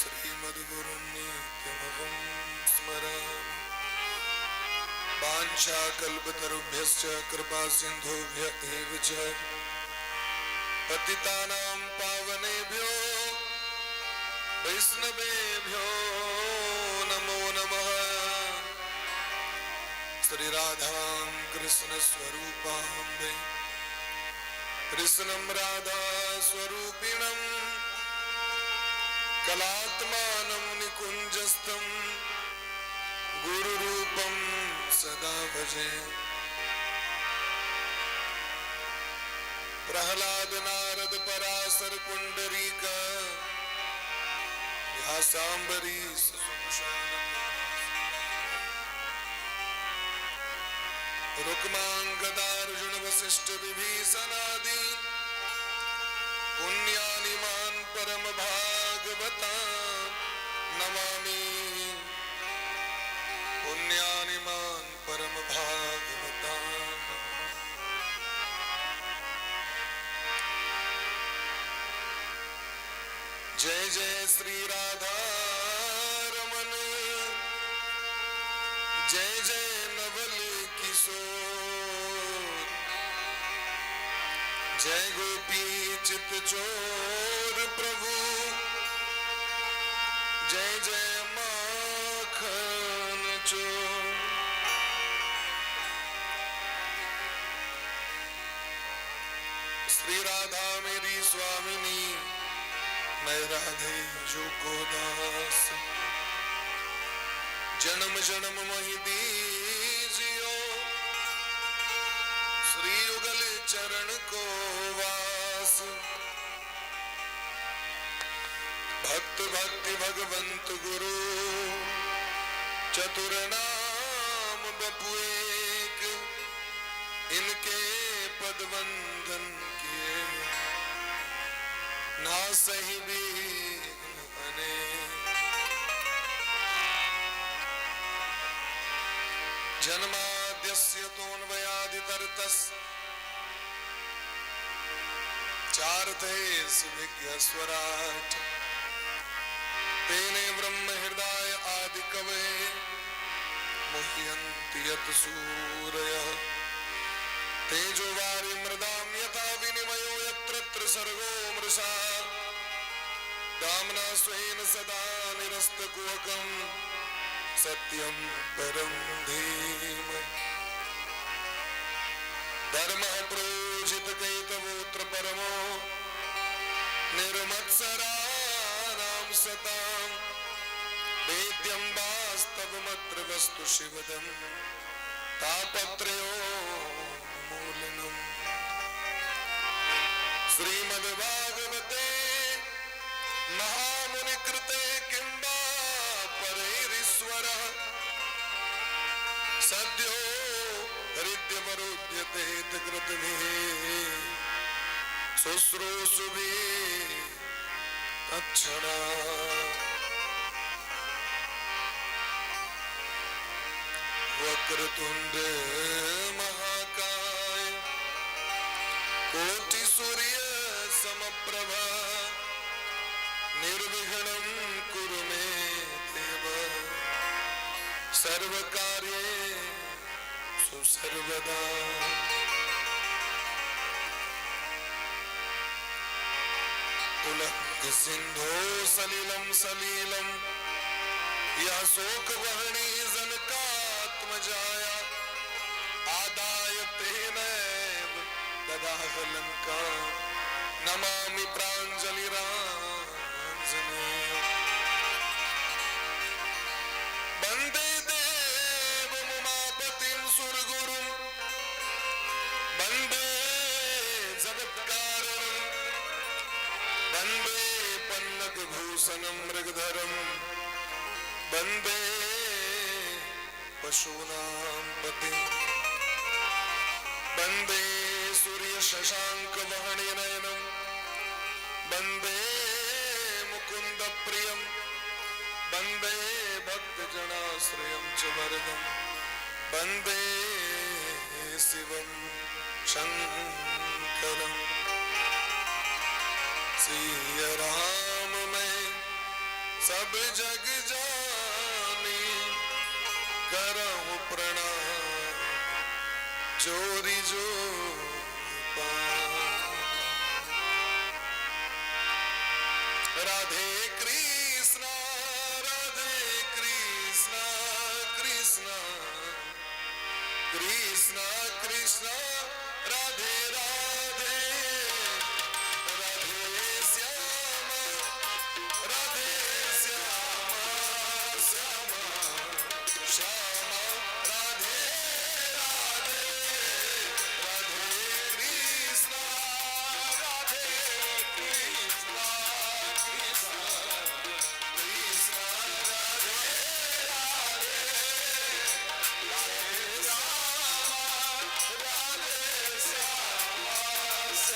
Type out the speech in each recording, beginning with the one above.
श्रीमद्गुरुं नित्यमहं स्मरामि। वाञ्छाकल्पतरुभ्यश्च कृपासिन्धुभ्य एव च पतितानां पावनेभ्यो वैष्णवेभ्यो नमो नमः। श्री राधां कृष्ण स्वरूपां कृष्णं राधा स्वरूपिणं कलात्मानं निकुञ्जस्थं गुरुरूपं सदा भजे। प्रहलाद नारद पराशर पुंडरीक व्यासाम्बरीश रुक्मांगदार्जुन वशिष्ठ विभीषणादि पुण्यानि मान परम भागवता नमामि। पुण्यानि मान परम भागवता। जय जय श्री राधा रमन, जय जय नवल किशोर, जय गोपी चित चोर प्रभु, जय जय माखन चोर। श्री राधा मेरी स्वामिनी, मैं राधे जो को दास। जन्म जन्म मोहि दीजियो श्री युगल चरण को वास। भक्त भक्ति भगवंत गुरु चतुर नाम बपु एक, इनके पद वंदन किए ना सही विघ्न अनेक। जन्माद्यस्य तोऽन्वयादितरतस् चार्थे विघ्नस्वराट् तेने ब्रह्म हृदय आदि कवे मुह्यन्ति यत् सूरयः। तेजो वारि मृदां यथा विनिमयो यत्र त्रिसर्गो मृषा। धाम्ना स्वेन सदा निरस्तकुहकं सत्यं परं धीमहि। धर्मः प्रोजित कैतवोऽत्र परमो निर्मत्सराणां सतां वेद्यं वास्तवमत्र वस्तु शिवदं तापत्रयोन्मूलनम्। श्रीमद्भागवते महामुनिकृते किं वा परैरीश्वरः। सद्यो हृद्यवरुध्यते कृतभिः शुश्रूषुभिः तत्क्षणात्। वक्रतुंड महाकाय कोटि सूर्य समप्रभा, निर्विघ्नं कुरु मे देव सर्वकार्येषु सर्वदा। उलंघ सिंधो सलिलं सलीलं यह शोक वहनी जनकात्मजाया, आदाय तेनैव ददाह लंका नमामि प्राञ्जलिराञ्जनेयम्। वन्दे देवमुमापतिं सुरगुरुं, वन्दे जगत्कारणं, वन्दे पन्नगभूषणं मृगधरं, वन्दे पशूनां पतिं, वन्दे सूर्यशशाङ्कवहनिनयनं, वन्दे मुकुन्दप्रियं, वन्दे भक्तजनाश्रयं च वरदं, वन्दे शिवं शङ्करम्। सिय राम मैं सब जग जानी, करहु प्रणाम जोरी जोर पानी। राधे कृष्णा राधे कृष्णा कृष्णा कृष्णा कृष्णा राधे राधे, राधे श्याम राधे श्याम श्याम श्याम राधे राधे, राधे कृष्णा राधे कृष्णा कृष्णा कृष्णा राधे राधे, राधे श्याम राधे श्याम श्याम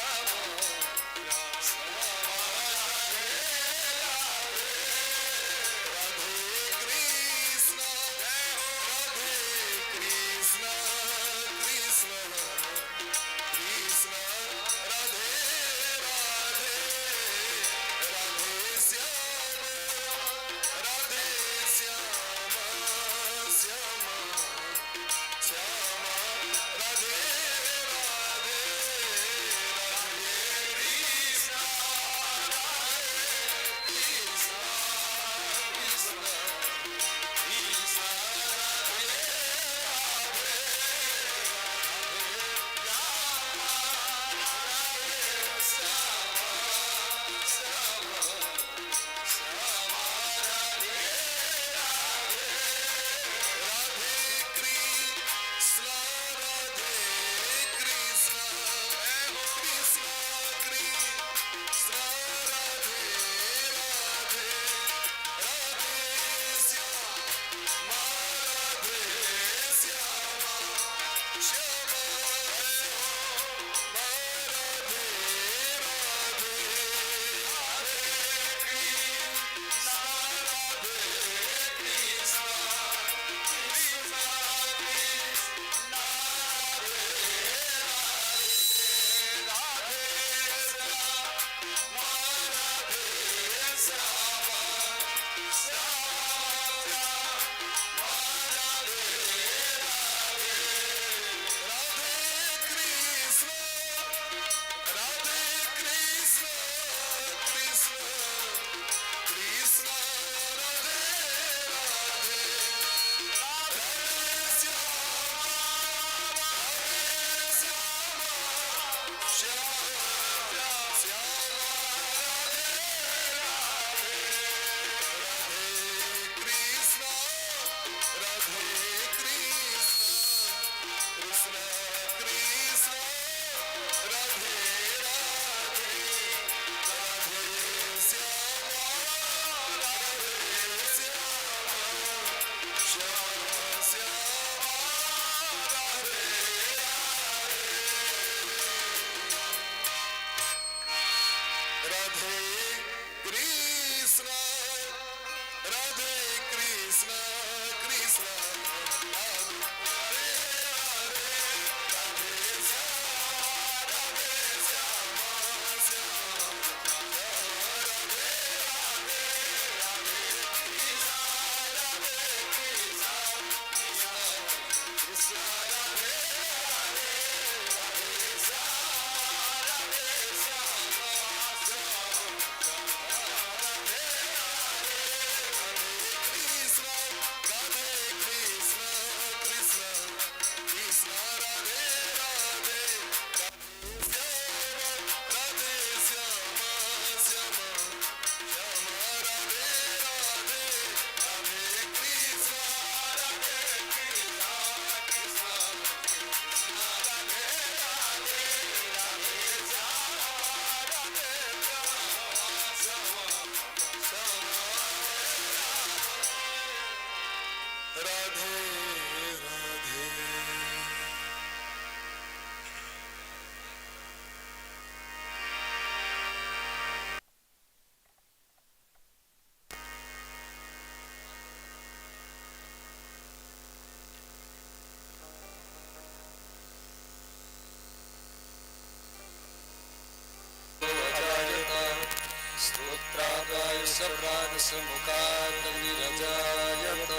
पुत्रादाय सप्रादसमुखात् निरजायत।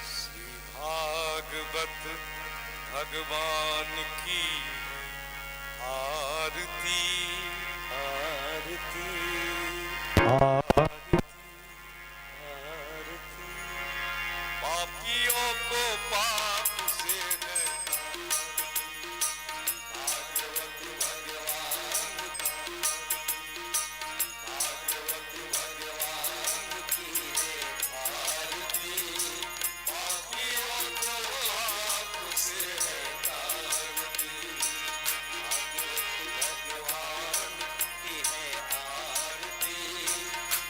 श्री भागवत भगवान की आरती, आरती, आरती, आरती। पापियों को पाप से है भागवत भगवान, भागवत भगवान की है आरती, पापियों को पाप से है तारती। भागवत भगवान की है आरती,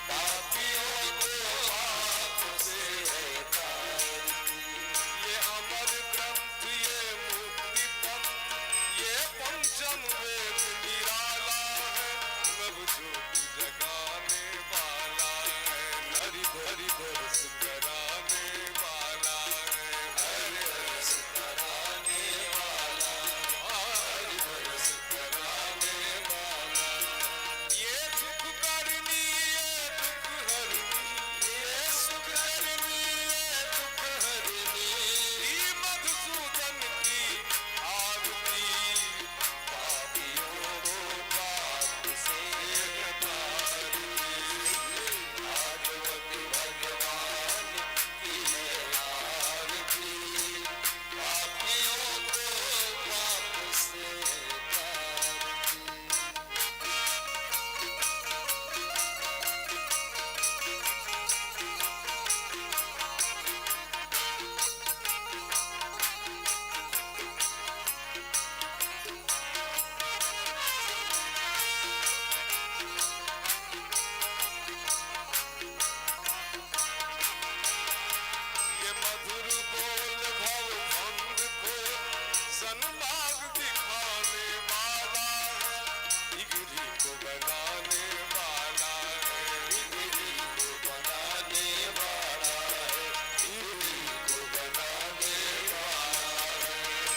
पापियों को पाप से है तारती। ये अमर ग्रंथ, ये मुक्ति पंथ, ये पंचम वेद निराला है, नव ज्योति जगाने वाला है, हरि हरि दर्श कराने वाला है, हरि दर्श कराने वाला, हरि दर्श कराने वाला। ये सुख करनी, ये दुख हरनी, ये सुख करनी, ये दुख हरनी, श्री मधुसूदन की आरती, पापियों को पाप से तारती। भागवत भगवान की है आरती, पापियों को पाप से तारती। ये मधुर बोल भव भंग को सन्मार्ग दिखाने वाला है, बिगड़ी को बनाने वाला है, बिगड़ी को बनाने वाला है, बिगड़ी को बनाने वाला है,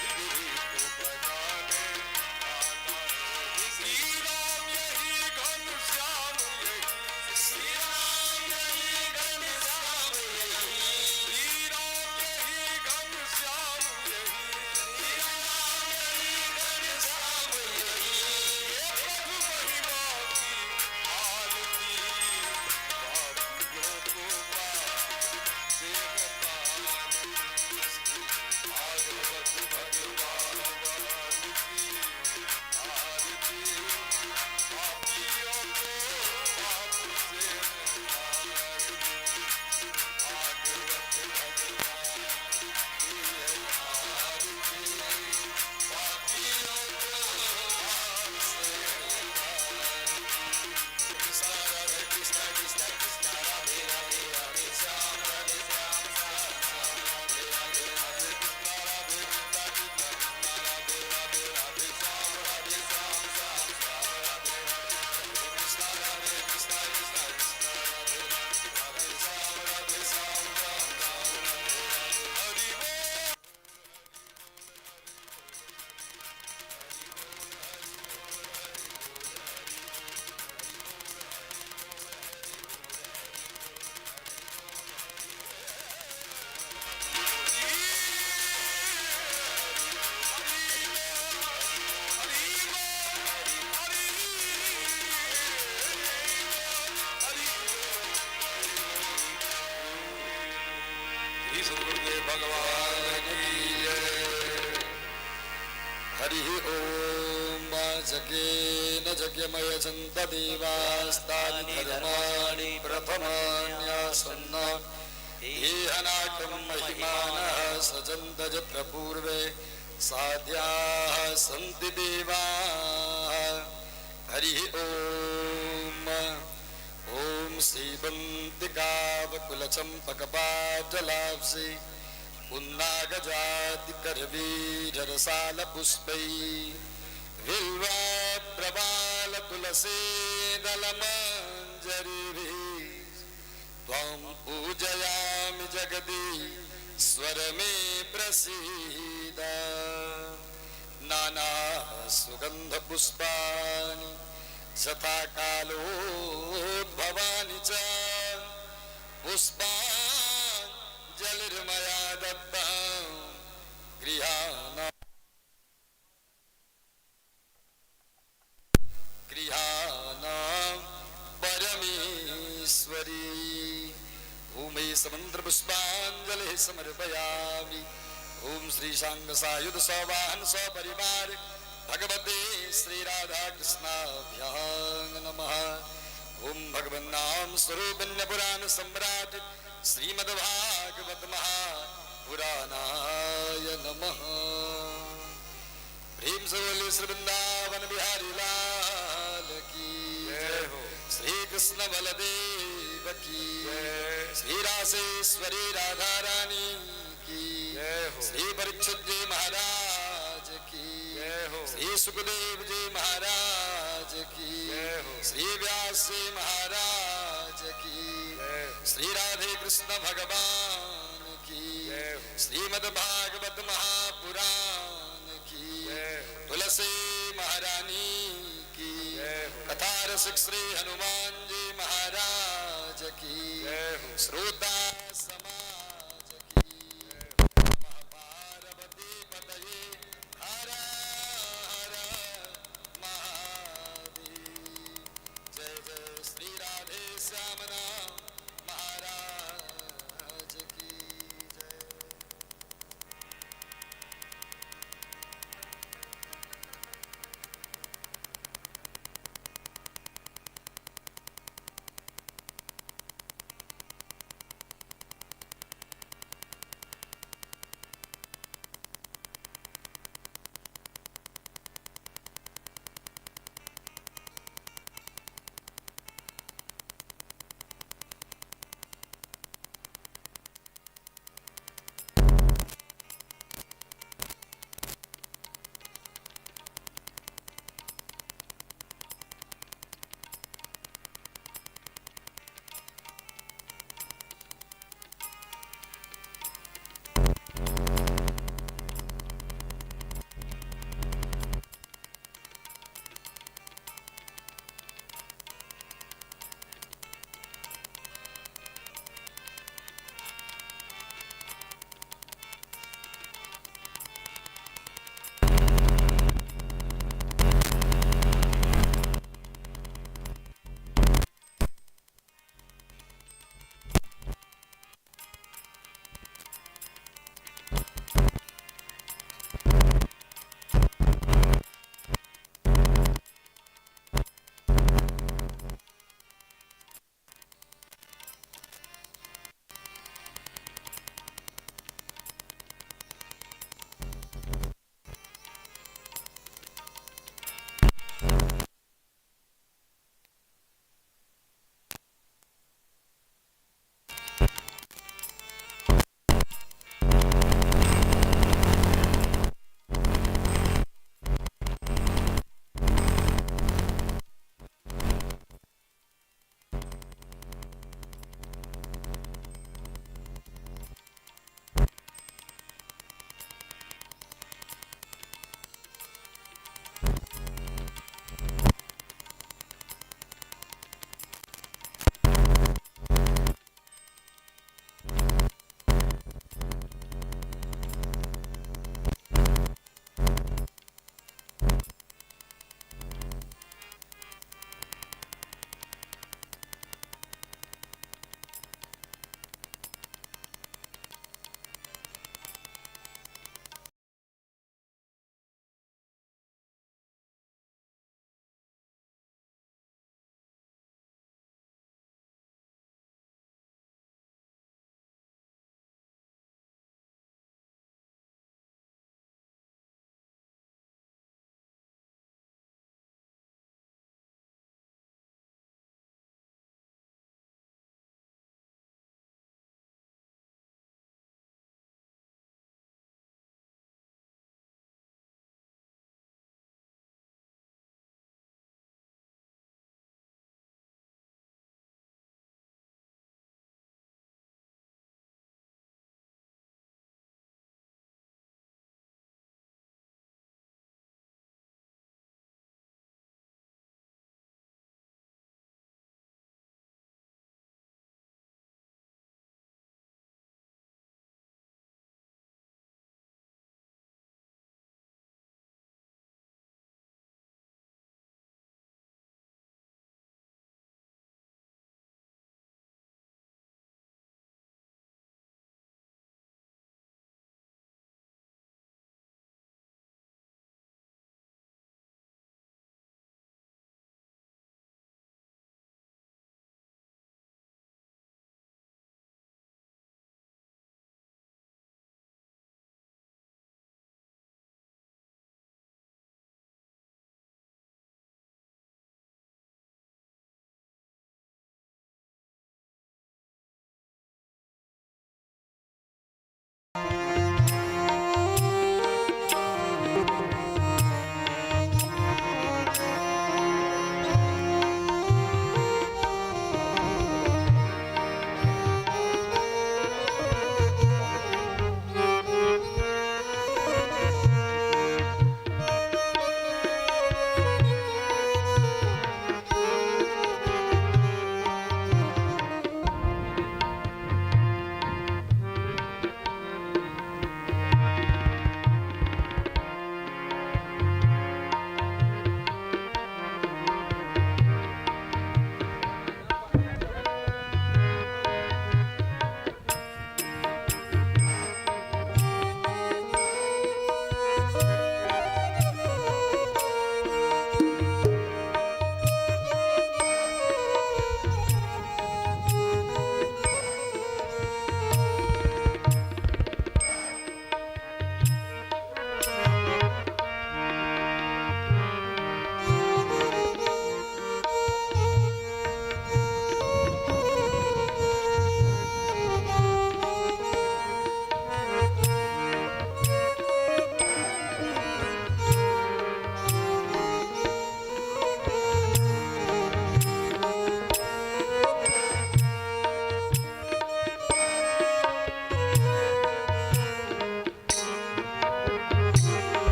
बिगड़ी को बनाने वाला है। श्री राम यही, घन श्याम यही, श्री राम यही, घन श्याम यही, श्री राम यही, घन श्याम यही, श्री राम यही, घन श्याम यही। ये प्रभु महिमा की आरती, पापियों को पाप से तारती। भागवत भगवान की आरती, पापियों को पाप से तारती। भागवत भगवान की आरती, पापियों को पाप से तारती। कृष्ण राधे कृष्ण कृष्ण कृष्ण राधे राधे, राधे श्याम राधे श्याम श्याम श्याम राधे राधे, राधे कृष्ण राधे कृष्ण कृष्ण कृष्ण राधे राधे, राधे श्याम राधे श्याम श्याम श्याम राधे राधे, राधे कृष्ण राधे कृष्ण कृष्ण कृष्ण राधे राधे, राधे श्याम राधे श्याम श्याम श्याम राधे राधे। हरि बोल। श्री सदगुरुदेव भगवान की जय। हरिः ॐ। जगेन जग्यमय सन्तदेवास्तानि धर्माणि प्रथमान्यासन्न देहनाकं महिमानः सजन्त यत्र पूर्वे साध्याः सन्ति देवाः। हरिः ॐ। ॐ श्रीवन्तिकावकुलचम्पकपाटलाब्धे पुन्नागजातिकरवीररसालपुष्पैः बिल्वप्रबालतुलसीदलमञ्जरीभिः त्वां पूजयामि जगदीश। स्वर में प्रसीद। नाना सुगंध पुष्पाणि यथा कालोद्भवानि च पुष्पाञ्जलिर्मया दत्तं गृहाण गृहाण परमेश्वरी। ओम समंत्र पुष्पांजलि समर्पयामि। ओम श्री सांग सायुध सवाहन सपरिवार भगवते श्री राधा कृष्णाभ्यां नमः। ओम भगवन्नाम स्वरूपिण्य पुराण सम्राट श्रीमद्भागवत महापुराणाय नमः। प्रेम से बोले श्री वृंदावन बिहारी लाल की जय हो। श्री कृष्ण बलदेव की जय। श्री रासेश्वरी राधा रानी की जय हो। श्री परीक्षित जी महाराज की जय हो। श्री सुखदेव जी महाराज की जय हो। श्री व्यास जी महाराज की जय हो। श्री राधे कृष्ण भगवान की जय हो। श्रीमद् भागवत महापुराण की जय हो। तुलसी महारानी की जय हो। कथा रसिक श्री हनुमान जी महाराज की जय हो। श्रोता समाज की। नमः पार्वती पतये हर हर महादेव। जय जय श्री राधे श्याम नाम महाराज की जय।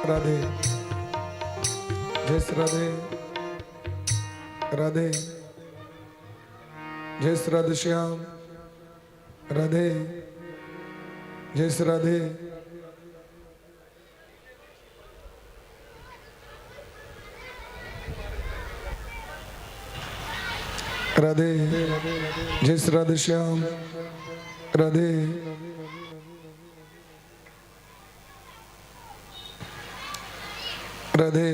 राधे। जय श्री राधे राधे। जय श्री राधे श्याम राधे। जय श्री राधे राधे। जय श्री राधे श्याम राधे। राधे।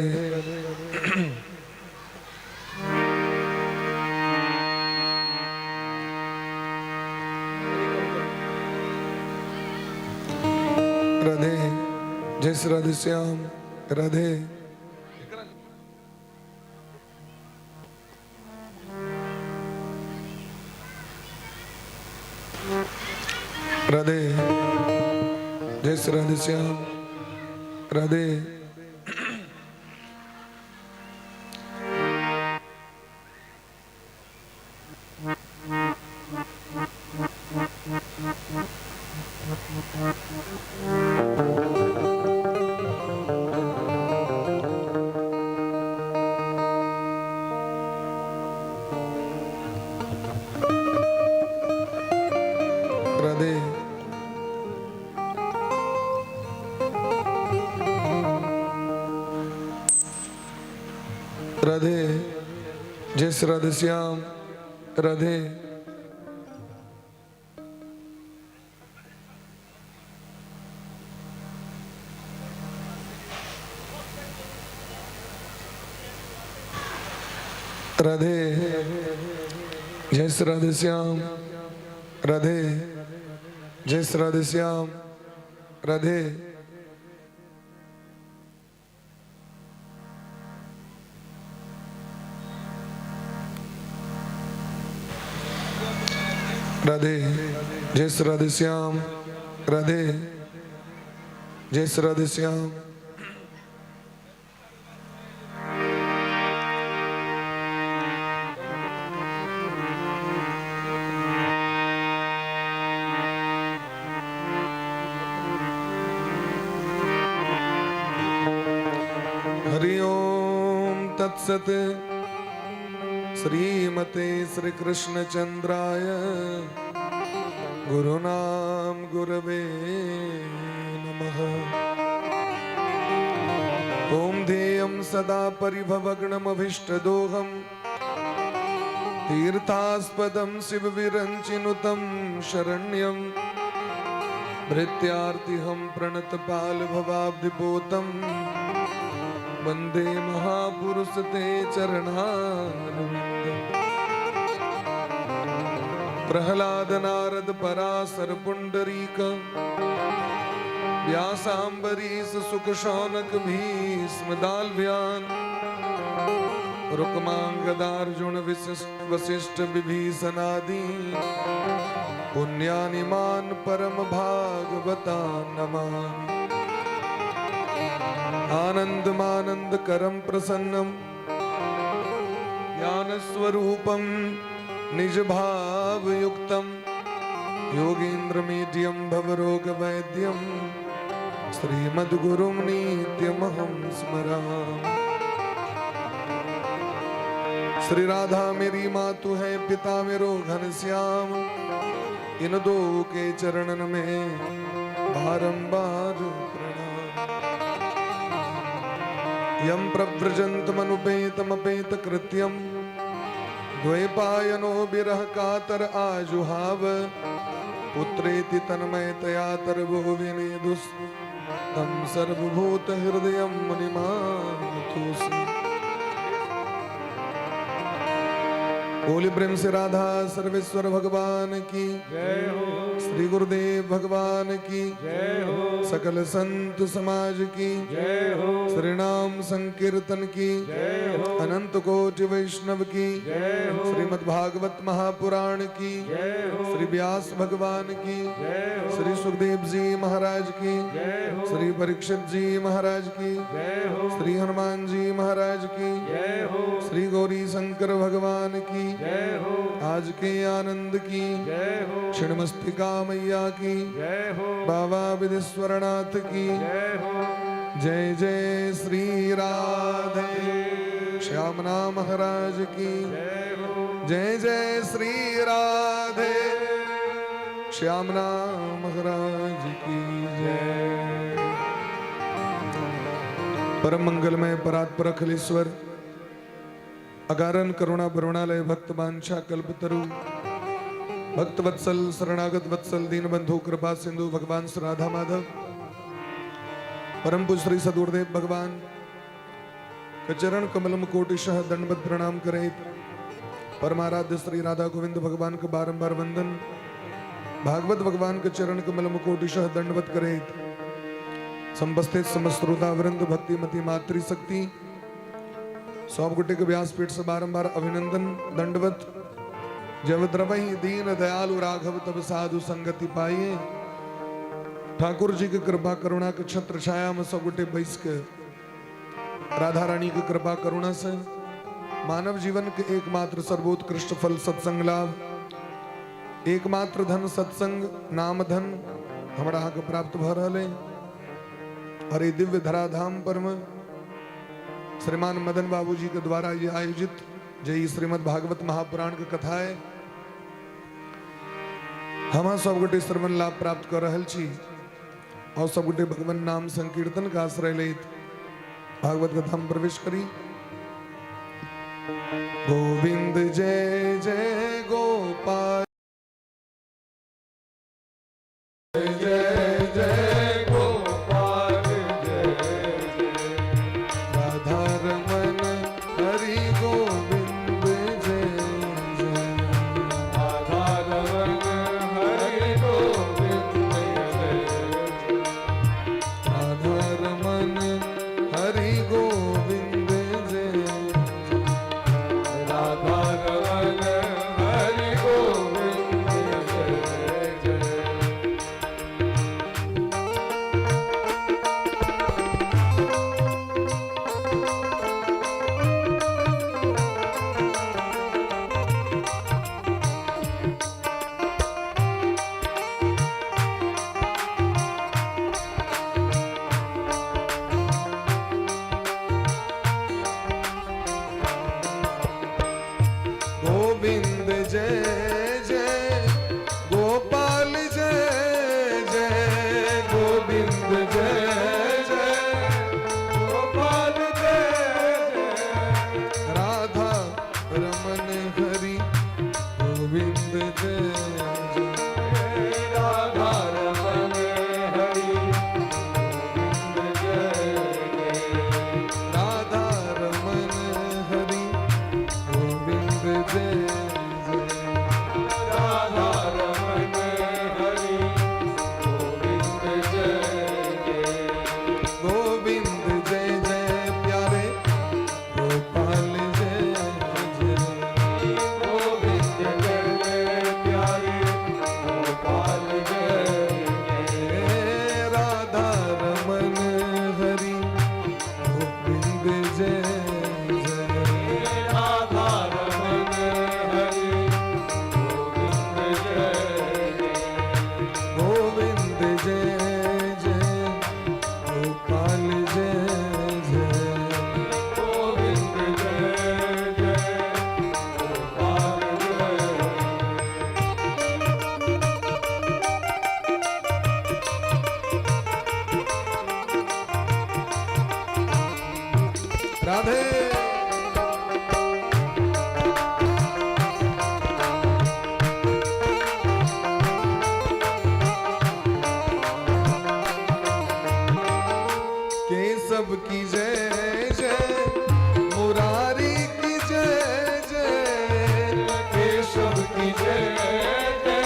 राधे। जय श्री राधे श्याम राधे। राधे। जय श्री राधे श्याम राधे। राधे। राधे। जय श्री राधे श्याम राधे। राधे। जय श्री राधे श्याम राधे। जय श्री राधे श्याम राधे। राधे। जय श्री राधे श्याम राधे। जय श्री राधे श्याम। हरि ओम तत्सत। श्रीमते श्री कृष्ण चंद्राय गुरुनाम गुरवे नमः। ओम ध्येयं सदा परिभवग्नमभीष्टदोहं तीर्थास्पदं शिवविरञ्चिनुतं शरण्यं भृत्यार्तिहं प्रणतपालभवाब्धिपोतं वंदे महापुरुष ते चरणारविन्दम्। प्रहलाद नारद पराशर पुंडरीक व्यासाम्बरीश सुख शौनक भीष्म दाल्भ्यान रुक्मांगदार्जुन वशिष्ठ विभीषणादि पुण्यानिमान परम भागवता नमामि। आनंदमानंद करम प्रसन्नम ज्ञानस्वरूपं निज भावयुक्तं योगीन्द्रमीड्यं भवरोगवैद्यं श्रीमद्गुरुं नित्यमहं स्मरामि। श्री राधा मेरी मातु है, पिता मेरो घनश्याम, इन दो के चरणन में बारंबार प्रणाम। यम प्रव्रजन्तमनुपेतमपेत कृत्यम द्वैपायनो विरह कातर आजुहाव पुत्रेति तन्मयतया तरवो विनेदुस् तं सर्वभूत हृदयं मुनिमानतोऽस्मि। बोले प्रेम से राधा सर्वेश्वर भगवान की जय हो। श्री गुरुदेव भगवान की जय हो। सकल संत समाज की जय हो। श्री नाम संकीर्तन की जय हो। अनंत कोटि वैष्णव की जय हो। श्रीमद् भागवत महापुराण की जय हो। श्री व्यास भगवान की जय हो। श्री सुखदेव जी महाराज की जय हो। श्री परीक्षित जी महाराज की जय हो। श्री हनुमान जी महाराज की जय हो। श्री गौरी शंकर भगवान की जय हो। आज के आनंद की जय हो। छिन्नमस्तिका मैया की जय हो। बाबा विदेश्वरनाथ की जय हो। जय जय श्री राधे। श्यामना महाराज की जय जय श्री राधे। श्यामना महाराज की जय। परम मंगलमय परात्पर अखिलेश्वर अकारण करुणा करुणालय भक्त वांछा कल्पतरु भक्त वत्सल शरणागत वत्सल दीन बंधु कृपा सिंधु भगवान श्री राधा माधव परम पूज्य श्री सदगुरुदेव भगवान के चरण कमलम कोटिशः दंडवत प्रणाम करे, परमाराध्य श्री राधा गोविंद भगवान के बारंबार वंदन, भागवत भगवान के चरण कमलम कोटिशः दंडवत करे, समुपस्थित समस्त श्रोता वृंद, भक्तिमती मातृशक्ति सब गोटे के व्यासपीठ से बारंबार अभिनंदन दंडवत। जब द्रवहि दीन दयालु राघव तब साधु संगति पाइए। ठाकुर जी के कृपा करुणा के छत्र छाया में सब गोटे बैस के राधा रानी के कृपा करुणा से मानव जीवन के एकमात्र सर्वोत्कृष्ट फल सत्संग लाभ, एकमात्र धन सत्संग नाम धन हमरा अहाँके प्राप्त भऽ रहल है। और ये दिव्य धराधाम पर में श्रीमान मदन बाबू जी के द्वारा ये आयोजित जे श्रीमद् भागवत महापुराण के कथा है, हम सब गोटे श्रवण लाभ प्राप्त कर रहल छी और सब गोटे भगवान नाम संकीर्तन का आश्रय लेत भागवत कथा में प्रवेश करी। गोविंद जय जय गोपाल जय जय गोपाल जय जय राधा रमन हरि गोविंद जय जय राधा रमन हरि गोविंद जय जय। राधा रमन हरि गोविंद जय जय। राधा रमन हरि गोविंद जय जय। गोविंद जय जय गोपाल जय जय गोविंद जय जय गोपाल जय जय। राधा रमन हरि गोविंद जय जय। राधा रमन हरि गोविंद जय जय। राधा रमन हरि गोविंद जय जय। राधा रमन हरि गोविंद जय जय। गोविंद जय जय प्यारे गोपाल जय जय। गोविंद जय जय प्यारे गोपाल जय जय। राधा रमन हरि गोविंद जय जय। राधा रमन हरि गोविंद जय जय। गोविंद जय जय गोपाल जय जय। गोविंद जय जय गोपाल जय जय। राधे। केशव की जय जय मुरारी की जय जय। केशव की जय जय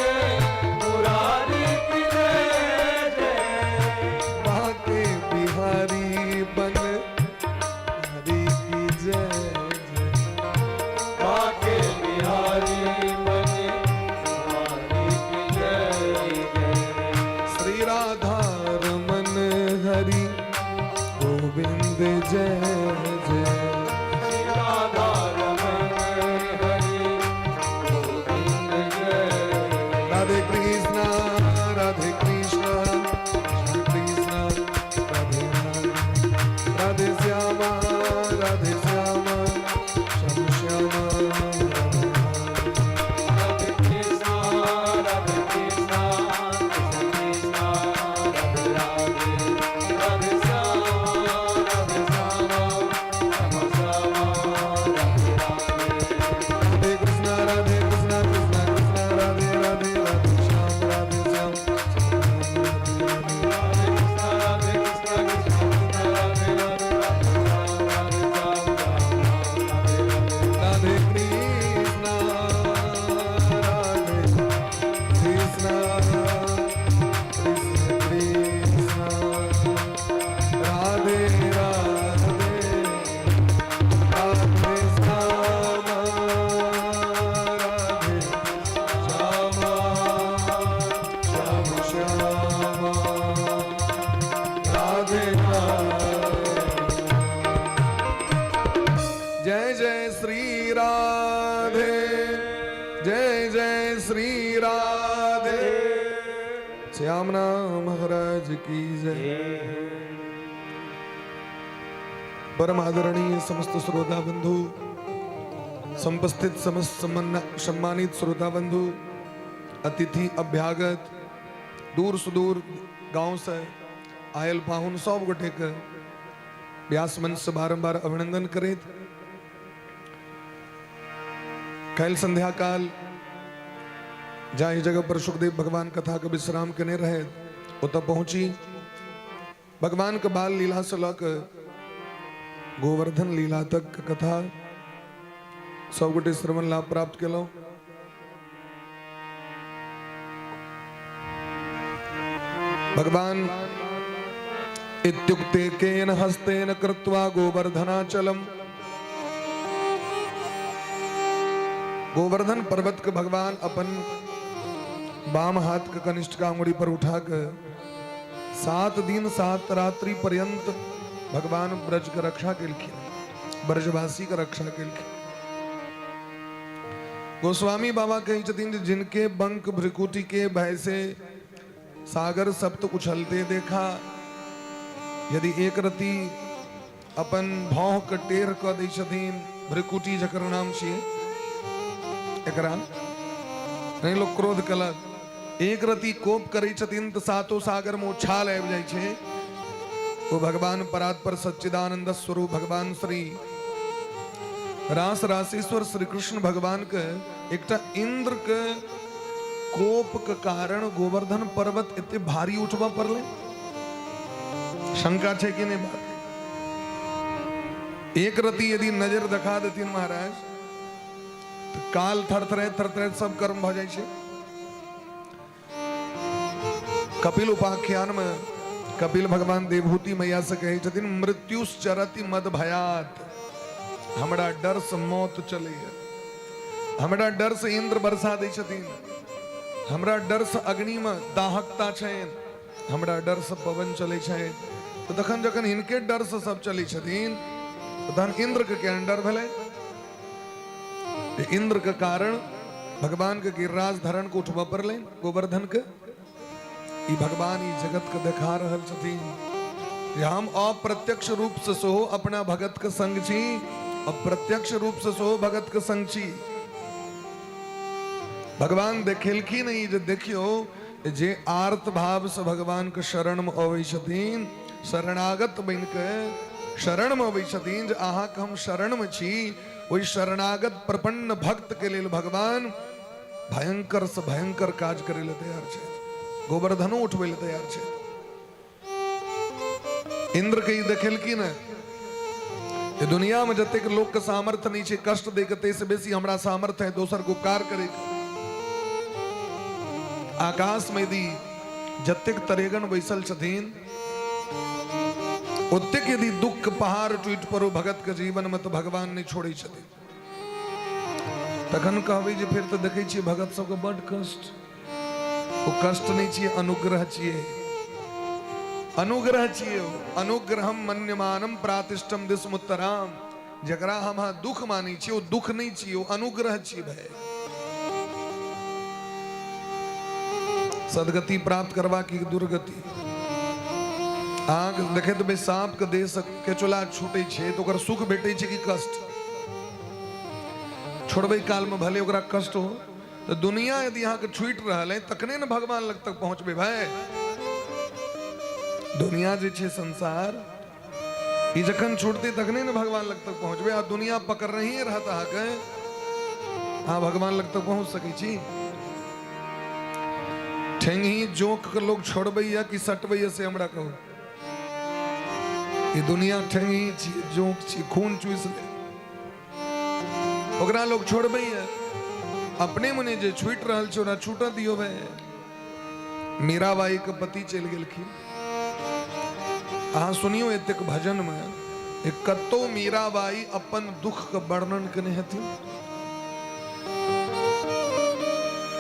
मुरारी की जय जय। बाके बिहारी बन हरि की जय जय। बाके बिहारी बन बिहारी की जय जय। श्री राधा रमन हरि गोविंद जय जय। श्री राधा रमन हरि गोविंद जय। राधे कृष्णा राधे कृष्णा कृष्ण कृष्णा राधे राधे। वामना महाराज की जय। परम आदरणीय समस्त श्रोता बंधु, समुपस्थित समस्त सम्मानित श्रोता बंधु, अतिथि अभ्यागत, दूर सुदूर गांव से आयल पाहुन सब गोटे के व्यास मंच से बारंबार अभिनंदन करैत काल्हि संध्या काल जाहि जगह पर सुखदेव भगवान कथा के विश्राम केने रहे ओतऽ पहुंची। भगवान के बाल लीला से लऽ के गोवर्धन लीला तक के कथा सब गोटे श्रवण लाभ प्राप्त केलहुँ। भगवान इत्युक्ते केन हस्तेन कृत्वा गोवर्धनाचलम, गोवर्धन पर्वत के भगवान अपन बाम हाथ के कनिष्ठ का अंगुली पर उठा के 7 दिन 7 रात्रि पर्यंत भगवान ब्रज के रक्षा केलखिन, ब्रजवासी के रक्षा केलखिन। गोस्वामी बाबा कहै छथिन जे जिनके बंक भ्रिकुटी के भय से सागर सप्त उछलते देखा, यदि एक रति अपन भौं के टेढ़ कऽ दै छथिन, भ्रिकुटी जकर नाम छियै, एकरा नहीं लोग क्रोध कलक, एक रति कोप करै छथिन तऽ सातो सागर में उछाल आबि जाइ छै। ओ भगवान परात्पर सच्चिदानंद स्वरूप भगवान श्री रास राशेश्वर श्री कृष्ण भगवान के एकटा इंद्र के कोप के कारण गोवर्धन पर्वत एते भारी उठबऽ पड़लै। शंका छै कि नहीं बात? एक रति यदि नजर देखा देथिन महाराज तऽ काल थरथराइत थरथराइत सब कर्म भऽ जाइ छै। कपिल उपाख्यान में कपिल भगवान देवहूति मैया से कहै छथिन, मृत्युश्चरति मद भयात, हमरा डर से मौत चलैया, हमरा डर से इंद्र बरसा दै छथिन, हमरा डर से अग्नि में दाहकता छनि, हमरा डर से पवन चलै छै। तऽ तखन जखन हिनके डर से सब चलै छथिन तऽ तहन इंद्र के केहन डर भेलै? इंद्र के कारण भगवान के गिरिराज धरण के उठबऽ पड़लै गोवर्धन के। ई भगवान ई जगत के देखा रहल छथिन जे हम अप्रत्यक्ष रूप से सेहो अपना भगत के संग छी, अप्रत्यक्ष रूप से सेहो भगत के संग छी। भगवान देखेलखिन ई जे देखियौ जे आर्त भाव से भगवान के शरण में अबै छथिन, शरणागत बनि के शरण में अबै छथिन, जे अहाँके हम शरण में छी, ओहि शरणागत प्रपन्न भक्त के लेल भगवान भयंकर से भयंकर काज करै लए तैयार छथि, गोवर्धनो उठबै लए तैयार छथि। इंद्र के ई देखेलखिन जे दुनिया में जतेक लोक के सामर्थ्य नहीं छै कष्ट दै के, ताहिसँ बेसी हमरा सामर्थ्य है दोसर के उपकार करे के। आकाश में यदि जतेक तरेगन बैसल छथिन ओतेक यदि दुख के पहाड़ टूटि पड़ो भगत के जीवन में तो भगवान नहीं छोड़ै छथिन। तखन कहबै जे फेर तऽ देखै छियै भगत सबके बड कष्ट। ओ कष्ट नहीं छियै, अनुग्रह छियै, अनुग्रह छियै। अनुग्रहम मन्यमानम प्रातिष्ठम दिशमुत्तराम, जकरा हम अहाँ दुख मानै छियै ओ दुख नहीं छियै, ओ अनुग्रह छियै। भाई सदगति प्राप्त करबा की दुर्गति? अहाँके देखैत भाई साँप के देह से केचुला छूटै छै तऽ ओकर सुख भेटै छै कि कष्ट? छोड़बै काल में भले ओकरा कष्ट हो, तऽ दुनिया यदि अहाँके छूटि रहल है तखने ने भगवान लग तक पहुँचबै। भाई दुनिया जे छै संसार ई जखन छूटतै तखने ने भगवान लग तक पहुँचबै। आ दुनिया पकड़नहिए रहत अहाँके, अहाँ भगवान लग तक पहुँच सकै छी? ठेंगही जोंक के लोग छोड़बैया कि सटबैया से हमरा कहू। ई दुनिया ठेंगही छी, जोंक छी, खून चूस ले, ओकरा लोग छोड़बैया। अपने मने जे छूटि रहल छै ओकरा छूटऽ दियौ। भाई मीराबाई के पति चलि गेलखिन। अहाँ सुनियो एतेक भजन में एक कतौ मीराबाई अपन दुख के वर्णन केने हेथिन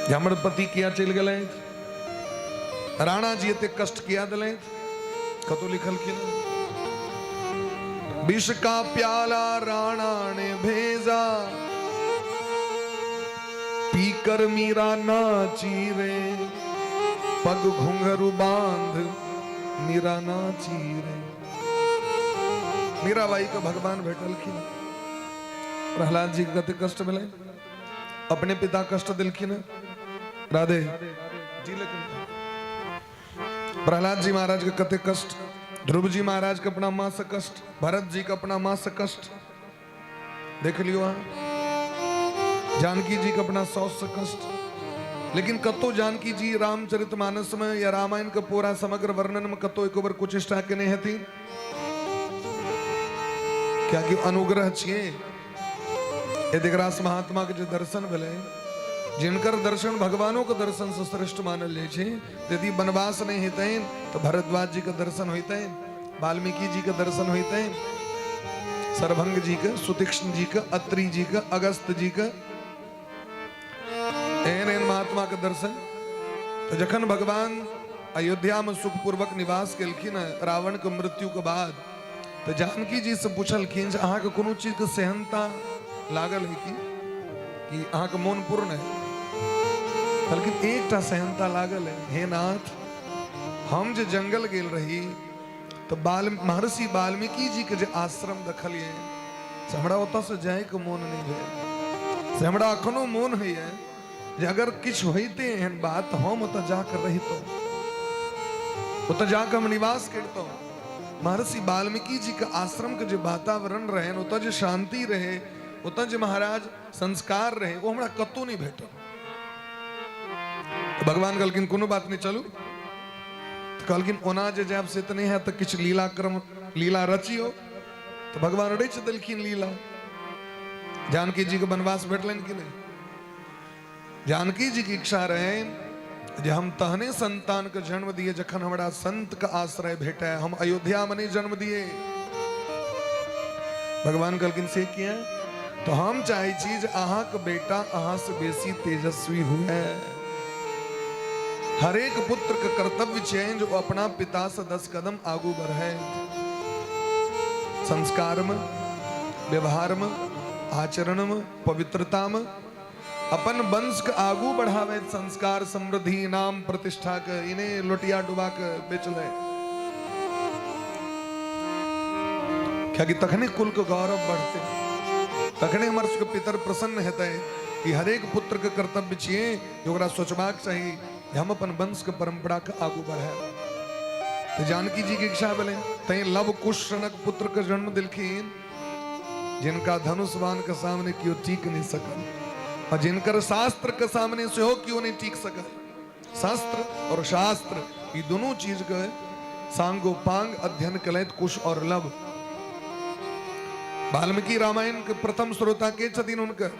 जे हमर पति किया चलि गेलथि, राणा जी एतेक कष्ट किया देलथि, कतौ लिखलखिन? विष का प्याला राणा ने भेजा, पीकर मीरा नाची रे, पग घुंघरू बांध मीरा नाची रे। मीराबाई के भगवान भेटलखिन। प्रहलाद जी के कते कष्ट भेलै, अपने पिता कष्ट दिलखिन। राधे जी, लेकिन प्रहलाद जी महाराज के कते कष्ट, ध्रुव जी महाराज के अपना माँ से कष्ट, भरत जी के अपना माँ से कष्ट, देख लियो अहाँ, जानकी जी के अपना साउस से कष्ट। लेकिन कतो जानकी जी रामचरित मानस में या रामायण के पूरा समग्र वर्णन में कतो एको बेर कुचेष्टा केने हेथिन, कियाकि अनुग्रह छियै। यदिग्रास महात्मा के जे दर्शन भेलै, जिनकर दर्शन भगवानों के दर्शन से श्रेष्ठ मानल जाइ छै, यदि वनवास नहीं हेतनि तो भरद्वाज जी के दर्शन होइतनि, वाल्मीकि जी के दर्शन होइतनि, सरभंग जी के, सुतीक्ष्ण जी के, अत्रि जी के, अगस्त जी के, एहन एहन महात्मा के दर्शन। तो जखन भगवान अयोध्या में सुखपूर्वक निवास केलखिन रावण के मृत्यु के बाद, तो जानकी जी से पूछलखिन जे अहाँके कोनो चीज के सेहनता लागल है की कि अहाँके मोन पूर्ण है? कहलखिन एकटा सेहनता लागल है, हे नाथ, हम जे जंगल गेल रही तो बाल महर्षि वाल्मीकि जी के जे आश्रम देखलिए से हमरा ओतऽ से जायके मोन नहीं भेल, से हमरा अखनो मोन होइए जे अगर किछु होइते एहन बात हम ओतऽ जाके रहितहुँ, ओतऽ जाके हम निवास करितहुँ। महर्षि वाल्मीकि जी के आश्रम के जे वातावरण रहे, ओतऽ जे शांति रहे, ओतऽ जे महाराज संस्कार रहे, ओ हमरा कतौ नहीं भेटल। तऽ भगवान कहलखिन कोनो बात नहीं, चलू। तऽ कहलखिन ओना जे जायब से तऽ नहीं है, तऽ किछु लीला क्रम लीला रचियो। तऽ भगवान रचि देलखिन लीला। जानकी जी के वनवास भेटलनि कि नहीं? जानकी जी के इच्छा रहे जे हम तहने संतान के जन्म दिए जखन हमरा संत के आश्रय भेटे, हम अयोध्या में नहीं जन्म दिए। भगवान कहलखिन से किया? तो हम चाहे छी जे अहाँके बेटा अहाँ से बेसी तेजस्वी हुए। हरेक पुत्र के कर्तव्य छै जे ओ अपना पिता से 10 कदम आगू बढ़े, संस्कार में, व्यवहार में, आचरण में, पवित्रता में, अपन वंश के आगू बढ़ावे, संस्कार समृद्धि नाम प्रतिष्ठा के इन्हें लोटिया डुबा के बेचले, कियाकि तखने कुल के गौरव बढ़ते, तखने हमर सबके पितर प्रसन्न हेतै। कि हरेक पुत्र के कर्तव्य छियै जे ओकरा सोचबाक चाही जे हम अपन वंश के परंपरा के आगू बढ़ायब। तऽ जानकी जी के इच्छा भेलै, तैं लव कुश सनक पुत्र के जन्म देलखिन, जिनका धनुष बाण के सामने केओ टीक नहीं सकल और जिनकर शास्त्र के सामने सेहो केओ नहीं टीक सकल। शास्त्र और शास्त्र ई दोनों चीज के सांगोपांग अध्ययन कलैत कुश और लव। वाल्मीकि रामायण के प्रथम श्रोता के छथिन हुनकर?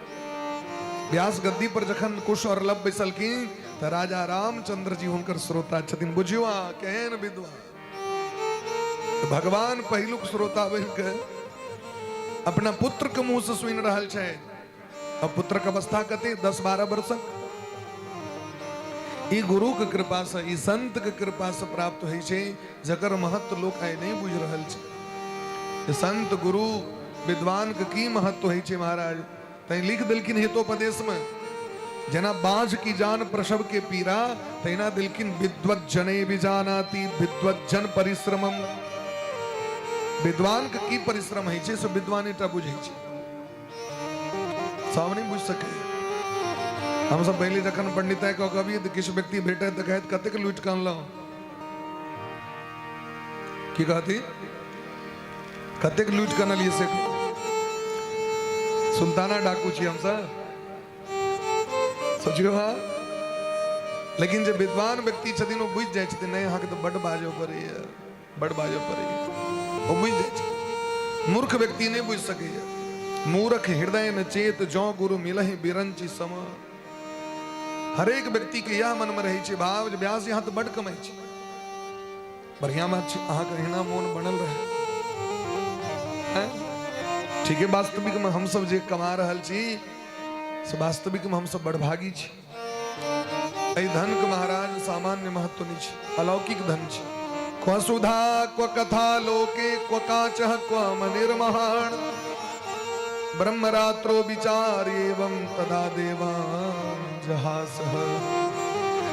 व्यास गद्दी पर जखन कुश और लव बैसलखिन तऽ राजा रामचंद्र जी हुनकर श्रोता छथिन। बुझियो अहाँ केहन विद्वान। भगवान पहिलुक श्रोता बनि के अपना पुत्र के मुंह से सुनि रहल छै। अब पुत्र के अवस्था कते? 10-12 वर्षक। ई गुरु के कृपा से, ई संत के कृपा से प्राप्त होइ छै, जकर महत्व लोक आइ नहीं बुझि रहल छै। संत गुरु विद्वान के की महत्व होइ छै महाराज, तैं लिख देलखिन हितोपदेश में, जेना बाँझ की जान प्रसव के पीरा, तहिना देलखिन विद्वत जने विजानाति विद्वत जन परिश्रमम। विद्वान के की परिश्रम होइ छै से विद्वाने टा बुझै छै, सब नहीं बुझि सकै। हमसब पहिले जखन पंडिताइ कऽ के अबियै तऽ किछु व्यक्ति भेटै तऽ कहैत कतेक लूटि कऽ अनलहुँ, की कहती, कतेक लूटि कऽ अनलियै से। सुल्ताना डाकू छी हमसब, सोचियौ। हाँ, लेकिन जे विद्वान व्यक्ति छथिन ओ बुझि जाइ छथिन, नहि अहाँके तऽ बड्ड बाजऽ पड़ैए, बड्ड बाजऽ पड़ैए, ओ बुझि जाइ छै। मूर्ख व्यक्ति नहि बुझि सकैए। मूर्ख हृदय न चेत जौ गुरु मिलहि बिरंचि सम। हरेक व्यक्ति के यह मन में रहै छै भाव जे व्यास यहाँ तऽ बड्ड कमाइ छै। बढ़िया बात छै, अहाँके एहिना मोन बनल रहै। ठीक है, वास्तविक में हमसब जे कमा रहल छी से वास्तविक में हमसब बड़भागी छी। एहि धन के महाराज सामान्य महत्व नहीं छै, अलौकिक धन छै। क्व सुधा क्व कथा लोके क्व काचः क्व मनिर्महाण ब्रह्मरात्रो विचार एवं तदा देवान जहासः।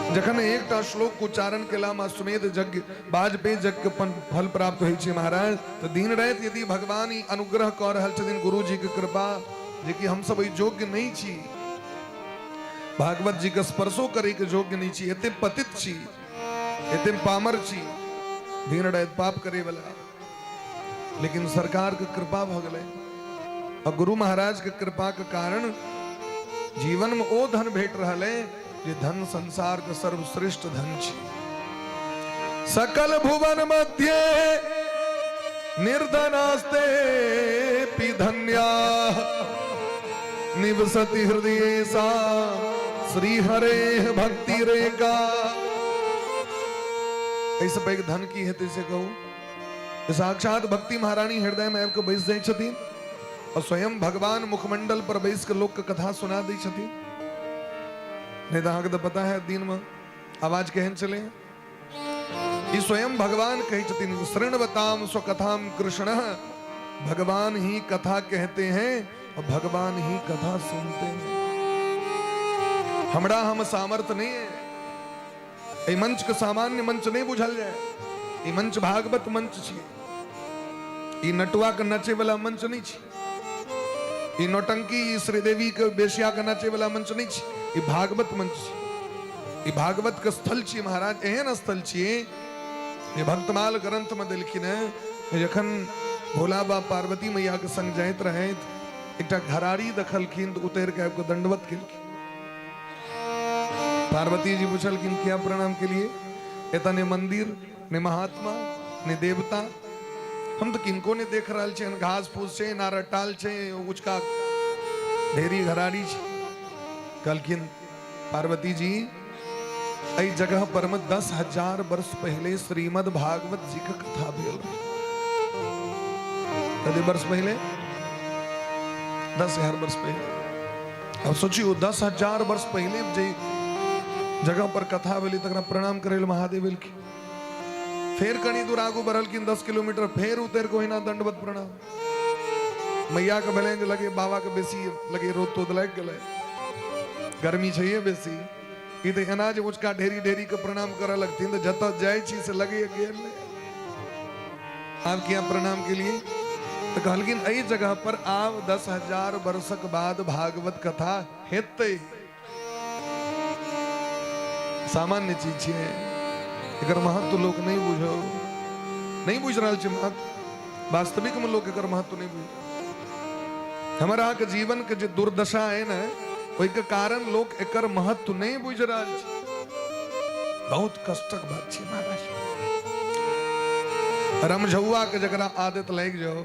जखन एकटा श्लोक उच्चारण केलामे अश्वमेध यज्ञ, वाजपेयी यज्ञ के फल प्राप्त होइ छै महाराज। तऽ दिन राति यदि भगवान ई अनुग्रह कऽ रहल छथिन, गुरुजी के कृपा, जेकि हमसब एहि योग्य नहि छी, भागवत जी के स्पर्शो करे के योग्य नहि छी, एते पतित छी, एते पामर छी, दिन राति पाप करे वाला, लेकिन सरकार के कृपा भऽ गेलै और गुरु महाराज के कृपा के कारण जीवन में ओ धन भेट रहल है जे धन संसार के सर्वश्रेष्ठ धन छी। सकल भुवन मध्य निर्धनास्ते पि धन्या निवसति हृदय सा श्री हरे भक्ति रेखा। एहिसँ पैघ धन की हेतै से कहू? साक्षात भक्ति महारानी हृदय में आबि कऽ बैस जाइ छथिन और स्वयं भगवान मुखमंडल पर बैस कऽ लोक के कथा सुना दै छथिन। नहीं तो अहाँके तऽ पता है दिन में आवाज केहन छलै। ई स्वयं भगवान कहै छथिन, शृण्वताम स्वकथाम कृष्ण। भगवान ही कथा कहते हैं और भगवान ही कथा सुनते हैं। हमरा हम सामर्थ्य नहीं है। एहि मंच के सामान्य मंच नहीं बुझल जाए। ई मंच भागवत मंच छी, ई नटुआ के नचे वाला मंच नहीं छी, ई नौटंकी ई श्रीदेवी के बेसिया के नचे वाला मंच नहीं छी, ई भागवत मंच छी, ई भागवत के स्थल छी महाराज। एहन स्थल छी जे भक्तमाल ग्रंथ में देलखिन है, जखन भोला बा पार्वती मैया के संग जाइत रहथि, एकटा घरारी देखलखिन तऽ उतरि के आबि कऽ दंडवत केलखिन। पार्वती जी पूछलखिन, किया प्रणाम के लिए? एतऽ ने मंदिर, ने महात्मा, ने देवता, हम तऽ किनको नहि देख रहल छियनि। घास फूस छै, नारटाल छै, ऊँचका ढेरी घरारी छै। कहलखिन पार्वती जी, एहि जगह पर में 10,000 वर्ष पहले श्रीमद् भागवत जी के कथा भेल रहे। कते वर्ष पहले? 10,000 वर्ष पहले। अब सोचियो, 10,000 वर्ष पहले जे जगह पर कथा भेलै तकरा प्रणाम करै लए महादेव एलखिन। फेर कनी दूर आगू बढ़लखिन, 10 किलोमीटर, फेर उतरि कऽ ओहिना दंडवत प्रणाम। मैया के भेलनि जे लगे बाबा के बेसी लगे रोद तोद लागि गेलै, गर्मी छैहे बेसी, ई तऽ एना जे ऊँचका ढेरी ढेरी के प्रणाम करऽ लगथिन तऽ जतऽ जाइ छी से लगैए गेल। आब किया प्रणाम के लिए? तऽ कहलखिन एहि जगह पर आब 10,000 वर्षक बाद भागवत कथा हेतै। सामान्य चीज छियै, एकर महत्व लोक नहि बुझौ, नहि बुझि रहल छै महत्व। वास्तविक में लोक एकर महत्व नहि बुझ। हमर अहाँके जीवन के जे दुर्दशा है ने, ओहिके कारण लोक एकर महत्व नहि बुझि रहल छै। बहुत कष्टक बात छै महाराज। रमझौआ के जकरा आदत लागि जाओ,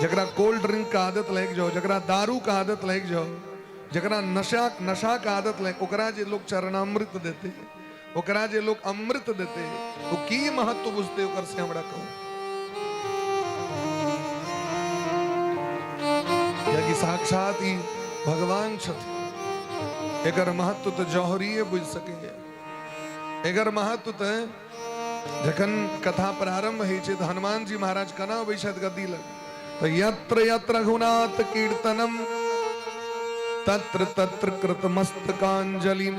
जकरा कोल्ड ड्रिंक के आदत लागि जाओ, जकरा दारू के आदत लागि जाओ, जकरा नशा नशा के आदत लागि, ओकरा जे लोग चरणामृत देते, ओकरा जे लोग अमृत देते, ओ की महत्व बुझते ओकर से हमरा कहू? कियाकि साक्षात ई भगवान छथिन। एकर महत्व तऽ जौहरीए बुझि सकैए। एकर महत्व तऽ जखन कथा प्रारंभ होइ छै तऽ हनुमान जी महाराज केना अबै छथि गद्दी लग? तऽ यत्र यत्र रघुनाथ कीर्तनम तत्र तत्र कृतमस्तकांजलि।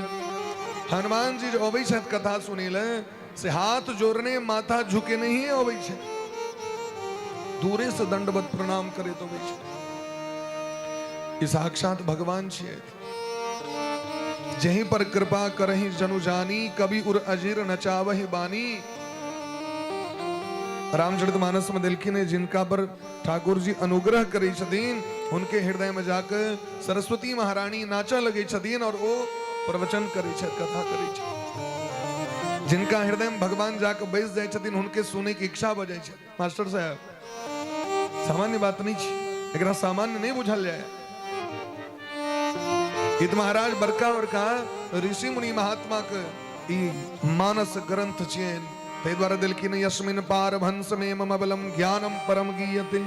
हनुमान जी जो अबै छथि कथा सुनै लए, से हाथ जोड़ने माथा झुके नहीं अबै छै, दूरे से दंडवत प्रणाम करैत अबै छै। ई साक्षात भगवान छियै। जहीं पर कृपा करही जनु जानी, कवि उर अजीर नचावही बानी। रामचरित मानस में देलखिन है, जिनका पर ठाकुर जी अनुग्रह करै छथिन, उनके हृदय में जाकर सरस्वती महारानी नाचऽ लगै छथिन और ओ प्रवचन करै छथि, कथा करै छथि। जिनका हृदय में भगवान जाके बैस जाइ छथिन, हुनके सुनै के इच्छा भऽ जाइ छै। मास्टर साहब, सामान्य बात नहीं छै, एकरा सामान्य नहीं बुझल जाए। ई तऽ महाराज बड़का बड़का ऋषि मुनि महात्मा के ई मानस ग्रंथ छियनि, ताहि दुआरे देलखिन यस्मिन पार भंस में मम बलम ज्ञानम परम गीयते।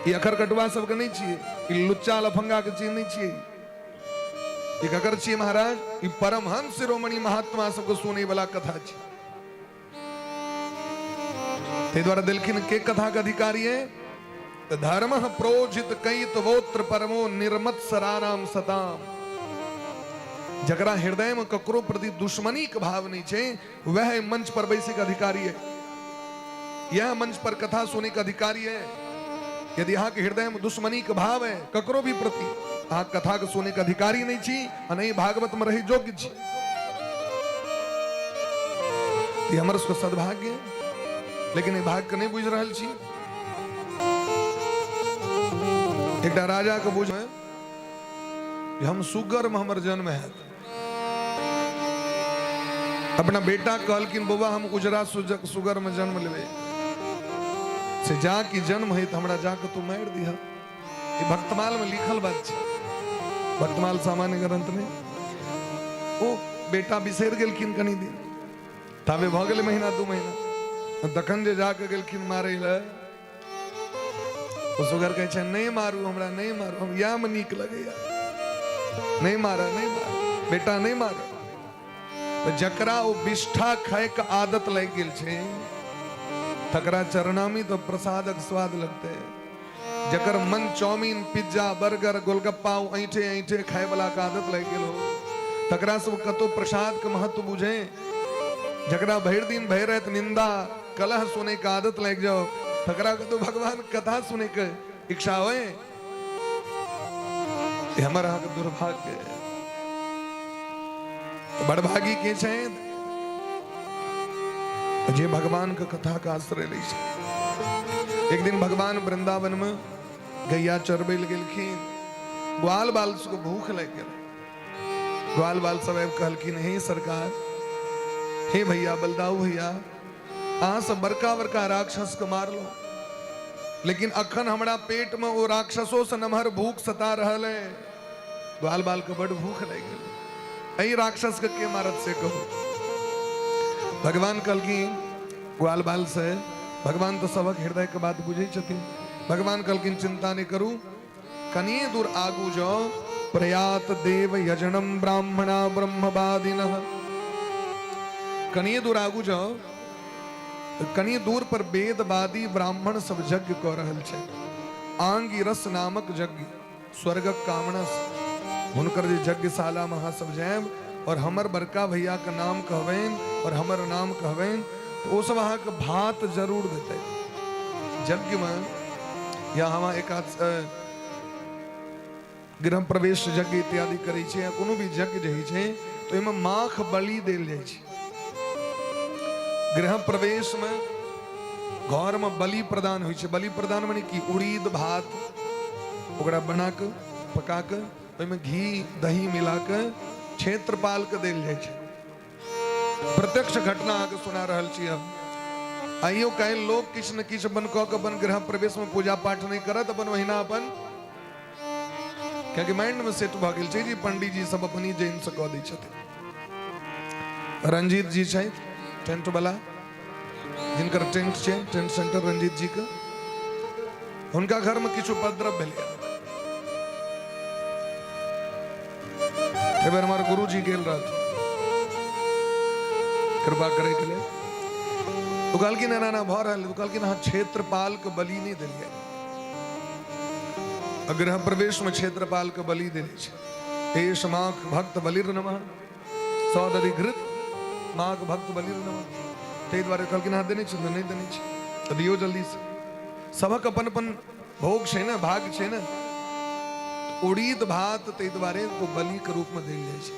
ई अखर कटुआ सबके नहीं छियै, ई लुच्चा लफंगा के चीज नहीं छियै, ई ककर छियै महाराज? ई परमहंस शिरोमणि महात्मा सबके सुनै वाला कथा छै। ताहि दुआरे देलखिन के कथा के अधिकारी है तऽ धर्म प्रोजित कैतवोत्र परमो निर्मत्सराणाम सताम। जकरा हृदय में ककरो प्रति दुश्मनी के भाव नहीं छै, वह मंच पर बैसे के अधिकारी है, यह मंच पर कथा सुने के अधिकारी है। यदि अहाँ के हृदय में दुश्मनी के भाव है ककरो भी प्रति, अहाँ कथा के सुने के अधिकारी नहीं छी आ नहीं भागवत में रही योग्य छी। ई हमर सबके सद्भाग्य है, लेकिन ई भाग्य के नहीं बुझि रहल छी। एकटा राजा के बुझ जे हम सुगर में हमर जन्म हैत। अपना बेटा कहलखिन, बौआ हम उजरा सुगर में जन्म लेबै, से जा की जन्म है तऽ हमरा जाके तू मारि दिह। ई भक्तमाल में लिखल बात छै, भक्तमाल सामान्य ग्रंथ में। ओ बेटा बिसरि गेलखिन कनी दिन, ताबे भऽ गेलै महीना 2 महीना। तखन जे जाके गेलखिन मारै लए, ओ सुगर कहै छै, नहि मारू हमरा, नहि मारू, हम इएह मे नीक लगैया, नहि मार, नहि मार बेटा, नहि मार। तऽ जकरा ओ विष्ठा खायके आदत लागि गेल छै, तकरा चरणामी तऽ प्रसादक स्वाद लगतै। जकर मन चाउमीन, पिज्जा, बर्गर, गोलगप्पा ऐठे ऐठे खाय वाला के आदत लागि गेल हो, तकरा सब कतौ प्रसाद के महत्व बुझे। जकरा भरि दिन भरि राति निंदा कलह सुने के आदत लागि जाओ, तकरा कतौ भगवान कथा सुने के इच्छा होए। हमर अहाँके दुर्भाग्य है। बड़भागी के छै जे भगवान के कथा के आश्रय लै छै। एक दिन भगवान वृंदावन में गैया चरबै लए गेलखिन। ग्वाल बाल सबके भूख लागि गेल। ग्वाल बाल सब आबि कहलखिन, हे सरकार, हे भैया बलदाऊ भैया, अहाँ सब बड़का बड़का राक्षस के मारलो, लेकिन अखन हमरा पेट में ओ राक्षसो से नमहर भूख सता रहल है। ग्वाल बाल के बड भूख लागि गेल, एहि राक्षस के के मारत से कहू। भगवान कहलखिन ग्वाल बाल से, भगवान तो सबक हृदय के बात बुझै छथिन। भगवान कहलखिन, चिंता नहीं करू, कनिए दूर आगू जाओ, प्रयात देव यजनम ब्राह्मणा ब्रह्मवादिनः। कनिए दूर आगू जाओ, कनिए दूर पर वेदवादी ब्राह्मण सब यज्ञ कऽ रहल छै, आंगिरस नामक यज्ञ, स्वर्गक कामना से। हुनकर जे यज्ञशाला में अहाँ सब जायब और हमर बड़का भैया के नाम कहबनि और हमर नाम कहबनि, तो ओ सब अहाँके भात जरूर देतै। यज्ञ में या हम एक गृह प्रवेश यज्ञ इत्यादि करै छै या कोनो भी यज्ञ जे होइ छै, तऽ ओहिमे माख बलि देल जाइ छै। गृह प्रवेश में घर में बलि प्रदान होइ छै। बलि प्रदान मने की, उड़ीद भात ओकरा बना कऽ पका कऽ ओहिमे घी दही मिला कऽ क्षेत्रपाल के देल जाइ छै। प्रत्यक्ष घटना अहाँके सुना रहल छी हम। आइयो काल्हि लोक किछु ने किछु अपन कऽ कऽ अपन गृह प्रवेश में पूजा पाठ नहि करत, अपन ओहिना अपन, कियाकि माइंड में सेट भऽ गेल छै जे पंडीजी सब अपन ही जैन से कऽ दै छथिन। रंजीत जी छथि टेंट वाला, जिनकर टेंट छै, टेंट सेंटर रंजीत जी के, हुनका घर में किछु उपद्रव भेलै। एहि बेर हमर गुरुजी गेल रहथिन कृपा करे के लेल। ओ कहलखिन, एना एना भऽ रहल। ओ कहलखिन, अहाँ क्षेत्रपाल के बलि नहि देलियै। गृह प्रवेश में क्षेत्रपाल के बलि देने छै। एष माख भक्त बलिर नमः, सौदधिघृत माघ भक्त बलिर नमः। ताहि दुआरे कहलखिन, अहाँ देने छी? नहि देने छी। तऽ दियौ जल्दीसँ। सभक अपन अपन भोग छै ने, भाग छै ने। उड़ीद भात ताहि दुआरे ओ बलिके रूपमे देल जाइ छै।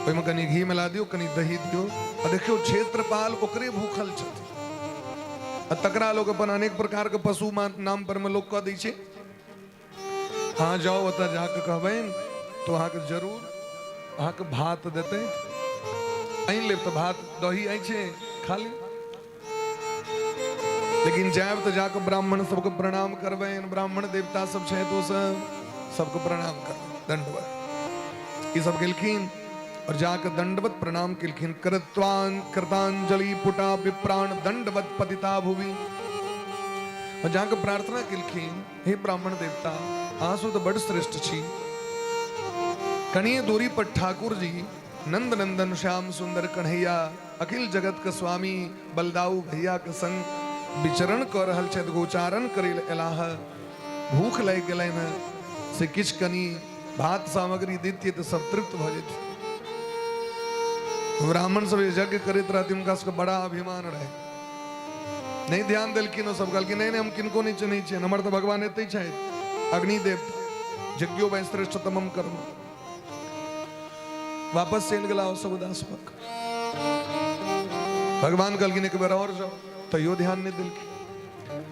ओहिमे कनि घी मिला दियौ, कनि दही दियौ, आ देखियौ क्षेत्रपाल ओकरे भूखल छथिन, आ तकरा लोक अपन अनेक प्रकारके पशु नाम पर मे लोक कऽ दै छै। अहाँ जाउ, ओतऽ जाकऽ कहबनि तऽ अहाँके जरूर अहाँके भात देतै। आनि लेब तऽ भात दही अछि, खा लेब। लेकिन जायब तऽ जाकऽ ब्राह्मण सबके प्रणाम करबनि, ब्राह्मण देवता सब छथि, ओ सब सबके प्रणाम करबनि, दंडवत। ई सब गेलखिन और जाके दंडवत प्रणाम केलखिन। कृत्वान कृतांजलि पुटा विप्राण दंडवत पतिता भुवि। और जाके प्रार्थना केलखिन, हे ब्राह्मण देवता, अहाँ सब तऽ बड श्रेष्ठ छी। कनिए दूरी पर ठाकुर जी नंद नंदन श्याम सुंदर कन्हैया अखिल जगत के स्वामी बलदाऊ भैया के संग विचरण कऽ रहल छथि, गोचारण करै लए एलाह। भूख लागि गेलनि हँ, से किछु कनि भात सामग्री दितियै तऽ सब तृप्त भऽ जेतै। ब्राह्मण सब यज्ञ करैत रहथिन, हुनका सबके बड़ा अभिमान रहे। नहि ध्यान देलखिन ओ सब, कहलखिन नहि नहि, हम किनको नहि चिन्है छियनि, हमर तऽ भगवान एतै छथि, अग्निदेव, यज्ञो वै श्रेष्ठतमम कर्म। वापस चलि गेला ओ सब उदास भऽ कऽ। भगवान कहलखिन एक बेर और जाओ, तैयो ध्यान नहि देलखिन।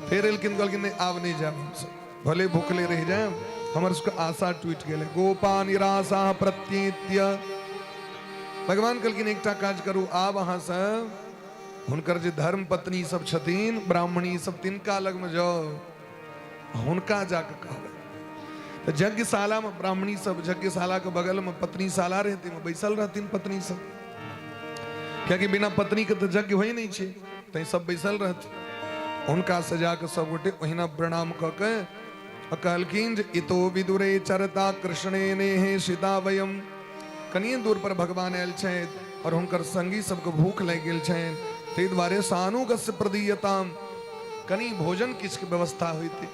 फेर एलखिन, कहलखिन नहि, आब नहि जायब हमसब, भले भूखले रहि जायब, हमर सबके आशा टूटि गेलै। गोपा निराशा प्रत्येत्य। भगवान कहलखिन एकटा काज करू, आब अहाँ सब हुनकर जे धर्म पत्नी सब छथिन, ब्राह्मणी सब, तिनका लगमे जाउ, हुनका जाके कहबै। तऽ यज्ञशालामे ब्राह्मणी सब, यज्ञशालाके बगलमे पत्नीशाला रहै, ताहिमे बैसल रहथिन पत्नी सब, कियाकि बिना पत्नीके तऽ यज्ञ होइ नहि छै, तैं सब बैसल रहथिन। हुनका सजा कऽ सब गोटे ओहिना प्रणाम कऽ के आ कहलखिन जे इतो विदुरे चरता कृष्णे नेहे सीता वयम। कनिए दूर पर भगवान आयल छथि और हुनकर संगी सबके भूख लागि गेल छनि, ताहि दुआरे सानुगस्य प्रदीयताम, कनि भोजन किछुके व्यवस्था होइतै।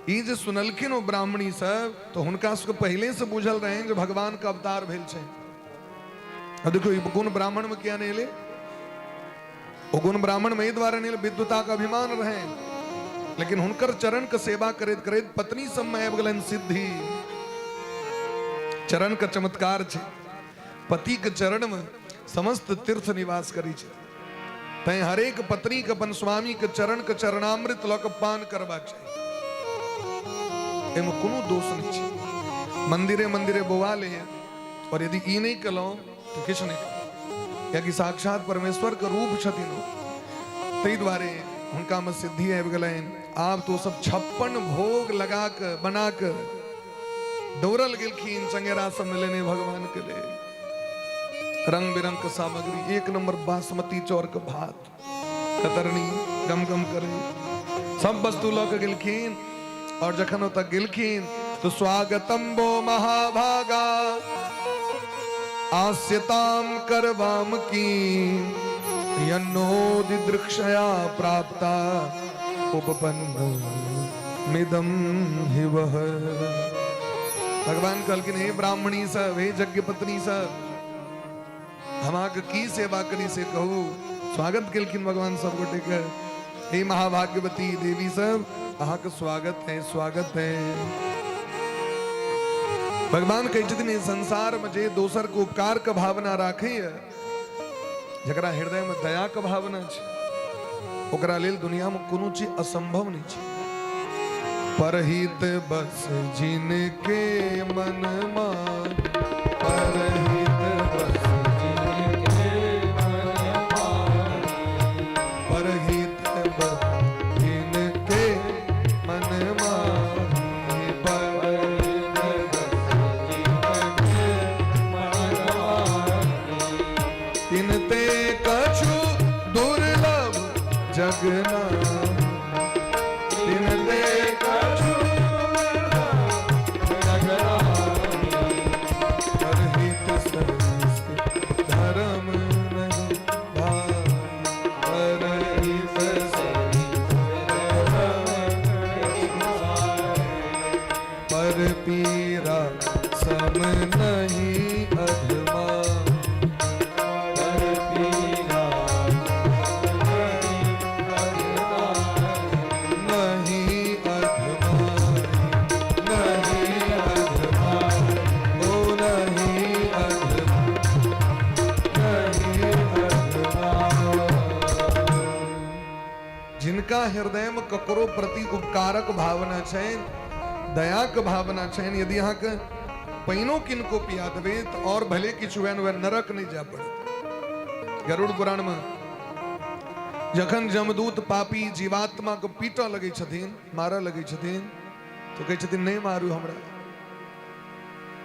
ई जे सुनलखिन ओ ब्राह्मणी सब, तऽ हुनका सबके पहिले से बुझल रहनि जे भगवान के अवतार भेल छै। आ देखियौ, ई गुण ब्राह्मण में किया नहि एलै? ओ गुण ब्राह्मण में एहि दुआरे नहि एलै, विद्वता के अभिमान रहनि, लेकिन हुनकर चरण के सेवा करैत करैत पत्नी सब में आबि गेलनि सिद्धि। चरण के चमत्कार छै, पति के चरण में समस्त तीर्थ निवास करै छै। तैं हरेक पत्नी के अपन स्वामी के चरण के चरणामृत लऽ कऽ पान करबाक चाही, एहिमे कोनो दोष नहि छै। मंदिरे मंदिरे बौआ ले, और यदि ई नहि केलहुँ तऽ किछु नहि केलहुँ, कियाकि साक्षात परमेश्वर के रूप छथिन ओ। ताहि दुआरे हुनकामे सिद्धि आबि गेलनि। आब तऽ ओ सब 56 भोग लगा कऽ बना कऽ दौड़ल गेलखिन चंगेरा सबमे लेने भगवान के लेल। रंग बिरंग के सामग्री, एक नंबर बासमती चाउर के भात, कतरनी गम गम करे, सब वस्तु लऽ के गेलखिन। और जखन ओतऽ गेलखिन तो स्वागतम बो महाभागा आस्यताम करवाम की यन्नो दिदृक्षया प्राप्ता उपपन्न मिदम हि वह। भगवान कहलखिन हे ब्राह्मणी सब, हे यज्ञ पत्नी सब, हम अहाँके की सेवा करी से कहू। स्वागत केलखिन भगवान सब गोटे के। हे महाभाग्यवती देवी सब, अहाँके स्वागत है, स्वागत है। भगवान कहै छथिन एहि संसार में जे दोसर के उपकार के भावना राखैया, जकरा हृदय में दया के भावना छै, ओकरा लेल दुनिया में कोनो चीज असंभव नहीं छै। परहित बस जिनके मन मान, परहित बस जिनके मन मान, परहित बस जिनके मन मान, परहित बस जिनके मन मान, तिन ते कछु दुर्लभ जग नाहि, तिन ते कछु दुर्लभ जग नाहि, परहित सरिस धर्म नहीं भाई, परहित सरिस धर्म नहीं भाई, पर पीरा सम नहीं अधमा, पर पीरा नहीं अधमा, नहीं अधमा, ओ नहीं अधमा, नहीं अधमा। जिनका हृदय में ककरो प्रति उपकारक भावना छनि, दयाक भावना छनि, यदि अहाँके पानिओ किनको पिया देबै तऽ और भले किछु हुए न नरक नहि जाय पड़त। गरुड़ पुराण में जखन जमदूत पापी जीवात्मा के पीटऽ लगै छथिन, मारऽ लगै छथिन, तऽ कहै छथिन नहि मारू हमरा।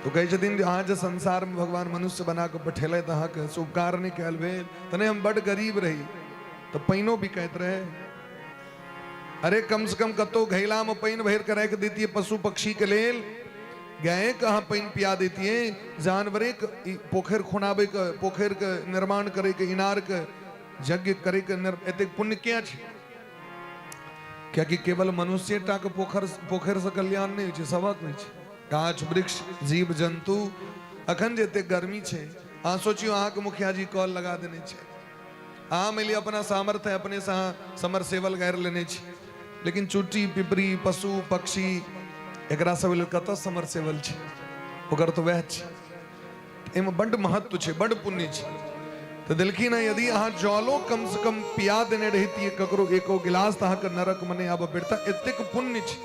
तो कहै छथिन जे अहाँ जे संसार में भगवान मनुष्य बना कऽ पठेलथि, अहाँके से उपकार नहि कयल भेल? तऽ नहि, हम बड्ड गरीब रही तऽ पानिओ बिकाइत रहै। अरे कम से कम कतौ घैला में पानि भरि कऽ राखि दैतियै पशु पक्षी के लेल, गाये के अहाँ पानि पिया दैतियै, जानवरे के ई पोखरि खुनाबै के, पोखरि के निर्माण करे के, इनार के यज्ञ करे के एतेक पुण्य किया छै? कियाकि केवल मनुष्य टा के पोखरि से कल्याण नहि होइ छै, सबक होइ छै, गाछ वृक्ष जीव जन्तु। अखन जे एतेक गर्मी छै अहाँ सोचियौ, अहाँके मुखिया जी कॉल लगा देने छै, अहाँ मानि लिअ अपना सामर्थ्य अपने से अहाँ समरसेबल गाड़ि लेने छी, लेकिन चुट्टी पिपरी पशु पक्षी एकरा सब लेल कतऽ समरसेबल छै? ओकर तऽ वएह छै। एहिमे बड्ड महत्व छै, बड्ड पुण्य छै। तऽ देलखिन हँ, यदि अहाँ जलो कम से कम पिया देने रहितियै ककरो एको गिलास, तऽ अहाँके नरकमे नहि आबऽ पड़ता। एतेक पुण्य छै।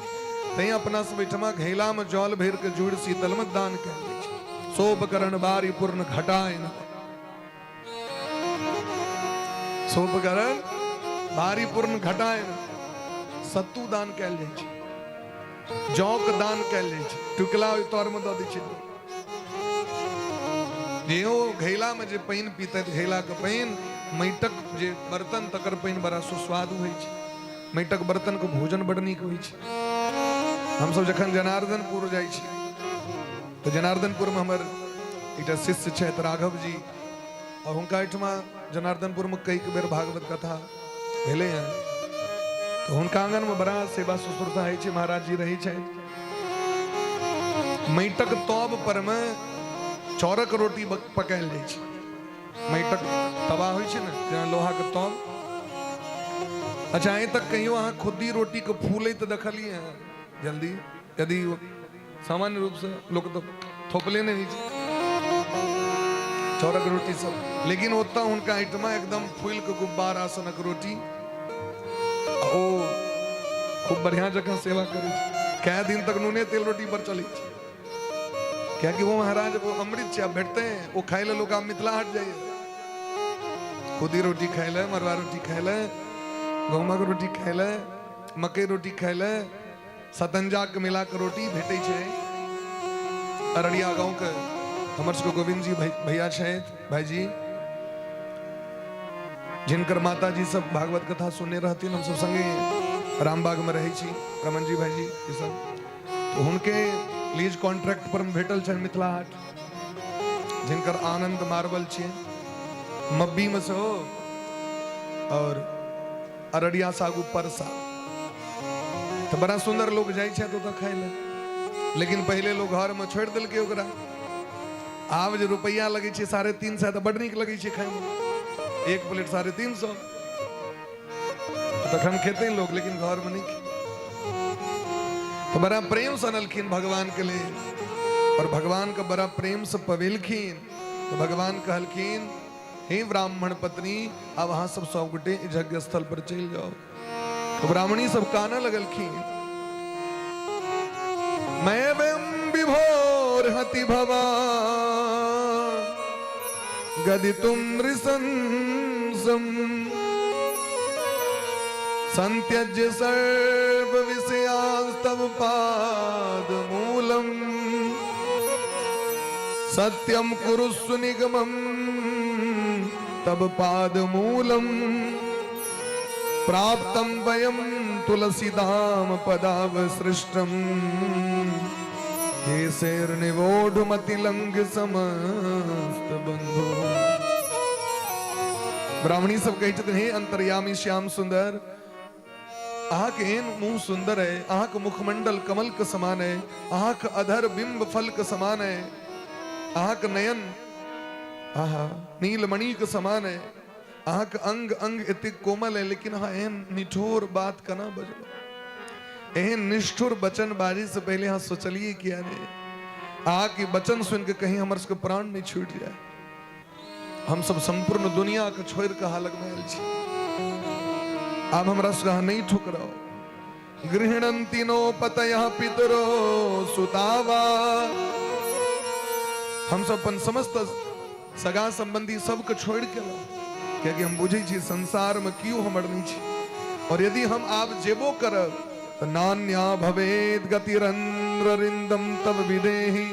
तैं अपना सब एहिठमा घैलामे जल भरि कऽ जुड़ शीतलमे दान कयल जाइ छै। सोपकरण बारी पूर्ण घटाय न, सोपकरण बारी पूर्ण घटाय न। सत्तू दान कयल जाइ छै, जौक दान कयल जाइ छै, टुकला ओहि तरमे दऽ दै छै। जे ओ घैलामे जे पानि पीतै, घैलाके पानि, माटिक जे बर्तन तकर पानि बड़ा सुस्वादु होइ छै। माटिक बर्तनके भोजन बड़ नीक होइ छै। हमसब जखन जनार्दनपुर जाइ छी तऽ जनार्दनपुरमे हमर एकटा शिष्य छथि राघव जी, और हुनका एहिठमा जनार्दनपुरमे कई बेर भागवत कथा भेलै हँ। तऽ हुनका आंगनमे बड़ा सेवा शुश्रूषा होइ छै, महाराज जी रहै छथि। माटिक तब पर मे चाउरक रोटी पकायल जाइ छै। माटिक तवा होइ छै ने, जेना लोहाके तब। अच्छा, आइ तक कहियो अहाँ खुद्दी रोटीके फूलैत देखलियै हँ? जल्दी यदि सामान्य रूपसँ लोक तऽ थोपले नहि होइ छै चाउरक रोटी सब, लेकिन ओतऽ हुनका एहिठमा एकदम फूलि कऽ गुब्बारा सनक रोटी। ओ खूब बढ़िया जकाँ सेवा करै छै। कए दिन तक नूने तेल रोटी पर चलै छै, कियाकि वो महाराज वो अमृत छै। आब भेटते हैं ओ खाइ लए लोक आब मिथिला हाट जाइए खुदी रोटी खाइ लए, मड़ुआ रोटी खाइ लए, गहूमक रोटी खाइ लए, मकई रोटी खाइ लए। सतंजा के मिला के रोटी भेटै छै अररिया गाँव के। हमर सबके गोविंद जी भैया छथि, भाईजी, जिनकर माता जी सब भागवत कथा सुनने रहथिन। हमसब संगे रामबाग में रहै छी, रमन जी, भाईजी ई सब। तो हुनके लीज कॉन्ट्रैक्ट पर भेटल छनि मिथिला हाट, जिनकर आनंद मार्बल छियै मब्बी में सेहो और अररिया सागु परसा। तऽ बड़ा सुंदर लोग जाइ छै ओतऽ खाय लए, लेकिन पहिले लोग घर में छोड़ि देलकै ओकरा। आब जे रुपैआ लगै छै 350 तऽ बड नीक लगै छै खायमे। एक प्लेट 350, तखन खेतै लोग, लेकिन घरमे नहि खेतै। तऽ बड़ा प्रेम से अनलखिन भगवान के लेल और भगवान के बड़ा प्रेम से पवेलखिन। तऽ भगवान कहलखिन, हे ब्राह्मण पत्नी, आब अहाँ सब सब गोटे यज्ञ स्थल पर चलि जाओ। तो ब्राह्मणी सब कानऽ लगलखिन, मैं विभोर हति भवा गदितुम नृशंसम संत्यज्य सर्व विषयास्तव पाद मूलम सत्यम कुरुस्व निगमम तब पाद मूलम प्राप्तम वयम तुलसीदाम पदावसृष्टम केशैर्निवोढुमतिलंघ समस्त बंधु। ब्राह्मणी सब कहै छथिन, हे अंतर्यामी श्याम सुंदर, अहाँके एहन मुंह सुंदर है, अहाँके मुखमंडल कमल के समान है, अहाँके अधर बिंब फल के समान है, अहाँके नयन आहा नीलमणि के समान है, अहाँके अंग अंग एतेक कोमल है, लेकिन अहाँ एहन निठोर बात केना बजलहुँ? एहन निष्ठुर वचन बाजै से पहले अहाँ सोचलिए किया नहीं? अहाँके वचन सुनि के कहीं हमर सबके प्राण नहीं छूट जाए। हम सब संपूर्ण दुनिया के छोड़ के अहाँ लगमे आयल छी, आब हमरा सबके अहाँ नहीं ठुकराउ। गृहणंति नो पतयः पितरो सुतावा। हम सब अपन समस्त सगा संबंधी सबके छोड़ के, कियाकि हम बुझै छी संसार में क्यों हमर नहीं छी, और यदि हम आब जेबो करब तऽ नान्या भवेद गतिरंद्र रिंदम तब विदेही।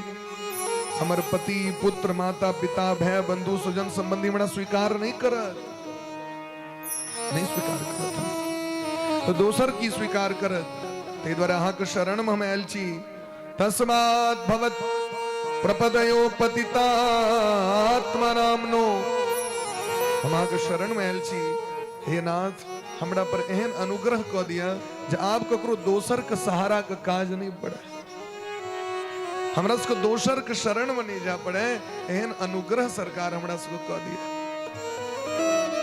हमर पति, पुत्र, माता, पिता, भाई, बंधु, स्वजन, संबंधी हमरा स्वीकार नहीं करत, नहीं स्वीकार करत, तो दोसर की स्वीकार करत? ताहि दुआरे अहाँके शरण में हम आयल छी। तस्मात् भवत प्रपदयो पतितात्मनामनो, हम अहाँके शरण में आयल छी। हे नाथ, हमरा पर एहन अनुग्रह कऽ दिअ जे आब ककरो दोसर के सहारा के काज नहीं पड़े। हमरा सबके दोसर के शरण में नहीं जा पड़े, एहन अनुग्रह सरकार हमरा सबके कऽ दिया,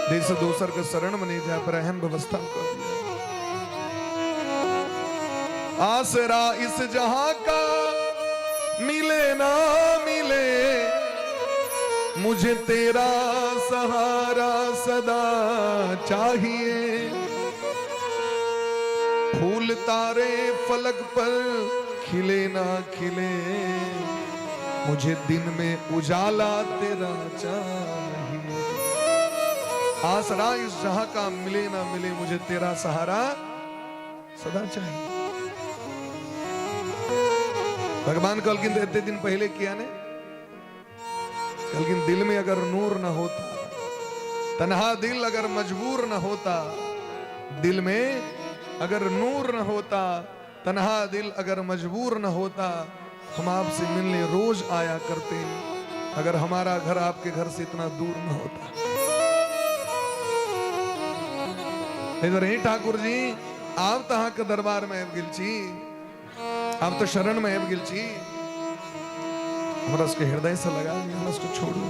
जैसे दोसर के शरण में नहीं जा पड़े एहन व्यवस्था कऽ दिया। आसरा इस जहां का मिले ना मिले, मुझे तेरा सहारा सदा चाहिए। फूल तारे फलक पर खिले ना खिले, मुझे दिन में उजाला तेरा चाहिए। आसरा इस जहां का मिले ना मिले, मुझे तेरा सहारा सदा चाहिए। भगवान कहलखिन तऽ एते दिन पहिले किया ने? कहलखिन दिल में अगर नूर न होता, तन्हा दिल अगर मजबूर न होता, दिल में अगर नूर न होता, तन्हा दिल अगर मजबूर न होता, हम आपसे मिलने रोज आया करते, अगर हमारा घर आपके घर से इतना दूर न होता। इधर ही ठाकुर जी आब तऽ अहाँके दरबार में आबि गेल छी, आब तऽ शरण में आबि गेल छी, हमरा सबके हृदय से लगा लिअ, हमरा सबके छोड़ू।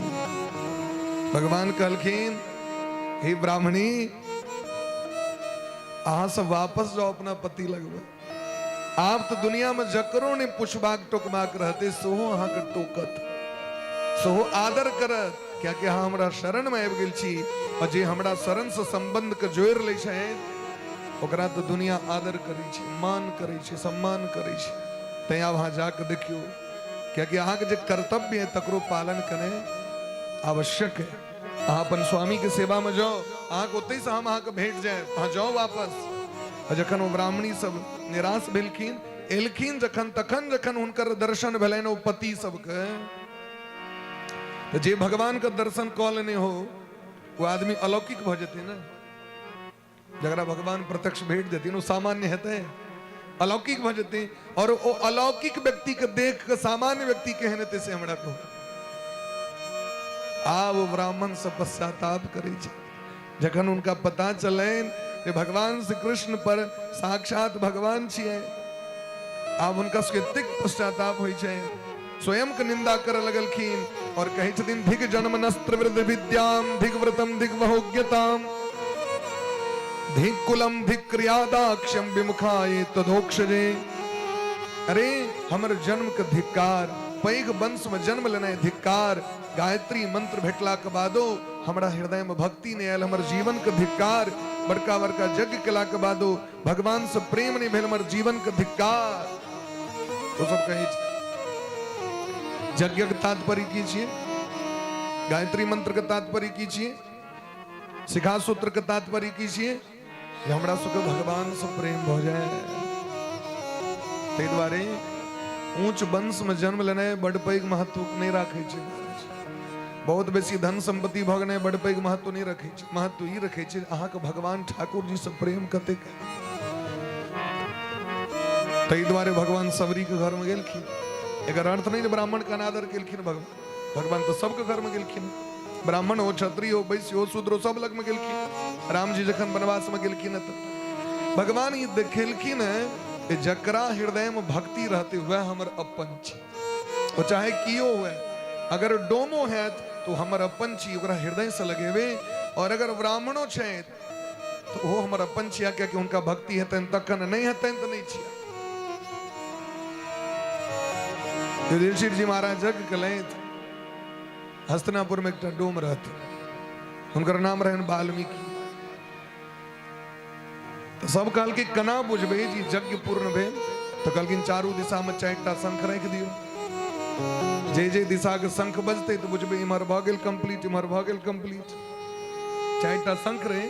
भगवान कहलखिन हे ब्राह्मणी, अहाँ सब वापस जाओ अपना पति लगबै। आब तऽ दुनिया में जकरो नहि पुछबाक टोकबाक रहते सेहो अहाँके टोकत, सेहो आदर करत, कियाकि अहाँ हमरा शरण में आबि गेल छी, और जे हमरा शरण से संबंध के जोड़ि लै छै ओकरा तऽ दुनिया आदर करै छै, मान करै छै, सम्मान करै छै। तैं आब अहाँ जाके देखियौ, कियाकि अहाँके जे कर्तव्य है तकरो पालन करनाइ आवश्यक है। अहाँ अपन स्वामी के सेवा में जाओ, अहाँके ओतहि से हम अहाँके भेट जायब, अहाँ जाओ वापस। आ जखन ओ ब्राह्मणी सब निराश भेलखिन, एलखिन जखन, तखन जखन हुनकर दर्शन भेलनि ओ पति सबके, तऽ जे भगवान के दर्शन कऽ लेने हो ओ आदमी अलौकिक भऽ जेतै ने। जकरा भगवान प्रत्यक्ष भेट देथिन ओ सामान्य हेतै, अलौकिक भऽ जेतै। और ओ अलौकिक व्यक्ति के देख के सामान्य व्यक्ति केहन हेतै से हमरा कहू। आब ओ ब्राह्मण सब पश्चाताप करै छै जखन हुनका पता चलनि जे भगवान श्री कृष्ण पर साक्षात भगवान छियै। आब हुनका सबके एतेक पश्चाताप होइ छै, स्वयं के निंदा करऽ लगलखिन और कहै छथिन धिग जन्म नस्त्र वृद्ध विद्याम धिग व्रतम धिग वहोग्यताम धिग कुलम धिग क्रियादाक्ष्यम विमुखाये तदोक्षजे। अरे हमर जन्म के धिक्कार, पैघ वंश में जन्म लेनाइ धिक्कार, गायत्री मंत्र भेटला के बादो हमरा हृदय में भक्ति नहीं आयल, हमर जीवन के धिक्कार, बड़का बड़का यज्ञ केला के बादो भगवान से प्रेम नहीं भेल, हमर जीवन के धिक्कार। ओ सब कहै छै यज्ञ के तात्पर्य की छियै, गायत्री मंत्र के तात्पर्य की छियै, शिखा सूत्र के तात्पर्य की छियै, जे हमरा सबके भगवान से प्रेम भऽ जाय। ताहि दुआरे ऊंच वंश में जन्म लेनाइ बड पैघ महत्व नहि राखै छै। बहुत बेसी धन संपत्ति भऽ गेनाइ बड पैघ महत्व नहि रखै छै। महत्व ई रखै छै अहाँके भगवान ठाकुर जी से प्रेम कतेक है। ताहि दुआरे भगवान सबरी के घर में गेलखिन। एकर अर्थ नहि जे ब्राह्मण के अनादर केलखिन भगवान, भगवान तऽ सबके घर में गेलखिन, ब्राह्मण हो, क्षत्रिय हो, वैश्य हो, शूद्र हो, सब लग में गेलखिन। राम जी जखन वनवास में गेलखिन तऽ भगवान ई देखेलखिन जे जकरा हृदय में भक्ति रहते वह हमर अपन छी, ओ चाहे कियो हुए, अगर डोमो हैत तो हमर अपन छी, ओकरा हृदय से लगेबे, और अगर ब्राह्मणो छै तो वो हमर अपन छिया, कियाकि हुनका भक्ति हेतनि तखन, नहीं हेतनि तऽ नहीं छिया। युधिष्ठिर जी महाराज यज्ञ केलथि, हस्तिनापुर में एकटा डोम रहथिन, हुनकर नाम रहनि वाल्मीकि। तऽ सब कहलकै केना बुझबै जे यज्ञ पूर्ण भेल? तऽ कहलखिन चारू दिशा में 4टा शंख राखि दियौ, जे जे दिशा के शंख बजतै तऽ बुझबै इम्हर भऽ गेल कंप्लीट, इम्हर भऽ गेल कंप्लीट। 4टा शंख रहे,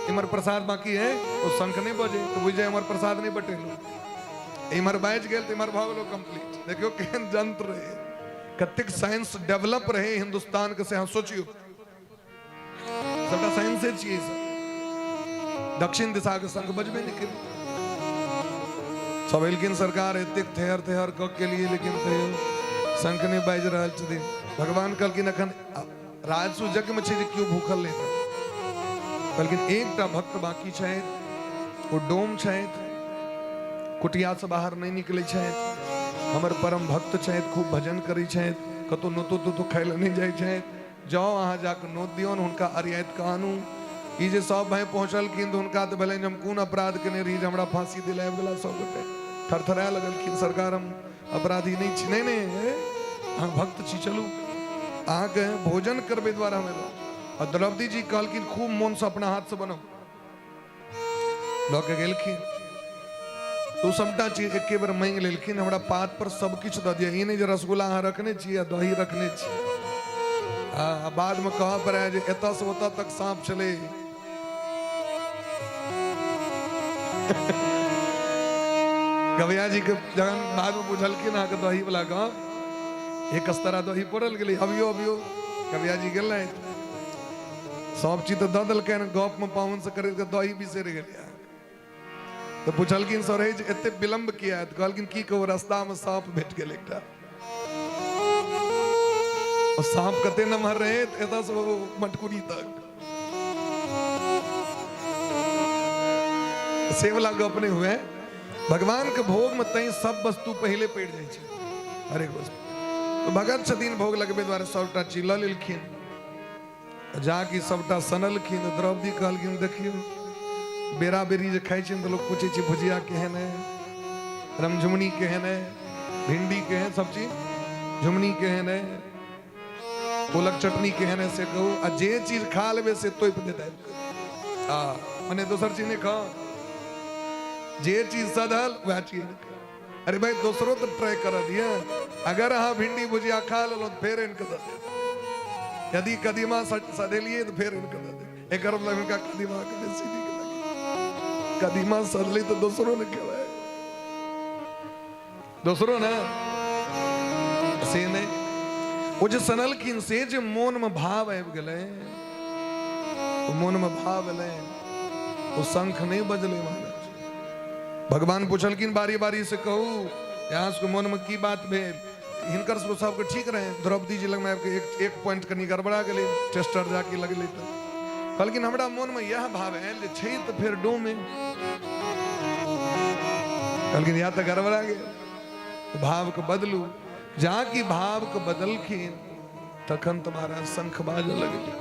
इम्हर प्रसाद बाकी है, ओ शंख नहीं बजे तो बुझ जाए इम्हर प्रसाद नहीं बटेलो, इम्हर बाजि गेल तऽ इम्हर भऽ गेलो कंप्लीट। देखियौ केहन यंत्र रहे, कतेक साइंस डेवलप रहे हिंदुस्तान के, से अहाँ सोचियौ, सबटा साइंसे छियै सब। दक्षिण दिशा के शंख बजबे नहीं केलै, सब एलखिन सरकार एतेक थेहर थेहर कऽ के लिए, लेकिन तैयो शंख नहि बाजि रहल छथिन। भगवान कहलखिन अखन राजसु यज्ञ में छै जे केओ भूखल नहि रहत। कहलखिन एकटा भक्त बाकी छथि, ओ डोम छथि, कुटिया से बाहर नहि निकलै छथि, हमर परम भक्त छथि, खूब भजन करै छथि, कतहु नोतो तोतो खाय लए नहि जाइ छथि। जाउ अहाँ जाकऽ नोत दियौन, हुनका अरियाइत कऽ आनू। ई जे सब भाय पहुँचलखिन तऽ हुनका तऽ भेलनि जे हम कोन अपराध केने रही जे हमरा फाँसी दिलाबि गेला। सब गोटे थरथराए लगलखिन, सरकार हम अपराधी नहि छी। नहि नहि, अहाँ भक्त छी, चलू अहाँके भोजन करबै दुआरे हम एलहुँ। आ द्रौपदी जी कहलखिन खूब मोनसँ अपना हाथसँ बनाउ। लऽ के गेलखिन तो सबटा चीज एके बेर मांगि लेलखिन, हमरा पात पर सब किछु दऽ दिअ, ई नहि जे रसगुल्ला अहाँ रखने छी आ दही रखने छी आ बादमे कहऽ पड़ै जे एतऽसँ ओतऽ तक साँप छलै। गवैया जी के जखन बादमे बुझलखिन अहाँके दही वाला गप, एक स्तर दही पड़ल गेलै। अभियो अभियो गवैया जी गेल रहथि, सब चीज तऽ दऽ देलकनि, गपमे पाहुन से करैत दही बिसरि गेलै। तऽ पुछलखिन सर हे जे एते विलम्ब किया? तऽ कहलखिन की कहू, रास्तामे साँप भेट गेल एकटा। ओ साँप कते नमहर रहे, एतऽ से मटकुरी तक। से वाला गप नहि हुए। भगवान के भोग में तैं सब वस्तु पहिले पड़ि जाइ छै, हरेक वस्तु। तो भगत छथिन, भोग लगबे द्वारे सबटा चीज लऽ लेलखिन। जाकि सबटा सनलखिन। द्रौपदी कहलखिन देखियौ, बेरा बेरी जे खाइ छै तऽ लोक पूछै छै भुजिया केहन है, रमझुमनी केहन है, भिंडी केहन, सब चीज झुमनी केहन है, ओलक चटनी केहन है से कहू। आ जे चीज खा लेबै से तोपि देत आबि कऽ, आ मने दोसर चीज नहि खाउ, जे चीज सधल वएह चीज। अरे भाई दोसरो तऽ ट्राई कर दिए। अगर अहाँ भिंडी भुजिया खा लेलहुँ तऽ फेर आनि कऽ दऽ देब, यदि कदीमा सधेलियै तऽ फेर आनि कऽ दऽ देब। एकर मतलब हिनका कदीमा के बेसी नीक लगै। कदीमा सधलै तऽ दोसरो ने खेबै, दोसरो ने। से नहि, ओ जे सनलखिन से जे मोनमे भाव आबि गेलै, ओ मोनमे भाव एलै, ओ शंख नहि बजलै महाराज। भगवान पुछलखिन बारी बारी से कहू यहाँ सबके मोनमे की बात भेल। हिनकर सबके सबके ठीक रहे, द्रौपदी जी लगमे आबिके एक एक पॉइंट कनि गड़बड़ा गेलै, टेस्टर जाके लगलै। तऽ कहलखिन हमरा मोनमे इएह भाव आयल जे छै तऽ फेर डोमे। कहलखिन या तऽ गड़बड़ा गेल, भावके बदलू। जहाँ की भावके बदलखिन तखन तऽ महाराज शंख बाजऽ लगलै।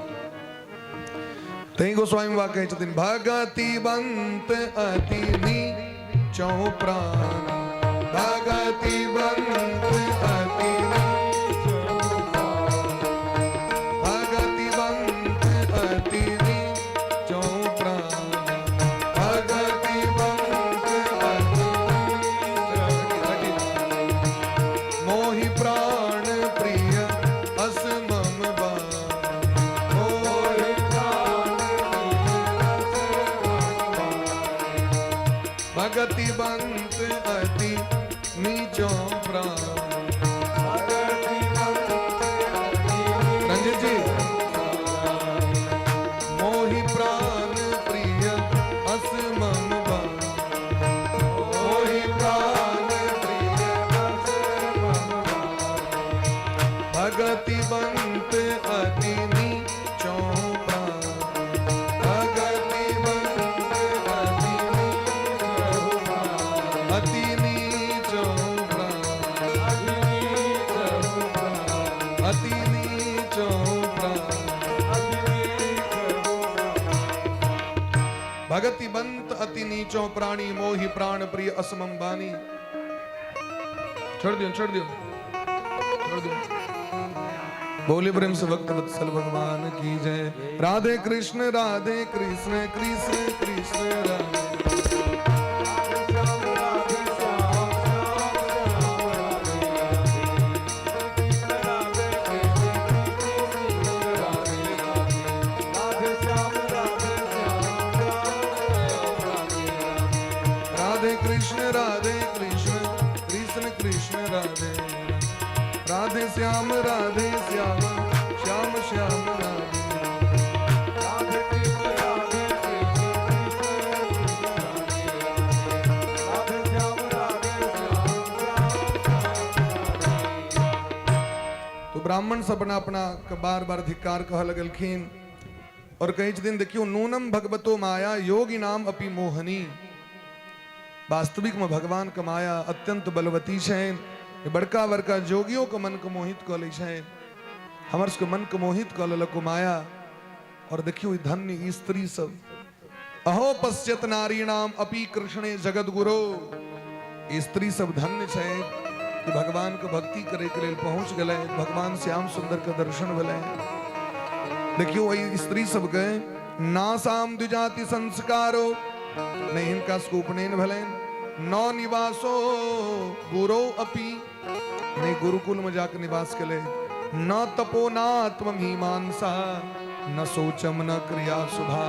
तै गोस्वामी बाबा कहै छथिन भगति बंत अति नीचौ प्राण, भगति बंत अति भगति बंत अति नीचौ प्राण, भगति बंत अति मोहि प्राण प्रिय अस मम बाण, भगति बंत अति नीचो प्राण। रंजित जी मोहि प्राण प्रिय अस मम बाण, मोहि प्राण प्रिय अस मम बाण, भगति बंत अति नीचो प्राण, भगति बंत अति नीचो प्राण, अति नीचो प्राण, अति नीचो प्राण। भगति बंत अति नीचो प्राणी, मोहि प्राण प्रिय असमम बानी। छोड़ दियो, छोड़ दियो, छोड़ दियो। बोले प्रेम से भक्त वत्सल भगवान की जय। राधे कृष्ण राधे कृष्ण कृष्ण कृष्ण राधे, राधे कृष्ण राधे कृष्ण कृष्ण कृष्ण राधे, राधे श्याम राधे श्याम श्याम श्याम राधे, राधे कृष्ण राधे कृष्ण कृष्ण कृष्ण राधे श्याम राधे श्याम श्याम श्याम। तो ब्राह्मण सब अपना अपना बार बार धिक्कार कह लगलखिन और कहै छथिन देखियौ नूनम भगवतो माया योगी नाम अपि मोहनी। वास्तविक में भगवान के माया अत्यंत बलवती छनि। बड़का बड़का जोगियों के मन के मोहित कऽ लै छै। हमर सबके मन के मोहित कऽ लेलक ओ माया। और देखियौ ई धन्य ई स्त्री सब, अहो पश्यत नारीणाम अपि कृष्णे जगत गुरु। स्त्री सब धन्य छै कि भगवान के भक्ति करे के लेल पहुंच गेलै, भगवान श्याम सुंदर के दर्शन भेलै। देखियौ एहि स्त्री सबके नासाम द्विजाति संस्कारो, नहि हिनका सबके उपनयन भेलनि, न निवासो गुरो अपि, नहि गुरुकुल में जाके निवास केले, न तपो नात्म मीमांसा, न शौचम न क्रिया शुभा,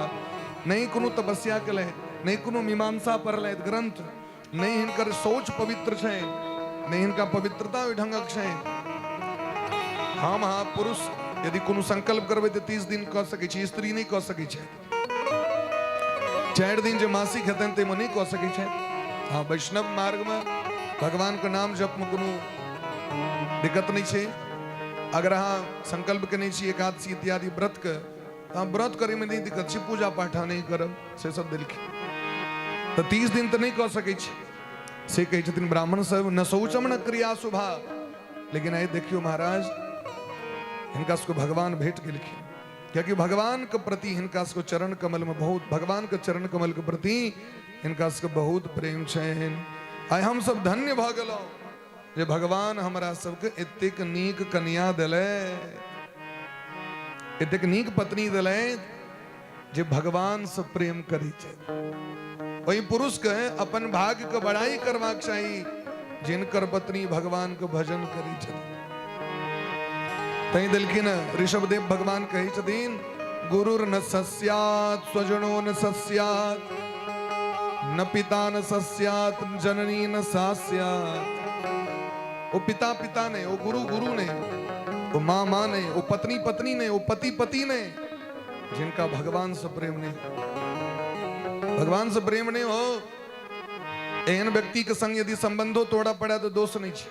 नहीं कोनो तपस्या केले, नहीं कोनो मीमांसा पढ़ले ग्रंथ, नहीं हिनकर शौच पवित्र छै, नहीं हिनका पवित्रता ओहि ढंगक छै। हम अहाँ पुरुष यदि कोनो संकल्प करबै तऽ 30 दिन कऽ सकै छी, स्त्री नहि कऽ सकै छै। 4 दिन जे मासिक हेतनि ताहिमे नहि कऽ सकै छथि। हँ, वैष्णव मार्गमे भगवानके नाम जपमे कोनो दिक्कत नहि छै। अगर अहाँ संकल्प केने छी एकादशी इत्यादि व्रतके, तऽ अहाँ व्रत करैमे नहि दिक्कत छै, पूजा पाठ अहाँ नहि करब, से सब देलखिन। तऽ 30 दिन तऽ नहि कऽ सकै छी, से कहै छथिन ब्राह्मण सब, न शौचम न क्रिया शुभा। लेकिन आइ देखियौ महाराज, हिनका सबके भगवान भेट गेलखिन, कियाकि भगवान के प्रति हिनका सबके चरण कमल में बहुत, भगवान के चरण कमल के प्रति हिनका सबके बहुत प्रेम छनि। आइ हम सब धन्य भऽ गेलहुँ जे भगवान हमरा सबके एतेक नीक कन्या देलै, एतेक नीक पत्नी देलै जे भगवान से प्रेम करै छै। ओहि पुरुष के अपन भाग्य के बड़ाई करबाक चाही जिनकर पत्नी भगवान के भजन करै छथिन। तैं देलखिन ऋषभदेव भगवान कहै छथिन, गुरुर न सस्यात स्वजनो न सस्यात न पिता न सस्यात जननी न सास्यात। ओ पिता पिता नहीं, ओ गुरु गुरु नहीं, ओ माँ माँ नहीं, ओ पत्नी पत्नी नहीं, ओ पति पति नहीं, जिनका भगवान से प्रेम नहीं, भगवान से प्रेम नहीं हो, एहन व्यक्ति के संग यदि संबंधो तोड़ा पड़ा तो दोष नहीं छे।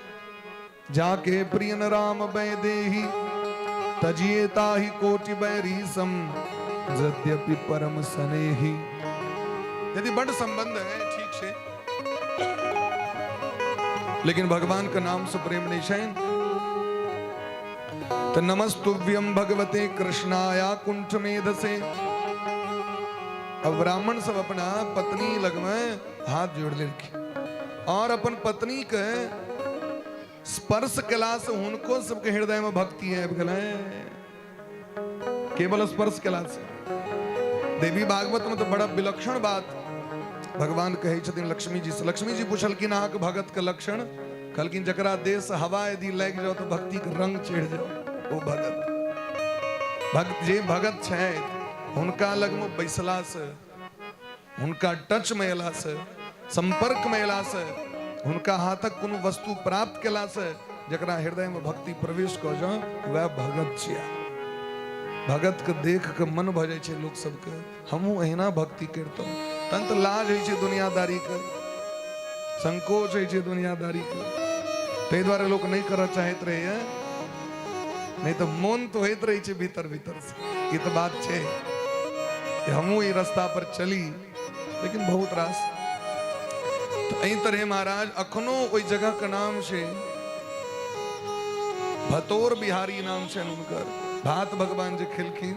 जाके प्रियन राम वैदेही तजिए ताहि कोटि बैरी सम यद्यपि परम सनेही। यदि बड़ संबंध है ठीक छे, लेकिन भगवान के नाम से प्रेम नहीं छे तो नमस्तुभ्यम भगवते कृष्णाया कुंठ मेधसे। अब ब्राह्मण सब अपना पत्नी लग में हाथ जोड़ लेलखिन और अपन पत्नी के स्पर्श केला से हुनको सबके हृदय में भक्ति आबि गेलै, केवल स्पर्श केला से। देवी भागवत में तो बड़ा विलक्षण बात भगवान कहै छथिन लक्ष्मी जी से। लक्ष्मी जी पुछलखिन अहाँके भगत के लक्षण, कहलखिन जकरा देह से हवा यदि लागि जाओ तो भक्ति के रंग चढ़ि जाओ, ओ भगत। भक्त जे भगत छथि हुनका लग में बैसला से, हुनका टच में अयला से, संपर्क में अयला से, हुनका हाथक कोनो वस्तु प्राप्त केला से जकरा हृदय में भक्ति प्रवेश कऽ जाओ वएह भगत छिया। भगत के देख के मन भऽ जाइ छै लोक सबके, हमहूँ अहिना भक्ति करितहुँ। तहन तऽ लाज होइ छै दुनियादारी के, संकोच होइ छै दुनियादारी के, ताहि दुआरे लोक नहि करऽ चाहैत रहैया, नहि तऽ मोन तऽ होइत रहै छै भीतर भीतर से, ई तऽ बात छै कि हमहूँ ई रास्ता पर चली, लेकिन बहुत रास। तऽ एहि तरहे महाराज अखनो ओहि जगह के नाम छै भतोर बिहारी नाम छनि हुनकर। भात भगवान जे खेलखिन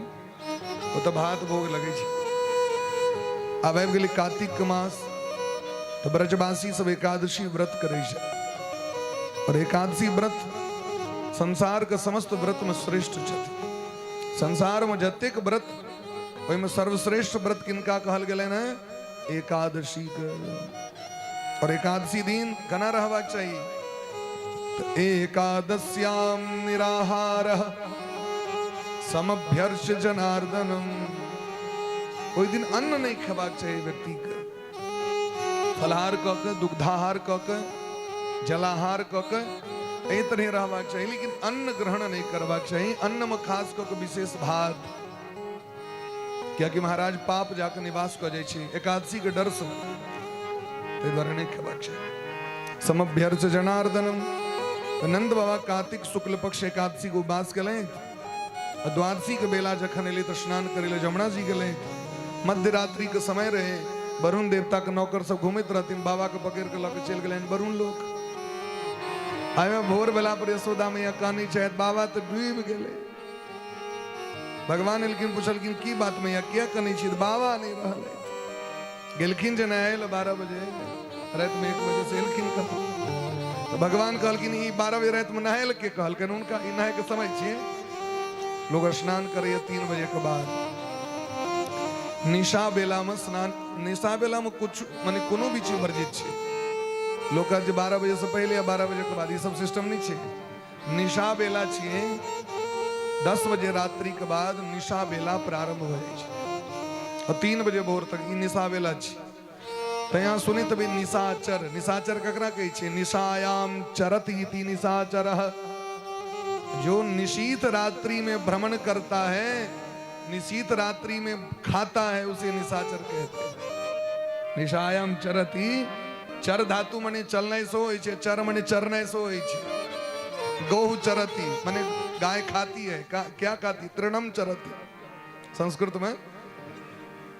ओ तऽ भात भोग लगै छै। आब आबि गेलै कार्तिक के मास, तऽ ब्रजवासी सब एकादशी व्रत करै छै और एकादशी व्रत संसार के समस्त व्रत में श्रेष्ठ छथि। संसार में जतेक व्रत ओहिमे सर्वश्रेष्ठ व्रत किनका कहल गेलनि हेँ? एकादशी के। और एकादशी दिन केना रहबाक चाही? तऽ एकादश्याम निराहार समभ्यर्ष जनार्दनम। ओहि दिन अन्न नहि खेबाक चाही व्यक्ति के, फलहार कऽ के, दुग्धाहार कऽ के, जलाहार कऽ के एहि तरहे रहबाक चाही, लेकिन अन्न ग्रहण नहि करबाक चाही। अन्न में खास कऽ के विशेष भात, कियाकि महाराज पाप जाके निवास कऽ जाइ छै एकादशी के डर से, ताहि दुआरे नहि खेबाक चाही। समभ्यर्च जनार्दनम। तऽ नंद बाबा कार्तिक शुक्ल पक्ष एकादशी के उपवास केलनि आ द्वादशी के बेला जखन एलै तऽ स्नान करै लए जमुना जी गेलै। मध्य रात्रि के समय रहे, वरुण देवता के नौकर सब घूमैत रहथिन, बाबा के पकड़ के लऽ के चलि गेलनि वरुण लोक। एहिमे भोर भेला पर यशोदा मैया कानै छथि, बाबा तऽ डूबि गेलै। भगवान एलखिन, पुछलखिन की बात मैया, किया कनै छी? बाबा नहि रहल। गेलखिन जे नहाय लए 12 बजे रातिमे, 1 बजे से एलखिन कहाँ? तऽ भगवान कहलखिन ई 12 बजे रातिमे नहाय लए के कहलखिन हुनका? ई नहायके समय छियै? लोग स्नान करैए 3 बजे के बाद निशा बेलामे स्नान। निशा बेलामे कुछ माने कोनो भी चीज वर्जित छै। लोक जे 12 बजे से पहिले या 12 बजे के बाद, ई सब सिस्टम नहि छै। निशा बेला छियै, 10 बजे रात्रि के बाद निशा बेला प्रारंभ हो जाइ छै और 3 बजे भोर तक ई निशा बेला छै। तऽ यहाँ सुनी तभी निशाचर, निशाचर ककरा कहै छै? निशायाम चरत इति निशाचर। जो निशीत रात्रि में भ्रमण करता है, निशीत रात्रि में खाता है, उसे निशाचर कहते हैं। निशायाम चरती, चर धातु मने चलनाइ सेहो होइ छै, चर मने चरनाइ सेहो होइ छै। गौ चरती मने गाय खाती है। क्या खाती? तृणम चरती। संस्कृत में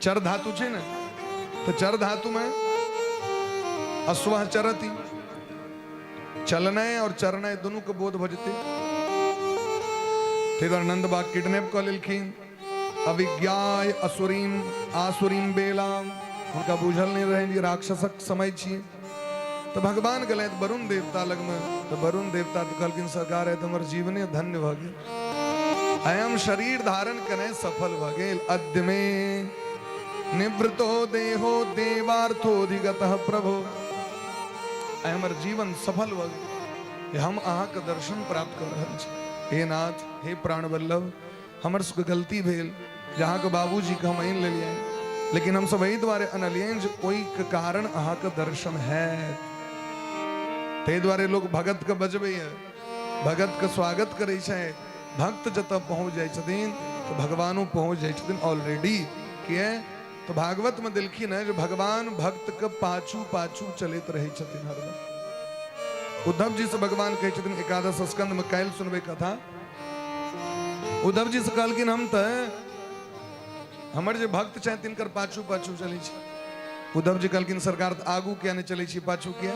चर धातु छै ने, तो चर धातु में अश्व चरती, चलनाइ और चरनाइ दुनू के बोध भऽ जेतै। ताहि दुआरे नंद बाग किडनैप कऽ लेलखिन। अविज्ञाय असुरीम आसुरीम बेलाम, हुनका बुझल नहि रहनि जे राक्षसक समय छियै। तऽ भगवान गेलथि वरुण देवता लगमे, तऽ वरुण देवता तऽ कहलखिन सरकार, आइ तऽ हमर जीवने धन्य भऽ गेल, आइ हम शरीर धारण केनाइ सफल भऽ गेल। अद्य मे निवृतो देहो देवार्थोधिगत प्रभो, आइ हमर जीवन सफल भऽ गेल जे हम अहाँके दर्शन प्राप्त कऽ रहल छी। हे नाथ, हे प्राणवल्लभ, हमर सबके गलती भेल जे अहाँके बाबूजीके हम आनि लेलियनि, लेकिन हमसब एहि दुआरे अनलियनि जे ओहिके कारण अहाँके दर्शन हैत। ताहि दुआरे लोक भगतके बजबैए, भगतके स्वागत करै छै। भक्त जतऽ पहुँच जाइ छथिन तऽ भगवानो पहुँच जाइ छथिन ऑलरेडी। किए तऽ भागवतमे देलखिन हेँ जे भगवान भक्तके पाछू पाछू चलैत रहै छथिन हरदम। उद्धव जी से भगवान कहै छथिन एकादश स्कंद में, काल्हि सुनबै कथा। उद्धव जी से कहलखिन हम तऽ हमर जे भक्त छथि तिनकर पाछू पाछू चलै छी। उद्धव जी कहलखिन सरकार, तऽ आगू किया नहि चलै छी, पाछू किया?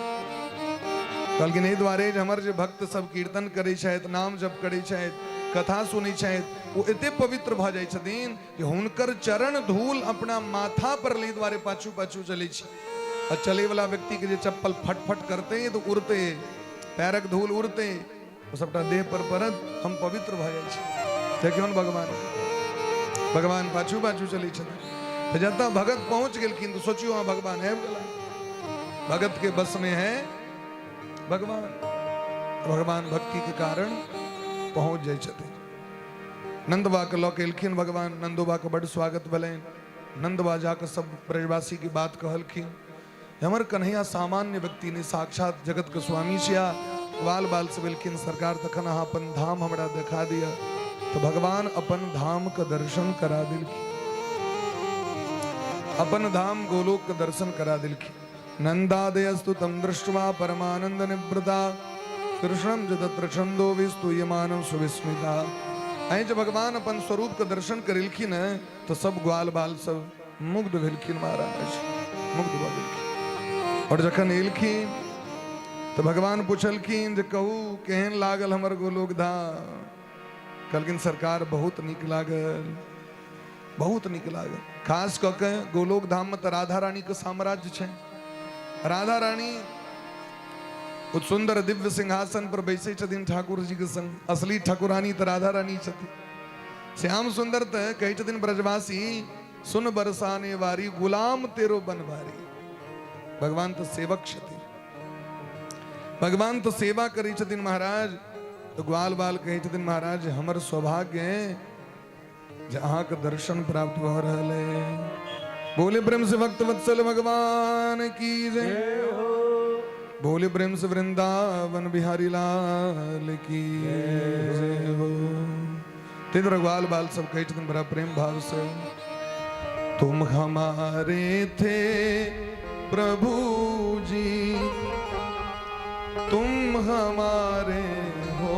कहलखिन एहि दुआरे जे हमर जे भक्त सब कीर्तन करै छथि, नाम जप करै छथि, कथा सुनै छथि, ओ एते पवित्र भऽ जाइ छथिन कि हुनकर चरण धूल अपना माथा पर लै दुआरे पाछू पाछू चलै छी। आ चलै वाला व्यक्ति के जे चप्पल फटफट करते तऽ उड़ते, पैरक धूल उड़ते, ओ सबटा देह पर पड़त, हम पवित्र भऽ जाइ छी। देखियौ ने भगवान, भगवान पाछू पाछू चलै छथिन। तऽ जतऽ भगत पहुँच गेलखिन तऽ सोचियौ अहाँ, भगवान आबि गेला। भगत के बस में है भगवान। भगवान भक्ति के कारण पहुँच जाइ छथिन। नंदबा के लऽ के एलखिन भगवान, नंदोबा के बड्ड स्वागत भेलनि। नंदबा जाके सब ब्रजवासी के बात कहलखिन, हमर कन्हैया सामान्य व्यक्ति नहि, साक्षात जगत के स्वामी छिया। बाल बाल से भेलखिन सरकार, तखन अहाँ अपन धाम हमरा देखा दिया। तो भगवान अपन धाम के दर्शन करा दिलखिन, अपन धाम गोलोक के दर्शन करा दिलखिन। नंदादयस्तु तम दृष्ट्वा परमानंद निवृता कृष्णम च तत्र छंदो विस्तूयमानं सुविस्मिता। अहीं जब भगवान अपन स्वरूप के दर्शन करेलखिन तो सब ग्वाल बाल सब मुग्ध भेलखिन महाराज, मुग्ध भऽ गेलखिन। और जखन एलखिन तऽ भगवान पुछलखिन जे कहू केहन लागल हमर गोलोक धाम? कहलखिन सरकार, बहुत नीक लागल, बहुत नीक लागल। खास कऽ के गोलोक धाम में तऽ राधा रानी के साम्राज्य छै। राधा रानी ओ सुंदर दिव्य सिंहासन पर बैसै छथिन ठाकुर जी के संग। असली ठाकुरानी तऽ राधा रानी छथिन। श्याम सुंदर तऽ कहै छथिन ब्रजवासी सुन बरसाने वारी गुलाम तेरो बनवारी। भगवान तऽ सेवक छथिन, भगवान तऽ सेवा करै छथिन महाराज। तऽ ग्वाल बाल कहै छथिन महाराज, हमर सौभाग्य है जे अहाँके दर्शन प्राप्त भऽ रहल है। बोले प्रेम से भक्त वत्सल भगवान की जय। बोले प्रेम से वृंदावन बिहारी लाल की जय हो। ताहि दुआरे ग्वाल बाल सब कहै छथिन बड़ा प्रेम भाव से, तुम हमारे थे प्रभु जी, तुम हमारे हो।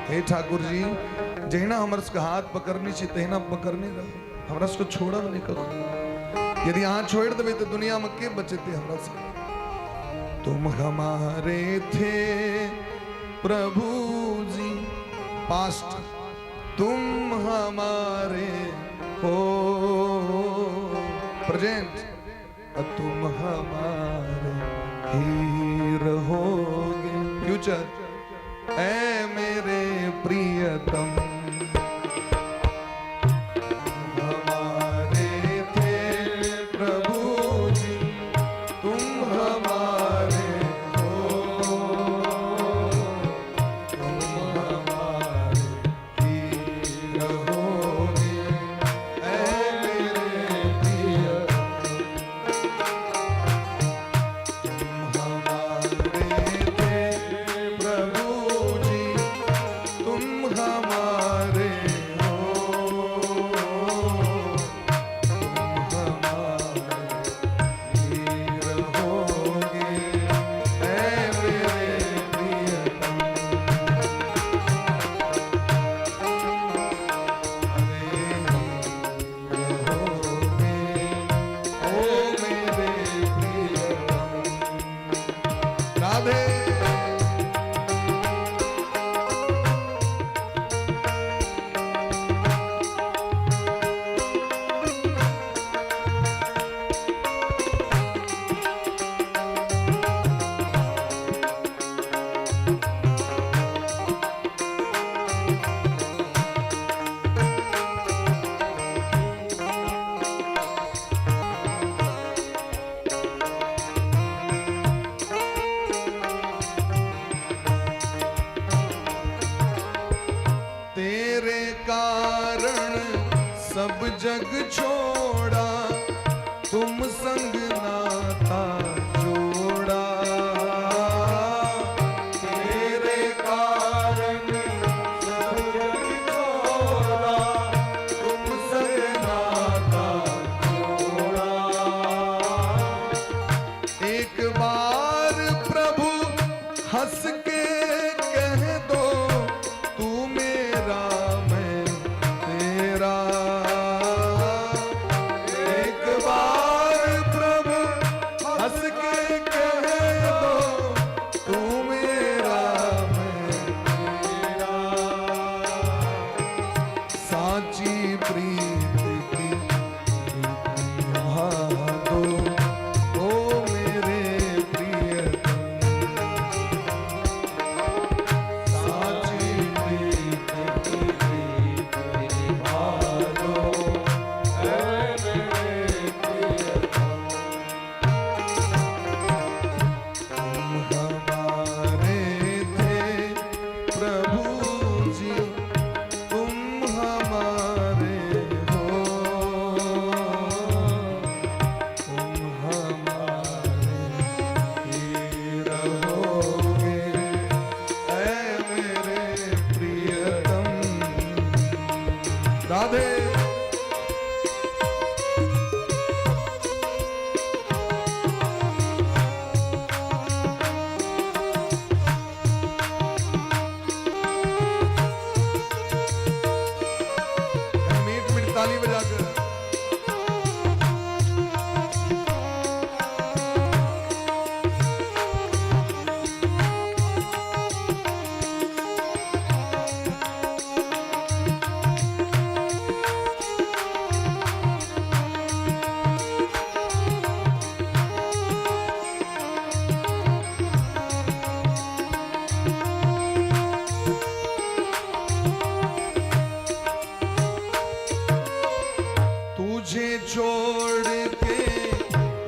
हे ठाकुर जी, जहिना हमर सबके हाथ पकड़ने छी तहिना पकड़ने रहू, हमरा सबके छोड़ब नहीं कखनो। यदि अहाँ छोड़ि देबै तऽ दुनिया में के बचेतै हमरा सबके? तुम हमारे थे प्रभु जी, पास्ट, तुम हमारे हो, प्रेजेंट, तुम हमारे ही रहोगे, फ्यूचर, ऐ मेरे प्रियतम। हमारे थे प्रभु जी, तुम हमारे हो, तुम हमारे ही रहोगे, ऐ मेरे प्रियतम। तुम हमारे थे प्रभु जी, तुम हमारे हो, तुम हमारे ही रहोगे, ऐ मेरे प्रियतम। हमारे ही रहोगे, ओ मेरे प्रियतम। राधे। तेरे कारण सब जग छोड़ा, तुम संग नाता जोड़ा। तेरे कारण सब जग छोड़ा, तुम संग नाता जोड़ा। एक बार प्रभु हंस के कह दो, तू मेरा मैं तेरा। एक बार प्रभु हंस के कह दो, तू मेरा मैं तेरा। साची प्रीत की रीत निभा दो, ओ मेरे प्रियतम। साची प्रीत की रीत निभा दो, ऐ मेरे प्रियतम। तुम हमारे थे प्रभु जी, तुम हमारे हो, तुम हमारे ही रहोगे, ऐ मेरे प्रियतम। राधे। एक मिनट ताली बजाकर। तुझे छोड़ के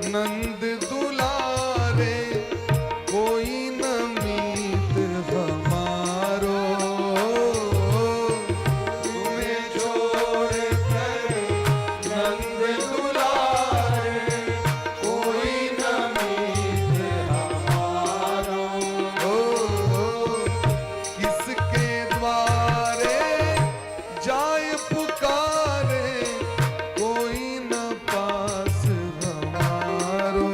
नंद दुलारे, कोई न मीत हमारो। तुम्हें छोड़ कर नंद दुलारे, कोई न मीत हमारो। ओ, किसके द्वारे जाए पुकारे, कोई न पास हमारो।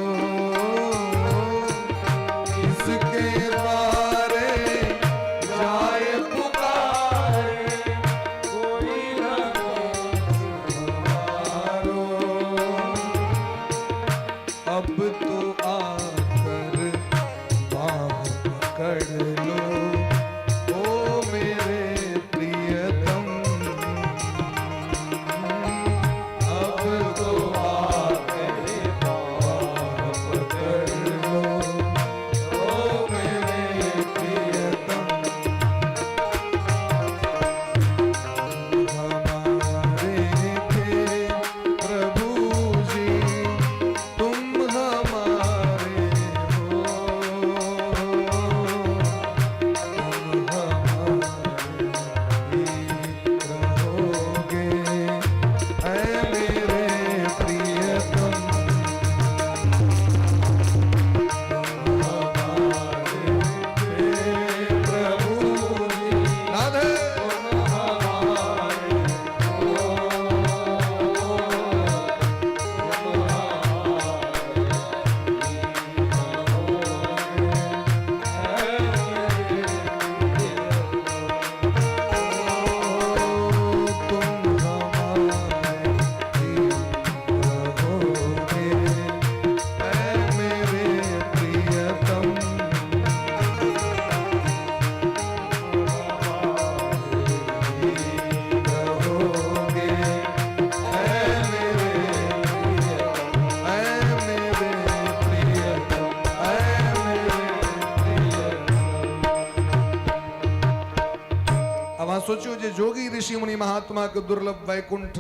सोचियो जे जोगी ऋषि मुनि महात्मा के दुर्लभ वैकुंठ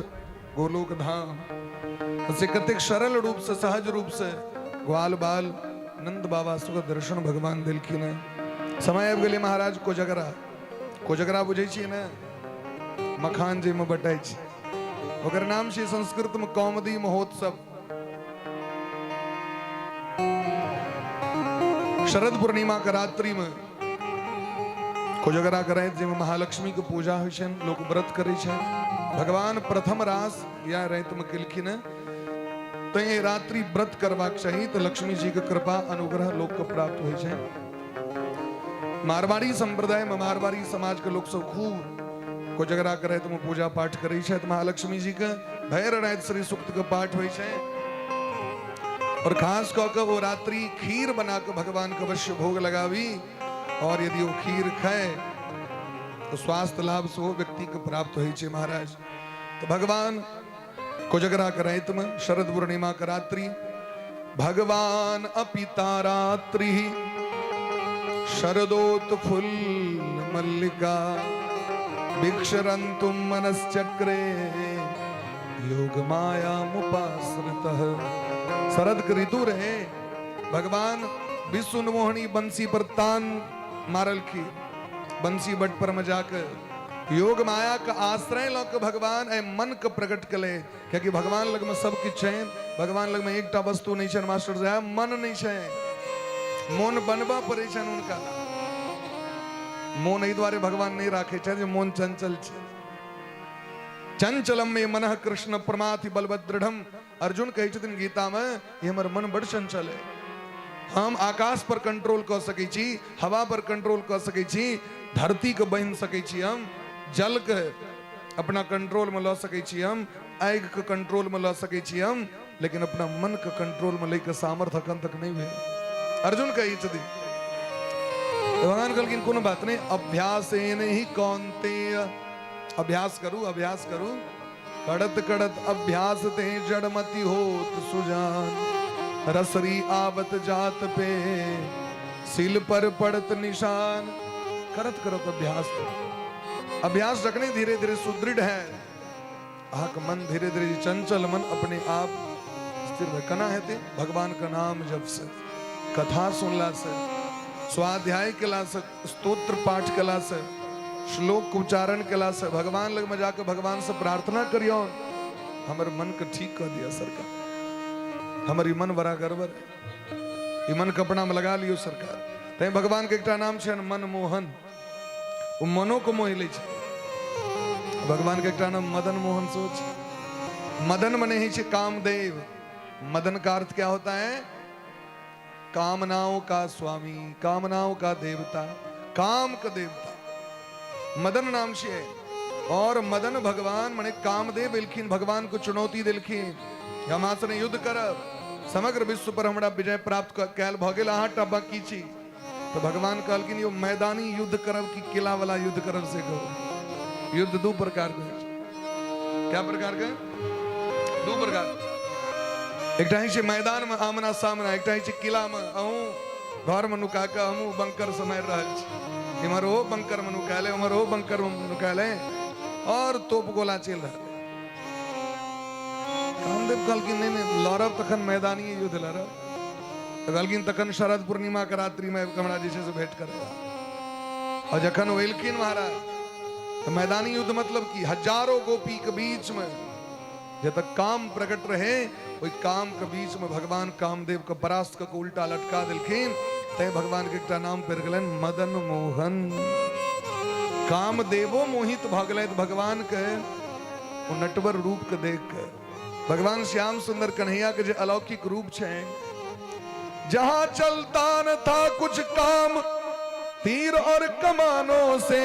गोलोक धाम से कतेक सरल रूप से सहज रूप से ग्वाल बाल नंद बाबा सुख दर्शन भगवान देलखिन हँ। समय आबि गेलै महाराज कोजगरा। कोजगरा बुझै छियै ने, मखान जाहिमे बटाइ छै, ओकर नाम छै संस्कृत में कौमदी महोत्सव। शरद पूर्णिमा के रात्रि में कोजगरा के राति जाहिमे महालक्ष्मी के पूजा होइ छनि, लोक व्रत करै छनि। भगवान प्रथम रास या राति में केलखिन हँ, तैं रात्रि व्रत करबाक चाही तऽ लक्ष्मी जी के कृपा अनुग्रह लोक के प्राप्त होइ छै। मारवाड़ी संप्रदाय में मारवाड़ी समाज के लोक सब खूब कोजगरा के राति में पूजा पाठ करै छथि महालक्ष्मी जी के। भरि राति श्री सूक्त के पाठ होइ छै और खास कऽ के वो रात्रि खीर बना के भगवान के अवश्य भोग लगावी और यदि वो खीर खाए तो स्वास्थ्य लाभ सेहो व्यक्ति के प्राप्त होइ छै महाराज। तो भगवान कोजगरा के राति में शरद पूर्णिमा के रात्रि भगवान अपिता रात्रि शरदोत्फुल्ल मल्लिका भिक्षरन्तुम मनश्चक्रे योग मायामुपाश्रितः। शरद के ऋतु रहे, भगवान विष्णु मोहिनी बंसी पर तान मारलखिन, बंसी बट पर में जाकर योग माया के आश्रय लऽ के भगवान एहि मन के प्रकट कले, कियाकि भगवान लग में सब किछु छै, भगवान लग में एकटा वस्तु नहीं छै मास्टर साहब, मन नहीं छै। मोन बनबऽ पड़ै छनि हुनका। मोन एहि दुआरे भगवान नहीं राखै छथि जे मोन चंचल छै। चंचलम में मनः कृष्ण प्रमाथि बलवत दृढ़म। अर्जुन कहै छथिन गीता में, ये हमर मन बड़ चंचल है, हम आकाश पर कंट्रोल कऽ सकै छी, हवा पर कंट्रोल कऽ सकै छी, धरती के बान्हि सकै छी, हम जल के अपना कंट्रोल में लऽ सकै छी, हम आगि के कंट्रोल में लऽ सकै छी हम, लेकिन अपना मन के कंट्रोल में लैके सामर्थ्य अखन तक नहीं भेल। अर्जुन कहै छथिन। भगवान कहलखिन कोनो बात नहीं, अभ्यास ही कौन्तेय, अभ्यास करू अभ्यास करू, करत करत अभ्यास ते जड़मति होत सुजान, रसरी आवत जात पे सिल पर पड़त निशान। करत करत अभ्यास करू, अभ्यास जखने धीरे धीरे सुदृढ़ है, अहाँके मन धीरे धीरे चंचल मन अपने आप स्थिर है। कना हेतै? भगवान का नाम जप से, कथा सुनला से, स्वाध्याय केला से, स्तोत्र पाठ केला से, श्लोक उच्चारण केला से, भगवान लग में जाके भगवान से प्रार्थना करियौ हमर मन के ठीक कर दिया सरकार, हमर ई मन बड़ा गड़बड़ है, ई मन के अपना में लगा लियो सरकार। तैं भगवान के एकटा नाम छनि मनमोहन, ओ मनो के मोहि लै छै। भगवान के एकटा नाम मदन मोहन सेहो छै। मदन मने होइ छै कामदेव। मदन का अर्थ क्या होता है? कामनाओं का स्वामी, कामनाओं का देवता, काम का देवता मदन नाम से। और मदन भगवान मने कामदेव एलखिन, भगवान को चुनौती देलखिन, हम अहाँ सने युद्ध करब, समग्र विश्व पर हमरा विजय प्राप्त कयल भऽ गेल, अहाँ टा बाकी छी। तो भगवान कहलखिन यो मैदानी युद्ध करब कि किला वाला युद्ध करब से कहू। युद्ध दू प्रकार के होइ छै। क्या प्रकार के? दू प्रकार। एकटा होइ छै मैदान में आमना सामना, एकटा होइ छै किला में, अहूँ घर में नुका के हमहूँ बंकर से मारि रहल छी, इम्हर ओ बंकर में नुकायल है, उम्हर ओ बंकर में नुकायल है और तोप गोला चलि रहल है। कामदेव कहलखिन नहीं नहीं, लड़ब तखन मैदानी युद्ध लड़ब। तऽ कहलखिन तखन शरद पूर्णिमा के रात्रि में आबि कऽ हमरा जे छै से भेंट करब। और जखन ओ एलखिन महाराज तऽ मैदानी युद्ध मतलब की हजारों गोपी के बीच में जतऽ काम प्रकट रहे, ओहि काम के बीच में भगवान कामदेव के परास्त कऽ के उल्टा लटका देलखिन। तैं भगवान के एकटा नाम पड़ि गेलनि मदन मोहन। कामदेवो मोहित भऽ गेलथि भगवान के ओ नटवर रूप के देख के। भगवान श्याम सुंदर कन्हैया के जे अलौकिक रूप छै, जहां चलता न था कुछ काम तीर और कमानों से,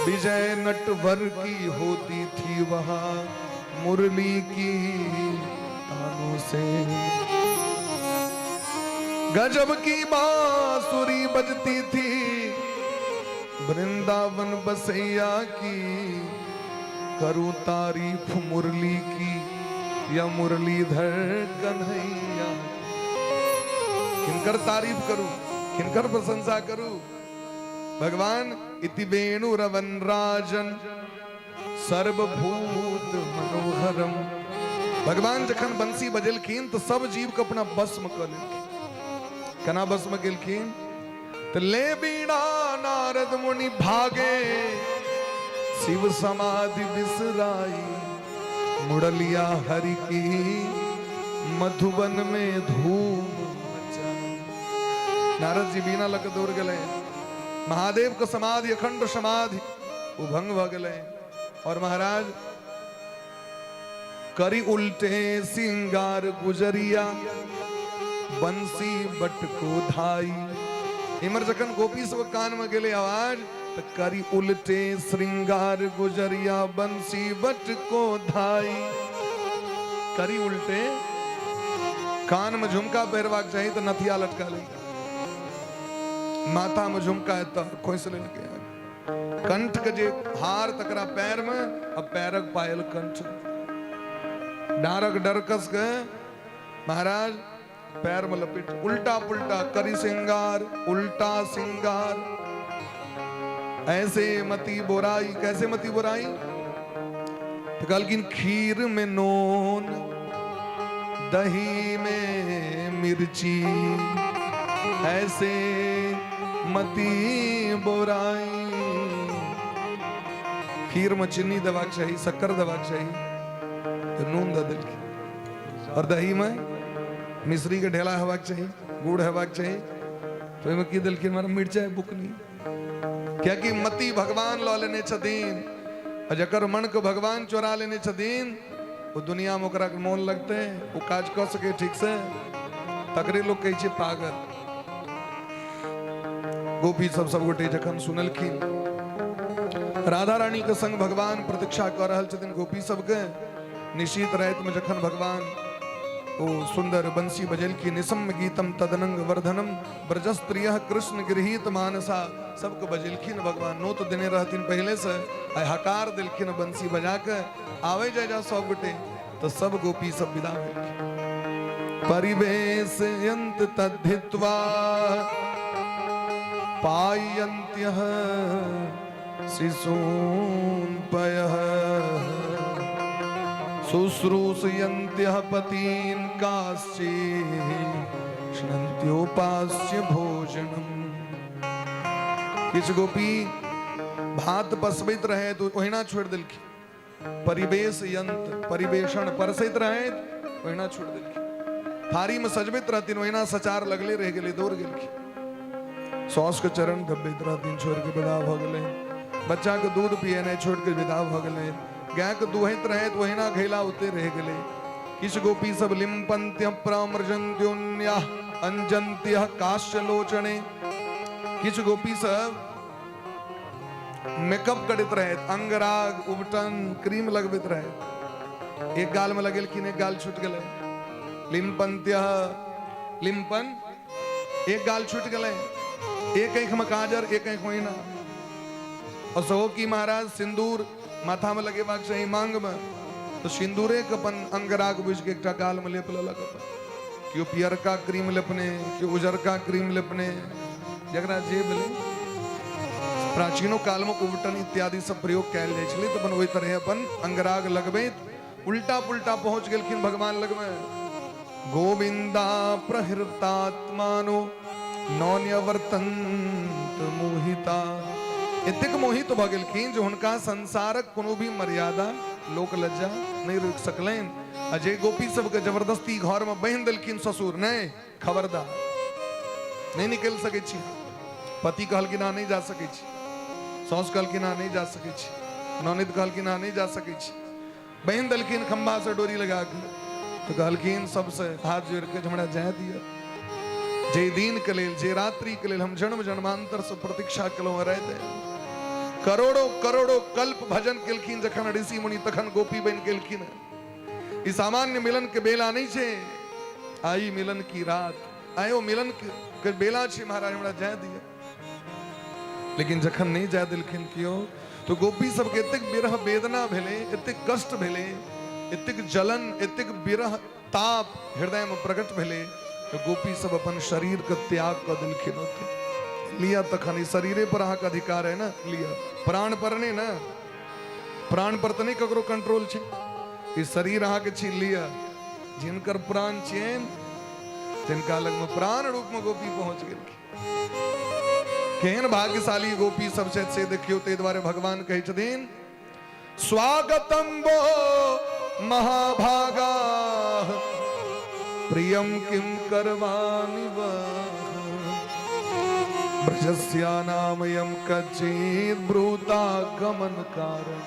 विजय नटवर की होती थी वहां मुरली की तानों से। गजब की बांसुरी बजती थी वृंदावन बसैया की, करूं तारीफ मुरली की या मुरलीधर कन्हैया। किनकर तारीफ करूं, किनकर प्रशंसा करूं? भगवान इति वेणुरवन राजन सर्वभूत मनोहरम। भगवान जखन बंसी बजेलखिन तऽ सब जीव के अपना बस में कऽ लेलखिन। केना बस में गेलखिन? तऽ ले बीणा नारद मुनि भागे, शिव समाधि बिसराई, मुरलिया हरि की मधुबन में धूम मचाई। नारद जी बीणा लऽ कऽ दौड़ गेलै, महादेव के समाधि अखंड समाधि ओ भंग भऽ गेलै। और महाराज करी उल्टे सिंगार गुजरिया, बंसी बटको धाई। इमर जखन गोपी सब कान में गेले आवाज, तऽ करी उल्टे श्रृंगार गुजरिया, बंसी बटको धाई। करी उल्टे, कान में झुमका पहिरबाक चाही तऽ नथिया लटका ले, माथा में झुमका है तऽ खोसि लेलकै, कंठ के जे हार तकरा पैर में, आ पैरक पायल कंठ, डारक डरकस के महाराज पैर में लपेट, उल्टा पुल्टा करी सिंगार, उल्टा सिंगार। ऐसे मती बोराई, कैसे मती बोराई? तो कहलखिन खीर में नून, दही में मिर्ची, ऐसे मती बोराई। खीर में चीनी देबाक चाही, शक्कर देबाक चाही, तऽ नून दऽ देलखिन। और दही में मिश्री के ढेला हेबाक चाही, गुड़ हेबाक चाही, तऽ ओहिमे की देलखिन? मारे मिरचाइ बुकनी। कियाकि मति भगवान लऽ लेने छथिन, आ जकर मन के भगवान चोरा लेने छथिन, ओ दुनिया में ओकरा मोन लगतै, ओ काज कऽ सकै ठीक से, तकरे लोग कहै छै पागल। गोपी सब सब गोटे जखन सुनलखिन राधा रानी के संग भगवान प्रतीक्षा कऽ रहल छथिन गोपी सबके, निशीत राति में जखन भगवान ओ सुंदर बंसी बजेलखिन, निसम गीतम तदनंग वर्धनम ब्रजस्त्रिय कृष्ण गृहीत मानसा, सबके बजेलखिन भगवान। नोत देने रहथिन पहले से, आइ हकार देलखिन बंसी बजा के, आवे जाय जा सब गोटे, तो सब गोपी सब विदा भेलखिन। परिवेश यंत तद्धित्वा पायन्त्यः शिशून् पयः शुश्रूषयन्त्यः पतीन् काश्चित् श्नन्त्योपास्य भोजनम्। किछु गोपी भात पसबैत रहे तो ओहिना छोड़ि देलखिन। परिवेश यंत्र परिवेषण परसैत रहे ओहिना छोड़ि देलखिन। थारी में सजबैत रहथिन ओहिना सचार लगले रहि गेलै, दौड़ गेलखिन। साउस के चरण दबैत रहथिन, छोड़ि के विदा भऽ गेलै। बच्चा के दूध पियेनाइ छोड़ि के विदा भऽ गेलै। गाय के दुहैत रहे तऽ ओहिना घैला ओते रहि गेलै। किछु गोपी सब लिम्पन्त्य प्रमृजन्त्योन्या अंजन्त्य काश्यलोचने, किछु गोपी सब मेकअप करैत रहैत, अंगराग उबटन क्रीम लगबैत रहैत, एक गाल में लगेलखिन, एक गाल छूट गेलै। लिम्पन्त्य लिम्पन, एक गाल छूट गेलै, एक आँखि में काजर, एक आँखि ओहिना। और सहो की महाराज सिंदूर माथा में लगेबाक चाही, मांग में, तो सिंदूरे के अपन अंगराग बुझि के एकटा गाल में लेप लेलक अपन। केओ पियरका क्रीम लेपने, केओ उजरका क्रीम लेपने, जकरा जे भेलै। प्राचीनो काल में उबटन इत्यादि सब प्रयोग कयल जाइ छलै, तऽ अपन ओहि तरहे अपन अंगराग लगबैत उल्टा पुल्टा पहुंच गेलखिन भगवान लगमे। गोविंदा प्रहृतात्मानो नौन्यवर्तन्त मोहिता, एतेक मोहित भऽ गेलखिन जे हुनका संसारक कोनो भी मर्यादा लोक लज्जा नहि रोकि सकलनि। आ जे गोपी सबके जबरदस्ती घर में बान्हि देलखिन ससुर, नहि खबरदार, नहि निकलि सकै छी। पति कहलखिन अहाँ नहि जा सकै छी, साउस कहलखिन अहाँ नहि जा सकै छी, ननद कहलखिन अहाँ नहि जा सकै छी, बान्हि देलखिन खम्भा से डोरी लगा के, तो कहलखिन सबसे हाथ जोड़ के हमरा जाय दिअ, जे दिन के लेल, जे रात्रि के लेल हम जन्म जन्मांतर से प्रतीक्षा केलहुँ राति, करोड़ों करोड़ों कल्प भजन केलखिन जखन ऋषि मुनि, तखन गोपी बनि गेलखिन। ई सामान्य मिलन के बेला नहीं छे, आई मिलन की रात, आयो मिलन के बेला छे महाराज, हमरा जाय दिअ। लेकिन जखन नहीं जाय देलखिन कियो, तो गोपी सबके एतेक विरह वेदना भेलै, एतेक कष्ट भेलै, एतेक जलन, एतेक विरह ताप हृदय में प्रकट भेलै, तो गोपी सब अपन शरीर के त्याग कऽ देलखिन ओते। लिअ तखन ई शरीरे पर अहाँके अधिकार है ने लिअ प्राण पर नहि ने प्राण पर तऽ नहि ककरो कंट्रोल छै ई शरीर अहाँके छी लिअ जिनकर प्राण छियनि तिनका लगमे प्राण रूपमे गोपी पहुँच गेलखिन केहन भाग्यशाली गोपी सब छथि से देखियौ ताहि दुआरे भगवान कहै छथिन स्वागतम वो महाभागा प्रियम किम करवाणि ब्रजस्यानामयम कचित ब्रूता गमन कारण।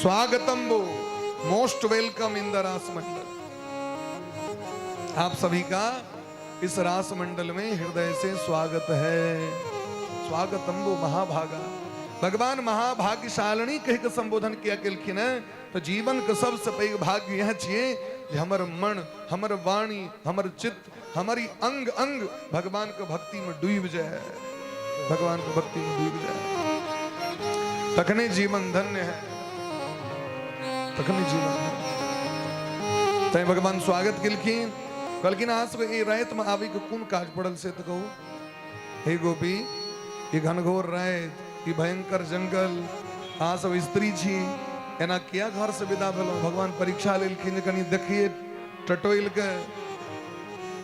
स्वागतम वो, most welcome in the रास मंडल। आप सभी का इस रास मंडल में हृदय से स्वागत है। स्वागतम वो महाभागा। भगवान महाभाग्यशालिनी कह के संबोधन किया केलखिन है तो जीवन के सबसे पैघ भाग्य यह छियै जे हमर मन, हमर वाणी, हमर चित्त, हमारी अंग अंग भगवान के भक्ति में डूब जाए, भगवान के भक्ति में डूब जाए, तखने जीवन धन्य है, तखने जीवन धन्य। तैं भगवान स्वागत केलखिन, कहलखिन अहाँ सबके ई रातिमे आबैके कोन काज पड़ल से तऽ कहू। हे गोपी, ई घनघोर राति, ई भयंकर जंगल, अहाँ सब स्त्री छी, एना किया घर से विदा भेलहुँ? भगवान परीक्षा लेलखिन जे कनि देखिए टटोलि के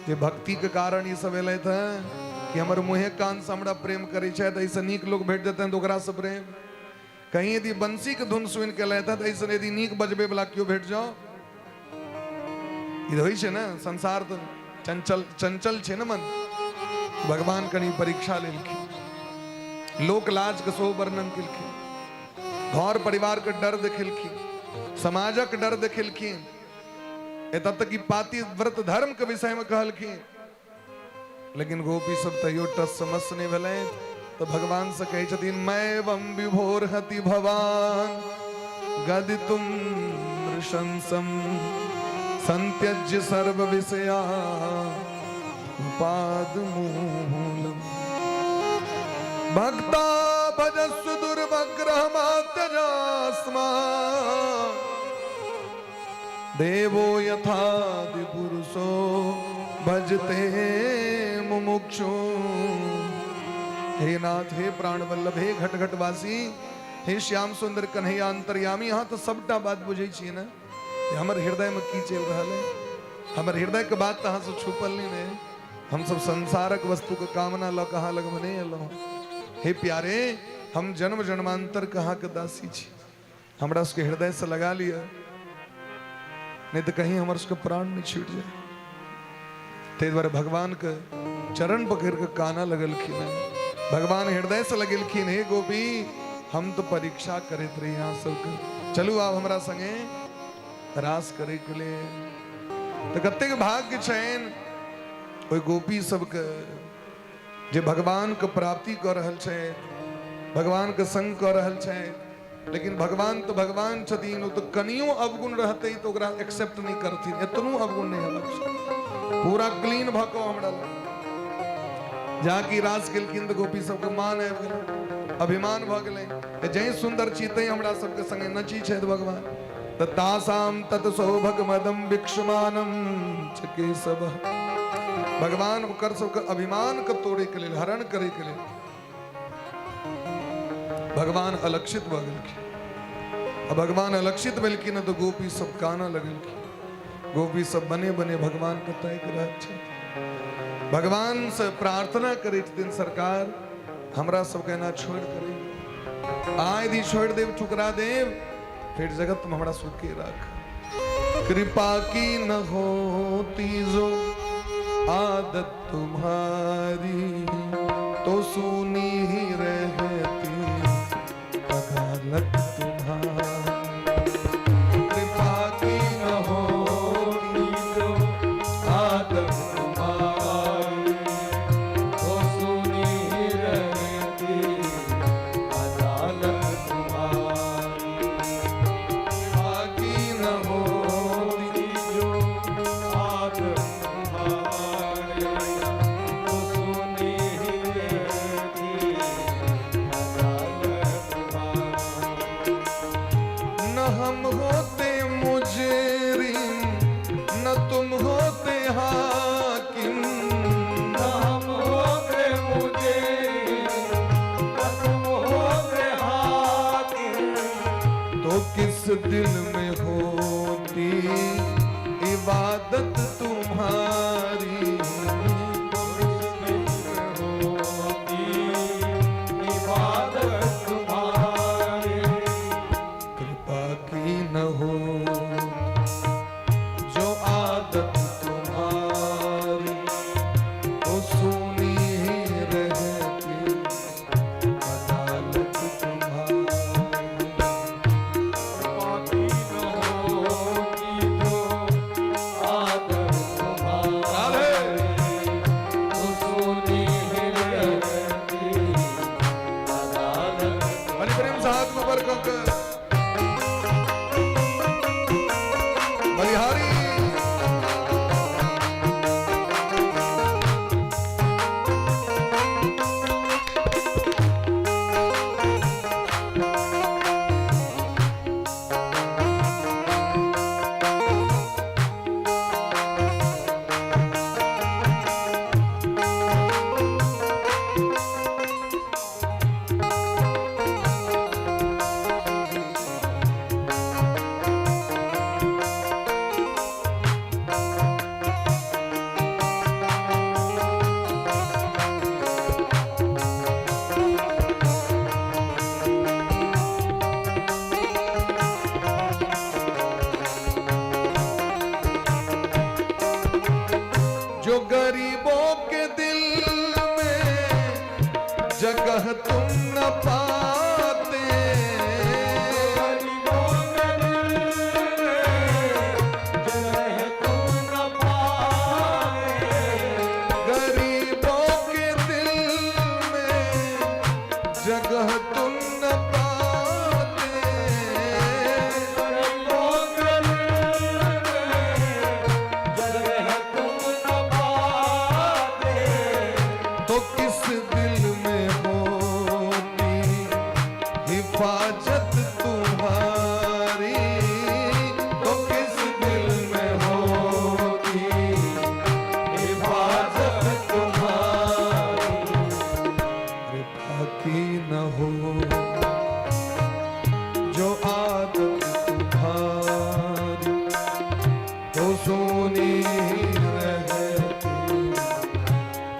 जे भक्ति के कारण ई सब एलथि हेँ कि हमर मुँहे कान से हमरा प्रेम करै छथि, एहिसँ नीक लोक भेट जेतनि तऽ ओकरासँ प्रेम। कहीं यदि बंसी के धुन सुनि के एलथि हेँ तऽ एहिसँ यदि नीक बजबै वला केओ भेट जाओ। ई होइ छै ने, संसार तऽ चंचल चंचल छै ने मन। भगवान कनि परीक्षा लेलखिन, लोक लाज के सेहो वर्णन केलखिन, घर परिवार के डर देखेलखिन, समाजक डर देखेलखिन, एतऽ तक कि पातिव्रत धर्म के विषय में कहलखिन। लेकिन गोपी सब तैयो टस समस नहि भेलै तऽ भगवान से कहै छथिन मैं वम विभोर हति भवान गदितुम नृशंसम संत्यज्य सर्व विषया पाद मूलम भक्ता भजस्व दुर्वग्रह मात्यजास्मा देवो यथादि पुरुषो भजते मुमुक्षु। हे नाथ, हे प्राण वल्लभ, हे घट घटवासी, हे श्याम सुंदर कन्हैया अंतर्यामी, अहाँ तो सबटा बात बुझै छियै ने जे हमर हृदय में की चलि रहल है। हमर हृदय के बात तऽ अहाँ से छुपल नहीं ने। हम सब संसारक वस्तु के कामना लऽ कऽ अहाँ लगमे नहि एलहुँ। हे प्यारे, हम जन्म जन्मांतर के अहाँके दासी छी, हमरा सबके हृदय से लगा लिअ, नहीं तो कहीं हमर सबके प्राण नहीं छूट जाए। ताहि दुआरे भगवान के चरण पकड़ के काना लगलखिन हैं। भगवान हृदय से लगेलखिन, हे गोपी, हम तो परीक्षा करैत रही अहाँ सबके, चलू आब हमरा संगे रास करे के लिए। तो कतेक भाग्य छनि ओहि गोपी सबके जे भगवान के प्राप्ति कऽ रहल छथि, भगवान के संग कऽ रहल छथि। लेकिन भगवान तऽ भगवान छथिन, ओ तऽ कनियो अवगुण रहतै तऽ ओकरा एक्सेप्ट नहि करथिन, एतनो अवगुण नहि हेबाक चाही, पूरा क्लीन भऽ कऽ हमरा लग। जहाँ की रास केलखिन तऽ गोपी सबके मान आबि गेलै, अभिमान भऽ गेलै, जै सुन्दर छी तै हमरा सबके संगे नची छथि भगवान। तऽ तासाम तत सौभग मदम भिक्षमानम च केशव। भगवान ओकर सबके अभिमान के तोड़े के लेल, हरण करे के लेल भगवान अलक्षित भऽ गेलखिन। आ भगवान अलक्षित भेलखिन तऽ गोपी सब कानऽ लगलखिन। गोपी सब बने बने भगवान के ताकि रहल छथि, भगवान से प्रार्थना करै छथिन, सरकार हमरा सबके एना छोड़ि कऽ अहाँ यदि छोड़ि देब, ठुकरा देब, फिर जगत में हमरा सबके राख। कृपा की न होती जो आदत तुम्हारी तो सुनी ही रहती अदालत तुम्हारी। कृपा की न होती जो आदत तुम्हारी तो सुनी ही रहती अदालत तुम्हारी। कृपा की न होती जो आदत तुम्हारी तो सुनी ही रहती अदालत तुम्हारी। दिल में होती इबादत तुम्हारी, तो किस दिल में होती इबादत तुम्हारी। कृपा की न हो जो आदत तुम्हारी, तो सुनी ही रहती अदालत तुम्हारी। कृपा की न होती जो आदत तुम्हारी, तो सुनी ही रहती अदालत। बलि प्रेम से हाथ में ऊपर कर बलिहारी। जो गरीबों के दिल में जगह तुम न पाते, गरीबों के दिल में जगह तुम न पाए। गरीबों के दिल में जगह तुम न पाते, गरीबों के दिल में जगह तुम न पाते, तो किस दिल में होती हिफाजत तुम्हारी, तो किस दिल में होती हिफाजत तुम्हारी। कृपा की न हो जो आदत तुम्हारी, तो सुनी ही रहती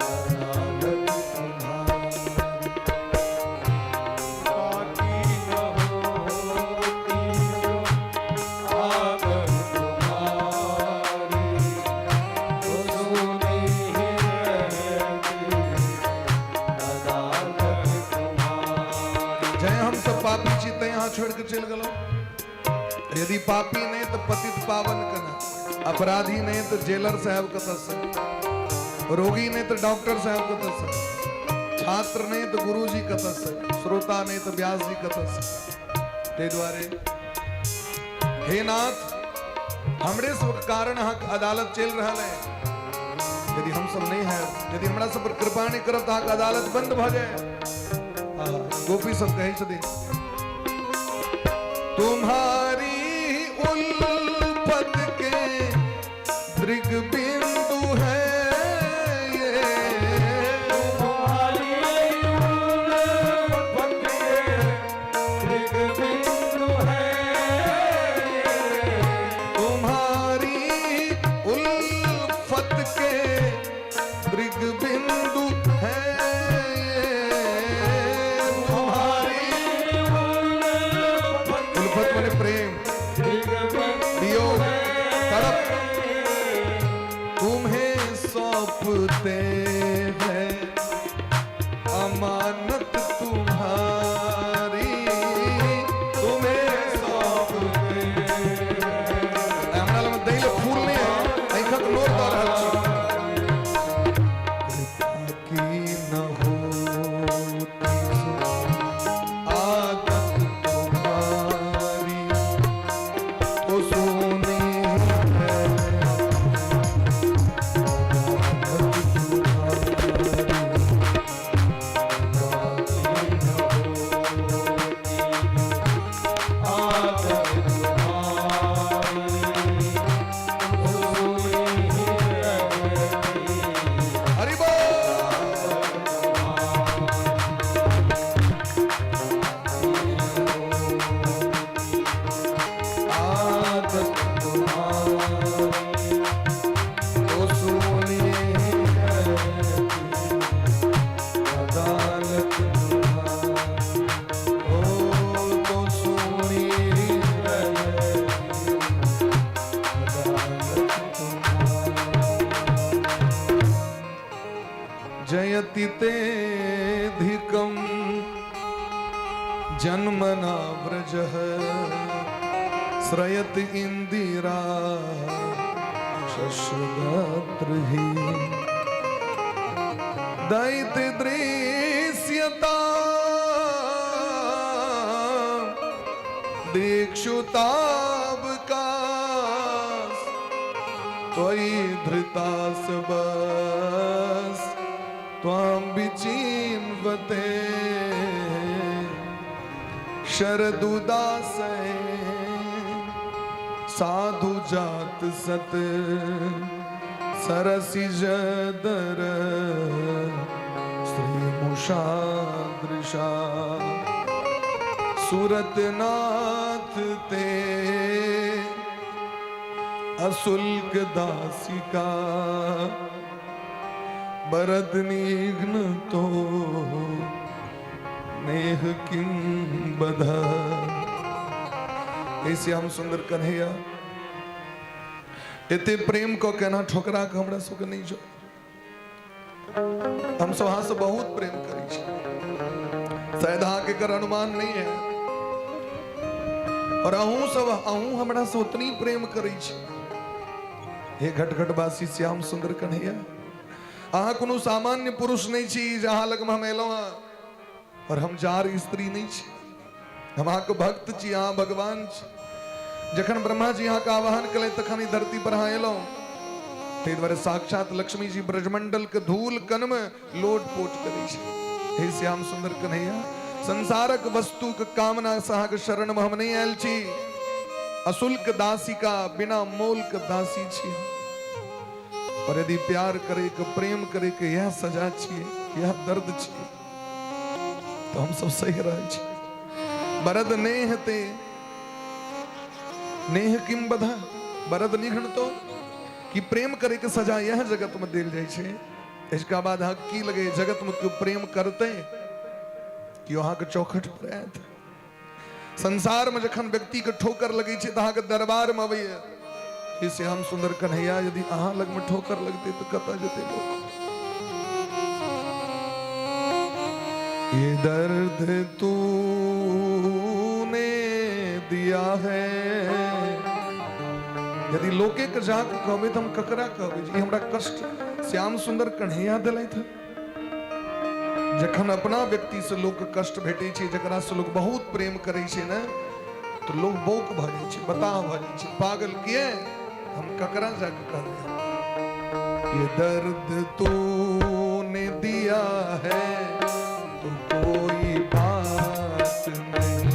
अदालत तुम्हारी। कृपा की न होती जो आदत तुम्हारी, तो सुनी ही रहती अदालत तुम्हारी। जय हम सब पापी छी तैं यहाँ छोड़ के चल गलो। यदि पापी नहीं तो पतित पावन कना, अपराधी नहीं तो जेलर साहब कतऽ से, रोगी नहीं तो डॉक्टर साहब कतऽ से, छात्र नहीं तो गुरुजी कतऽ से, श्रोता नहीं तो व्यास जी कतऽ से। ताहि दुआरे हे नाथ, हमरे सबके कारण अहाँके अदालत चलि रहल है। यदि हम सब नहीं है, यदि हमरा सब पर कृपा नहीं करब तऽ अहाँके अदालत बंद भऽ जाए। गोपी सब कहै छथिन, तुम्हारी उल्फत के दृग बिंदु है ये, तुम्हारी उल्फत के दृग बिंदु है ये। तुम्हारी उल्फत के दृग बिंदु है ये, तुम्हारी उल्फत माने प्रेम, दृग बिंदु वियोग, तड़प। नास्ति तेऽधिकं जन्मना व्रजः श्रयत इन्दिरा शशगात्रहि दैत दृश्यता दीक्षुतावकाश त्वयि धृतास बस त्वां विचिन्वते शरदुदासे साधु जात सत सरसिज दर श्री मुषादृशा सूरत नाथ ते अशुल्क दासिका बरद निघ्न तो नेह किम बधा। हे श्याम सुंदर कन्हैया, एते प्रेम को केना ठोकरा के हमरा सबके नहीं जो। हम सब अहाँ से बहुत प्रेम करै छी, शायद अहाँके एकर अनुमान नहीं है। और अहूँ सब अहूँ हमरा से उतनी प्रेम करै छी। हे घटघटवासी श्याम सुंदर कन्हैया, अहाँ कोनो सामान्य पुरुष नहीं छी जे अहाँ लगमे हम एलहुँ हँ, और हम जार स्त्री नहीं छी। हम अहाँके भक्त छी, अहाँ भगवान छी। जखन ब्रह्मा जी अहाँके आवाहन केलथि तखन ई धरती पर अहाँ एलहुँ। ताहि दुआरे साक्षात लक्ष्मी जी ब्रजमंडल के धूल कण में लोट पोट करै छै। हे श्याम सुंदर कन्हैया, संसारक वस्तु के कामना से अहाँके शरण में हम नहीं आयल छी। अशुल्क दासी का बिना मोल के दासी छी। और यदि प्यार करे के प्रेम करे के यह सजा छियै, यह दर्द छियै, तो हम सब सही रहल छी। बरद नेह ते नेह किम बधा बरद निघन तो कि प्रेम करे के सजा यह जगत में देल जाइ छै। इसका बाद अहाँ की लगे जगत में क्यों प्रेम करते कि अहाँ के चौखट पर आयत। संसार में जखन व्यक्ति के ठोकर लगे छै तऽ अहाँके दरबार में अबैया। हे श्याम सुंदर कन्हैया, यदि अहाँ लग में ठोकर लगते तो कतऽ जेतै लोक। ये दर्द तूने दिया है। यदि लोके के जाके कहबै तऽ हम ककरा कहबै जे ई हमरा कष्ट श्याम सुंदर कन्हैया देलथि। जखन अपना व्यक्ति से लोक के कष्ट भेटै छै, जकरा से लोक बहुत प्रेम करै छै ने, तऽ लोक बौक भऽ जाइ छै, बताह भऽ जाइ छै, पागल। किए हम ककरा जाके कहबै? ये दर्द तूने दिया है तो कोई बात नहीं,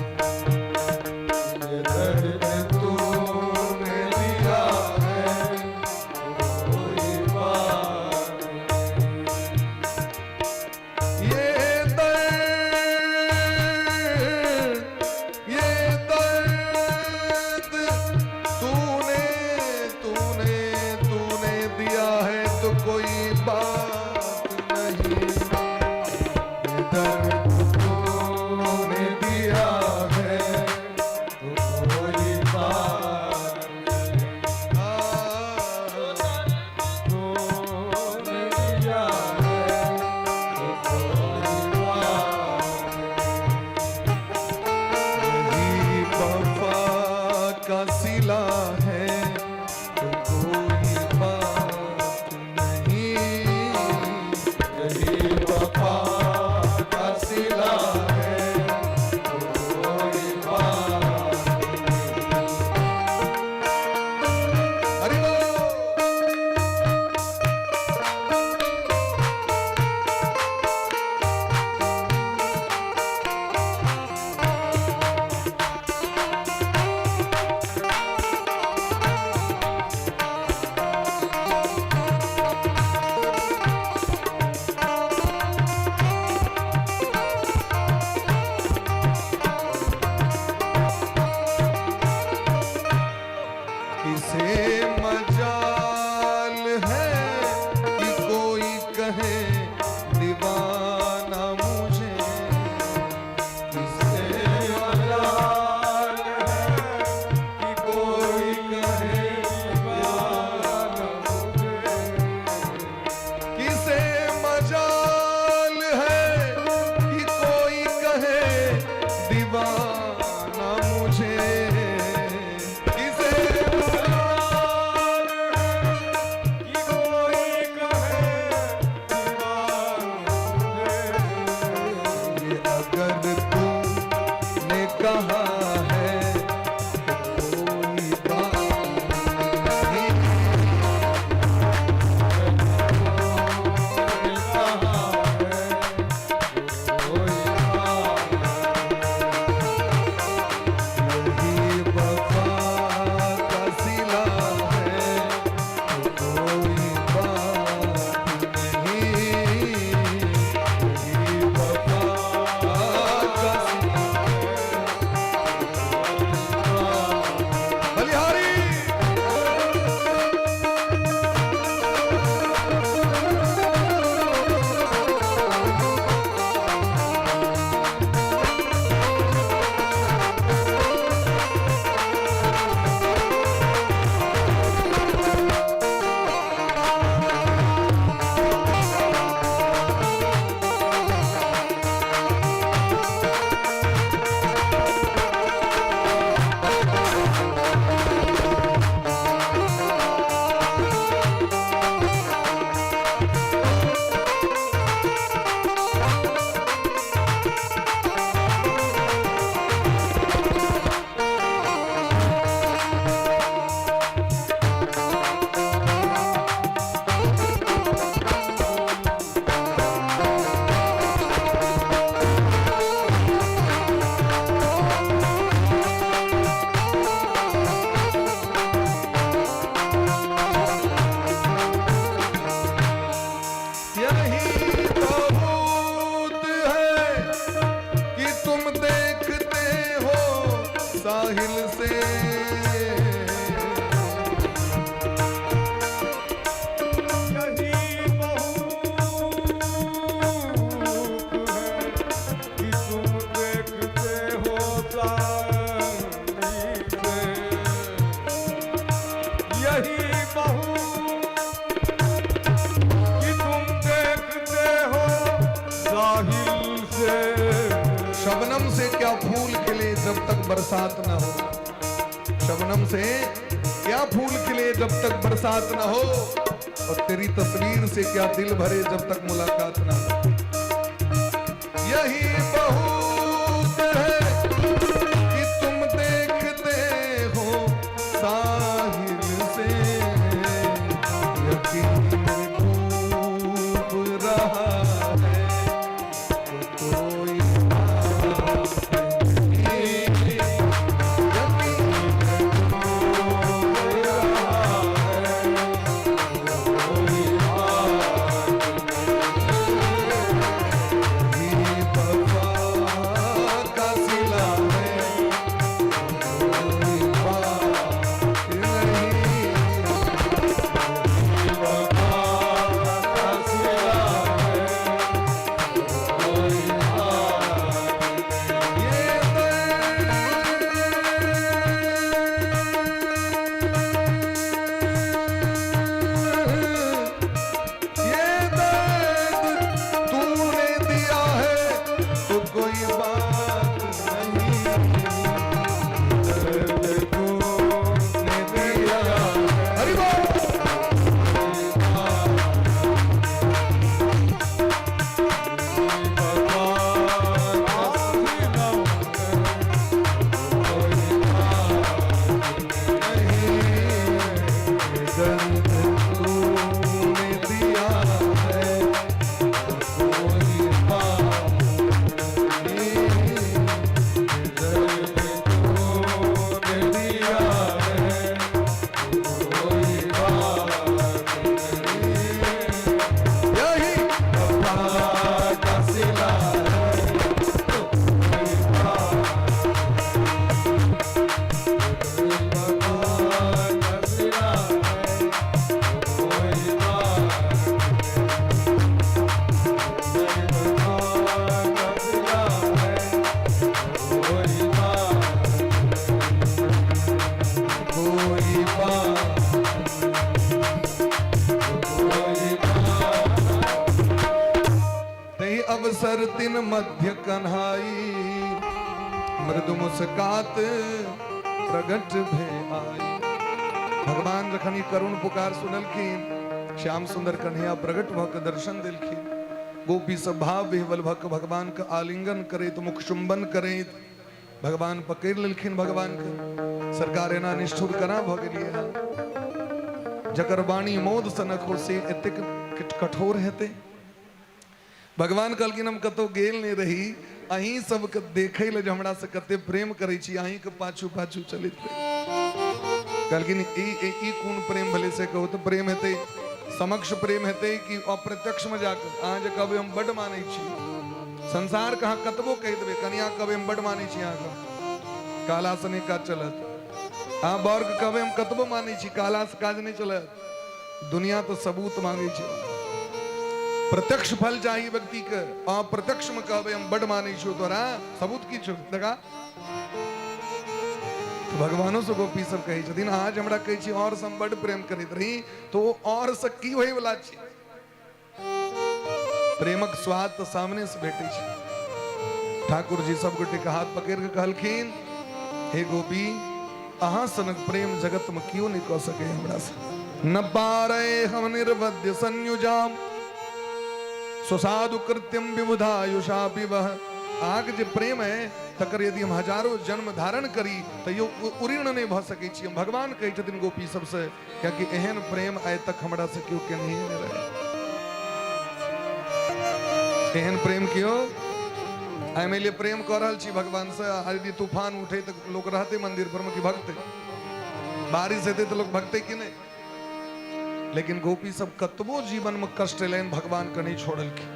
ये दर्द तूने दिया है तो कोई बात नहीं, ये दर्द, ये दर्द तूने तूने तूने दिया है तो कोई बात नहीं, ये दर्द तूने दिया है तो कोई बात नहीं, तूने दिया है तो कोई बात यही वफा का सिला है तो कोई बात नहीं, यही वफा का सिला है तो कोई बात नहीं। हरि बोल। किसे मजाल है कि कोई कहे दीवाना मुझे, किसे मजाल है कि कोई कहे दीवाना मुझे, किसे मजाल यही बहुत कि तुम देखते हो साहिल से। शबनम से क्या फूल खिले जब तक बरसात न हो, शबनम से क्या फूल खिले जब तक बरसात न हो, और तेरी तस्वीर से क्या दिल भरे जब तक मुलाकात न हो। यही बहुत है कि तुम देखते हो साहिल से, यकीन डूब रहा है तो कोई बात नहीं। यकीन डूब रहा है तो कोई बात नहीं। वफा का सिला है कोई बात नहीं। वफा का सिला है कोई बात। ये दर्द, ये दर्द तूने दिया है तो कोई बात नहीं। दर्द तूने दिया है हरि बोल। वफा का सिला है कोई बात नहीं, दर्द तूने दिया है तो कोई बात नहीं। दर्द तूने दिया है कोई बात नहीं। यही वफा का सिला है कोई बात। वफा का सिला है कोई बात। वफा का सिला है कोई बात। कोई बात कोई बात। तही अवसर तिन मध्य कन्हाई, मृदु मुस्कात प्रगट भे आई। भगवान जखन ई करुण पुकार सुनलखिन, श्याम सुंदर कन्हैया प्रगट भऽ के दर्शन देलखिन। गोपी सब भाव विह्वल भऽ के भगवान के आलिंगन करैत, मुख चुंबन करैत भगवान पकड़ि लेलखिन। भगवान के सरकार एना निष्ठुर केना भऽ गेलियै हन? जकर वाणी मोद सनक हो से एतेक कठोर हेतै? भगवान कहलखिन हम कतौ गेल नहि रही, अहीं सबके देखै लए जे हमरा से कते प्रेम करै छी, अहींके पाछू पाछू चलैत रही। कहलखिन ई ई ई कोन प्रेम भेलै से कहू तऽ? प्रेम हेतै समक्ष प्रेम हेतै कि अप्रत्यक्षमे जाकऽ? अहाँ जे कहबै हम बड्ड मानै छी, संसारके अहाँ कतबो कहि देबै, कनिया कहबै हम बड्ड मानै छी अहाँके, कहलासँ नहि काज चलत। अहाँ बरके कहबै हम कतबो मानै छी, कहलासँ काज नहि चलत। दुनिया तऽ सबूत मांगै छै, प्रत्यक्ष फल चाही व्यक्ति के। अहाँ प्रत्यक्ष में कहबै हम बड्ड मानै छियौ तोरा, सबूत की छौ देखा। तऽ भगवानो से गोपी सब कहै छथिन अहाँ जे हमरा कहै छी और से हम बड्ड प्रेम करैत रही, तो और से की होय वाला छै? प्रेमक स्वाद तऽ सामने से भेटै छै। ठाकुर जी सब गोटे के हाथ पकड़ि के कहलखिन हे गोपी, अहाँ सनक प्रेम जगत में केओ नहि कऽ सकै हमरा से। न पारे हम निर्वध्य संयुजाम सुसाधु कृत्यम विबुधायुषा विवह। अहाँके जे प्रेम है तकर यदि हम हजारो जन्म धारण करी तैयो उऋण नहि भऽ सकै छी हम। भगवान कहै छथिन गोपी सबसे, कियाकि एहन प्रेम आइ तक हमरा से केओ केनहिए नहि रहै। एहन प्रेम केओ आइ मानि लिअ प्रेम कऽ रहल छी भगवान से, आ यदि तूफान उठे तऽ लोक रहतै मंदिर पर मे कि भगतै? बारिश हेतै तऽ लोक भगतै कि नहि? लेकिन गोपी सब कतबो जीवन में कष्ट एलनि भगवान के नहीं छोड़लखिन।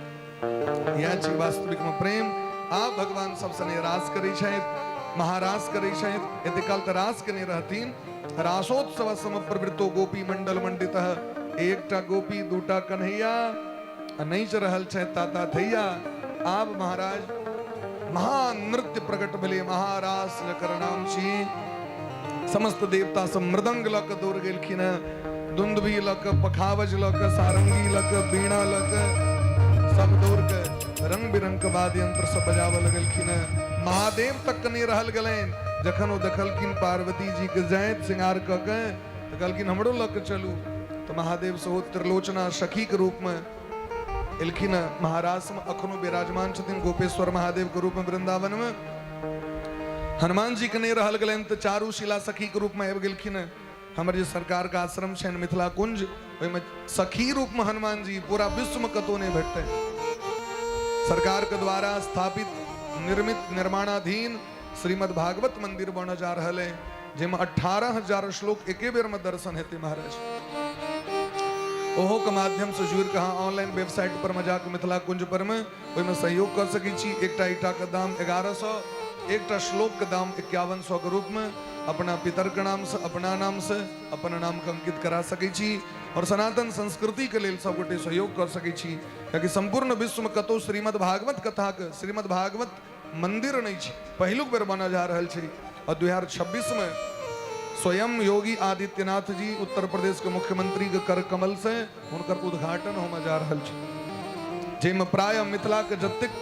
इएह छी वास्तविक में प्रेम। आब भगवान सब सने रास करै छथि, महारास करै छथि। एते काल तऽ रास केने रहथिन। रासोत्सव सम प्रवृत्तो गोपी मंडल मंडित, एकटा गोपी दूटा कन्हैया आ नाचि रहल छथि ताता थैया। आब महाराज महानृत्य प्रकट भेलै, महारास जकर नाम छी। समस्त देवता सब मृदंग लऽ कऽ दौड़ गेलखिन हेँ, दुंदुबी लऽ कऽ, पखावज लऽ कऽ, सारंगी लऽ कऽ, वीणा लऽ कऽ, सब दौड़ कऽ रंग बिरंग के वाद्य यंत्र सब बजाबऽ लगलखिन हेँ। महादेव तक नहि रहल गेलनि। जखन ओ देखलखिन पार्वती जी के जाइत श्रृंगार कऽ के, तऽ कहलखिन हमरो लऽ कऽ चलू। तऽ महादेव सेहो त्रिलोचना सखी के रूप में एलखिन हेँ। महाराष्ट्र में अखनो विराजमान छथिन गोपेश्वर महादेव के रूप में वृंदावन में। हनुमान जी के नहि रहल गेलनि तऽ चारू शिला सखी के रूप में आबि गेलखिन हेँ। हमर जे सरकार के आश्रम छनि मिथिला कुंज, ओहिमे सखी रूप में हनुमान जी पूरा विश्व में कतौ नहि भेटतै। सरकार के द्वारा स्थापित निर्मित निर्माणाधीन श्रीमद् भागवत मंदिर बनऽ जा रहल है, जाहिमे 18,000 श्लोक एके बेर में दर्शन हेतै महाराज। ओहो के माध्यम से जुड़ि कऽ अहाँ ऑनलाइन वेबसाइट पर में जाके मिथिला कुंज पर में ओहिमे सहयोग कऽ सकै छी। एकटा ईटा के दाम 1100, एकटा श्लोक के दाम 5100 के रूप में अपना पितर के नाम से, अपना नाम से अपन नाम के अंकित करा सकै छी और सनातन संस्कृति के लेल सब गोटे सहयोग कर सकै छी। कियाकि संपूर्ण विश्व में कतौ श्रीमद् भागवत कथा के श्रीमद् भागवत मंदिर नहीं छै, पहिलुक बेर बनल जा रहल छै। और 2026 में स्वयं योगी आदित्यनाथ जी उत्तर प्रदेश के मुख्यमंत्री के कर कमल से हुनकर उद्घाटन होमे जा रहल छै, जाहिमे प्राय मिथिला के जतेक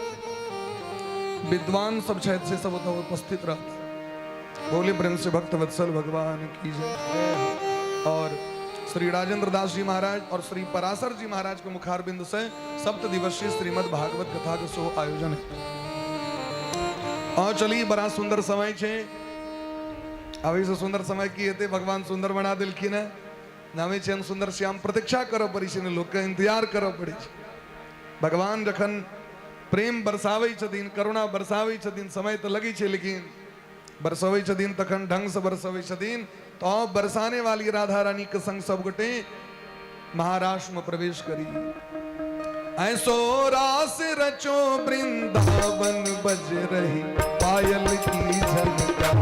विद्वान सब छथि से सब ओतऽ उपस्थित रहत। बोले प्रेम से भक्त वत्सल भगवान की जय। और श्री राजेंद्र दास जी महाराज और श्री पराशर जी महाराज के मुखारबिंद से सप्त दिवसीय श्रीमद् भागवत कथा के सो आयोजन है। और चली बड़ा सुंदर समय छे, अभी से सुंदर समय की हेतै, भगवान सुंदर बना देलखिन है। नामे छनि सुंदर श्याम, प्रतीक्षा करऽ पड़ै छै ने, लोकके इंतजार करऽ पड़ै छै। भगवान जखन प्रेम बरसाबै छथिन, करुणा बरसाबै छथिन, समय तऽ लगै छै, लेकिन बरसबै छथिन तखन ढंग से बरसबै छथिन। तो बरसाने वाली राधा रानी के संग सब गोटे महाराष्ट्र में प्रवेश करी। ऐसो रास रचो वृंदावन बज रही पायल की झनकार।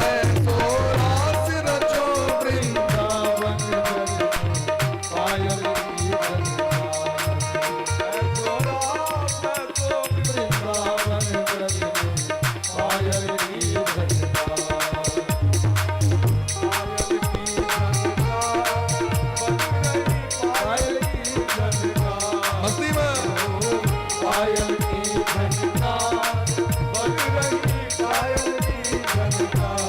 ऐसो रास रचो वृंदावन बज पायल की झनकार। ऐसो रास रचो वृंदावन बज रही पायल की झनकार। पायल की झनकार बज रही पायल की झनकार। मस्ती में पायल की झनकार बज रही पायल की झनकार।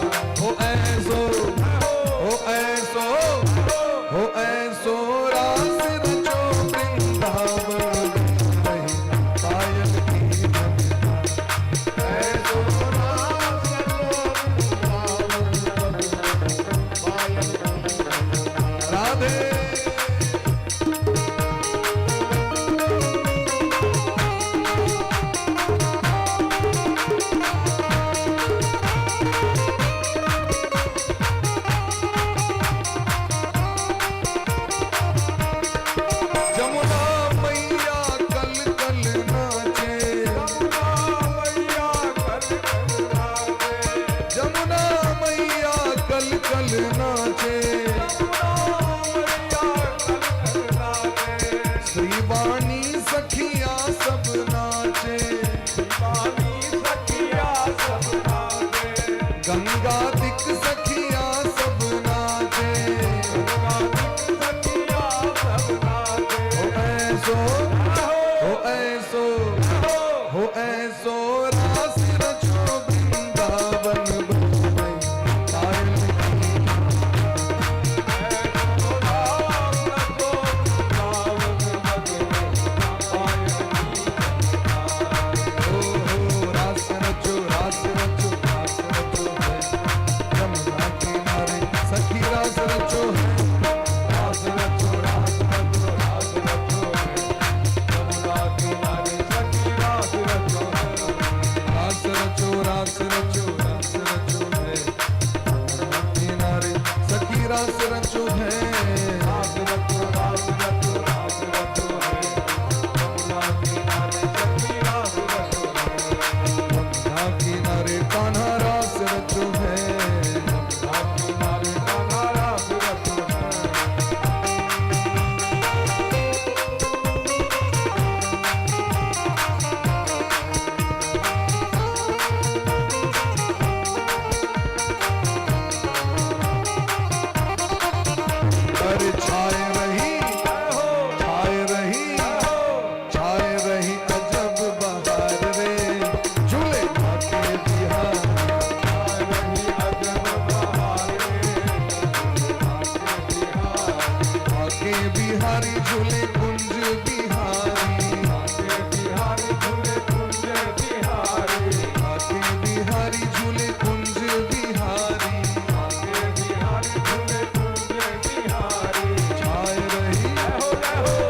बांके बिहारी झूले कुंज बिहारी, बांके बिहारी झूले कुंज बिहारी, बांके बिहारी झूले कुंज बिहारी, बांके बिहारी झूले कुंज बिहारी। छाए रही,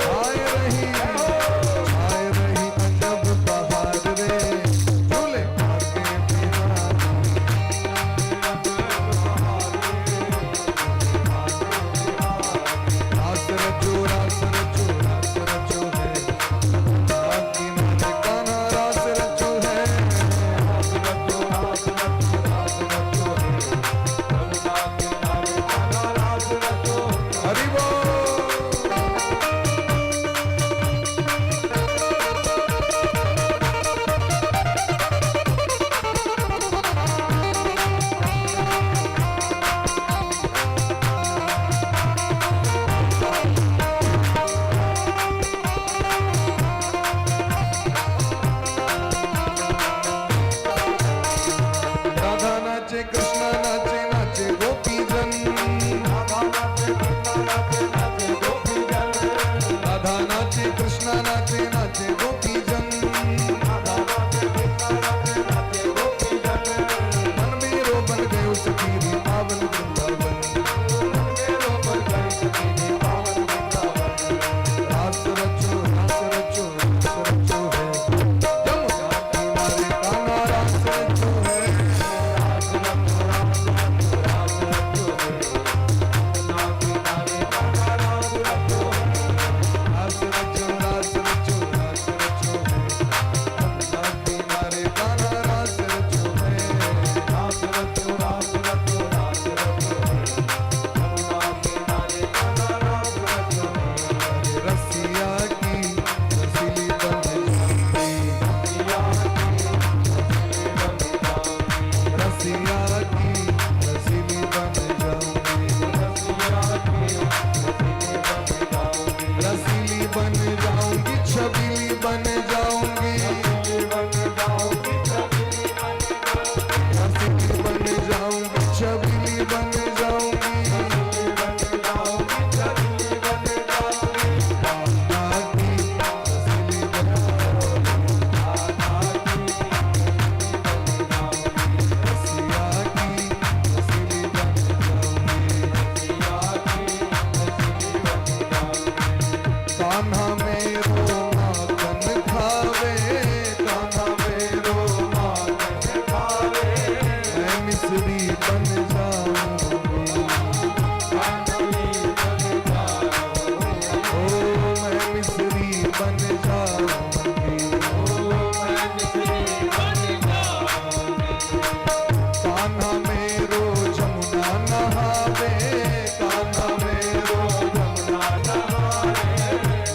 छाए रही, छाए रही अजब बहार रे, झूले बांके बिहारी। रास रचो रास रचो रास रचो है, बांके नारे कान्हा रास रचो है। रास रचो रास रचो रास रचो है, यमुना किनारे कान्हा रास रचो। हरि बोल। राधा नाचे कृष्णा नाचे नाचे गोपी जन, राधा नाचे कृष्णा नाचे नाचे गोपी जन, राधा नाचे कृष्णा नाचे नाचे गोपी जन। राधा नाचे कृष्णा नाचे नाचे गोपी जन। मन मेरो बन गयो सखी पावन वृंदावन, मन मेरो बन गयो सखी पावन वृंदावन। रास रचो रास रचो रास रचो है, यमुना किनारे कान्हा रास रचो है। रास रचो रास रचो रास रचो है, यमुना किनारे कान्हा रास रचो है। रास रचो रास रचो रास रचो है, यमुना किनारे कान्हा रास रचो है। रास रचो रास रचो रास रचो है, यमुना किनारे कान्हा रास रचो है। रसिया की रसीली बन जाऊंगी, रसिया की रसीली बन जाऊंगी, रसिया की रसीली बन जाऊंगी, रसिया की रसीली बन जाऊंगी, रसीली बन जाऊंगी, छबीली बन जाऊंगी, रसीली बन जाऊंगी, छबीली बन जाऊंगी, रसीली बन जाऊंगी, छबीली बन जाऊंगी। रसीली बन जाऊंगी, छबीली बन जाऊंगी। कान्हा की रसीली बन जाऊंगी, राधा की रसीली बन जाऊंगी, रसिया की रसीली बन जाऊंगी। रसिया की रसीली बन जाऊंगी। कान्हा मेरो माखन खावे, कान्हा मेरो माखन खावे, मैं मिश्री बन जाऊंगी, कान्हा बन जाऊंगी, ओ मैं मिश्री बन जाऊंगी। ओ मैं मिश्री बन जाऊंगी। कान्हा मेरो जमुना नहावे, कान्हा मेरो जमुना नहावे,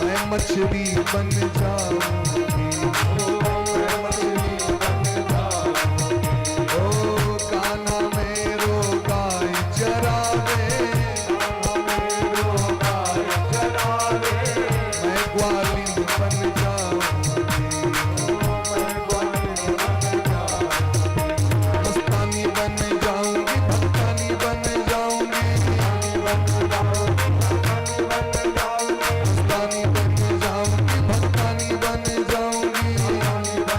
मैं मछली बन जाऊंगी, ओ मैं मछली बन जाऊंगी। ओ कान्हा मेरो गाय चरावे, कान्हा मेरो गाय चरावे, मैं ग्वालिन बन जाऊंगी, ओ मैं ग्वालिन बन जाऊंगी। मस्तानी बन जाऊंगी, भक्तानी बन जाऊंगी, बन जाऊंगी, भक्तानी बन जाऊंगी, मस्तानी बन जाऊंगी, भक्तानी बन जाऊंगी। भक्तानी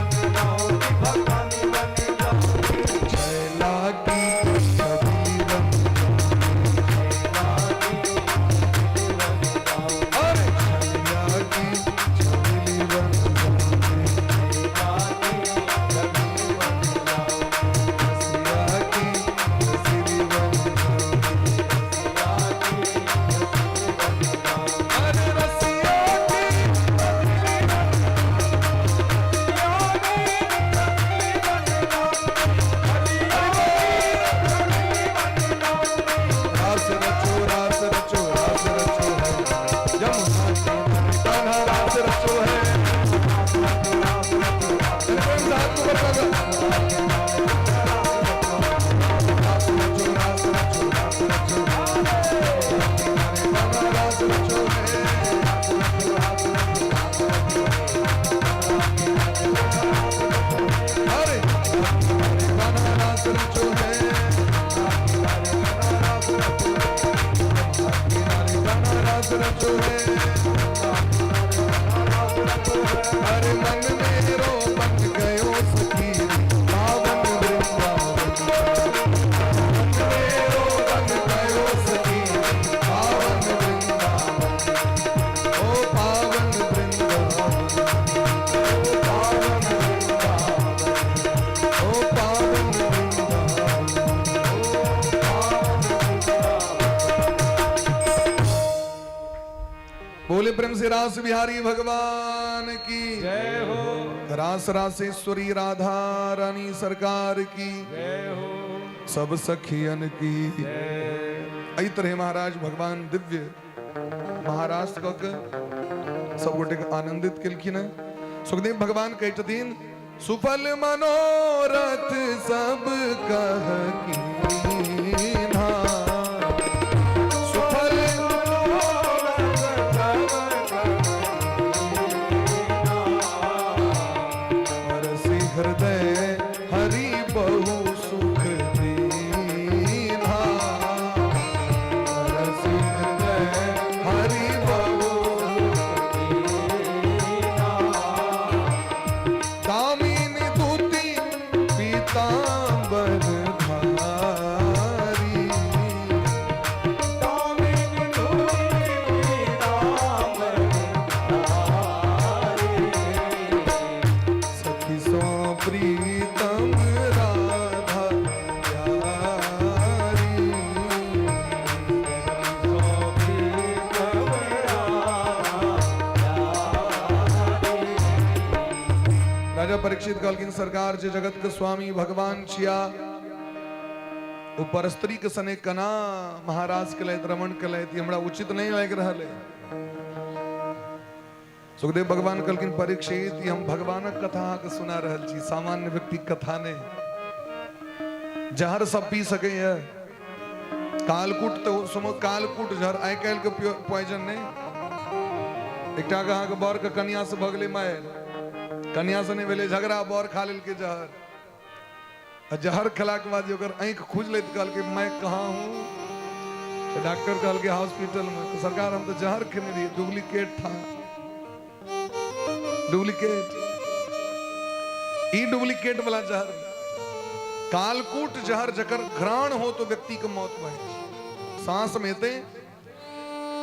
बन जाऊंगी, भक्तानी बन जाऊंगी। छैला की छबीली बन जाऊंगी, अरे छैला की छबीली बन जाऊंगी, रसिया की रसीली बन जाऊंगी, अरे रसिया की रास रचो रास रचो रास रचो है, यमुना किनारे कान्हा रास रचो है। प्रेम से हाथ ऊपर कर। रास रचो रास रचो रास रचो है, किनारे कान्हा रास रचो है। अरे किनारे कान्हा रास रचो है, किनारे कान्हा रास रास रचो है। अरे मन मेरो बन गयो सखी पावन वृंदावन, मन मेरो बन गयो सखी पावन वृंदावन, ओ पावन वृंदावन, ओ पावन वृंदावन, ओ पावन वृंदावन, ओ पावन वृंदावन। बोले प्रेम से रास बिहारी भगवान की जय हो। रास रासेश्वरी राधा रानी सरकार की जय हो। सब सखियन की। जय। एहि तरह महाराज भगवान दिव्य महाराष्ट्र कऽ के सब गोटे के आनंदित केलखिन हेँ। सुखदेव भगवान कहै छथिन, सुफल मनोरथ सब कह कीन्हा, सुफल परसि हृदय हरि बहु सुख दीन्हा, परसि हृदय हरि बहु सुख दीन्हा। दामिनी दूती पीताम्बर धारी, दामिनी दूती पीताम्बर धारी, सखी सो प्रीतम राधा प्यारी, सो प्रीतम राधा प्यारी। राजा परीक्षित कहलखिन, सरकार जे जगत के स्वामी भगवान छिया, ओ परस्त्री के सने कना महाराज के लैत रमण के लैत, ई हमरा उचित नहीं लागि रहल है। सुखदेव भगवान कहलखिन, परीक्षित, ई हम भगवानक कथा अहाँके सुना रहल छी, सामान्य व्यक्ति के कथा नहि। जहर सब पी सकैए, कालकूट तऽ सुनो, कालकूट जहर आइ काल्हि के पॉइजन नहि। एकटा के अहाँके बर के कनिया से भऽ गेलै मारि, कनिया से नहि भेलै झगड़ा, बर खा लेलकै जहर, आ जहर खेलाके बाद जे ओकर आँखि खुजलै तऽ कहलकै, मैं कहाँ हूँ? तऽ डॉक्टर कहलकै, हॉस्पिटल में। तऽ सरकार, हम तऽ जहर खेने रहियै, डुप्लीकेट था, डुप्लीकेट, ई डुप्लीकेट वाला जहर, कालकूट जहर, जकर घ्राण हो तो व्यक्ति के मौत भऽ जाइ छै, सांस में एतै।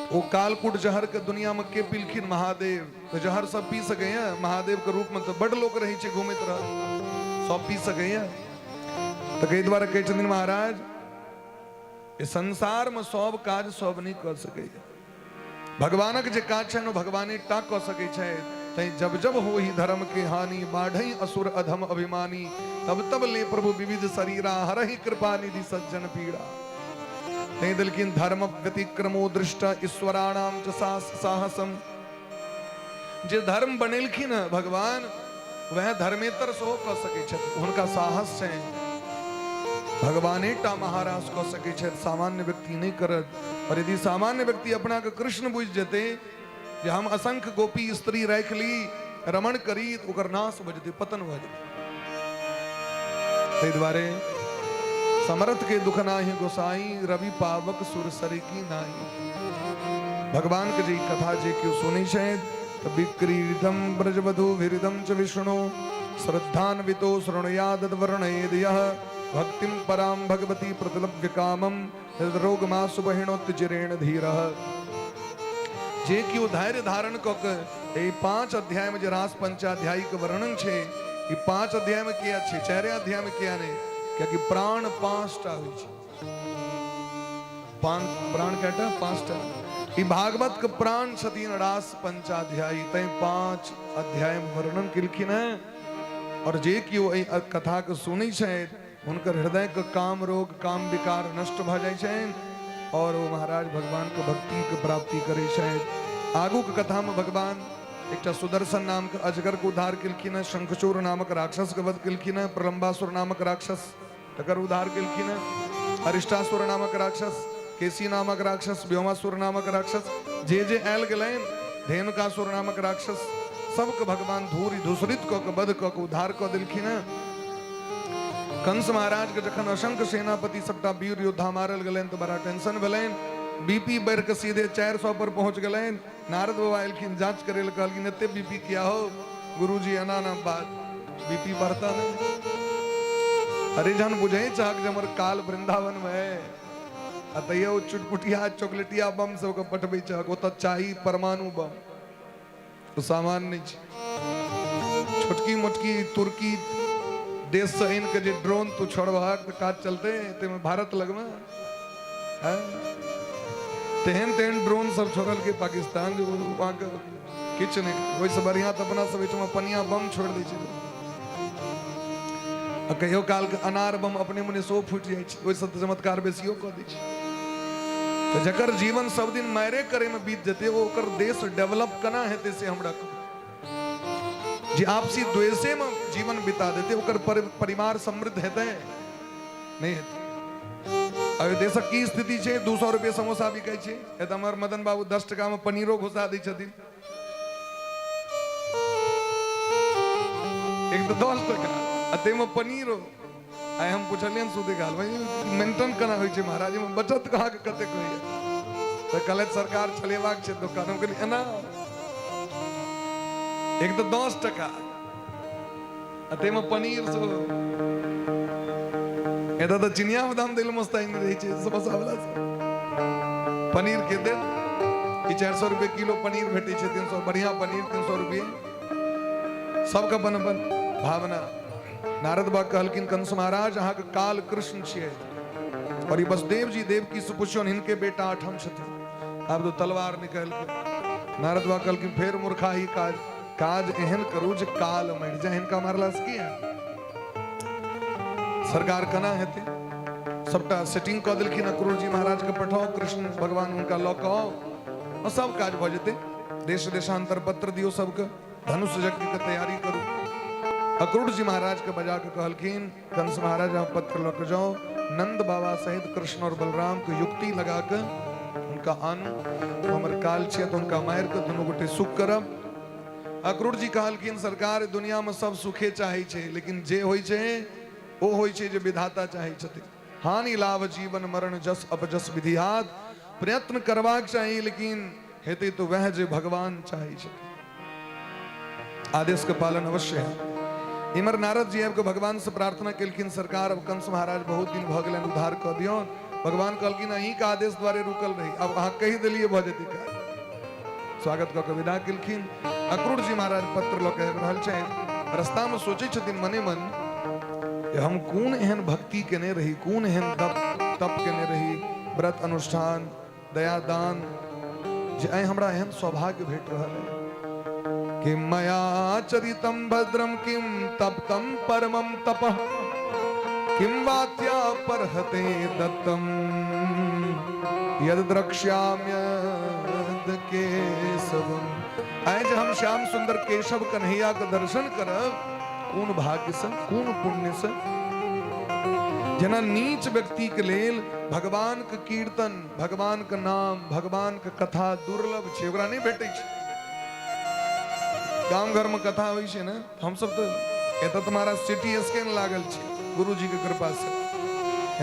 ओ कालकूट जहर के दुनिया में के पीलखिन? महादेव। तऽ जहर सब पी सकैए? महादेव के रूप में तऽ बड लोक रहै छै घूमैत रह, सब पी सकैए? तऽ एहि दुआरे कहै छथिन महाराज, ई संसार में सब काज सब नहि कऽ सकैए। भगवानक जे काज छनि ओ भगवाने टा कऽ सकै छथि। तैं जब जब होहि धर्म के हानि, बाढ़ई असुर अधम अभिमानी, तब तब ले प्रभु विविध शरीरा, हरहि कृपा निधि सज्जन पीड़ा। तैं देलखिन, धर्म व्यतिक्रमो दृष्ट ईश्वराणाम च साहसम। जे धर्म बनेलखिन हँ भगवान, वएह धर्मेतर सेहो कऽ सकै छथि, हुनका साहस छनि। भगवाने टा महाराज कऽ सकै छथि, सामान्य व्यक्ति नहि करत। और यदि सामान्य व्यक्ति अपना के कृष्ण बुझि जेतै जे हम असंख्य गोपी स्त्री राखि ली, रमण करी, तऽ ओकर नाश भऽ जेतै, पतन भऽ जेतै। ताहि दुआरे समरथ के दुख नाही गोसाई, रवि पावक सुर सर की नाई। भगवान के जे ई कथा जे केओ सुनै छथि, तऽ विक्रीडितम ब्रजवधू विहृदम च विष्णु श्रद्धान्वितो शृणुयादद वर्णयेद यः भक्तिं परां भगवती प्रतिलभ्य कामं हृदरोगमासु बहिणोत्चिरेण धीरः। जे केओ धैर्य धारण कऽ के एहि 5 अध्याय में जे रास पंचाध्यायी के वर्णन छै, ई 5 अध्याय में किया छै, 4 अध्याय में किया नहि? कियाकि प्राण 5टा होइ छै। पांच प्राण केटा? 5टा। ई भागवत के प्राण छथिन रास पंचाध्यायी, तैं 5 अध्याय में वर्णन केलखिन हेँ। और जे केओ एहि कथा के सुनै छथि, हुनकर हृदय के काम रोग काम विकार नष्ट भऽ जाइ छनि और ओ महाराज भगवान के भक्ति के प्राप्ति करै छथि। आगू के कथा में भगवान एकटा सुदर्शन नाम के अजगर के उद्धार केलखिन हेँ, शंखचूर नामक राक्षस के वध केलखिन हेँ, प्रलंबासुर नामक राक्षस तकर उद्धार केलखिन हेँ, अरिष्टासुर नामक राक्षस, केसी नामक राक्षस, व्योमासुर नामक राक्षस, जे जे आयल गेलनि, धेनुकासुर नामक राक्षस, सबके भगवान धूरि धूसरित कऽ के वध कऽ के उद्धार कऽ देलखिन हेँ। कंस महाराज के जखन असंख्य सेनापति सबटा वीर योद्धा मारल गेलनि तऽ बड़ा टेंशन भेलनि। बीपी बढ़ि कऽ सीधे 400 पर पहुँच गेलनि। नारद बाबा एलखिन जाँच करै लए, कहलखिन एते बीपी किया हो गुरुजी, एना एना बात, बीपी बढ़ता नहीं। अरे जहन बुझै चाहक जे हमर काल वृंदावन में है, आ तैयो ओ चुटपुटिया चॉकलेटिया बम सबके पठबै चाहक, ओतऽ चाही परमाणु बम, ओ सामान नहि छै। छोटकी मोटकी तुर्की देश से आनि के जे ड्रोन तू छोड़बहक तऽ काज चलते, ताहिमे भारत लगमे तेहन तेहन ड्रोन सब छोड़लकै पाकिस्तान जे वहाँके किछु नहि। ओहिसँ बढ़िआँ तऽ अपना सब एहिठमा पनिया बम छोड़ि दै छै, आ कहियो कालके अनार बम अपने मने सेहो फूटि जाइ छै, ओहिसँ तऽ चमत्कार बेसियो कऽ दै छै। तऽ जकर जीवन सब दिन मारे करैमे बीत जेतै, ओ ओकर देश डेवलप केना हेतै से हमरा कहू। जे आपसी द्वेषेमे जीवन बिता देतै, ओकर परिवार समृद्ध हेतै नहि हेतै? अभी देशक की स्थिति छै, 200 रुपये समोसा बिकै छै, एतऽ हमर मदन बाबू 10 टकामे पनीरो घुसा दै छथिन। एक तऽ 10 टका आ ताहिमे पनीरो। आइ हम पुछलियनि सुधे काल, मेंटेन केना होइ छै महाराज, एहिमे बचत अहाँके कतेक होइए? तऽ कहलथि सरकार चलेबाक छै दोकान। हम कहलियै एना एक तऽ 10 टका आ ताहिमे पनीर सेहो। एतऽ तऽ चिनिया बादाम दै लए मस्ताइ नहि रहै छै समोसा वाला सब, पनीर के देत ई? 400 रुपए किलो पनीर भेटै छै, 300 बढ़िया पनीर 300 रुपए। सबके अपन अपन भावना। नारद बाबा कहलखिन कंस महाराज, अहाँके काल कृष्ण छियै और ई वसुदेव जी देवकी से पुछियौन, हिनके बेटा आठम छथिन। आब तो तलवार निकालि के नारद बाबा कहलखिन फेर मूर्खाही काज, काज एहन करू जे काल मरि जाय, हिनका मारला से की हैत? सरकार केना हेतै? सबटा सेटिंग कऽ देलखिन। अक्रूर जी महाराज के पठाओ, कृष्ण भगवान हुनका लऽ कऽ आउ और सब काज भऽ जेतै। देश देशांतर पत्र दियौ सबके, धनुष यज्ञ के तैयारी करू। अक्रूर जी महाराज के बजा के कहलखिन कंस महाराज, अहाँ पत्र लऽ के जाओ, नंद बाबा सहित कृष्ण और बलराम के युक्ति लगा के हुनका आनू, हमर काल छियै तऽ हुनका मारि के दुनू गोटे सुख करब। अक्रूर जी कहलखिन सरकार, दुनिया में सब सुखे चाहे छै, लेकिन जे होइ छै ओ होइ छै जे विधाता चाहे छथिन। हानि लाभ जीवन मरण जस अपजस विधि हाथ, प्रयत्न करबाक चाही, लेकिन हेतै तो वह जे भगवान चाहे छथिन। आदेश के पालन अवश्य है। इमर नारद जी आबि कऽ भगवान से प्रार्थना केलखिन, सरकार, अब कंस महाराज बहुत दिन भऽ गेलनि, उद्धार कऽ दियौन। भगवान कहलखिन अहींके आदेश द्वारे रुकल रही, अब अहाँ कहि देलियै भऽ जेतै काज। स्वागत कऽ के विदा केलखिन। अक्रूर जी महाराज पत्र लऽ के आबि रहल छथि। रस्तामे सोचै छथिन मने मन जे हम कोन एहन भक्ति केने रही, कोन एहन तप तप केने रही, व्रत अनुष्ठान दयादान, जे आइ हमरा एहन सौभाग्य भेट रहल है। कि मया चरितम भद्रम किम तप्तम परमम तपः किम वात्या परहते दत्तम यद द्रक्ष्याम्यद केशवम। आइ जे हम श्याम सुंदर केशव कन्हैया के दर्शन करब, कोन भाग्य से, कोन पुण्य से? जेना नीच व्यक्ति के लेल भगवान के कीर्तन, भगवान के नाम, भगवान के कथा दुर्लभ छै, ओकरा नहि भेटै छै। गाम घर में कथा होइ छै ने, हमसब तऽ एतऽ तऽ महाराज सिटी स्कैन लागल छै गुरुजी के कृपा से,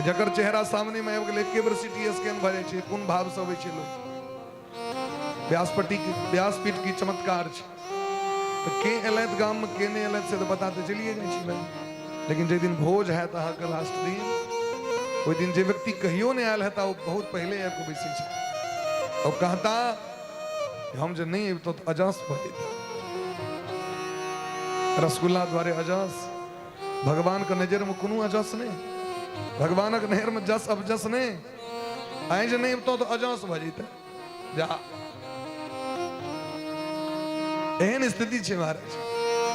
जकर चेहरा सामने में आबि गेलै एके बेर सिटी स्कैन भऽ जाइ छै, कोन भाव से अबै छै लोक। व्यासपति व्यासपीठ की चमत्कार छै। तऽ के एलथि गाममे, के नहि एलथि से तऽ पता तऽ चलिए जाइ छै भाइ। लेकिन जाहि दिन भोज हैत अहाँके लास्ट दिन, ओहि दिन जे व्यक्ति कहियो नहि आयल हेता ओ बहुत पहिले आबि कऽ बैसै छै। ओ कहता हम जे नहि अबितहुँ तऽ अजस भऽ जैता, रसगुल्ला द्वारे अजस। भगवानके नजरिमे कोनो अजस नहि, भगवानक नजरिमे जस अपजस नहि। आइ जे नहि अबितहुँ तऽ अजस भऽ जैता। जा, एहन स्थिति छै महाराज।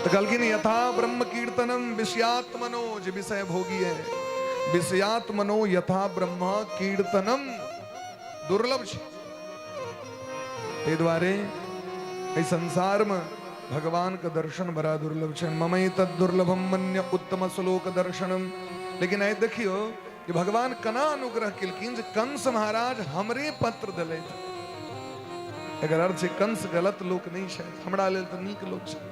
तऽ कहलखिन यथा ब्रह्म कीर्तनम विषयात्मनो, जे विषय भोगी है, विषयात्मनो यथा ब्रह्म कीर्तनम दुर्लभ छै। ताहि दुआरे एहि संसारमे भगवान के दर्शन बड़ा दुर्लभ छै। ममई तद दुर्लभम मन्य उत्तम श्लोक दर्शनम। लेकिन आइ देखियौ कि भगवान केना अनुग्रह केलखिन जे कंस महाराज हमरे पत्र देलथि। एकर अर्थ छै कंस गलत लोक नहि छथि, हमरा लेल तऽ नीक लोक छथि,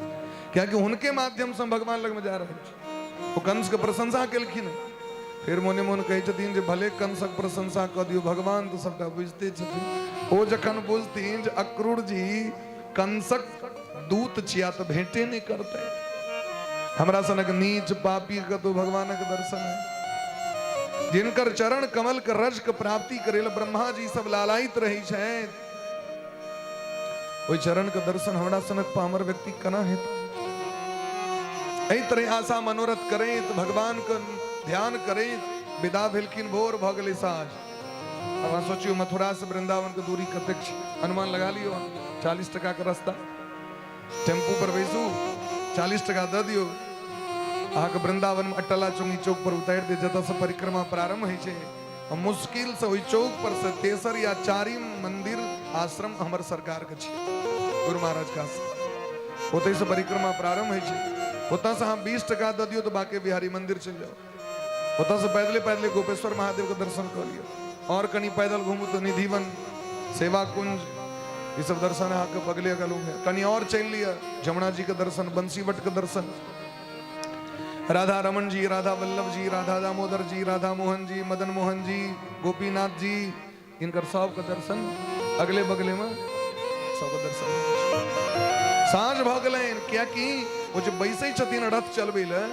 कियाकि हुनके माध्यमसँ हम भगवान लगमे जा रहल छी। ओ कंसके प्रशंसा केलखिन, फेर मोने मोन कहै छथिन जे भले कंसक प्रशंसा कऽ दियौ, भगवान तऽ सबटा बुझिते छथिन। ओ जखन बुझथिन जे अक्रूर जी कंसक दूत छिया तऽ भेंटे नहि करतै। हमरा सनक नीच पापी कतौ भगवानक दर्शन है, जिनकर चरण कमल के रज के प्राप्ति करे लए ब्रह्मा जी सब लालायित रहै छथि, ओहि चरण के दर्शन हमरा सनक पामर व्यक्ति केना हेतै? एहि तरह आशा मनोरथ करैत भगवान के ध्यान करैत विदा भेलखिन। भोर भऽ गेलै, साँझ। अब अहाँ सोचियौ मथुरा से वृंदावन के दूरी कतेक छै, अनुमान लगा लियौ। 40 टका के रास्ता, टेम्पू पर बैसू, 40 टका दऽ दियौ, अहाँके वृंदावन में अटला चुंगी चौक पर उतारि दे, जतऽ से परिक्रमा प्रारंभ होइ छै। आ मुश्किल से ओहि चौक पर से तेसर या चारिम मंदिर आश्रम हमर सरकार के छै, गुरु महाराज का आश्रम। ओतहि से परिक्रमा प्रारंभ होइ छै। ओतऽ से अहाँ 20 टका दऽ दियौ तऽ बाके बिहारी मंदिर चलि जाउ। ओतऽ से पैदले पैदले गोपेश्वर महादेव के दर्शन कऽ लियौ। और कनि पैदल घुमू तऽ निधिवन, सेवा कुंज, ई सब दर्शन अहाँके बगले अगल में। कनि और चलि लिअ, जमुना जी के दर्शन, बंसीवट के दर्शन, राधा रमन जी, राधा वल्लभ जी, राधा दामोदर जी, राधा मोहन जी, मदन मोहन जी, गोपीनाथ जी, इनकर सबके दर्शन अगले बगले में सबके दर्शन। साँझ भऽ गेलनि, कियाकि ओ जे बैसै छथिन रथ चलबै लए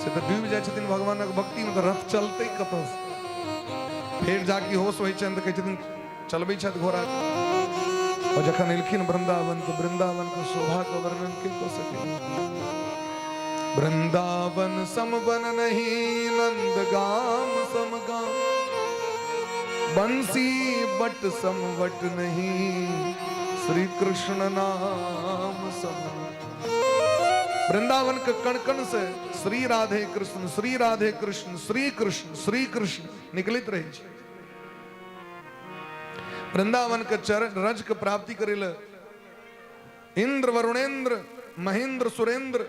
से तऽ डूबि जाइ छथिन भगवानक भक्तिमे, तऽ रथ चलतै कतऽसँ? फेर जाकि होश होइ छनि तऽ कहै छथिन चलबै छथि घोड़ा। और जखन एलखिन वृंदावन तऽ वृंदावन के शोभा के वर्णन के कऽ सकै? वृंदावन सम बन नहीं, नंद गाम सम गाम, बंसी बट सम what नहीं, श्री कृष्ण नाम सम। वृंदावन के कण कण से श्री राधे कृष्ण, श्री राधे कृष्ण, श्री कृष्ण, श्री कृष्ण निकलित रहे छै। वृंदावन के चरण रज के प्राप्ति करे ले इंद्र, वरुणेंद्र, महेंद्र, सुरेंद्र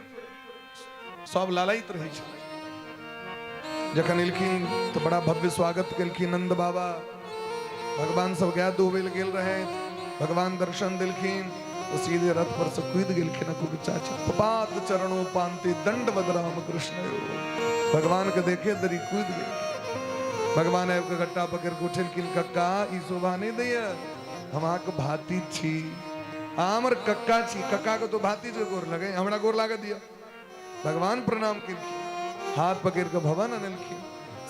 सब लालायित रहे छै। जखन एलखिन तऽ बड़ा भव्य स्वागत केलखिन नंद बाबा। भगवान सब गाय दुहबै लए गेल रहे, भगवान दर्शन देलखिन तऽ सीधे रथ पर से कूदि गेलखिन। खूब चाची पपात चरणों पांति दंडवत राम कृष्ण। भगवान के देखे दरी कूदि गेल। भगवान आबि कऽ गट्टा पकड़ि कऽ उठेलखिन, कक्का ई शोभा नहि दैया, हम अहाँके भातिज छी, अहाँ हमर कक्का छी, कक्का के तो भातिज के गोर लगे, हमरा गोर लागऽ दिअ। भगवान प्रणाम केलखिन, हाथ पकड़ कऽ भवन अनलखिन,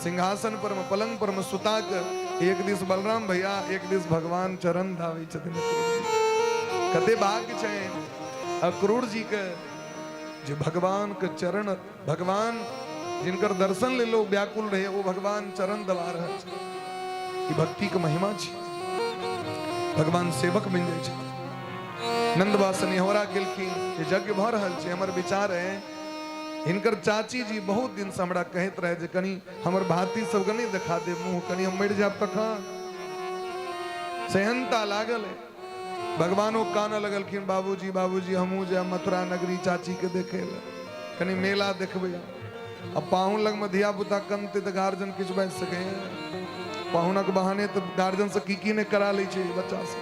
सिंहासन पर में पलंग पर में सुता के एक दिस बलराम भैया, एक दिस भगवान चरण धाबै छथिन। कते भाग्य छै अक्रूर जी के जे भगवान के चरण, भगवान जिनकर दर्शन ले लोग व्याकुल रहे, वो भगवान चरण दबा रहल छै। ई भक्ति के महिमा छै, भगवान सेवक बनि जाइ छै। नंदबा स्नेहरा केलखिन जे यज्ञ भऽ रहल छै, हमर विचार है हिनकर चाची जी बहुत दिन से हमरा कहैत रहे जे कनि हमर भाती सबके नहि देखा दे मुँह, कनि हम मरि जायब तखन सेहनता लागल है। भगवानो कानऽ लगलखिन, बाबूजी बाबूजी हमहूँ जायब मथुरा नगरी चाची के देखे लए, कनि मेला देखबै। आ पाहुन लगमे धिया पुता कनतै तऽ गार्जियन किछु बाजि सकैए? पाहुनक बहाने तऽ गार्जियन से की की नहि करा लै छै बच्चा सब।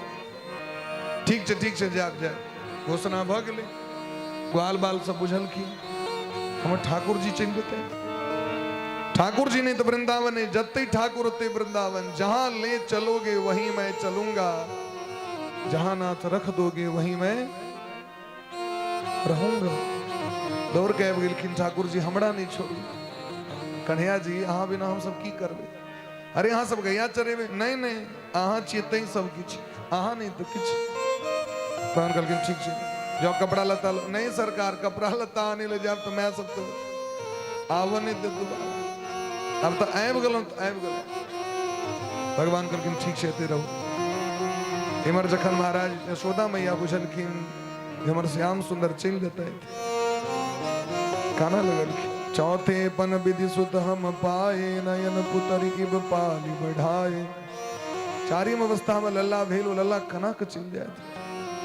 ठीक छै, ठीक छै, जायब जायब। घोषणा भऽ गेलै। ग्वाल बाल सब बुझलखिन हमर ठाकुर जी चलि जेतै। ठाकुर जी नहीं तो वृंदावन है, जते ठाकुर ओते वृंदावन। जहां ले चलोगे वहीं मैं चलूंगा, जहां नाथ रख दोगे वहीं मैं रहूंगा। दौड़ के आबि गेलखिन, ठाकुर जी हमरा नहीं छोड़ू, कन्हैया जी अहाँ बिना हम सब की करबै? अरे अहाँ सब गैया चरेबै? नहीं नहीं, अहाँ छियै तैं सब किछु, अहाँ नहीं तऽ किछु। तहन कहलखिन ठीक छै जाओ कपड़ा लत्ता। नहीं सरकार, कपड़ा लत्ता आने ले जायब तऽ माय सब तऽ आबऽ नहि देत दोबारा, आब तऽ आबि गेलहुँ तऽ आबि गेलहुँ। भगवान कहलखिन ठीक छै एते रहू। इम्हर जखन महाराज यशोदा मैया बुझलखिन जे हमर श्याम सुंदर चलि जेतै, कानऽ लगलखिन। चौथे पन विधि सुत हम पाए, नयन पुतरी इब पाली बढ़ाए। चारिम अवस्था में लल्ला भेल, ओ लल्ला केना के चलि जायत?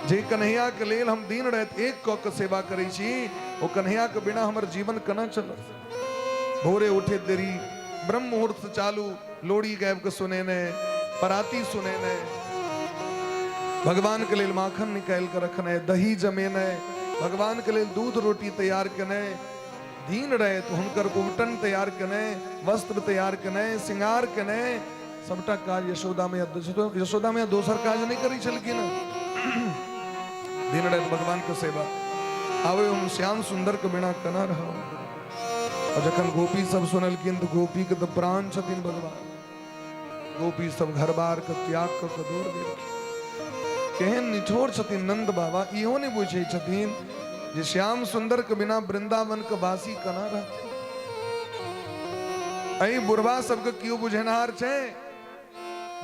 जे कन्हैया के लेल हम दिन राति एक कऽ के सेवा करै छी, ओ कन्हैया के बिना हमर जीवन केना चलत? भोरे उठे देरी ब्रह्म मुहूर्त से चालू लोड़ी गाबि के सुनेने, पराती सुनेने, भगवान के लेल माखन निकालि के रखने, दही जमेने, भगवान के लेल दूध रोटी तैयार केने, दिन राति हुनकर उबटन तैयार केनाइ, वस्त्र तैयार केनाइ, श्रृंगार केनाइ, सबटा काज यशोदा मैया। यशोदा मैया दोसर काज नहि करै छलखिन। दिन राति भगवान के सेवा। आबे हम श्याम सुंदर के बिना केना रहब? और जखन गोपी सब सुनलखिन तऽ गोपी के तऽ प्राण छथिन भगवान। गोपी सब घर बार के त्याग कऽ के दौड़ गेलखिन। केहन निठोर छथिन नंद बाबा, इहो नहि बुझै छथिन जे श्याम सुंदर के बिना वृंदावन के वासी केना रहतै। एहि बुढ़वा सबके केओ बुझेनहार छै?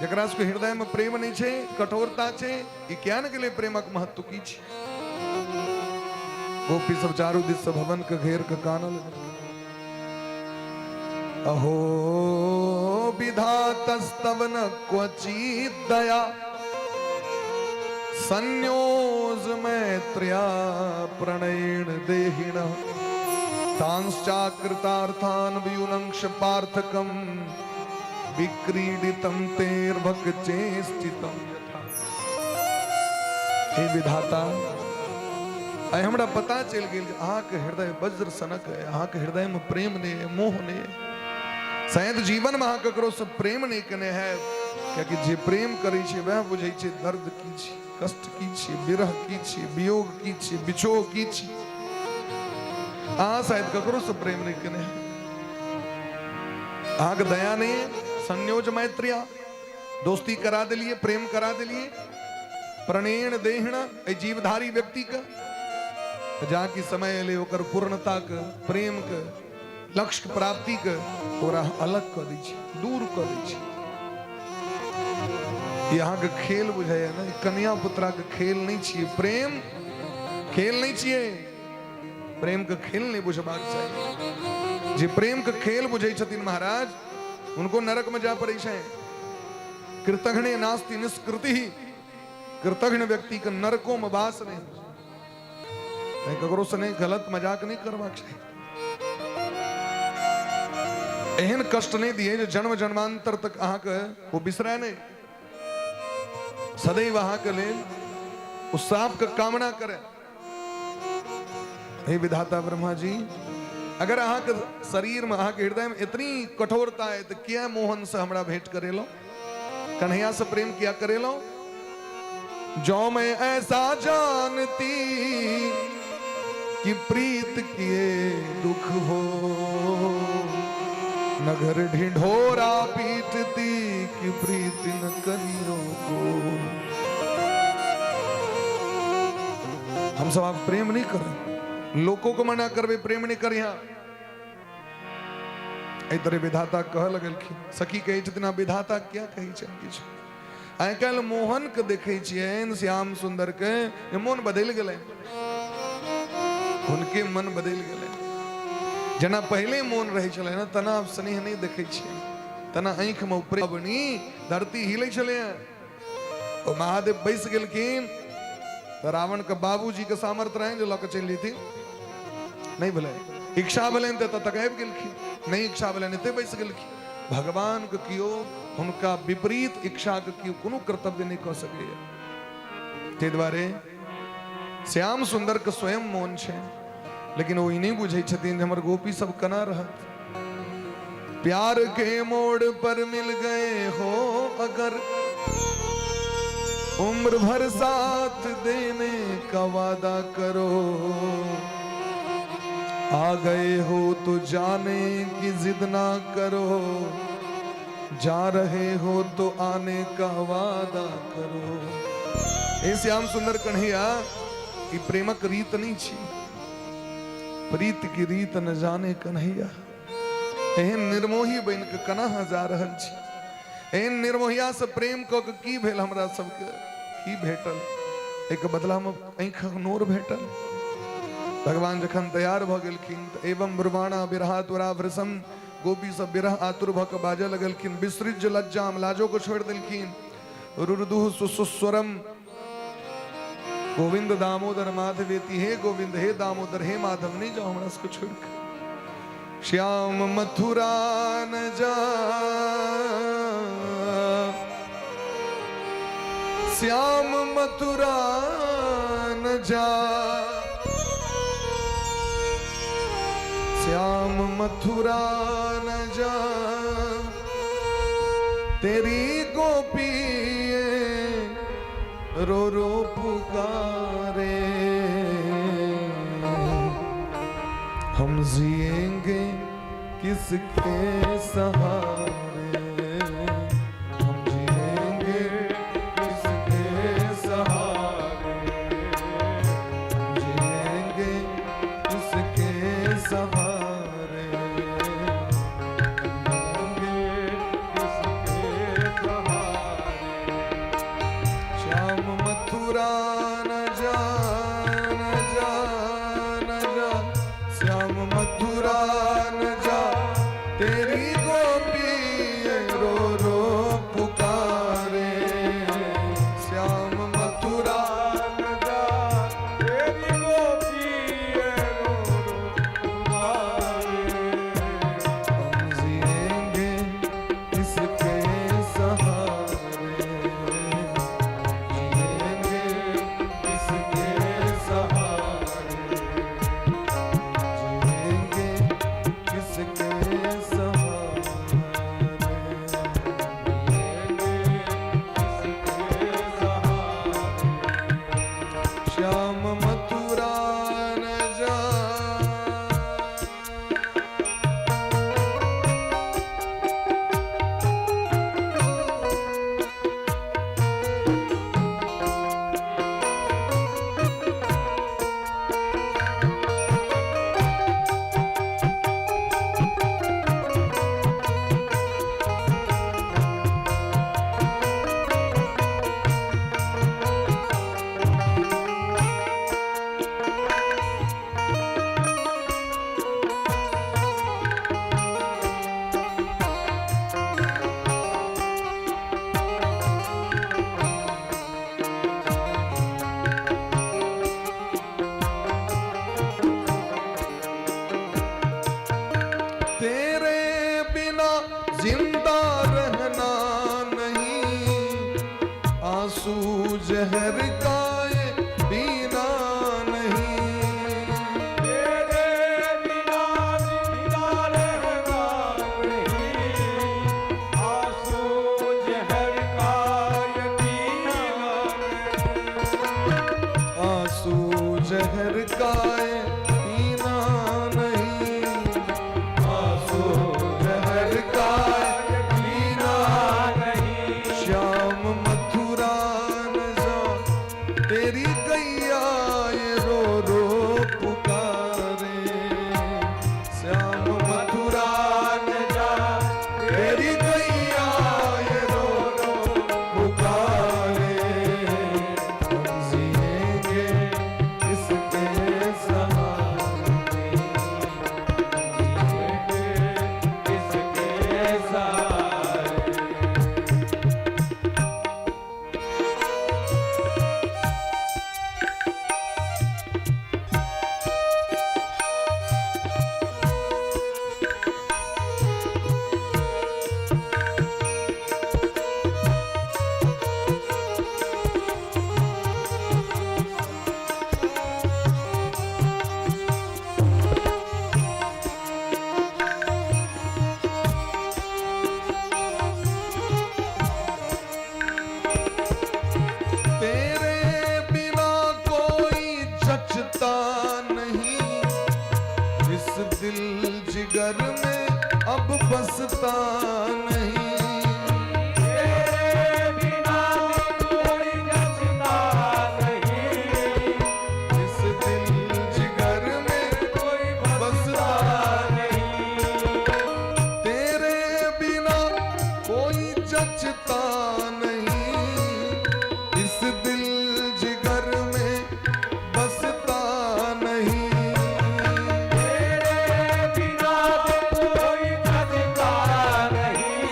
जकरा सबके हृदय में प्रेम नहीं छै, कठोरता छै, ई किया ने गेलै प्रेमक महत्व की छै। गोपी सब चारू दिस से भवन के घेर के कानल। अहो विधातस्तव न क्वचित दया, संयोज मैत्र्या प्रणयेण देहिन, तांश्चाकृतार्थान वियुनंश पार्थकम विक्रीडितम तेर्भक चेष्टितम यथा। हे विधाता, आइ हमरा पता चलि गेल जे अहाँके हृदय वज्र सनक है, अहाँके हृदय में प्रेम नहीं है, मोह नहीं है। शायद जीवन में अहाँ ककरो से प्रेम नहीं केने है, कियाकि जे प्रेम करै छै वएह बुझै छै दर्द की छै, कष्ट की छै, विरह की छै, वियोग की छै, बिछोह की छै। अहाँ शायद ककरो से प्रेम नहीं केने है, अहाँके दया नहीं है। संयोज मैत्रिया दोस्ती करा दिलिए, प्रेम करा दिलिए, प्रणेण देहण एहि जीवधारी व्यक्ति के, जा कि समय एलै ओकर पूर्णता के, प्रेम के, लक्ष्य प्राप्ति के, ओकरा अलग कऽ दै छै, दूर कऽ दै छै। ई अहाँके खेल बुझाइया ने? कन्या पुत्रा के खेल नहि छियै प्रेम, खेल नहि छियै। प्रेम के खेल नहि बुझबाक चाही। जे प्रेम के खेल बुझै छथिन महाराज, उनको नरक में जाय पड़ै छै। कृतघ्ने नास्ति निष्कृति, कृतघ्न व्यक्ति के नरको में वास नहीं। नहीं ककरो से नहीं गलत मजाक नहीं करबाक चाही। एहन कष्ट नहीं दिए जे जन्म जन्मांतर तक अहाँके ओ बिसराय नहीं, सदैव अहाँके लेल ओ साप के कामना करे। हे विधाता ब्रह्मा जी, अगर अहाँके शरीर में, अहाँके हृदय में इतनी कठोरता है तो किया मोहन से हमरा भेंट करेलो, कन्हैया से प्रेम किया करेलो? जो मैं ऐसा जानती कि प्रीत किए दुख हो, नगर ढिंढोरा पीटती कि प्रीत न करियो को। हम सब आप प्रेम नहीं करें, लोगों को मना करबे प्रेम नहीं करिहा। एहि तरह विधाता कह लगलखिन। सखी कहै छथिन, विधाता क्या कहै छनि किछु? आइ काल्हि मोहन के देखै छियनि, श्याम सुंदर के, जे मोन बदलि गेलै, हुनके मन बदलि गेलै। जेना पहिले मोन रहै छलै ने, तेना आब स्नेह नहि देखै छियै, तेना आँखिमे प्रेम। धरती हिलै छलै, ओ महादेव बैस गेलखिन तऽ रावण के बाबूजी के सामर्थ्य रहनि जे लऽ कऽ चलि जैथिन, नहि भेलै। इच्छा भेलनि तऽ एतऽ तक आबि गेलखिन, नहि इच्छा भेलनि एते बैस गेलखिन। भगवान के केओ हुनका विपरीत इच्छा के केओ कोनो कर्तव्य नहि कऽ सकैया। ताहि दुआरे श्याम सुंदर के स्वयं मोन छै, लेकिन ओ ई नहि बुझै छथिन जे हमर गोपी सब केना रहत। प्यार के मोड़ पर मिल गए हो अगर, उम्र भर साथ देने का वादा करो, आ गए हो तो जाने की जिद ना करो, जा रहे हो तो आने का वादा करो। हे श्याम सुंदर कन्हैया, ई प्रेमक रीत नहीं छी, प्रीत की रीत न जाने कन्हैया। एहन निर्मोही बनि के केना अहाँ जा रहल छी? एहन निर्मोहिया से प्रेम कऽ के की भेल हमरा सबके? की भेटल? एहिके बदलामे आँखिक नोर भेटल। भगवान जखन तैयार भऽ गेलखिन तऽ एवं ब्रुवाणा विरहातुरा वृषम, गोपी सब विरह आतुर भऽ के बाजऽ लगलखिन। विसृज लज्जाम, लाजो को छोड़ि देलखिन। रुरुदुः सुस्वरम गोविंद दामोदर माधवेति, हे गोविंद, हे दामोदर, हे माधव, नहीं जाओ हमरा सबके छोड़ के। श्याम मथुरा न जा, श्याम मथुरा न जा, श्याम मथुरा न जा, तेरी गोपी रो रो पुकारे। हम जिएंगे किसके सहारे, हम जिएंगे किसके सहारे, हम जिएंगे किसके सहारे, जिएंगे किसके सहारे। श्याम मथुरा न जा, न जा, न जा, श्याम मथुरा न जा, तेरी गोपी रो रो पुकारे। श्याम मथुरा न जा, तेरी गोपी रो रो पुकारे। हम जिएंगे किसके सहारे, जिएंगे किसके सहारे, जिएंगे किसके सहारे, किसके सहारे। श्याम मथुरा न जा। तेरे बिना जिंदा रहना नहीं, आंसू जहर का ये पीना नहीं। तेरे बिना जिंदा रहना नहीं, आंसू जहर का ये पीना नहीं। आंसू जहर का ये पीना नहीं, आंसू जहर का ये पीना नहीं। श्याम मथुरा न जा, तेरी गैया ये रो रो पुकारे। श्याम मथुरा न जा, तेरी गैया ये रो रो पुकारे। हम जिएंगे किसके सहारे, किसके सहारे। तेरे बिना कोई जचता नहीं, इस दिल जिगर में अब बसता नहीं। तेरे बिना कोई जचता नहीं, इस दिल जिगर में कोई बसता नहीं। तेरे बिना कोई जचता नहीं, इस दिल जिगर में बसता नहीं। तेरे बिना कोई जचता नहीं,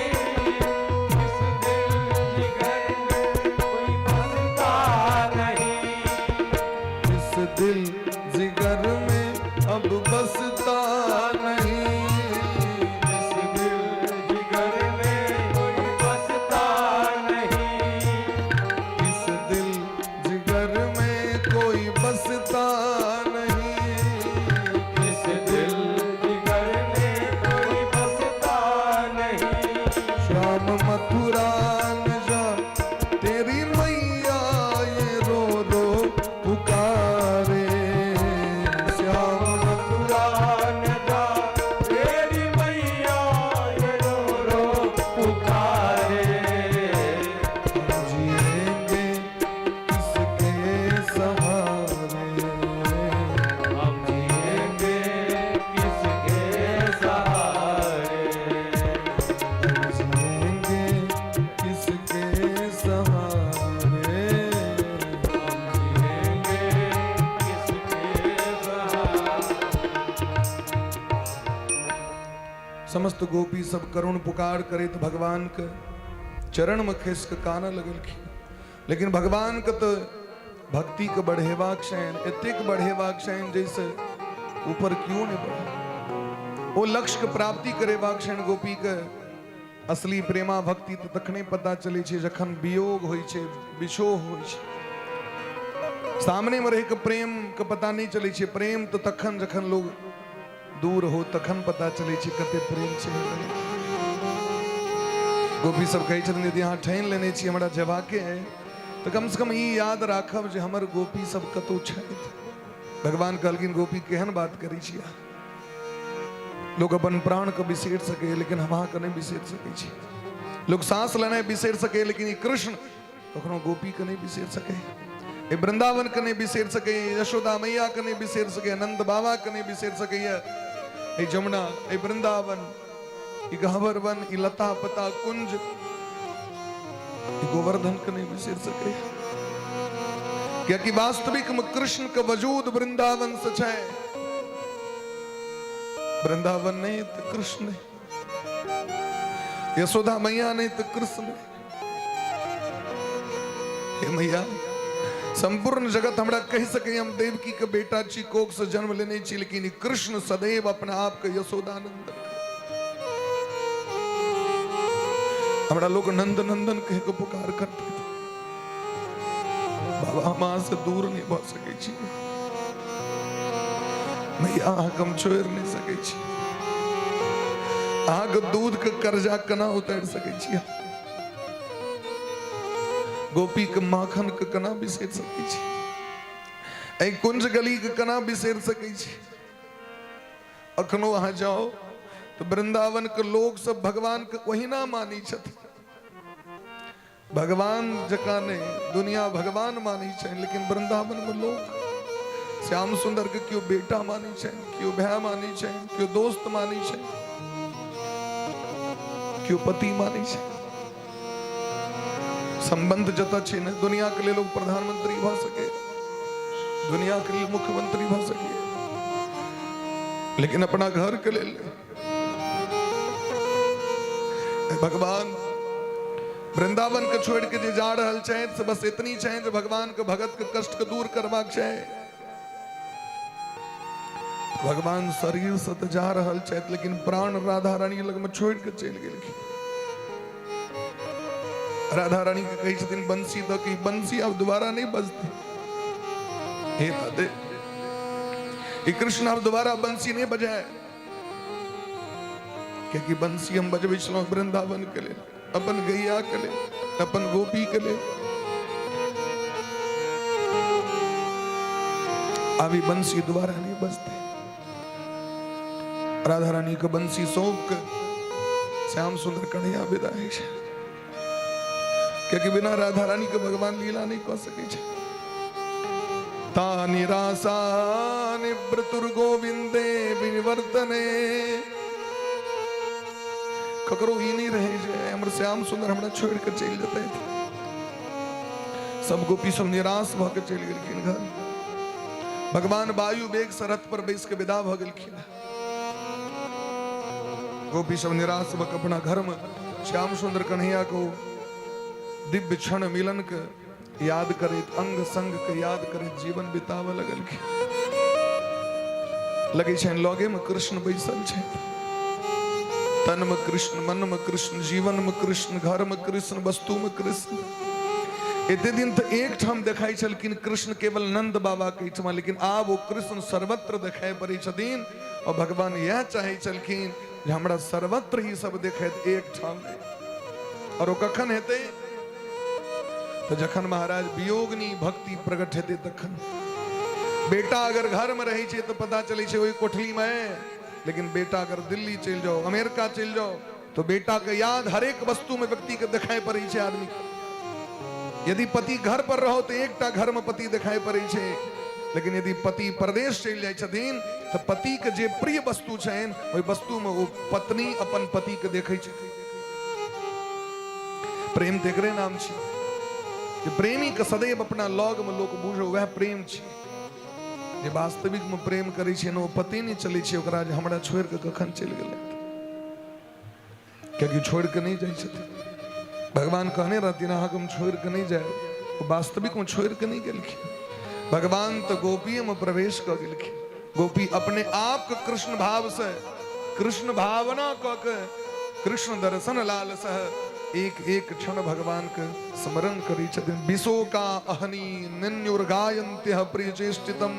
समस्त गोपी सब करुण पुकार करैत भगवान के चरण में खसि कऽ कानऽ लगलखिन। लेकिन भगवान के तऽ भक्ति के बढ़ेबाक छनि, एतेक बढ़ेबाक छनि जाहिसँ ऊपर क्यों नहि बढ़े, ओ लक्ष्य के प्राप्ति करेबाक छनि गोपी के। असली प्रेमा भक्ति तऽ तखने पता चलै छै जखन वियोग होइ छै, विछोह होइ छै। सामने में रहि के प्रेम के पता नहि चलै छै। प्रेम तऽ तखन जखन लोग दूर हो तखन पता चलै छै कते प्रेम छै। गोपी सब कहै छथिन, यदि अहाँ ठानि लेने छी हमरा जेबाके है तऽ कम से कम ई याद राखब जे हमर गोपी सब कतौ छथि। भगवान कहलखिन, गोपी केहन बात करै छी अहाँ? लोग अपन प्राण के बिसरि सकै, लेकिन हम अहाँके नहि बिसरि सकै छी। लोग सांस लेनाइ बिसरि सकै, लेकिन ई कृष्ण कखनो गोपी के नहि बिसरि सकै, ए वृंदावन के नहि बिसरि सकै, यशोदा मैया के नहि बिसरि सकै, नंद बाबा के नहि बिसरि सकैया। ए जमुना, ए वृंदावन, ई गहबर वन, ई लता पता कुंज, ई गोवर्धन के नहीं बिसरि सकै, कियाकि वास्तविक में कृष्ण के वजूद वृंदावन से छै। वृंदावन नहीं तो कृष्ण नहीं, यशोदा मैया नहीं तो कृष्ण नहीं। हे मैया, संपूर्ण जगत हमरा कहि सकै हम देवकी के बेटा छी, कोख से जन्म लेने छी, लेकिन कृष्ण सदैव अपना आप के यशोदानंद, हमरा लोग नंद नंदन कह के पुकार करते। बाबा, हम अहाँ से दूर नहीं भऽ सकै छी। मैया, अहाँके हम छोड़ि नहि सकै छी। अहाँके दूध के कर्जा केना उतारि सकै छी? गोपी के माखन के केना बिसरि सकै छी? एहि कुंज गली के केना बिसरि सकै छी? अखनो अहाँ जाओ तऽ वृंदावन के लोग सब भगवान के ओहिना मानै छथिन, भगवान जकाँ नहि, दुनिया भगवान मानै छनि, लेकिन वृंदावन में लोग श्याम सुंदर के केओ बेटा मानै छनि, केओ भाय मानै छनि, केओ दोस्त मानै छनि, केओ पति मानै छनि। संबंध जतऽ छै ने, दुनिया के लेल लोग प्रधानमंत्री भऽ सके, दुनिया के लेल मुख्यमंत्री भऽ सके, लेकिन अपना घर के लेल भगवान वृंदावन के छोड़ के जे जा रहल छथि से बस इतनी छनि जे भगवान के भगत के कष्ट के दूर करबाक छै। भगवान शरीर से तऽ जा रहल छथि, लेकिन प्राण राधा रानी लग में छोड़ के चलि गेलखिन। राधा रानी के कहै छथिन बंसी दऽ के, बंसी आब दोबारा नहि बजतै। हे राधे, ई कृष्ण आब दोबारा बंसी नहि बजाय, कियाकि बंसी हम बजबै छलहुँ वृंदावन के लेल, अपन गैया के लेल, अपन गोपी के लेल। आब ई बंसी दोबारा नहीं बजते। राधा रानी के बंसी सौंप के श्याम सुंदर कन्हैया विदा होइ छै, कियाकि बिना राधा रानी के भगवान लीला नहीं कऽ सकै छै। ता निराशा निवृतुर्गोविंदे विनिवर्तने, ककरो ई नहीं रहे जे हमर श्याम सुंदर हमरा छोड़ के चलि जेतै। सब गोपी सब निराश भऽ के चलि गेलखिन घर। भगवान वायु वेग से रथ पर बैस के विदा भऽ गेलखिन। गोपी सब निराश भऽ के अपना घर में श्याम सुंदर कन्हैया को दिव्य क्षण मिलन के याद करैत, अंग संग के याद करैत जीवन बिताबऽ लगलखिन। लगै छनि लगे में कृष्ण बैसल छथि। तन में कृष्ण, मन में कृष्ण, जीवन में कृष्ण, घर में कृष्ण, वस्तु में कृष्ण। एते दिन तऽ एक ठाम देखाइ छलखिन कृष्ण केवल नंद बाबा के एहिठमा, लेकिन आब ओ कृष्ण सर्वत्र देखाइ पड़ै छथिन। और भगवान इएह चाहै छलखिन जे हमरा सर्वत्र ही सब देखैत, एक ठाम नहि। और ओ कखन हेतै? तऽ जखन महाराज वियोगनी भक्ति प्रकट हेतै तखन। बेटा अगर घर में रहै छै तऽ पता चलै छै ओहि कोठली में, लेकिन बेटा अगर दिल्ली चलि जाओ, अमेरिका चलि जाओ, तो बेटा के याद हरेक वस्तु में व्यक्ति के देखाई पड़ै छै आदमी के। यदि पति घर पर रहो तो एकटा घर में पति देखाई पड़ै छै, लेकिन यदि पति परदेश चलि जाइ छथिन तऽ पति के जे प्रिय वस्तु छनि ओहि वस्तु में ओ पत्नी अपन पति के देखै छथिन। प्रेम तऽ एकरे नाम छै जे प्रेमी के सदैव अपना लग में लोक बुझो, वएह प्रेम छै। जे वास्तविक में प्रेम करै छै ने, ओ पते नहि चलै छै ओकरा जे हमरा छोड़ि कऽ कखन चलि गेलै। कियाकि छोड़ि कऽ नहि जाइ छथिन। भगवान कहने रहथिन अहाँके हम छोड़ि कऽ नहि जायब, ओ वास्तविकमे छोड़ि कऽ नहि गेलखिन। भगवान तऽ गोपीमे प्रवेश कऽ गेलखिन। गोपी अपने आपके कृष्ण भाव से कृष्ण भावना कऽ के कृष्ण दर्शन लाल सह एक एक क्षण भगवान के स्मरण करै छथिन। विशोका अहनी निन्युर्गायन्त्यः प्रियचेष्टितम।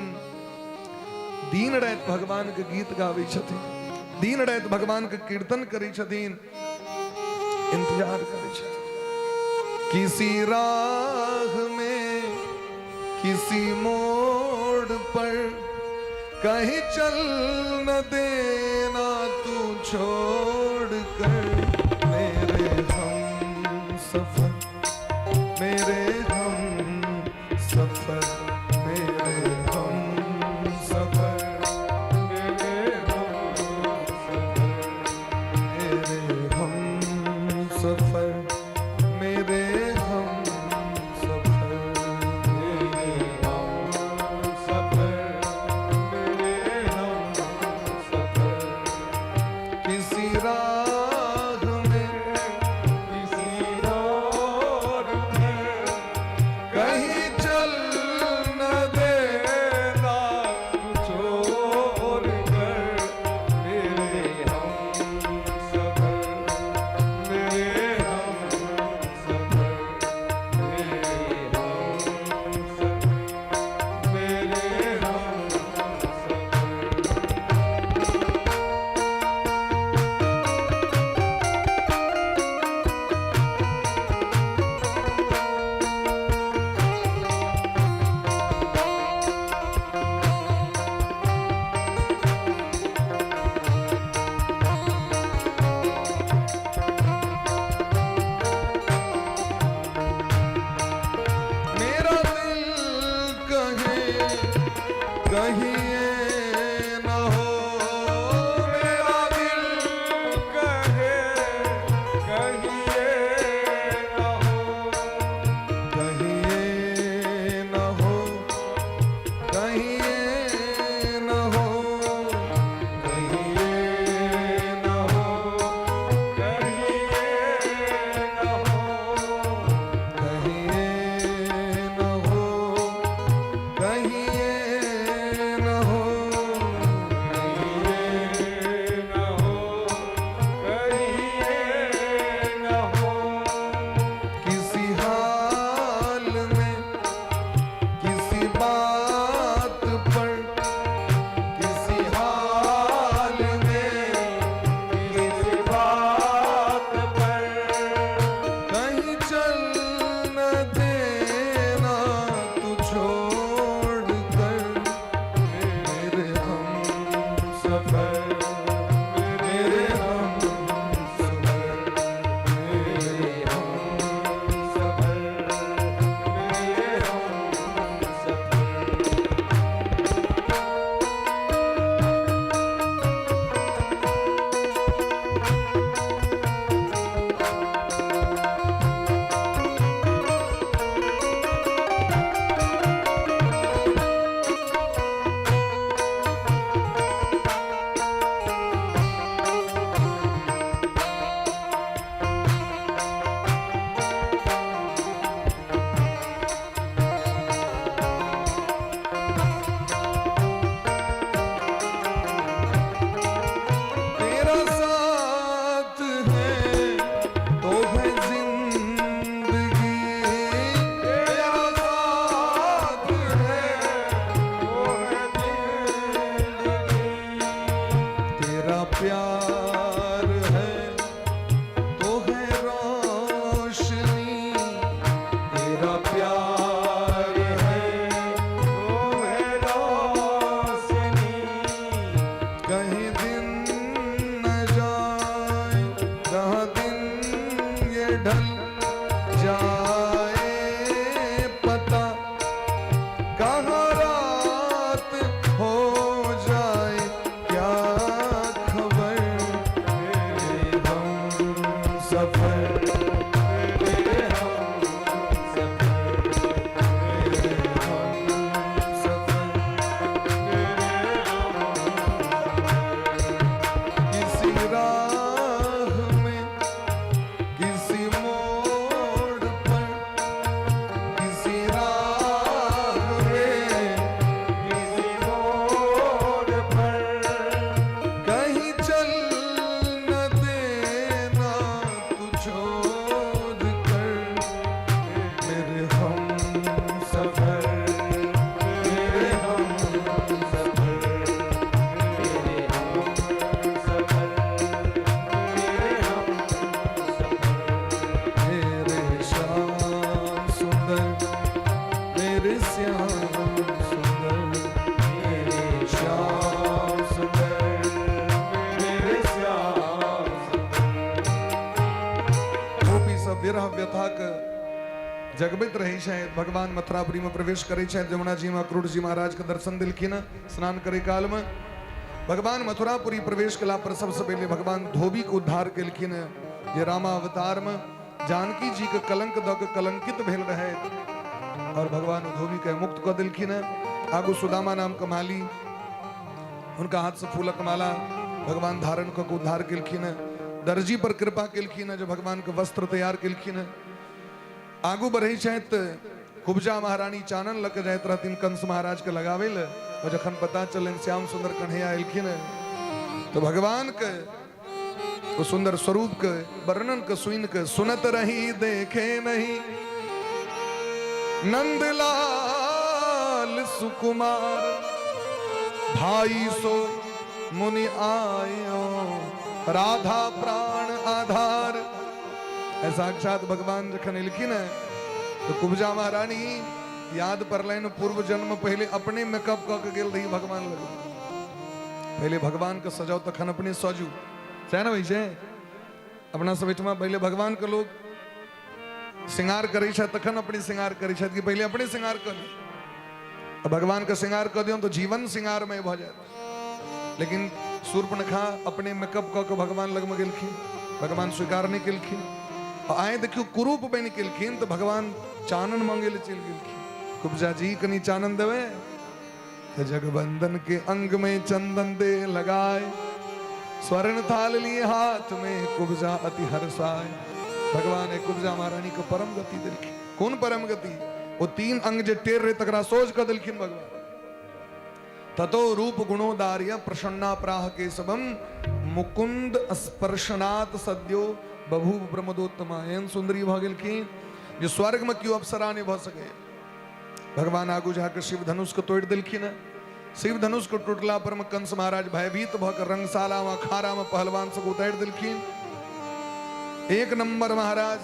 दिन राति भगवान के गीत गाबै छथिन, दिन राति भगवान के कीर्तन करै छथिन, इंतजार करै छथिन। किसी राह में किसी मोड़ पर कहीं चल न देना तू छोड़ कर मेरे हम सफर, मेरे हम सफर, मेरे हम सफर, मेरे हम सफर, मेरे हम सफर, मेरे हम सफर, मेरे हम सफर, मेरे हम सफर। किसी राह व्यथा के जगबैत रहै छथि। भगवान मथुरापुरी में प्रवेश करै छथि, जमुना जी में अक्रूर जी महाराज के दर्शन दिलखिन स्नान करे काल में। भगवान मथुरापुरी प्रवेश कला पर सबसे पहले भगवान धोबी के उद्धार केलखिन, जे रामावतार में जानकी जी के कलंक दऽ के कलंकित भेल रहे और भगवान धोबी के मुक्त कऽ देलखिन। आगू सुदामा नाम के माली, हुनका हाथ से फूलक माला भगवान धारण कऽ के उद्धार केलखिन। दर्जी पर कृपा केलखिन जे भगवान के वस्त्र तैयार केलखिन। आगू बढ़ै छथि, कुब्जा महारानी चानन लऽ के जाइत रहथिन कंस महाराज के लगाबै लए, और जखन पता चलनि श्याम सुंदर कन्हैया एलखिन तो भगवान के ओ सुंदर स्वरूप के वर्णन के सुन के सुनत रही देखे नहीं नंदलाल सुकुमार, भाई सो मुनि आयो राधा प्राण आधार। साक्षात भगवान जखन एलखिन तो कुब्जा महारानी याद पड़लनि पूर्व जन्म पहले अपने मेकअप कऽ के गेल रही भगवान लग। पहले भगवान के सजाओ तखन अपने सजू, सएह ने होइ छै अपना सब एहिठमा। पहले भगवान के लोग श्रृंगार करै छथि तखन अपने श्रृंगार करै छथि कि पहले अपने श्रृंगार कऽ ली। आ भगवान के श्रृंगार कऽ दियौन तऽ जीवन श्रृंगारमय भऽ जायत। लेकिन शूर्पणखा अपने मेकअप कऽ के भगवान लगमे गेलखिन, भगवान स्वीकार नहि केलखिन। आ आइ देखियौ कुरूप बनि गेलखिन तऽ भगवान चानन मंगे लए चलि गेलखिन। कुब्जा जी कनि चानन देबै तऽ जगबंदन के अंग में चंदन दे लगाए, स्वर्ण थाल लिए हाथ में कुब्जा अति हर्षाए। भगवान एक कुब्जा महारानी के परम गति देलखिन। कोन परम गति? ओ तीन अंग जे टेर रहे तकरा सोझ कऽ देलखिन भगवान। ततो रूप गुणोदार्य प्रसन्ना प्राह केशवम मुकुंद स्पर्शनात् सद्यो बभूव प्रमदोत्तमा। एहन सुंदरी भऽ गेलखिन जे स्वर्ग में केओ अप्सरा नहि भऽ सके। भगवान आगू जाके शिव धनुष के तोड़ि देलखिन। शिव धनुष के टूटला पर में कंस महाराज भयभीत भऽ के रंगशाला में अखाड़ा में पहलवान सब उतारि देलखिन। एक नंबर महाराज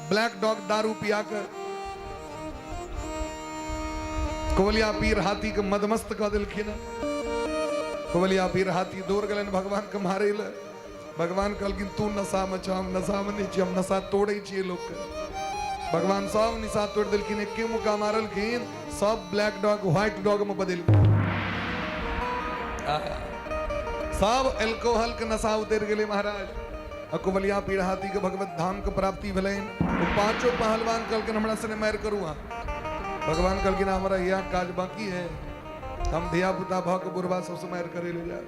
ब्लैक डॉग दारू पिया के कोवलिया पीर हाथी के मदमस्त कऽ देलखिन। कोवलिया पीर हाथी दौड़ गेलनि भगवान के मारे लए। भगवान कहलखिन तू नशा में छह, हम नशा में नहीं छी, हम नशा तोड़े छियै लोक के। भगवान सब नशा तोड़ देलखिन, एके मुक्का मारलखिन, सब ब्लैक डॉग व्हाइट डॉग में बदलि गेल। सब एल्कोहल के नशा उतरि गेलै महाराज। आ कुबलिया पीर हाथी के भगवत धाम के प्राप्ति भेलनि। ओ पांचों पहलवान कहलखिन हमरा सने मारि करू अहाँ। भगवान कहलखिन हमरा इएह काज बाकी है, हम धिया पुता भऽ के बुढ़बा सबसँ मारि करै लए जायब।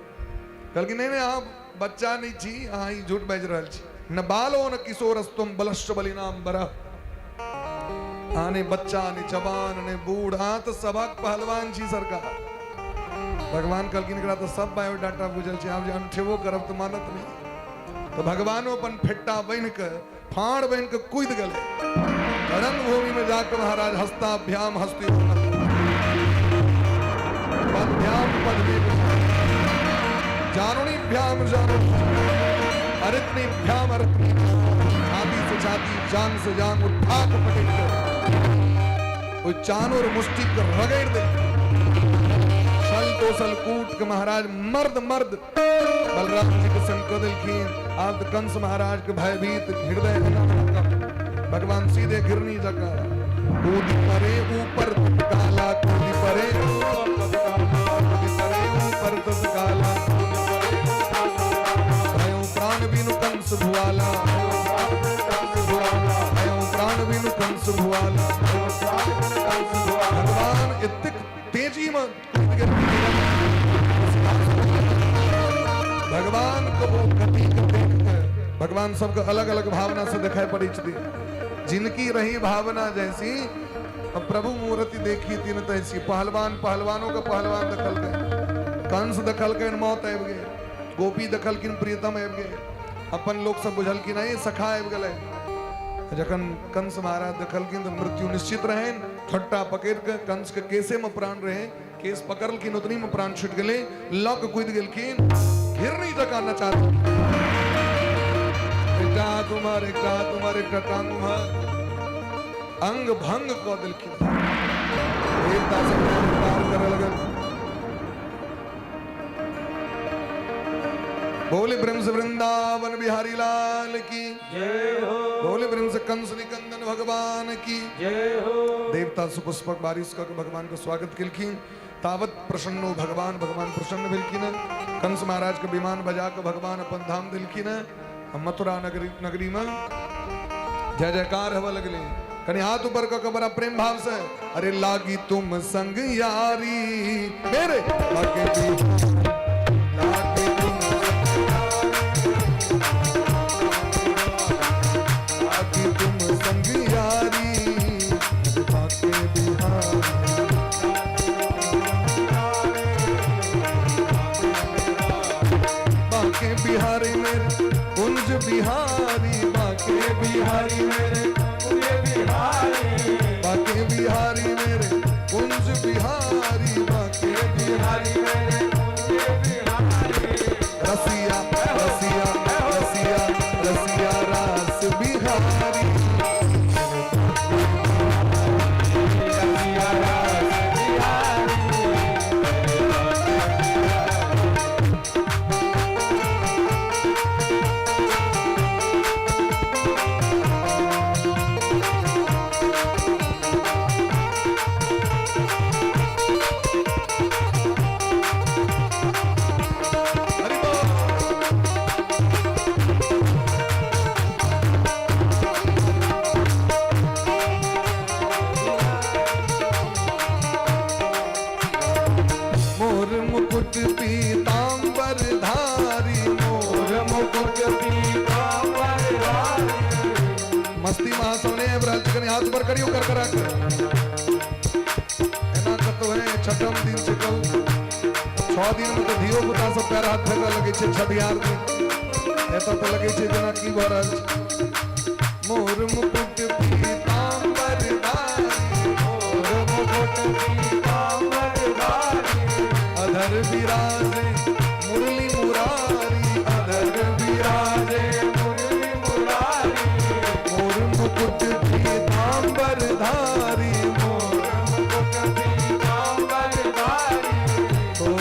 कहलखिन नहीं नहीं अहाँ बच्चा नहीं छी, अहाँ ई झूठ बाजि रहल छी। न बालो न किशोरस्तुम बलश्च बलिनाम बरह। अहाँ नहि बच्चा नहि जवान नहि बूढ़, अहाँ तऽ सभक पहलवान छी सरकार। भगवान कहलखिन एकरा तऽ सब बायोडाटा बुझल छै, आब जे अनठेबो करब तऽ मानत नहि। तऽ भगवानो अपन फेट्टा बान्हि कऽ फाड़ बान्हि कऽ कूदि गेलै रंगभूमि में जाके महाराज हस्ताभ्याम हस्ती पद्भ्याम पद्मी जानुनीभ्याम जानुनी अरित्नीभ्याम अरित्नी, छाती से छाती जांग से जांग उठा के पटक के ओहि चानोर मुष्टि के रगड़ दे सल तोसल कूट के महाराज मर्द मर्द बलराम जी के संग कऽ देलखिन। आब तऽ कंस महाराज के भयभीत हृदय भगवान सीधे घिरनी जकाँ कूद परे ऊपर तत्काला, कूद परे कूद परे ऊपर तत्काला, भयो प्राण बिनु कंस भुआला, भयो प्राण बिनु कंस भुआला। भगवान एतेक तेजी में कूद गेलखिन, भगवान को वो गति के देख के भगवान सबके अलग अलग भावना से दिखाई पड़ी थी। जिनकी रही भावना जैसी, अब प्रभु मूर्ति देखी तीन तैसी। पहलवान पहलवानों का पहलवान दखल गए, कंस दखल गए, मौत आबि गए, गोपी दखलखिन, प्रियतम आबि गए, अपन लोग सब बुझलखिन अरे सखा आबि गेलै। जखन कंस महाराज देखलखिन तऽ मृत्यु निश्चित रहनि। ठट्टा पकड़ि कऽ कंस के केसे में प्राण रहे, केस पकड़लखिन उतनी में प्राण छूटि गेलै, लऽ कऽ कूदि गेलखिन, घिरनी जकाँ नचा देलखिन। एकटा हाथ उम्हर, एकटा हाथ उम्हर, एकटा टांग उम्हर, अंग भंग कऽ देलखिन। देवता सब पार करऽ लगल। बोले प्रेम से वृंदावन बिहारी लाल की जय हो। बोले प्रेम से कंस निकंदन भगवान की जय हो। देवता सुपुष्पक बारिश कऽ के भगवान के स्वागत केलखिन। तावत प्रसन्नो भगवान, भगवान प्रसन्न भेलखिन। कंस महाराज के विमान बजा के भगवान अपन धाम देलखिन। मथुरा नगरी नगरी में जय जयकार हवा लगले। कनी हाथ ऊपर कऽ के बड़ा प्रेम भाव से, अरे लागी तुम संग यारी मेरे लागे लागी तुम लागी तुम संग यारी बाके बिहारी बाके बिहारी मेरे कुंज बिहारी बाके बिहारी मेरे कुंज बिहारी बाके बिहारी मेरे कुंज बिहारी बाके बिहारी मेरे कुंज बिहारी। रसिया रसिया रसिया रसिया रास बिहारी रसिया रास बिहारी। हरि बोल। मोर मुकुट पीताम्बर धारी मोर मुकुट पीताम्बर धारी। मस्ती महासवने व्रज कने हाथ पर करियो कर करा के एना कतो है छठम दिन से कहू 6 दिन में तो धियो पुता सब पैर हाथ फेंकऽ लगै छै छठियार दिन एतऽ तऽ लगै छै जेना की भऽ रहल छै। मोर मुकुट पीताम्बर धारी मोर मुकुट पीताम्बर धारी। अधर विराजे मुरली मुरारी अधर विराजे मुरली मुरारी। मोर मुकुट पीताम्बर धारी मोर मुकुट पीताम्बर धारी। ओ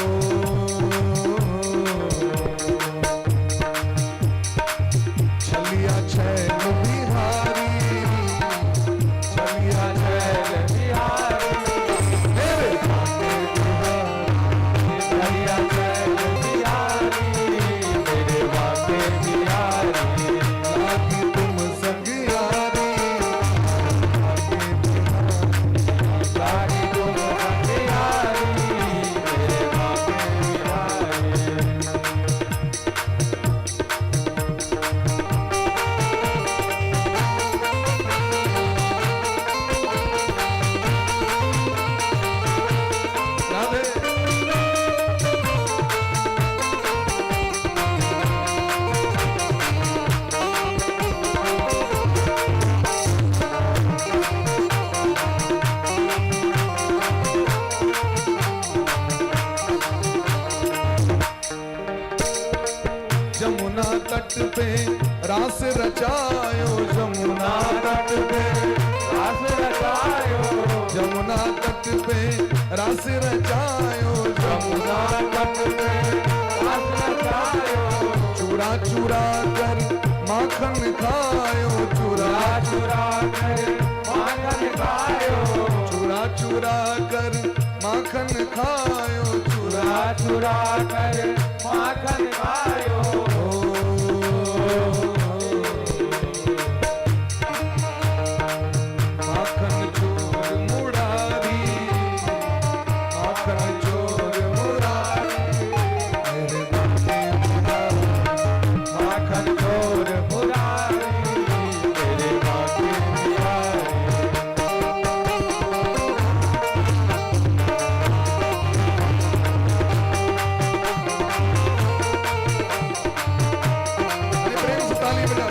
छलिया छैल बिहारी छलिया छैल बिहारी। मेरे बाके बिहारी छलिया छैल बिहारी मेरे बाके बिहारी। लागी तुम संग यारी बाके बिहारी लागी तुम संग यारी मेरे बाके बिहारी। राधे। जमुना तट पे रास रचायो जमुना तट पे रास रचायो जमुना तट पे रास रचायो जमुना जमुना तट पे रास रचायो। चूरा चूरा कर माखन खायो चूरा चुरा चुरा कर माखन खायो। चूरा चूरा कर माखन खायो चूरा चुरा चुरा कर माखन खायो। माखन चोर मुरारी माखन चोर मुरारी मेरे बाके बिहारी माखन चोर मुरारी मेरे बाके बिहारी। अरे प्रेम से ताली बजा।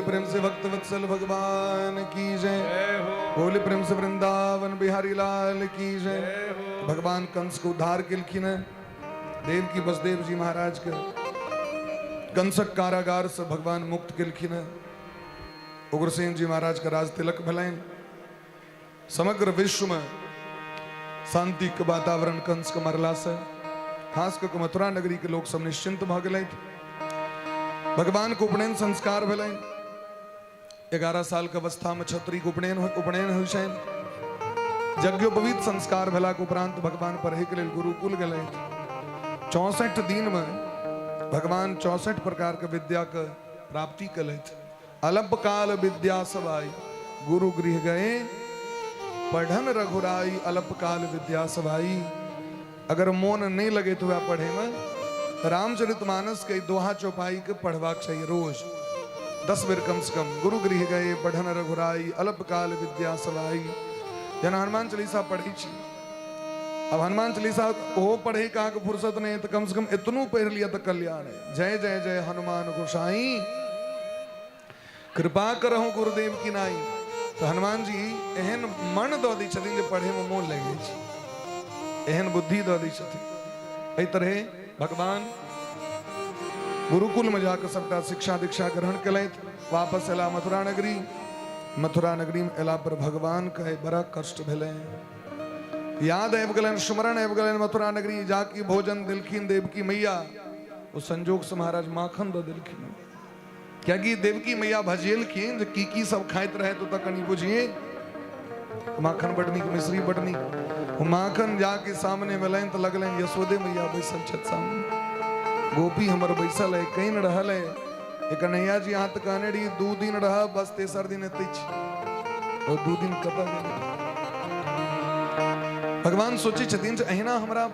बोले प्रेम से भक्त वत्सल भगवान की जय। जय हो। बोले प्रेम से वृंदावन बिहारी लाल की जय। जय हो। भगवान कंस को उद्धार केलखिन है देव की बसदेव जी महाराज के कंसक कारागार से भगवान मुक्त केलखिन है। उग्रसेन जी महाराज का राज तिलक भेलनि। समग्र विश्व में शांति के वातावरण कंस के मरला से खास कर मथुरा नगरी के लोग सब निश्चिंत भऽ गेलथि। भगवान के उपनयन संस्कार भेलनि। 11 साल के अवस्था में छत्री के उपनयन उपनयन होइ छनि। यज्ञोपवीत संस्कार भेला के उपरांत भगवान पढ़े के लेल गुरुकुल गेलथि। 64 दिन में भगवान 64 प्रकार के विद्या के प्राप्ति केलथि। अल्प काल विद्या सवाई गुरु गृह गए पढ़न रघुराई। अल्प काल विद्या सवाई। अगर मोन नहीं लगैत हुआ पढ़े में तो रामचरितमानस के दोहा चौपाई के पढ़बाक चाहिए रोज 10 बेर कम से कम। गुरु गृह गए पढ़न रघुराई अल्प काल विद्या सवाई। जेना हनुमान चालीसा पढ़ै छी, अब हनुमान चालीसा ओहो पढ़े के अहाँके फुर्सत नहीं तो कम से कम एतनो पढ़ि लिअ तऽ कल्याण है। जय जय जय हनुमान गोसाई कृपा करहु गुरुदेव की नाई। तऽ हनुमान जी एहन मन दऽ दै छथिन जे पढ़े में मोन लागि जाइ छै, एहन बुद्धि दऽ दै छथिन। एहि तरहे भगवान गुरुकुल में जाकर सबटा शिक्षा दीक्षा ग्रहण केलथि। वापस एला मथुरा नगरी। मथुरा नगरी में एला पर भगवान के बड़ा कष्ट भेलै। याद आबि गेलनि, स्मरण आबि गेलनि मथुरा नगरी जाके भोजन देलखिन देवकी मैया। ओ संजोग से महाराज माखन दऽ देलखिन, कियाकि देवकी मैया भजेलखिन जे की की सब खाइत रहे तो कनि बुझिए। माखन बड नीक, मिश्री बड नीक। माखन जाके सामने भेलनि तऽ लगलनि यशोदे मैया बैसल छथि सामने, गोपी हमर बैसल है, कनि रहल है। कन्हैया जी अहाँ तऽ कहने रही 2 दिन रहब, बस तेसर दिन एतै छी। ओ 2 दिन कतऽ गेलै? भगवान सोचै छथिन जे अहिना हमरा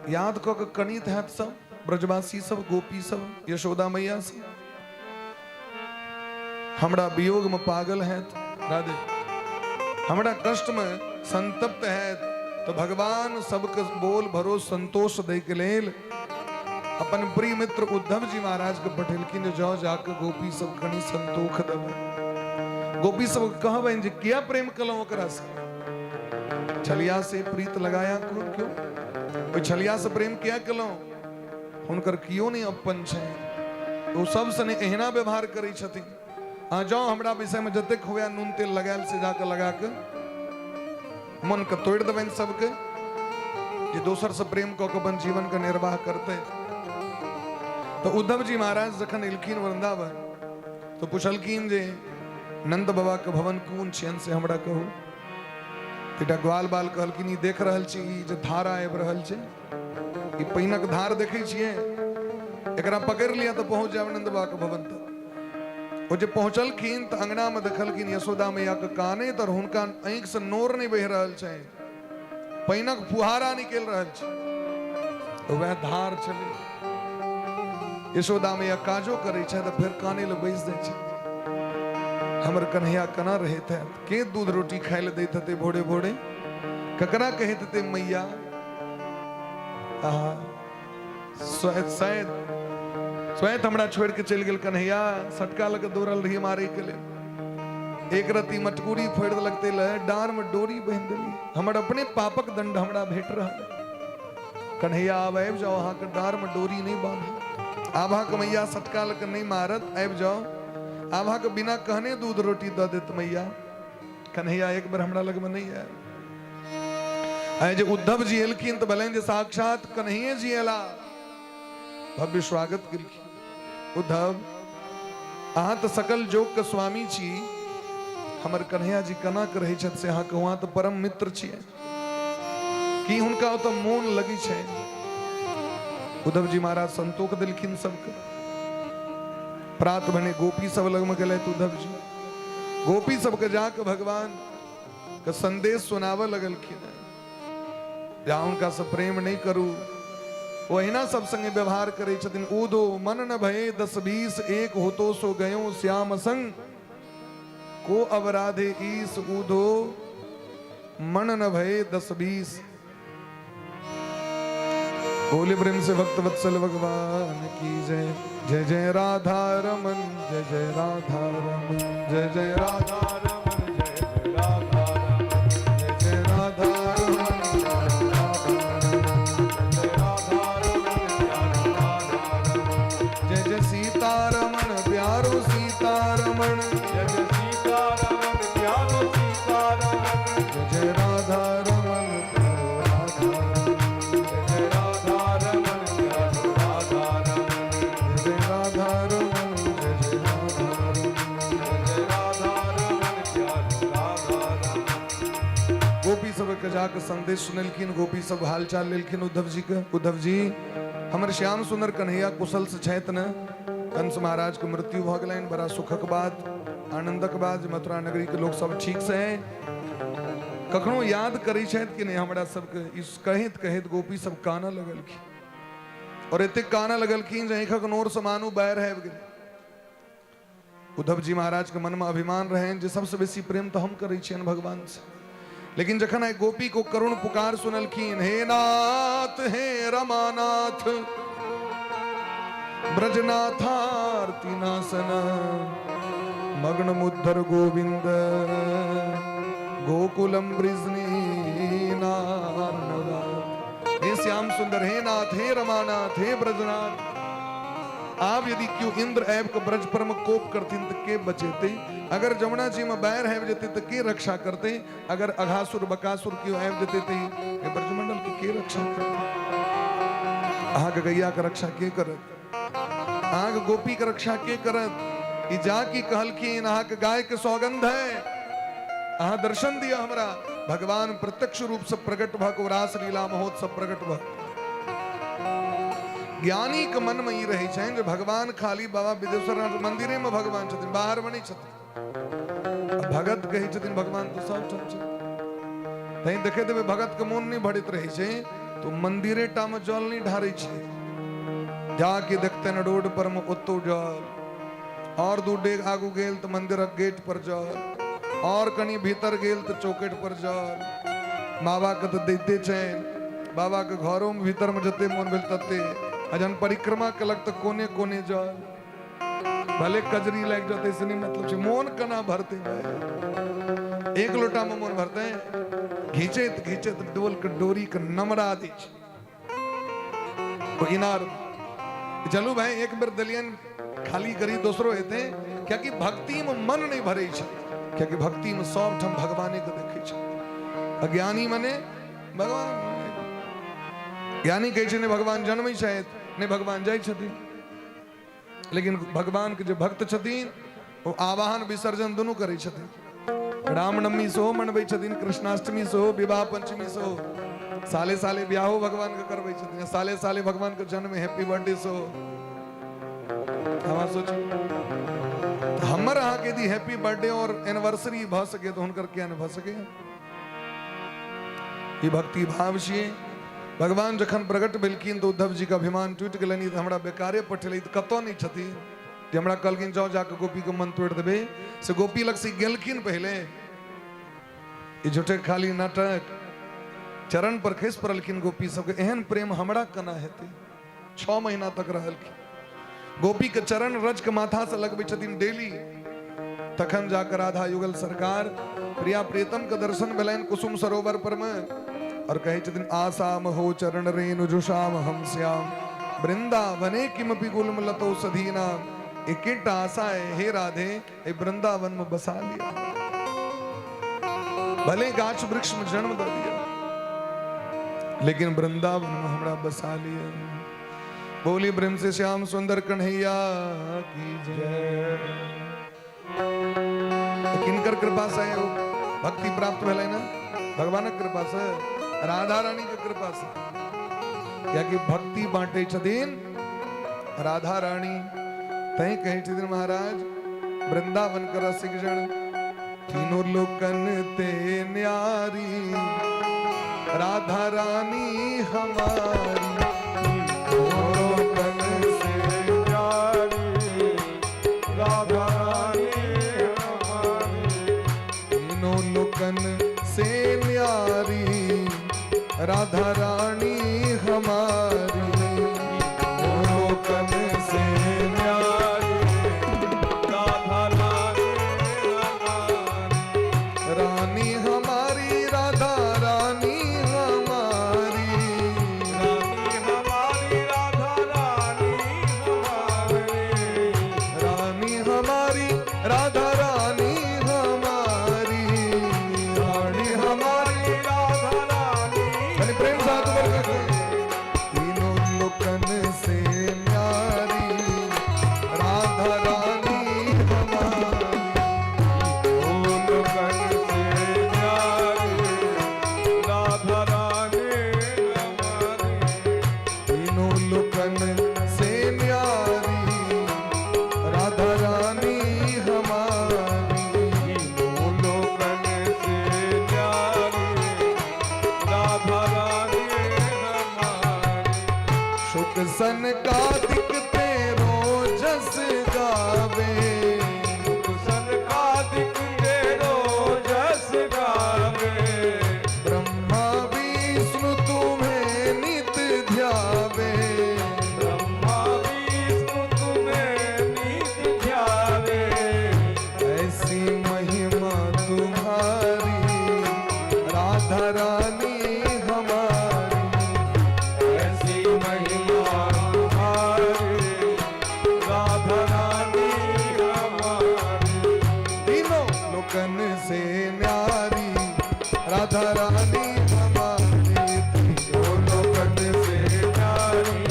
याद कऽ के कनित हैत सब ब्रजवासी सब, गोपी सब, यशोदा मैया सब हमरा वियोग में पागल हैत, राधे हमरा कष्ट में संतप्त हैत। तो भगवान सबके बोल भरोस संतोष दै के लेल अपन प्रिय मित्र उद्धव जी महाराज के पठेलखिन जे जाओ जाके गोपी सब कनि संतोख देबै। गोपी सब कहबनि जे किया प्रेम केलहुँ ओकरा से, छलिया से प्रीत लगाया क्यों, ओहि छलिया से प्रेम किया केलहुँ, हुनकर कियो नहि अपन छै, ओ सब सने एहिना व्यवहार करै छथिन। अहाँ जाओ हमरा विषयमे जतेक हुए नून तेल लगायल से जाके लगा के मनके तोड़ि देबनि सबके जे दोसर से प्रेम कऽ के अपन जीवन के निर्वाह करतै। तऽ उद्धव जी महाराज जखन एलखिन वृंदावन तऽ पुछलखिन जे नंद बाबा के भवन कोन छियनि से हमरा कहू। एकटा ग्वाल बाल कहलखिन ई देख रहल छी ई जे धारा आबि रहल छै, ई पानिक धार देखै छियै, एकरा पकड़ि लिअ तऽ पहुँच जायब नंद बाबा के भवन तक। ओ जे पहुँचलखिन तऽ अंगना में देखलखिन यशोदा मैया के कानैत और हुनका आँखि से नोर नहीं बहि रहल छै, पानिक फुहारा निकलि रहल छै। तऽ वएह धार छलै। यशोदा मैया काजो करै छै तऽ फेर कानै लए बैस जाइ छै। हमर कन्हैया केना रहैत हैत, के दूध रोटी खाय लए दैत हेतै भोरे भोरे, ककरा कहैत हेतै मैया। आहा शायद स्वयं हमरा छोड़ि के चलि गेल कन्हैया, सटका लऽ के दौड़ल रही मारे के लेल, एक रत्ती मटकूरी फोड़ि देलक तै लए डाँर में डोरी बान्हि देली, हमर अपने पापक दंड हमरा भेट रहल है। कन्हैया आब आबि जाओ, अहाँके डाँर में डोरी नहि बान्हब, आब अहाँके मैया सटका लऽ के नहि मारत, आबि जाओ, आब अहाँके बिना कहने दूध रोटी दऽ देत मैया। कन्हैया एक बेर हमरा लगमे नहि आयल। आइ जे उद्धव जी एलखिन तऽ भेलनि जे साक्षात कन्हैये जी एला, भव्य स्वागत केलखिन। उद्धव अहाँ तऽ सकल जोग के स्वामी छी, हमर कन्हैया जी केना के रहै छथि से अहाँ कहू, अहाँ तऽ परम मित्र छियै, की हुनका ओतऽ मोन लगै छै? उद्धव जी महाराज संतोख देलखिन सबके। प्रात भने गोपी सब लगमे गेलथि उद्धव जी, गोपी सबके जाके भगवान के संदेश सुनाबऽ लगलखिन जे अहाँ हुनका से प्रेम नहि करू, ओ अहिना सब संगे व्यवहार करै छथिन। उदो मन न भये 10 20 एक होतो सो गयो श्याम संग, को अब राधे ईस उदो मन न भये 10 20। बोले प्रेम से भक्त वत्सल भगवान की जय। जय जय राधा रमन, जय जय राधा रमन, जय जय राधा रमन, जय जय राधा रमन, जय जय राधा रमन, जय राधा रमन, प्यारो राधा रमन, जय जय सीता रमन, प्यारो सीता रमन, जय जय सीता रमन, प्यारो सीता रमन, जय जय राधा रमन, प्यारो राधा रमन, जय जय राधा रमन, प्यारो राधा रमन, जय जय राधा रमन, जय जय राधा रमन। जय जय राधा रमन, प्यारो राधा रमन। गोपी सबके जाके संदेश सुनलखिन, गोपी सब हालचाल लेलखिन उद्धव जी के। उद्धव जी, हमर श्याम सुंदर कन्हैया कुशल से छथि ने? कंस महाराज के मृत्यु भऽ गेलनि, बड़ा सुखक बात, आनंदक बात जे मथुरा नगरी के लोक सब ठीक से हैं। कखनो याद करै छथि कि नहि हमरा सबके? ई कहैत कहैत गोपी सब कानऽ लगलखिन और एतेक कानऽ लगलखिन जे आँखिक नोर से मानू बाढ़ि आबि गेलै। उद्धव जी महाराज के मन में अभिमान रहनि जे सबसे बेसी प्रेम तऽ हम करै छियनि भगवान से, लेकिन जखन आइ गोपी को करुण पुकार सुनलखिन, हे नाथ हे रमानाथ ब्रजनाथारती नासन मग्न मुद्धर गोविंद गोकुलम बृजनी नारनवात। हे श्याम सुंदर, हे नाथ, हे रमानाथ, हे ब्रजनाथ, आब यदि क्यों इंद्र आबि के ब्रज पर में कोप करथिन तऽ के बचेते? अगर जमुना जी में बैर आबि जेतै तऽ के रक्षा करते? अगर अघासुर बकासुर क्यों आबि जेतै तऽ ई ब्रजमंडल के के रक्षा करते? अहाँके गैया के रक्षा के करत? अहाँके गोपी के रक्षा के करत? ई जा की कहलखिन, अहाँके गाय के सौगंध है, अहाँ दर्शन दिया हमरा। भगवान प्रत्यक्ष रूप से प्रकट भऽ के रास लीला महोत्सव प्रकट भऽ ज्ञानी के मन में ई रहै छनि जे भगवान खाली बाबा विदेश्वर नाथ मंदिरे में भगवान छथिन, बाहर में नहीं छथिन। आ भगत कहै छथिन भगवान तो सब ठाम छथिन। तैं देखैत हेबै भगत के मोन नहि भरैत रहै छै तो मंदिरे टा में जल नहि ढारै छै, जाके देखतनि रोड पर में ओतौ जल, और दू डेग आगू गेल तऽ मंदिरक गेट पर जल, और कनी भीतर गेल तऽ चौकट पर जल। बाबा के तऽ दैते छनि, बाबा के घरों में भीतर में जते मोन भेल तते, आ जहन परिक्रमा केलक तऽ कोने कोने जल, भले कजरी लागि जेतै से नहि मतलब छै, मोन केना भरतै भाई? एक लोटा में मोन भरतै? घीचैत घीचैत डोल के डोरी के नमरा दै छै ओ इनार। चलू भाई, एक बेर देलियनि खाली करी, दोसरो हेतै, कियाकि भक्ति में मन नहि भरै छै, कियाकि भक्ति में सब ठाम भगवाने के देखै छै। अज्ञानी मने भगवान, ज्ञानी कहै छै नहि भगवान जन्मै छथि, नहि भगवान जाइ छथिन, लेकिन भगवान के जे भक्त छथिन ओ आवाहन विसर्जन दुनू करै छथिन। रामनवमी सेहो मनबै छथिन, कृष्णाष्टमी सेहो, विवाह पंचमी सेहो, साले साले ब्याहो भगवान के करबै छथिन, साले साले भगवान के जन्म हैप्पी बर्थडे सेहो। अहाँ सोचू हमर अहाँके यदि हैप्पी बर्थडे और एनिवर्सरी भऽ सके तऽ हुनकर किया नहि भऽ सकैए? ई भक्ति भाव छियै। भगवान जखन प्रकट भेलखिन तऽ उद्धव जी के अभिमान टूटि गेलनि, ई तऽ हमरा बेकारे पठेलै, तऽ कतऽ नहि छथिन जे हमरा कहलखिन जाउ जाके गोपी के मन तोड़ि देबै। से गोपी लग से गेलखिन पहिले, ई झूठे खाली नाटक। चरण पर खसि पड़लखिन गोपी सबके, एहन प्रेम हमरा केना हेतै? 6 महीना तक रहलखिन, गोपी के चरण रज के माथा से लगबै छथिन डेली। तखन जाकर राधा युगल सरकार प्रिया प्रीतम के दर्शन भेलनि कुसुम सरोवर पर में, और कहै छथिन आसाम हो चरण रेणु जुषाम हम श्याम वृंदावने किमपि गुल्म लतो सधीना। एकेटा आशा है हे राधे, ए वृंदावन में बसा लिया, भले गाछ वृक्ष में जन्म दे दिया, लेकिन वृंदावन में हमरा बसा लिया। बोली प्रेम से श्याम सुंदर कन्हैया की जय। किनकर कृपा से है वो भक्ति प्राप्त भेलै ना? भगवानक कृपा से, राधा रानी के कृपा से, कियाकि भक्ति बांटे छथिन राधा रानी। तैं कहै छथिन महाराज वृंदावन के रसिक जन तीनों लोकन ते न्यारी राधा रानी हमारी। तीनों लोकन से न्यारी राधा रानी हमारी, तीनों लोकन से न्यारी राधा रानी हमारी। तीनों लोकन से राधा रानी हमारी, रानी हमारी राधा रानी। यानी प्रेम से हाथ ऊपर करके। तीनों लोकन से न्यारी राधा रानी हमारी। लोकन से न्यारी राधा रानी हमारी। तीनों लोकन से न्यारी राधा रानी हमारी। तीनों लोकन से न्यारी राधा रानी हमारी। शुक सनकादिक तेरो जस गावे, सनकादिक तेरो जस गावे। ब्रह्मा विष्णु तुम्हें नित ध्यावे। ब्रह्मा विष्णु तुम्हें नित ध्यावे। ऐसी महिमा तुम्हारी राधा रानी हमारी। ऐसी महिमा तुम्हारी राधा रानी हमारी। तीनों लोकन से न्यारी राधा रानी हमारी। तीनों लोकन से न्यारी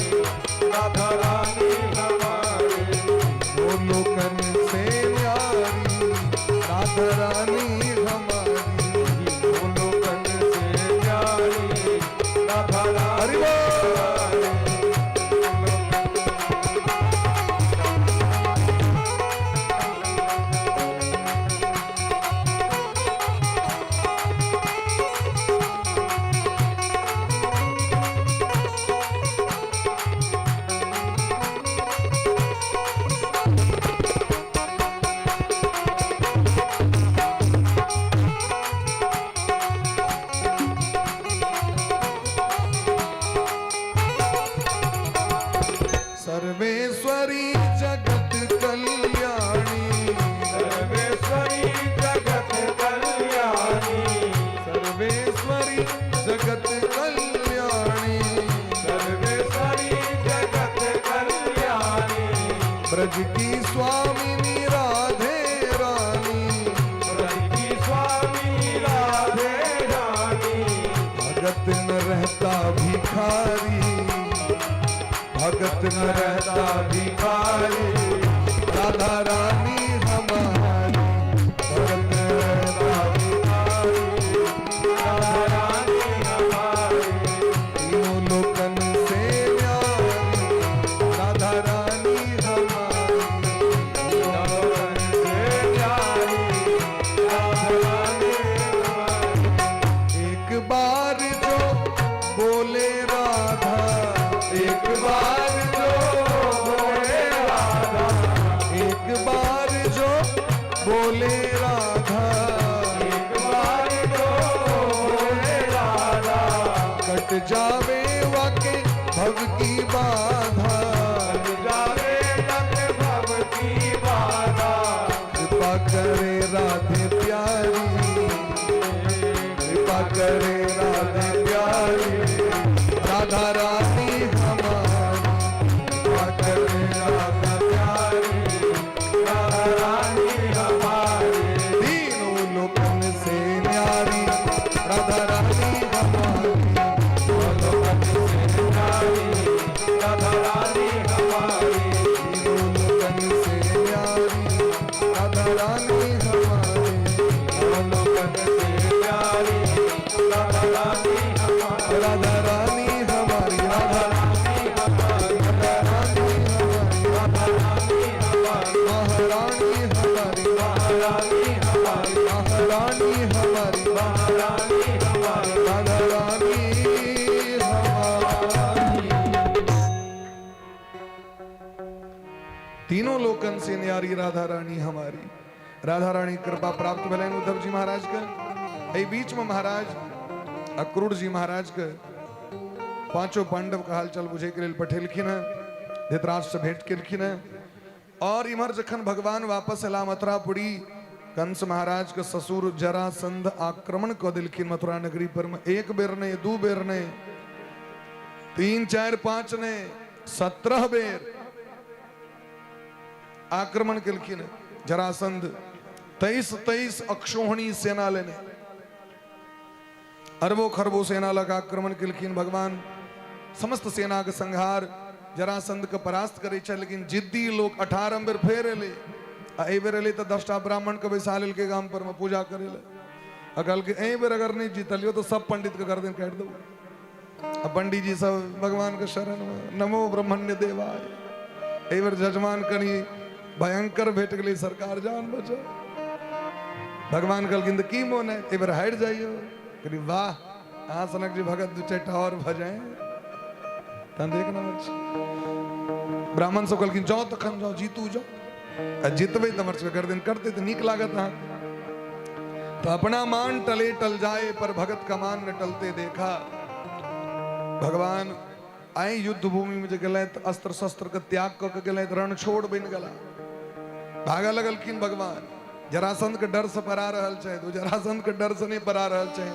राधा रानी हमारी। तीनों लोकन से न्यारी राधा रानी हमारी। तीनों लोकन से न्यारी राधा रानी हरि बोल। हमारी। सर्वेश्वरी जगत कल्याणी, सर्वेश्वरी जगत कल्याणी। सर्वेश्वरी जगत कल्याणी। सर्वेश्वरी जगत कल्याणी। ब्रज की स्वामिनी राधे रानी। ब्रज की स्वामी राधे रानी। भगत न रहता भिखारी, भगत न रहता भिखारी। राधा रानी हमारी। भगत न रहता भिखारी राधा रानी हमारी। तीनों लोकन से न्यारी राधा रानी हमारी। लोकन से न्यारी राधा रानी हमारी। एक बार जो बोले राधा, एक बार जो बोले राधा। एक बार जो बोले राधा। एक बार जो बोले राधा। कट जावे वाके भव की बाधा। कट जावे तक भव की बाधा। कृपा करे राधे प्यारी, कृपा करे राधे प्यारी राधा रानी हमारी। कृपा करे राधा प्यारी राधा रानी हमारी। तीनों लोकन से न्यारी राधा रानी हमारी। लोकन से न्यारी राधा रानी हमारी। तीनों लोकन से न्यारी राधा रानी हमारी। लोकन से न्यारी राधा रानी हमारी। राधा रानी हमारी, राधा रानी हमारी। राधा रानी हमारी, राधा रानी हमारी। महारानी हमारी, महारानी हमारी। महारानी हमारी, महारानी हमारी। राधा रानी हमारी। तीनों लोकन से न्यारी राधा रानी हमारी। राधा रानी कृपा प्राप्त भेलनि उद्धव जी महाराज के। एहि बीच में महाराज अक्रूर जी महाराज के पांचों पांडव के हालचाल बुझे के लेल पठेलखिन हैं, धृतराष्ट्र से भेंट केलखिन हैं। और इम्हर जखन भगवान वापस एला मथुरापुरी, कंस महाराज के ससुर जरासंध आक्रमण कऽ देलखिन मथुरा नगरी पर में। एक बेर नहीं, दू बेर नहीं, 3 4 5 नहीं, 17 बेर आक्रमण केलखिन। जरासंध 23 23 अक्षोहिणी सेना लेने अरबों खरबों सेना लग आक्रमण केलखिन। भगवान समस्त सेना के संहार जरासंध के परास्त करे छै, लेकिन जिद्दी लोग 18 बेर फेर एलै आ एहि बेर एलै तऽ 10टा ब्राह्मण के बैसा लेलकै गाम पर में पूजा करे लए आ कहलकै एहि बेर अगर नहि जीतलियो तऽ सब पंडित के गर्दन काटि देबो। आ पंडीजी सब भगवान के शरण में नमो ब्रह्मण्य देवाय। एहि बेर जजमान कनी भयंकर भेट गेलै, सरकार जान बचा। भगवान कहलखिन तऽ की मोन है एहि बेर हारि जाइयो? कहली वाह, अहाँ सनक जे भगत दू चारिटा और भऽ जाए तहन एक नंबर छै। ब्राह्मण सब कहलखिन जाओ तखन जाओ, जीतू जाओ, आ जीतबै तऽ हमर सबके गर्दन करतै तऽ नीक लागत अहाँके। तो अपना मान टले टल जाए पर भगत का मान न टलते देखा। भगवान आइ युद्ध भूमि में जे गेलथि अस्त्र शस्त्र के त्याग कऽ के गेलथि, रणछोड़ बनि गेला, भागऽ लगलखिन। भगवान जरासंध के डर से परा रहल छथि, ओ जरासंध के डर से नहि परा रहल छथि,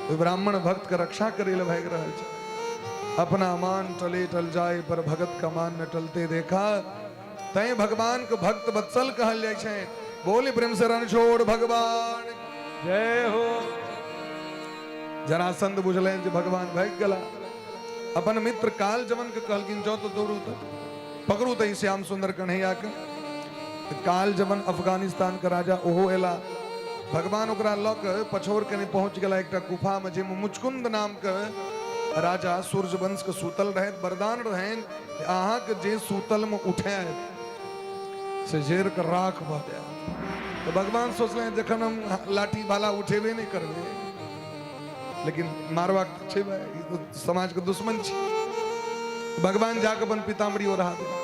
ओ ब्राह्मण भक्त के रक्षा करे लए भागि रहल छथि। अपना मान टले टल जाए पर भगत का मान न टलते देखा। तैं भगवान के भक्त वत्सल कहल जाइ छै। बोली प्रेम से रणछोड़ भगवान जय हो। जरासंध बुझलनि जे भगवान भागि गेला। अपन मित्र काल जवन के कहलखिन जाओ तो दौड़ू तो पकड़ू तो श्याम सुंदर कन्हैया के। काल जवन अफगानिस्तान के राजा ओहो एला। भगवान ओकरा लऽ के पछोर कनि पहुंच गेला एकटा गुफा में जाहिमे मुचकुंद नाम के राजा सूर्यवंश के सुतल रहै। वरदान रहनि अहाँके जे सुतल में उठायत से जरि के राख भऽ जायत। तऽ भगवान सोचलनि जखन हम लाठी भाला उठेबे नहि करबै, लेकिन मारबाक तऽ छै भाइ, ई तऽ समाजके दुश्मन छै। भगवान जाके अपन पीताम्बरी ओढ़ा देलखिन।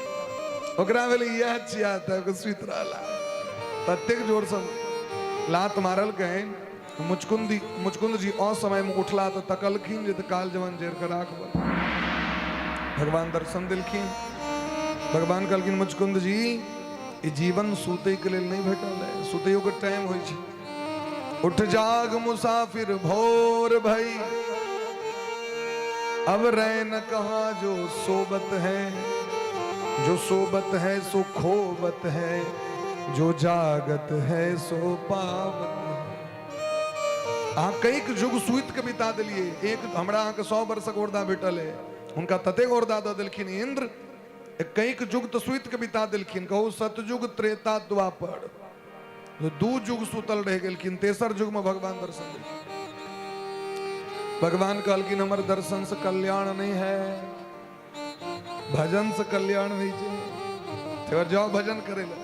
ओकरा भेलै इएह छिया तऽ सुति रहला, ततेक जोरसँ लात मारलकनि मुचकुंद जी असमय में उठला तऽ तकलखिन जे काल जवन जरि के राख भऽ। भगवान दर्शन देलखिन। भगवान कहलखिन मुचकुंद जी ई जीवन सुतै के लेल नहि भेटल है, सुतैयो के टाइम होइ छै। उठ जाग मुसाफिर भोर भई, अब रैन कहा जो सोबत है, जो सोबत है सो खोबत है, जो जागत है सो पावत है। अहाँ कैक जुग सुति के बिता देलियै। एक हमरा अहाँके 100 वर्षक औरदा भेटल है, हुनका ततेक औरदा दऽ देलखिन इंद्र, कैक जुग तऽ सुति के बिता देलखिन। कहू सतयुग त्रेता द्वापर 2 जुग सुतल रहि गेलखिन, तेसर जुग में भगवान दर्शन देलखिन। भगवान कहलखिन हमर दर्शन से कल्याण नहीं है, भजन से कल्याण होइ छै, तो जाओ भजन करे ला।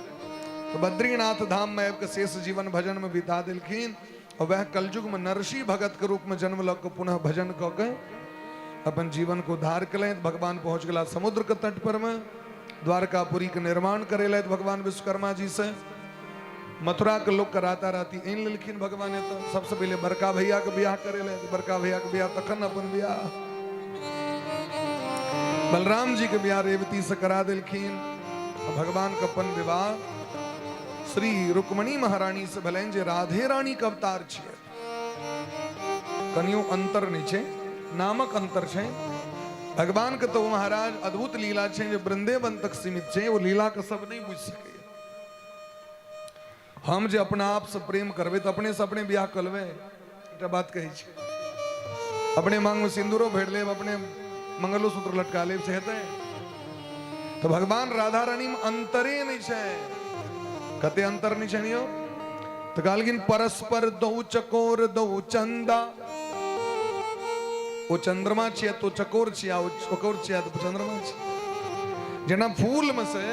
तो बद्रीनाथ धाम में आबि के शेष जीवन भजन में बिता देलखिन और वह कलयुग में नरसी भगत के रूप में जन्म लऽ के पुनः भजन कऽ के अपन जीवन को उद्धार केलनि। भगवान पहुंच गेला समुद्र के तट पर में, द्वारकापुरी के निर्माण करेलथि भगवान विश्वकर्मा जी से। मथुरा के लोग के राता राती आनि लेलखिन भगवान एतऽ। सबसे पहिले बड़का भैया के बियाह करेलथि, बड़का भैया के बियाह तखन अपन बियाह। बलराम जी के बियाह रेवती से करा देलखिन। भगवान के अपन विवाह श्री रुक्मणी महारानी से भेलनि जे राधे रानी के अवतार छियै। कनियो अंतर नहि छै, नामक अंतर छै। भगवान के तो महाराज अद्भुत लीला छै जे वृंदेवन तक सीमित छै, ओ लीला के सब नहि बुझि सकैया। हम जे अपना आप से प्रेम करबै तऽ अपने से अपने बियाह कऽ लेबै। एकटा बात कहै छी, अपने मांग में सिंदूरो भरि लेब, अपने मंगलोसूत्र लटका लेब, से हेतै? तऽ भगवान राधा रानी में अंतरे नहि छै। कते अंतर नहि छै यौ? तऽ कहलखिन परस्पर दौ चकोर दौ चंदा। ओ चंद्रमा छियै तो चकोर छियै, ओ चकोर छियै तऽ चंद्रमा छियै। जेना फूल में से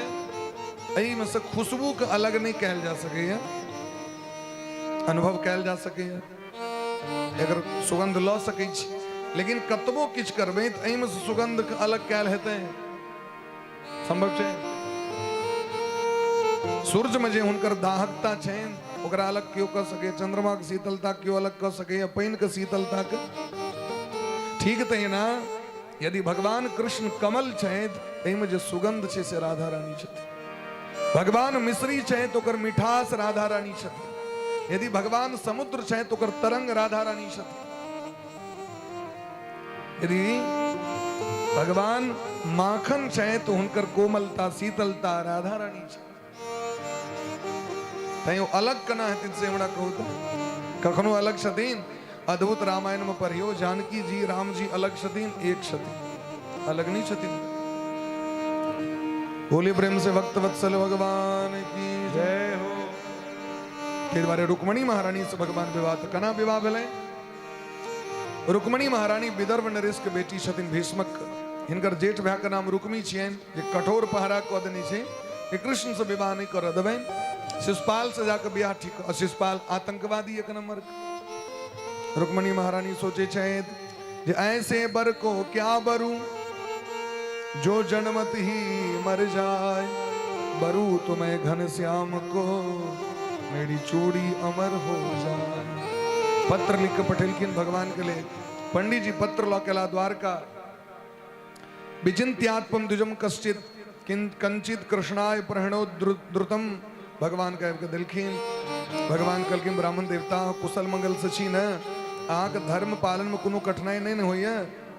एहिमे से खुशबूके अलग नहि कयल जा सकैए, अनुभव कयल जा सकैए, एकर सुगंध लऽ सकै छी, लेकिन कतबो किछु करबै तऽ एहिमे से सुगंधके अलग कयल हेतै सम्भव छै? सूर्यमे जे हुनकर दाहकता छनि ओकरा अलग केओ कऽ सकैए? चंद्रमाके शीतलता केओ अलग कऽ सकैए? पानिके शीतलताके? ठीक तहिना यदि भगवान कृष्ण कमल छथि एहिमे जे सुगंध छै से राधा रानी छथिन। भगवान मिश्री छथि ओकर मिठास राधा रानी छथिन। यदि भगवान समुद्र छथि ओकर तरंग राधा रानी छथिन। यदि भगवान माखन छथि तो हुनकर कोमलता शीतलता राधा रानी छथिन। तैँ ओ अलग केना हेथिन से हमरा कहू तऽ कखनो अलग छथिन? अद्भुत रामायण में पढ़ियो, जानकी जी राम जी अलग छथिन, एक छथिन, अलग नहीं छथिन। बोले प्रेम से भक्त वत्सल भगवान की जय हो। ताहि दुआरे रुक्मणी महारानी से भगवान विवाह तऽ केना विवाह भेलै? रुक्मणी महारानी विदर्भ नरेश के बेटी छथिन भीष्मक। हिनकर जेठ भाई के नाम रुक्मी छियनि, जे कठोर पहरा कऽ देने छै कि कृष्ण से विवाह नहीं करऽ देबनि। शिशुपाल से जाके बियाह ठीक, और शिशुपाल आतंकवादी एक नंबर। रुक्मणी महारानी सोचे छथि जे ऐसे बर को क्या बरू, जो जन्मत ही मर जाए, बरू तो मैं घन श्याम को, मेरी चूड़ी अमर हो जाए। पत्र लिख के पठेलखिन भगवान के लिए। पंडित जी पत्र लऽ के एला द्वारका। विचिन्त्यात्मम द्विजम कश्चित कंचित कृष्णाय प्रणो द्रुतम। भगवान के आबि के देलखिन। भगवान कहलखिन ब्राह्मण देवता कुशल मंगल से छी ने? अहाँके धर्म पालन में कोनो कठिनाई नहीं ने होइए?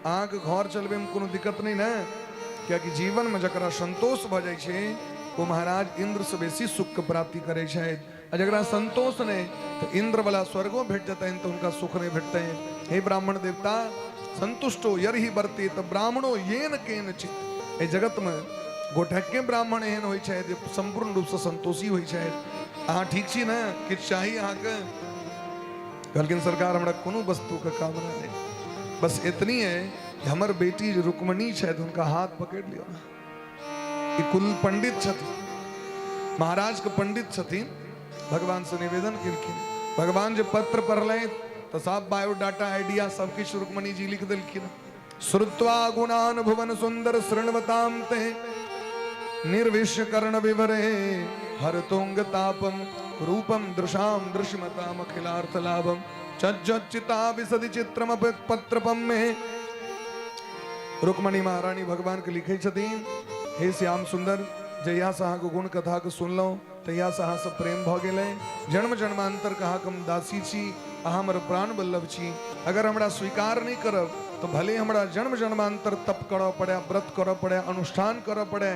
अहाँके घर चलबे में कोनो दिक्कत नहीं ने? कियाकि जीवन में जकरा संतोष भऽ जाइ छै ओ महाराज इंद्र से बेसी सुख के प्राप्ति करै छथि, आ जकरा संतोष नहीं तो इंद्र वाला स्वर्गो भेट जेतनि तऽ हुनका सुख नहीं भेटतनि। हे ब्राह्मण देवता, संतुष्टो यरहि बरते तऽ ब्राह्मणो येन केन चित। एहि जगत में गोटके ब्राह्मण एहन होइ छथि जे संपूर्ण रूप से संतोषी होइ छथि। अहाँ ठीक छी ने? किछु चाही अहाँके? कहलखिन सरकार हमरा कोनो वस्तुके कामना नहि, बस एतनी है कि हमर बेटी जे रुक्मणी छथि हुनका हाथ पकड़ि लिअ। ई कुल पंडित छथिन, महाराज के पंडित छथिन। भगवान से निवेदन केलखिन। भगवान जे पत्र पढ़लनि तऽ सब बायोडाटा आइडिया सब किछु रुक्मणी जी लिख देलखिन। श्रुत्वा गुणान भुवन सुंदर शृण्वताम ते निर्विश्य कर्ण विवरे हरतुंग तापम रूपम दृशाम दृश्यमताम अखिलार्थ लाभम चज्जचिता विसदि चित्रम पत्रपम में। रुक्मणी महारानी भगवान के लिखे छथिन, हे श्याम सुंदर, जहिया से अहाँके गुण कथा के सुनलहुँ तहिया से अहाँ से प्रेम भऽ गेलै। जन्म जन्मांतर के अहाँके हम दासी छी, अहाँ हमर प्राण वल्लभ छी। अगर हमरा स्वीकार नहीं करब तो भले हमरा जन्म जन्मांतर तप करऽ पड़े, व्रत करऽ पड़े, अनुष्ठान करऽ पड़े,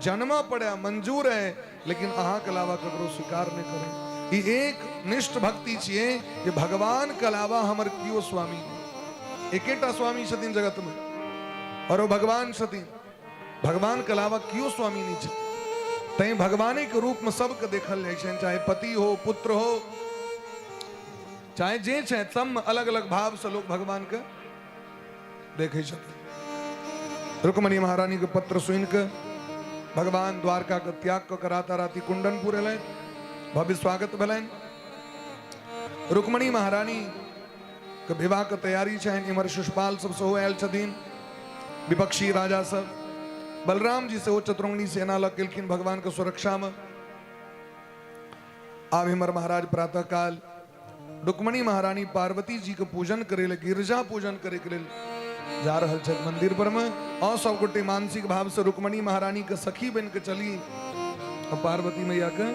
जन्म पड़े, मंजूर है, लेकिन अहाँके अलावा ककरो स्वीकार नहीं करे। ई एक निष्ठ भक्ति छियै जे भगवान के अलावा हमर केओ स्वामी नहीं। एकेटा स्वामी छथिन जगत में और ओ भगवान छथिन। भगवान के अलावा केओ स्वामी नहीं छथिन। तैं भगवाने के रूप में सबके देखल जाइ छनि, चाहे पति हो, पुत्र हो, चाहे जे छै, सब में अलग अलग भाव से लोग भगवान के देखै छथिन। रुक्मणी महारानी के पत्र सुनि के भगवान द्वारका के त्याग कऽ के राताराती कुंडनपुर एलनि, भव्य स्वागत भेलनि। रुक्मणी महारानी के विवाह के तैयारी छनि। इम्हर शिशुपाल सब सेहो आयल छथिन, विपक्षी राजा सब। बलराम जी सेहो चतुरंगनी सेना लग गेलखिन भगवान के सुरक्षा में। आब इम्हर महाराज प्रातः काल रुक्मणी महारानी पार्वती जी के पूजन करे ले, गिरजा पूजन करे के लेल जा रहल छथि मंदिर पर में। और सब गोटे मानसिक भाव से रुक्मणी महारानी के सखी बन के चली और पार्वती मैया के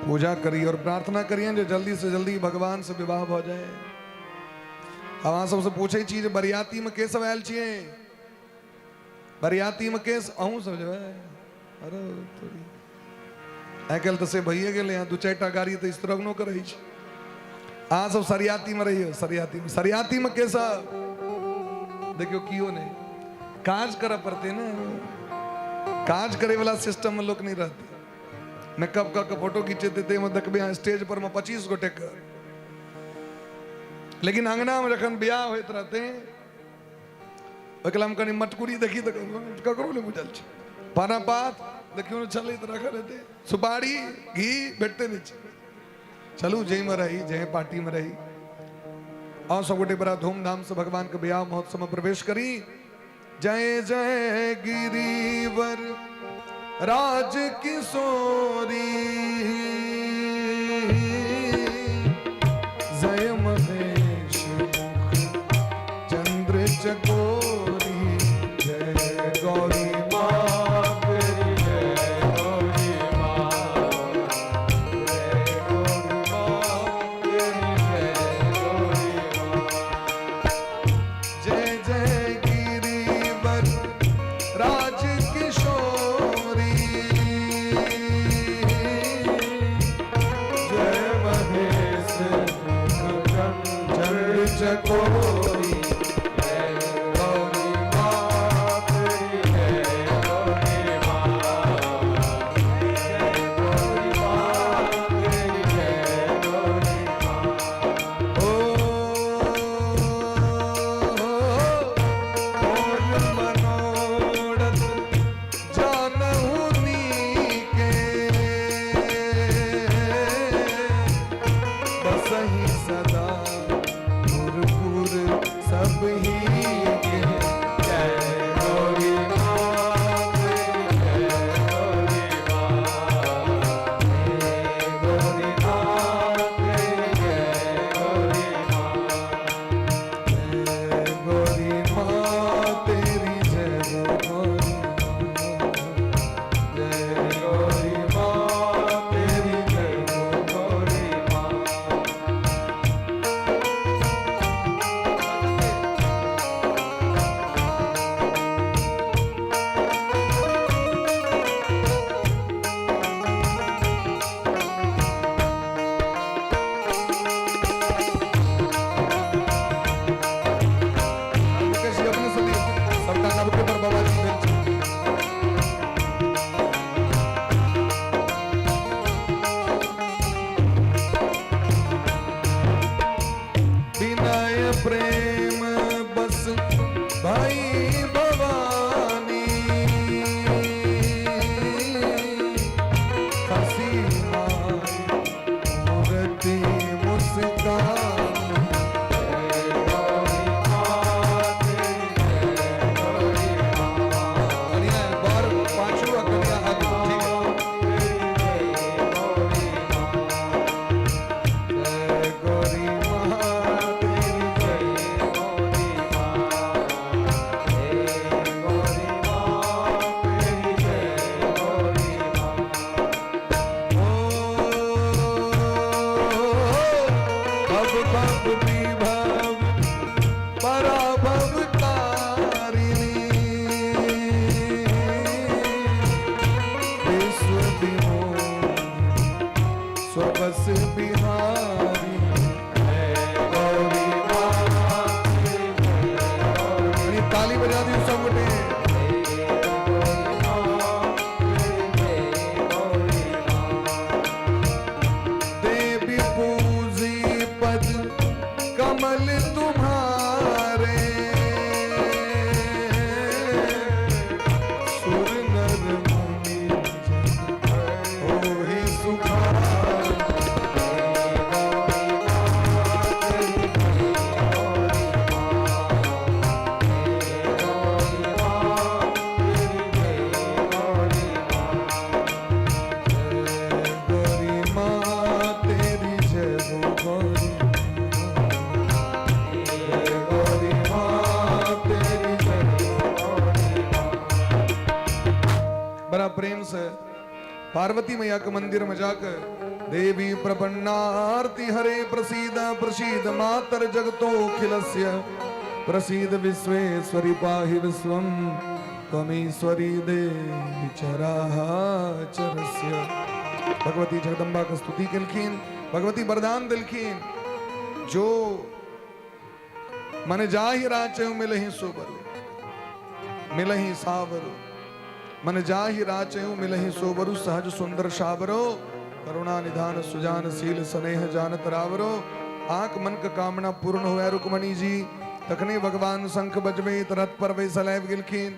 पूजा करी और प्रार्थना करिए जो जल्दी से जल्दी भगवान से विवाह भ जाए। अब अहाँ सबसे पूछे छी जे बरियाती में के सब आयल छियै? बरियाती में के अहूँ सब जेबै? अरे तोरी, आइ काल्हि तऽ से भइए गेलै हँ, दू चारि टा गाड़ी तऽ स्त्रीगणो के रहै छै। अहाँ सब सरियाती में रहियौ, सरियाती में, सरियाती में के सब देखियौ कियो नहि। काज करऽ पड़तै ने, काज करे वाला सिस्टम में लोक नहि रहतै। मेकअप कऽ के फोटो खिंचेतै ताहिमे देखबै अहाँ स्टेज पर में 25 गोटे के, लेकिन अंगना में जखन बियाह होइत रहतै ओहि कनि मटकुरी देखी तऽ ककरो नहि बुझल छै। पाना पात देखियौ ने चलैत रखल हेतै, सुपारी घी भेटते नहि छै। चलू जाहिमे रही, जाहि पार्टीमे रही, अहाँ सब गोटे बड़ा धूमधाम से भगवान के बियाह महोत्सव में प्रवेश करी। जय जय गिरिवर राज किशोरी, जय महेश मुख चंद्र चकोरी, जय गौरी माँ तेरी जय गौरी माँ, जय गौरी माँ तेरी जय गौरी माँ। जय जय गिरिवर राज किशोरी, चकोरी। जय गौरी माँ तेरी जय गौरी माँ, जय गौरी माँ तेरी जय गौरी माँ। ओ मोर मनोरथ जानहु नीके, बसहि सदा पुर सब ही के। जय गौरी माँ तेरी जय गौरी माँ, जय गौरी माँ तेरी जय गौरी माँ। जय गौरी माँ तेरी जय गौरी माँ, जय गौरी माँ तेरी जय गौरी माँ। मुकेश जी अपने सभी सबटा नवके पर बाबा जी भेल छै। विनय प्रेम बस भाई भवानी, हसी माई मूर्ति मुस्कान। जय गौरी माँ तेरी जय गौरी माँ, कन्या बार पाछू आ कन्या आगू, ठीक है। तेरी जय गौरी माँ, जय गौरी माँ तेरी जय गौरी माँ, जय गौरी माँ तेरी जय गौरी माँ। ओ भव भव विभव पराभव तारिणी, विश्व विमोहिनी स्वबस बिहारी। जय गौरी माँ तेरी जय गौरी, आणि ताली बजा दियो सब गोटे। जय गौरी माँ तेरी जय गौरी माँ। देवी पूजी पद कमल तुम्हारे, सुर नर मुनि जन होहि सुखारी। जय गौरी माँ तेरी जय गौरी माँ, जय गौरी माँ तेरी जय गौरी माँ। जय गौरी माँ तेरी जय हो गौरी माँ, जय गौरी माँ तेरी जय हो गौरी माँ। बड़ा प्रेम से पार्वती मैया के मंदिर में जाकर देवी प्रपन्नारती हरे प्रसीद प्रसीद मातर जगतोखिलस्य प्रसीद विश्वेश्वरी पाहि विश्वम त्वमीश्वरी देवी चराचरस्य। भगवती जगदम्बा के स्तुति केलखिन, भगवती वरदान दिलखिन, जो मन जाहि राचहु मिलहि सोबरु मिलहि सावरु, मन जाहि राचहु मिलहि सोबरु सहज सुंदर सावरो, करुणा निधान सुजान सील स्नेह जान तरावरो। आंख मन के कामना पूर्ण हुआ रुक्मणी जी। तखने भगवान शंख बजबैत रथ पर बैसल आबि गेलखिन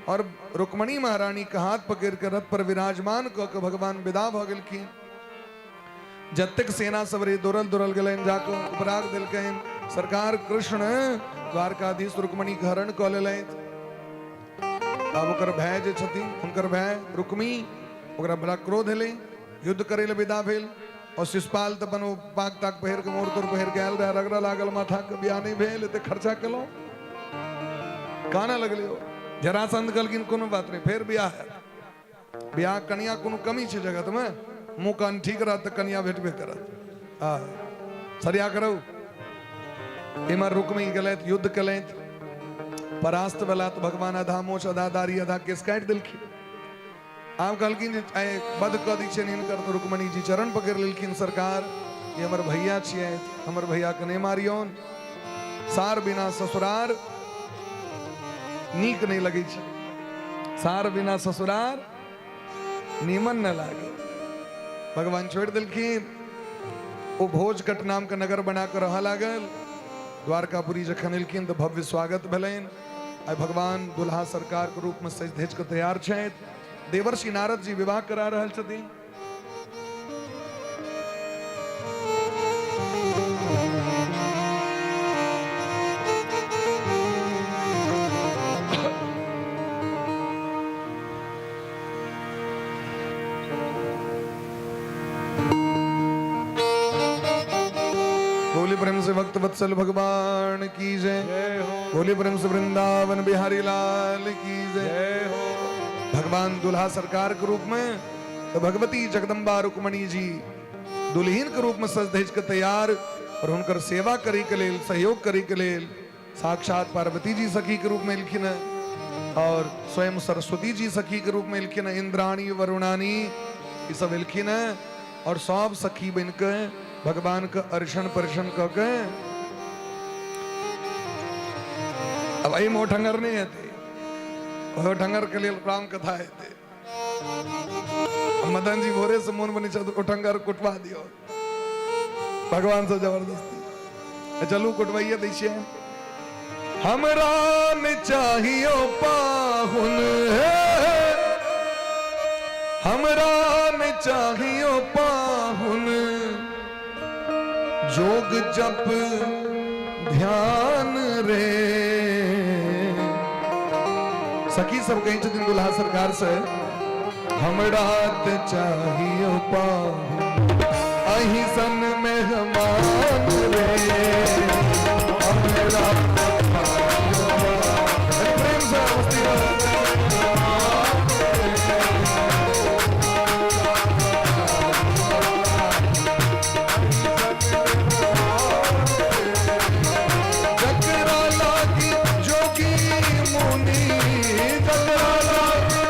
और रुक्मणी महारानी के हाथ पकड़ के रथ पर विराजमान कऽ के भगवान विदा भऽ गेलखिन। जतेक सेना सब रहे दौड़ल दौड़ल गेलनि, जाकऽ उपराग देलकनि, सरकार कृष्ण द्वारकाधीश रुक्मणी के हरण कऽ लेलथि। आब ओकर भाय जे छथिन, हुनकर भाय रुक्मी, ओकरा बड़ा क्रोध एलै, युद्ध करै लए विदा भेल। और शिशुपाल तऽ अपन ओ पाग ताग पहिर के मोर तोर पहिर के आयल रहै, रगड़ा लागल माथा के, बियाह नहि भेल, एते खर्चा केलहुँ, कानऽ लगलै ओ। जरासंध कहलखिन कोनो बात नहि, फेर बियाह हैत। बियाह कनिया कोनो कमी छै जगत में? मुँह कान ठीक रहत तऽ कनिया भेटबे करत। आ सरिया करू। इम्हर रुक्मी गेलथि, युद्ध केलथि, परास्त भेला तऽ भगवान आधा मोछ आधा दाढ़ी आधा केस काटि देलखिन। आब कहलखिन जे आइ वध कऽ दै छियनि हिनकर, तऽ रुक्मणी जी चरण पकड़ि लेलखिन, सरकार ई हमर भैया छियथि, हमर भैयाके नहि मारियौन। सार बिना ससुरार नीक नहि लगै छै। सार बिना ससुरार नीमन न लागे। भगवान छोड़ि देलखिन। ओ भोजकट नाम के नगर बना कऽ रहऽ लागल। द्वारकापुरी जखन एलखिन तऽ भव्य स्वागत भेलनि। आइ भगवान दुल्हा सरकार के रूप में सजि धजि कऽ तैयार छथि। देवर्षि नारद जी विवाह करा रहल छथिन। बोले प्रेम से भक्त वत्सल भगवान की जय। जय हो। बोले प्रेम से वृंदावन बिहारी लाल की जय। जय हो। भगवान दुल्हा सरकार के रूप में तो भगवती जगदम्बा रुक्मणी जी दुल्हीन के रूप में सज धज के तैयार और हुनकर सेवा करे के लेल, सहयोग करे के लेल साक्षात पार्वती जी सखी के रूप में एलखिन हैं और स्वयं सरस्वती जी सखी के रूप में एलखिन हैं, इंद्राणी वरुणानी ई सब एलखिन हैं और सब सखी बन के भगवान के अर्शन परशन क के। अब एहिमे ओठंगर नहीं हेतै, ओठंगर के लेल राम कथा हेतै। मदन जी भोरे से मोन बनी छथि ओठंगर कुटवा दियौ भगवान से जबरदस्ती। चलू कुटवाइए दै छियै। हमरा ने चाहियो पाहुन हे, हमरा ने चाहियो पाहुन, जोग जप ध्यान रे। सखी सब कहै छथिन दुल्हा सरकार से, हमरा ते चाहियो पाहुन अही सन मेहमान रे, हमरा ते चाहियो पाहुन। प्रेम से अवस्थी। जकरा लागी जोगी मुनि, जकरा लागी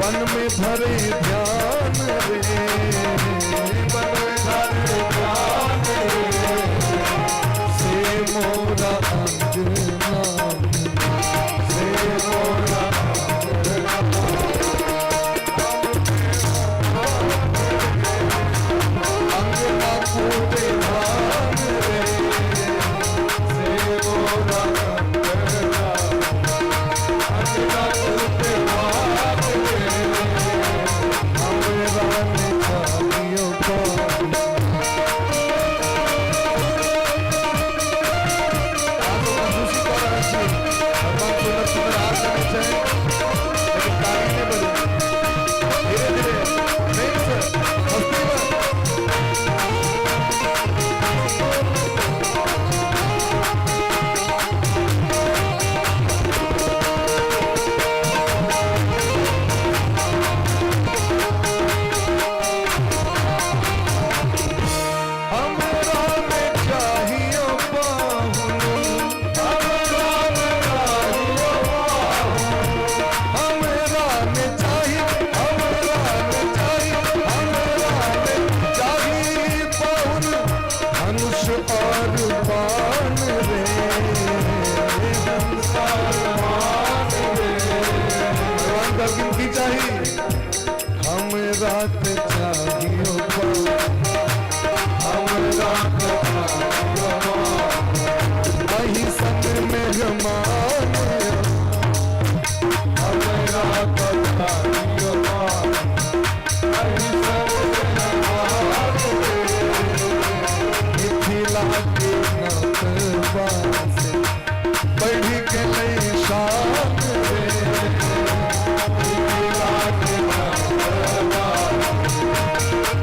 वन में भरे ध्यान रे, वन में भरे ध्यान रे, से मोरा अंगना, से मोरा अंगना कूटे धान रे, से मोरा अंगना, अंगना कूटे धान रे, हमरा ने चाहियो पाहुन। अहाँ सब कंजूसी कऽ रहल छी। भगवान सुन्दर सुन्दर हार देने छै लेकिन ताली नहि बजै। धीरे धीरे प्रेम से मस्ती में। हमरा ने चाहियो पाहुन, हमरा ने चाहियो पाहुन, हमरा ने चाही, हमरा ने चाही, हमरा ने चाही पाहुन, धनुष और बाण रे, धनुष और बाण रे। भगवान कहलखिन की चाही? हमरा ते चाहियो पाहुन, हमरा ते चाहियो पाहुन, अही सन मेहमान, हमरा ते चाहियो पाहुन, अही सन मेहमान रे। मिथिला के नतवा से बढ़ि गेलै शान रे, मिथिला के नतवा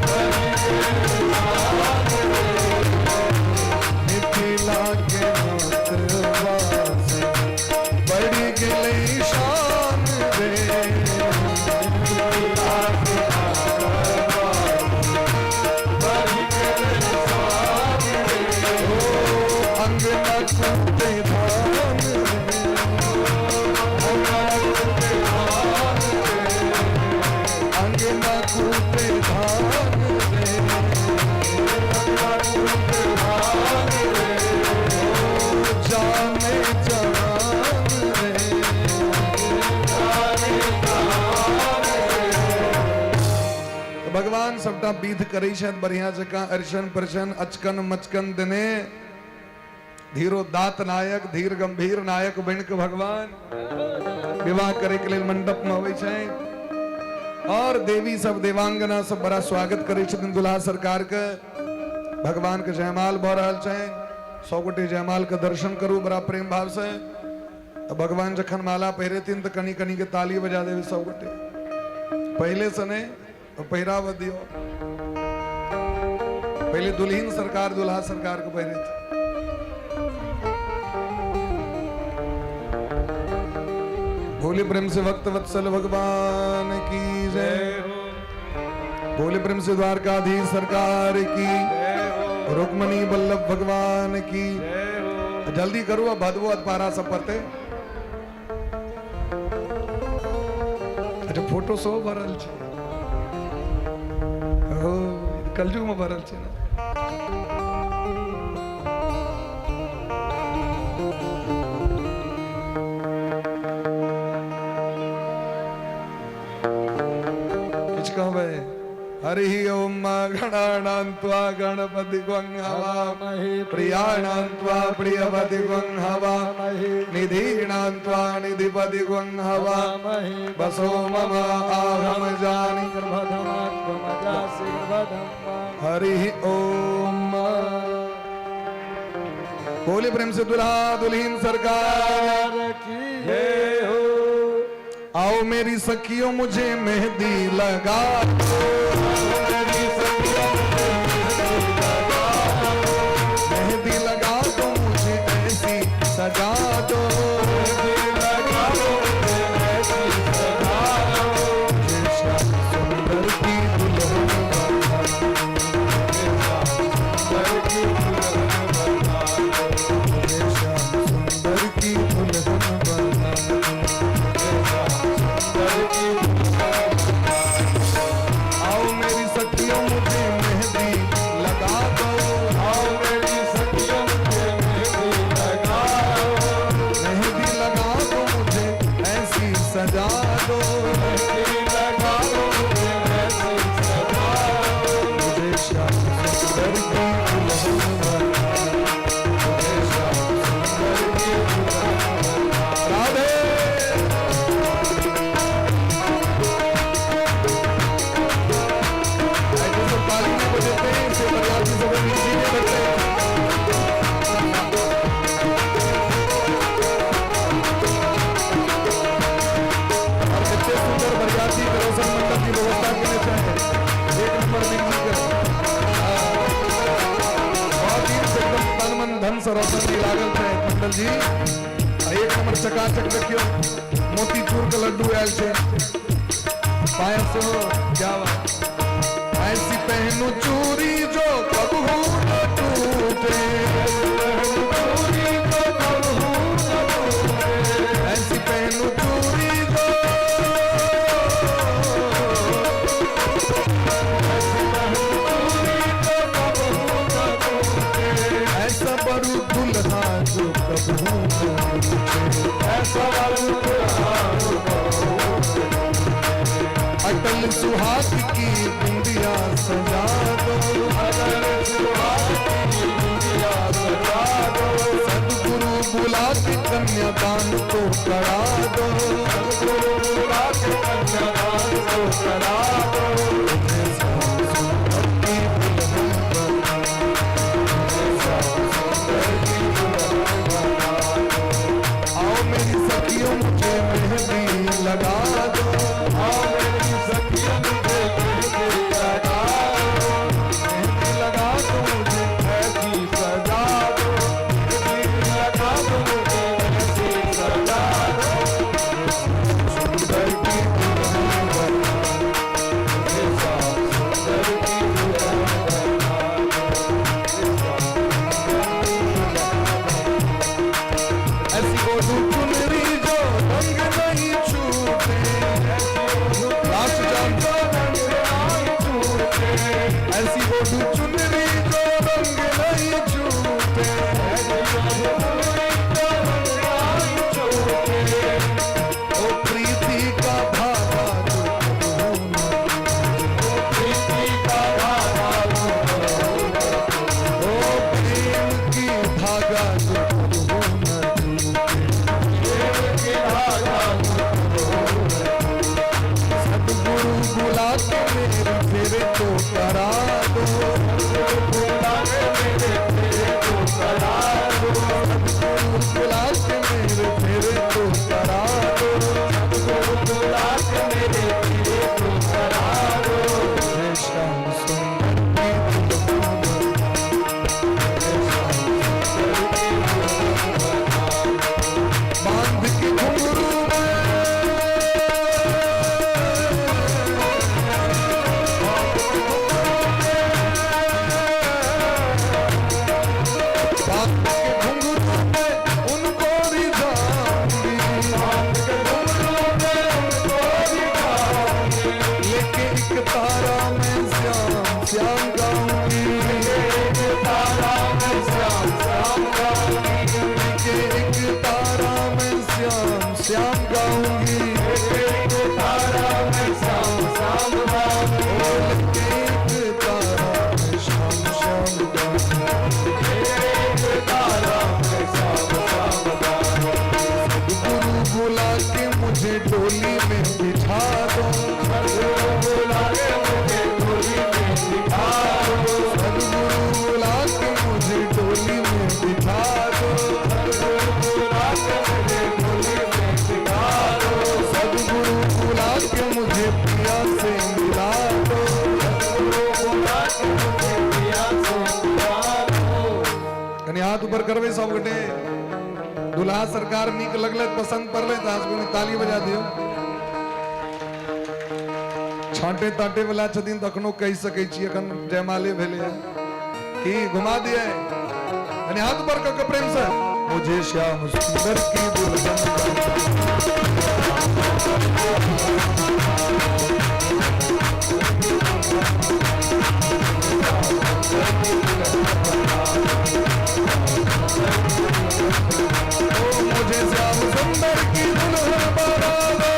बढ़ि गेलै शान रे। मिथिला के नतवा से बढ़ि गेलै शान रे, मिथिला के नतवा बढ़ि गेलै शान रे। ओ अंगना कूटे धान रे, अंगना कूटे धान रे, अंगना कूटे धान रे, अंगना कूटे धान रे। भगवान सबटा विध करै छथि बढ़िया जकाँ, अरिशन परशन अचकन मचकन देने धीरो दात नायक धीर गंभीर नायक बनि के भगवान विवाह करे के लेल मंडप में अबै छथि। और देवी सब देवांगना सब बड़ा स्वागत करै छथिन दुल्हा सरकार के। भगवान के जयमाल भऽ रहल छनि, सब गोटे जयमाल के दर्शन करू बड़ा प्रेम भाव से। तऽ भगवान जखन माला पहिरेथिन तऽ कनि कनि के ताली बजा देबै सब गोटे, पहिले से नहि पहिराबऽ दियौ, पहिले दुल्हिन सरकार दुल्हा सरकार के पहिरेथिन। भोले प्रेम से भक्त वत्सल भगवान की जय, भोले प्रेम से द्वारकाधीश सरकार की, रुक्मणी वल्लभ भगवान की। जल्दी करू अब भदवो अधपारा सब पड़ते। अच्छा फोटो सेहो भरल छै, हो कलयुग में भरल छै ने। किछु कहबै? हरि ओम गणानां त्वा गणपति गं हवामहे प्रियाणां त्वा प्रियपति गं हवामहे निधीनां त्वा निधिपति गं हवामहे बसो मम आहम जानि हरि ओम। बोले प्रेम से दुल्हा दुल्हीन सरकार की जय हो। आओ मेरी सखियों मुझे मेहंदी लगा दो, मेरी सखियों मेहंदी लगा दो, मुझे ऐसी सजा दो, मेहंदी लगा दो मुझे ऐसी सजा दो, मुझे श्याम सुंदर की दुल्हन बना दो, मुझे श्याम सुंदर की दुल्हन बना दो, मुझे श्याम सुंदर की दुल्हन बना दो, आओ मेरी सखियों मुझे मेहंदी लगा दो, आओ मेरी सखियों मुझे मेहंदी लगा दो, मेहंदी लगा दो मुझे ऐसी सजा दो, मेहंदी लगा दो मुझे ऐसी सजा दो, मुझे श्याम सुंदर की दुल्हन बना दो, मुझे श्याम सुंदर की दुल्हन बना दो। राधे। ऐसे सब ताली नहीं बजाते हैं, ऐसे बरियाती सब नीचे नहीं बजते। और कितने सुंदर बरियाती के रोशन मंडप की व्यवस्था करने चाहे, एक नंबर मिक्सिंग कर। बहुत दिन से एकदम तन मन धन से रोशन जी लागल छै मंडल जी। आ एक नंबर चकाचक देखियो मोतीचूर के लड्डू आयल छै, पायस सेहो, क्या बात। ऐसी पहनू चूरी जो कबहू न टूटे, ऐसी पहनू चूरी जो, ऐसा बरू दुल्हा जो कबहू न रूठे, ऐसा बरू दुल्हा जो कबहू न रूठे। अटल सुहाग की बिंदिया सजा दो, अटल सुहाग की बिंदिया सजा दो, सदगुरु बुला के कन्यादान को करा दो, सदगुरु बुला के कन्यादान को करा दो, मुझे श्याम सुंदर की दुल्हन बना दो, मुझे श्याम सुंदर की दुल्हन बना दो। आओ मेरी सखियों मुझे मेहंदी लगा दो, आओ मेरी सखियों मुझे मेहंदी लगा दो, मेहंदी लगा दो मुझे ऐसी सजा दो, मेहंदी लगा दो मुझे ऐसी सजा दो, सुंदर की दुल्हन बना दो, मुझे श्याम सुंदर की दुल्हन बना दो, ऐसी ओढ़ू चुनरी जो रंग नहीं छूटे, लास्ट चांद जो रंग नहीं छूटे, ऐसी ओढ़ू चुनरी जो रंग नहीं छूटे, ओ प्रीति का धागा जो कबहू न टूटे, करबै सब गोटे। दुल्हा सरकार नीक लगलै, पसंद पड़लै तऽ अहाँ सब ताली बजा दियौ। छाँटे ताटे वाला छथिन तऽ अखनो कहि सकै छी, अखन जयमाले भेलै हँ। की घुमा दिए, यानी हाथ ऊपर करके प्रेम से, मुझे श्याम सुंदर की दुल्हन। ओ मुझे श्याम सुंदर की दुल्हन बना दो,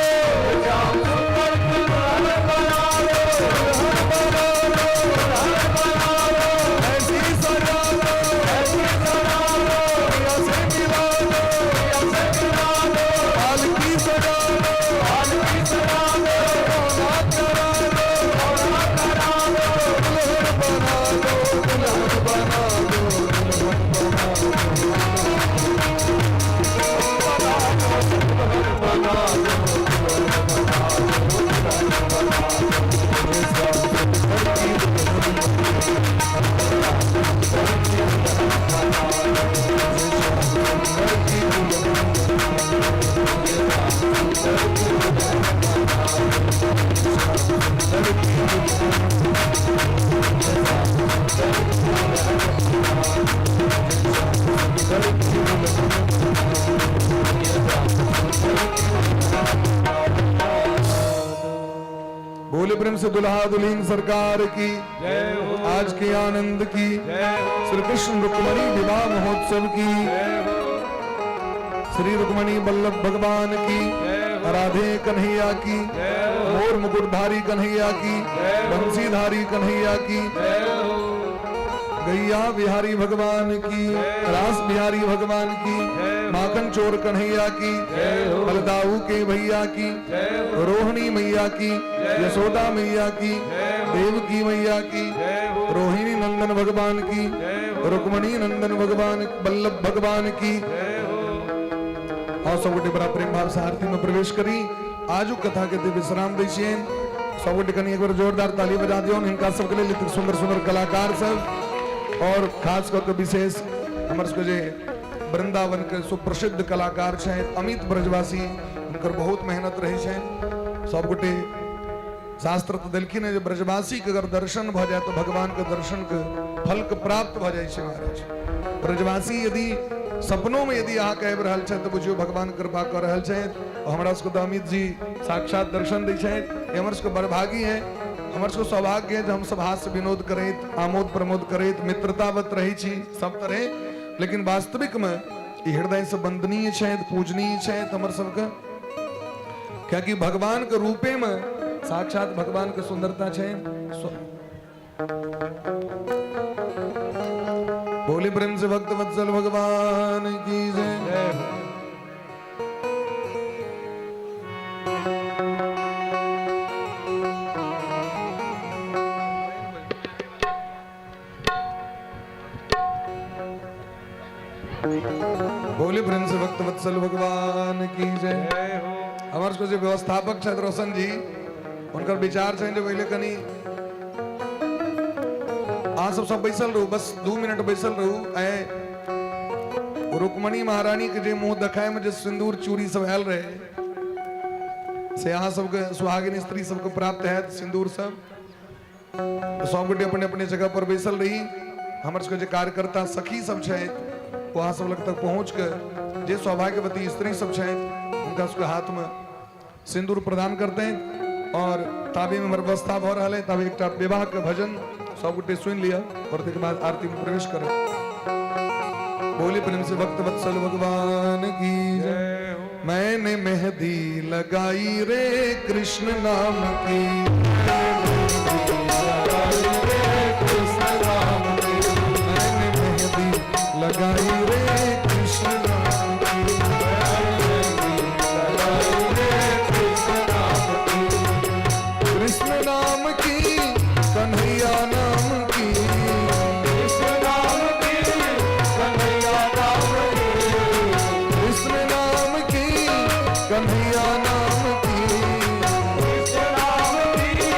श्याम सुंदर की दुल्हन बना दो, दुल्हन बना दो, दुल्हन बना दो, ऐसी सजा दो, ऐसी सजा दो, प्रिया से मिला दो, प्रिया से मिला दो, पालकी सजा दो, पालकी सजा दो, रोना करा दो, रोना करा दो, दुल्हन बना दो, दुल्हन बना दो, दुल्हन बना दो। बोले प्रेम से दुल्हा दुल्हन सरकार की जय हो। आज के आनंद की, जय हो। श्री कृष्ण रुक्मणी विवाह महोत्सव की, जय हो। श्री रुक्मणी बल्लभ भगवान की, जय हो। राधे कन्हैया की, जय हो। मोर मुकुटधारी कन्हैया की, जय हो। बंसीधारी कन्हैया की, जय हो। गैया बिहारी भगवान की, रास बिहारी भगवान की, जय हो। माखन चोर कन्हैया की, जय हो। बलदाऊ के भैया की, जय हो। रोहिणी मैया की, यशोदा मैया की, जय हो। देवकी मैया की, जय हो। रोहिणी नंदन भगवान की, जय हो। रुक्मणी नंदन भगवान बल्लभ भगवान की। जय हो। और सब गोटे बड़ा प्रेम भाव से आरती में प्रवेश करी। आजू कथा के दिव्य विश्राम दै छियनि। सब गोटे कनि एक बेर जोरदार ताली बजा दियौन हिनका सबके लेल, एतेक सुंदर सुंदर कलाकार सब, और खास कऽ के विशेष हमर सबके जे वृंदावन के सुप्रसिद्ध कलाकार छथि अमित ब्रजवासी, हुनकर बहुत मेहनत रहै छनि। सब गोटे शास्त्र तऽ देलखिन हँ जे ब्रजवासी के अगर दर्शन भऽ जाय तऽ भगवान के दर्शन के फल के प्राप्त भऽ जाइ छै। महाराज ब्रजवासी यदि सपनों में यदि अहाँके आबि रहल छथि तऽ बुझियौ भगवान कृपा कऽ रहल छथि। हमरा सबके तऽ अमित जी साक्षात दर्शन दै छथि। हमर सबके बड़भागी है, हमर सबके सौभाग्य है जे हमसब हास्य विनोद करैत, आमोद प्रमोद करैत, मित्रतावत रहै छी सब तरह, लेकिन वास्तविक में ई हृदय से वंदनीय छथि, पूजनीय छथि हमर सबके, कियाकि भगवान के रूपे में साक्षात भगवान के सुंदरता छै। बोले प्रेम से भक्त वत्सल भगवान की जय। जय हो। बोले प्रेम से भक्त वत्सल भगवान की जय। जय हो। हमार सबके जे व्यवस्थापक छथि रोशन जी, हुनकर विचार छनि जे पहिले कनि अहाँ सब सब बैसल रहू, बस 2 मिनट बैसल रहू। आइ रुक्मणी महारानी के जे मुँह देखाय में जे सिंदूर चूड़ी सब आयल रहे से अहाँ सबके सुहागिनी स्त्री सबके प्राप्त हैत सिंदूर सब। सब गोटे अपने अपने जगह पर बैसल रही। हमर सबके जे कार्यकर्ता सखी सब छथि ओ अहाँ सब लग तक पहुँच के जे सौभाग्यवती स्त्री सब छथि हुनका सबके हाथ में सिंदूर प्रदान करते हैं। और ताबे में हमर व्यवस्था भऽ रहल है, ताबे एकटा विवाह के भजन सब गोटे सुनि लिअ और तकर बाद आरती में प्रवेश करू। बोले प्रेम से भक्त वत्सल भगवान की जय। जय हो। मैंने मेहंदी लगाई रे कृष्ण नाम की, मैंने मेहंदी लगाई रे कृष्ण नाम की, कृष्ण नाम की, कन्हैया नाम की, कृष्ण नाम की, कन्हैया नाम की, कृष्ण नाम की, कन्हैया नाम की, कृष्ण नाम की,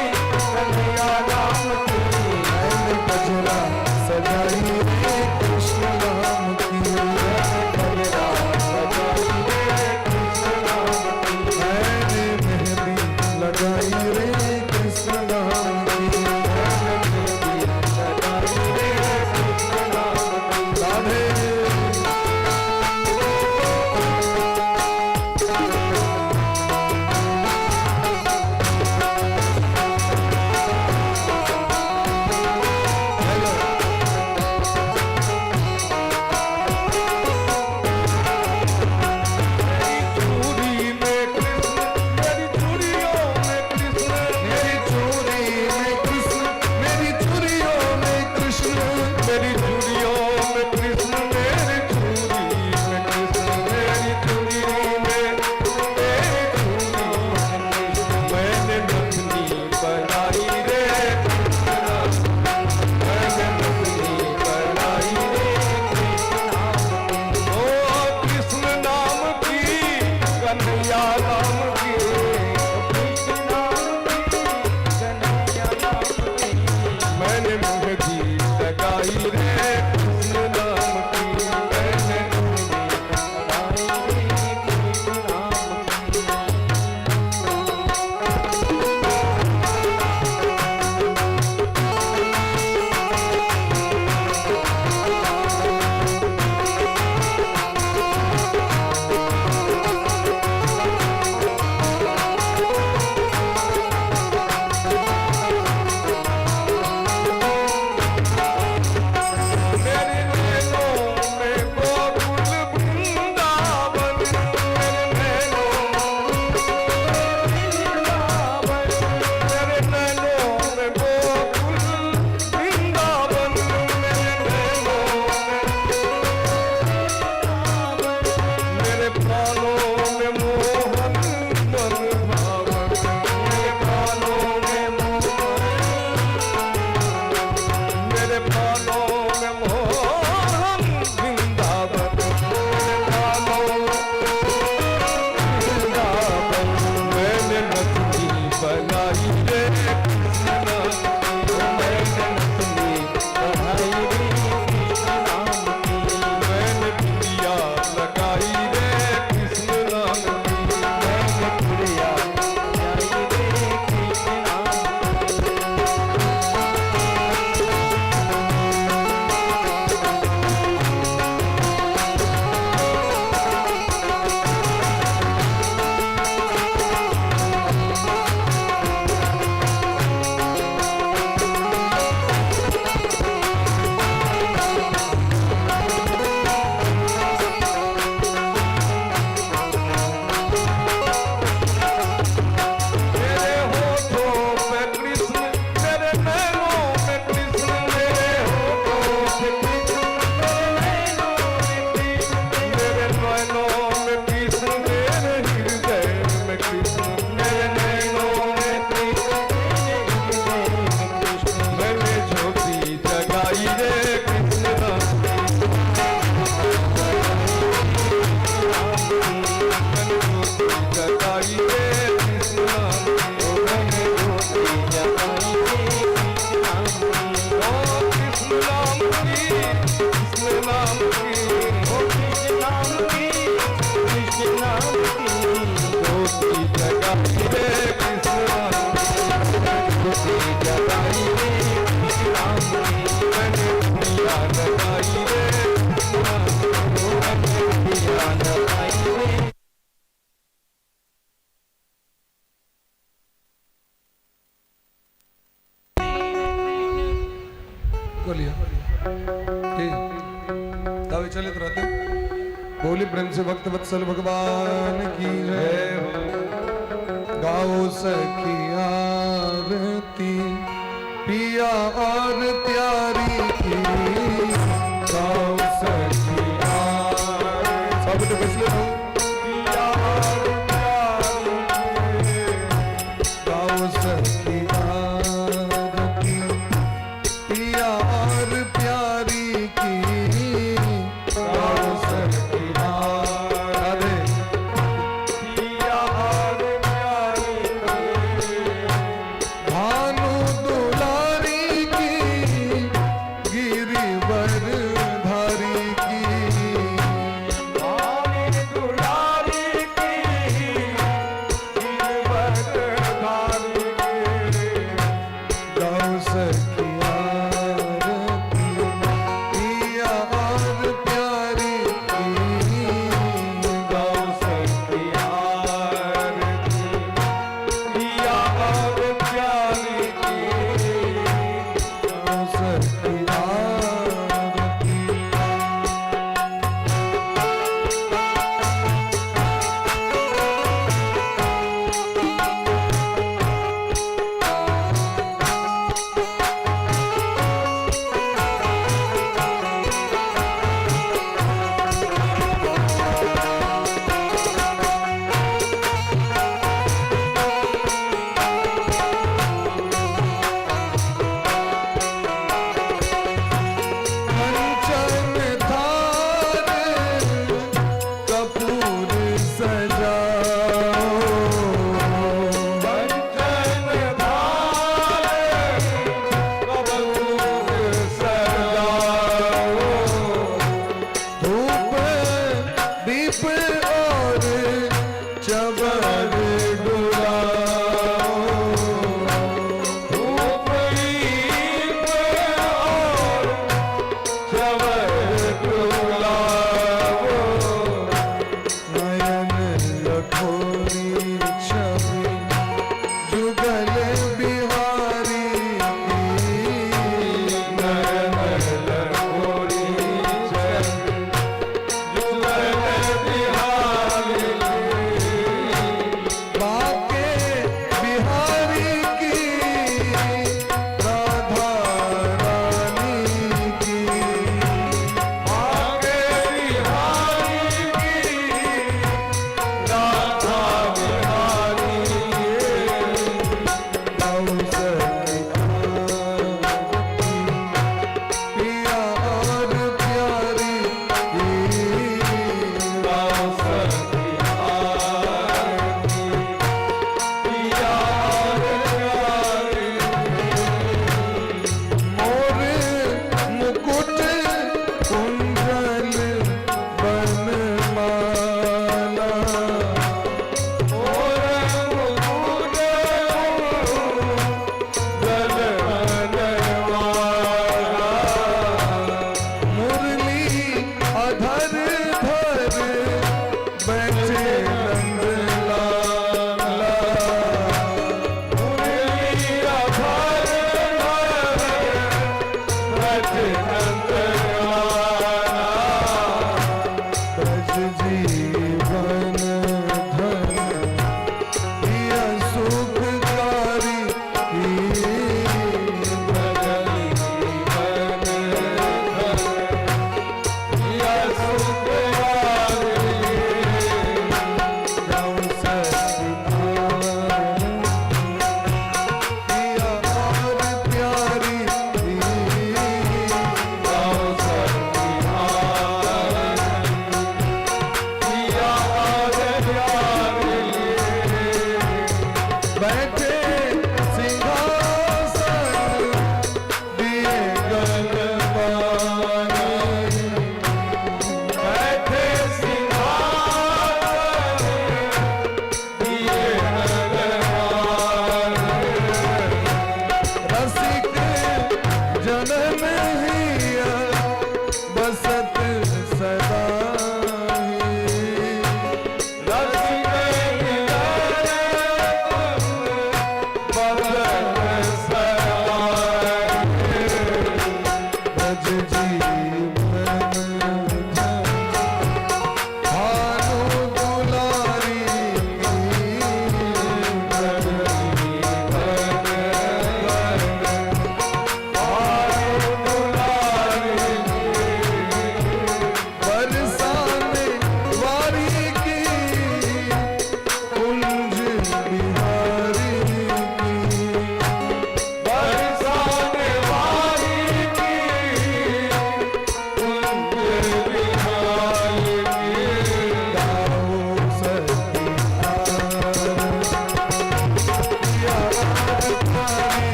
को लिया ठीक, दावे चलित रहते। बोली प्रेम से भक्त वत्सल भगवान की जय। गाओ सखी आरती पिया और प्यारी की। गाओ सखी आरती, सब तो पिछले हो। पिया और प्यारी की। गाओ सखी आरती पिया और प्यारी की। गाओ सखी राधे पिया और प्यारी की। भानु दुलारी की, गिरिवर धारी की। भानु दुलारी की, गिरवर धारी की। गाओ सखी आरती।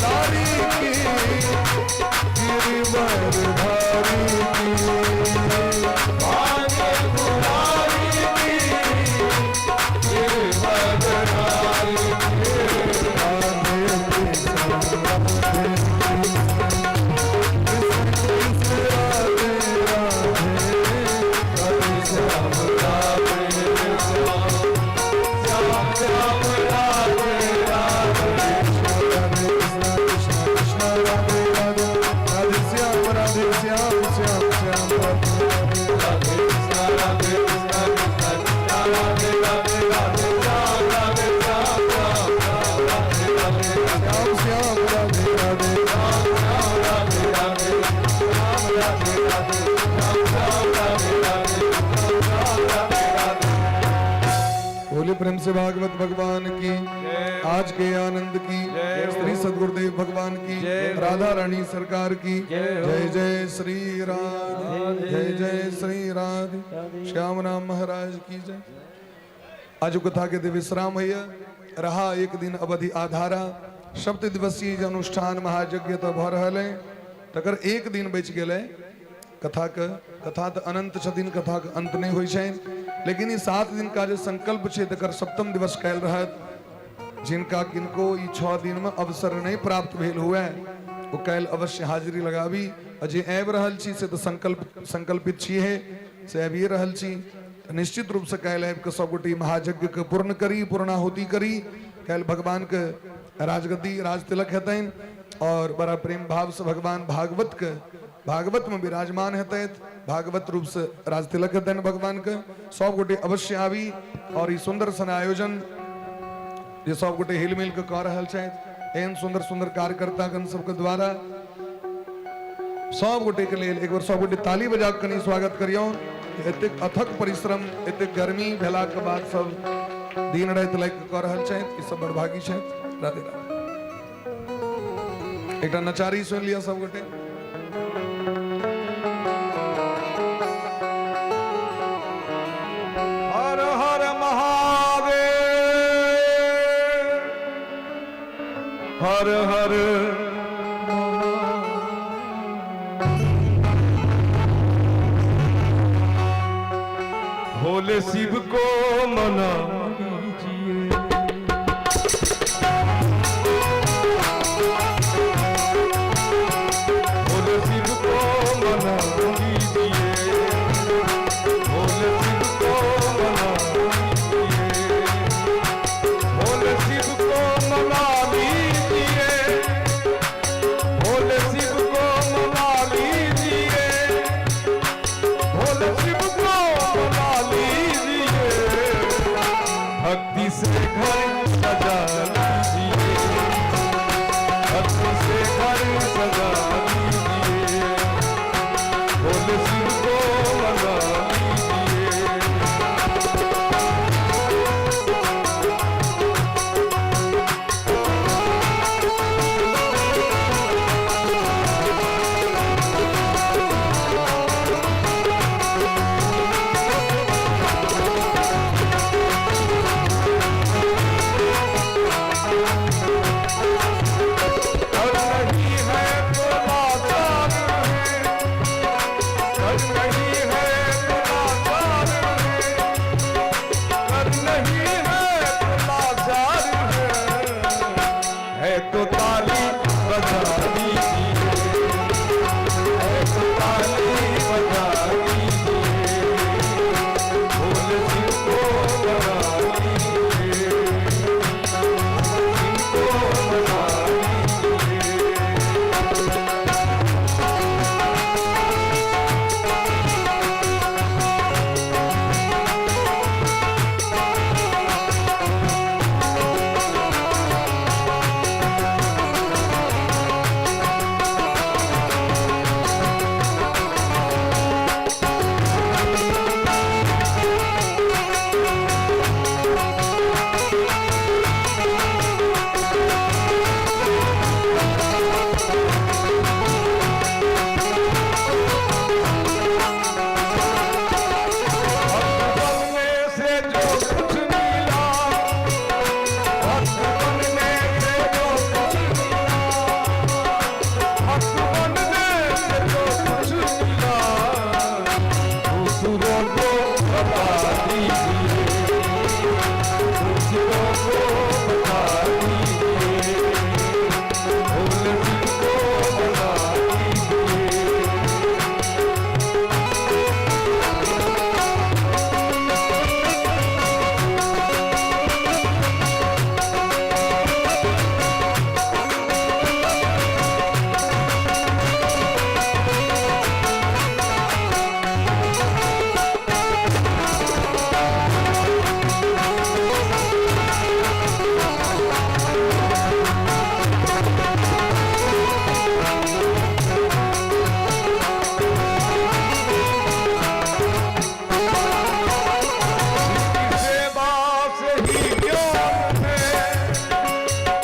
लारी की गिरिवर धारी की। राधे कृष्णा कृष्णा कृष्णा राधे राधे, राधे श्याम राधे श्याम श्याम श्याम राधे राधे। श्याम श्याम राधे राधे। बोले प्रेम से भागवत भगवान की, आज के आनंद की, श्री सदगुरुदेव भगवान की, राधा रानी सरकार की जय। जय श्री राधे, जय जय श्री राधे। श्याम राम महाराज की जय। आज कथा के विश्राम होइए रहा एक दिन अवधि आधारा। सप्त दिवसीय जे अनुष्ठान महायज्ञ तऽ भऽ रहल है, तकर एक दिन बचि गेलै कथाके। कथा तऽ अनंत छथिन, कथाके अंत नहि होइ छनि, लेकिन ई 7 दिन का जे संकल्प छै तकर सप्तम दिवस काल्हि रहत। जिनका किनको ई 6 दिनमे अवसर नहि प्राप्त भेल हुए ओ काल्हि अवश्य हाजिरी लगाबी। आ जे आबि रहल छी से तऽ संकल्पित छियै, से आबिए रहल छी, तऽ निश्चित रूपसँ काल्हि आबि कऽ सभगोटे ई महायज्ञके पूर्ण करी, पूर्णाहुति करी। काल्हि भगवानके राजगद्दी राजतिलक हेतनि और बड़ा प्रेम भाव से भगवान भागवत के भागवत में विराजमान हेतथि, भागवत रूप से राजतिलक हेतनि भगवान के। सब गोटे अवश्य आबी और ई सुंदर सन आयोजन जे सब गोटे हिल मिल के कऽ रहल छथि, एहन सुंदर सुंदर कार्यकर्तागण सबके द्वारा सब गोटे के लेल एक बार सब गोटे ताली बजा के कनि स्वागत करियौ। एतेक अथक परिश्रम, एतेक गर्मी भेला के बाद सब दिन राति लागि कऽ रहल छथि, ई सब बड़भागी छथि। राधे राधे। एकटा नचारी सुनि लिअ सब गोटे। हर हर महादेव हर हर। भोले शिव को मना लीजिए, भोले शिव को मना लीजिए, भोले शिव को मना लीजिए, भोले शिव को मना लीजिए, भोले शिव को मना लीजिए, भोले शिव को मना लीजिए, भक्ति से घर सजा लीजिए, भक्ति से घर सजा लीजिए, भोले शिव को मना लीजिए। दूसरों को बता दीजिए, दूसरों को बता दीजिए, भोले शिव को बता दीजिए। सेवा से ही ज्ञान है,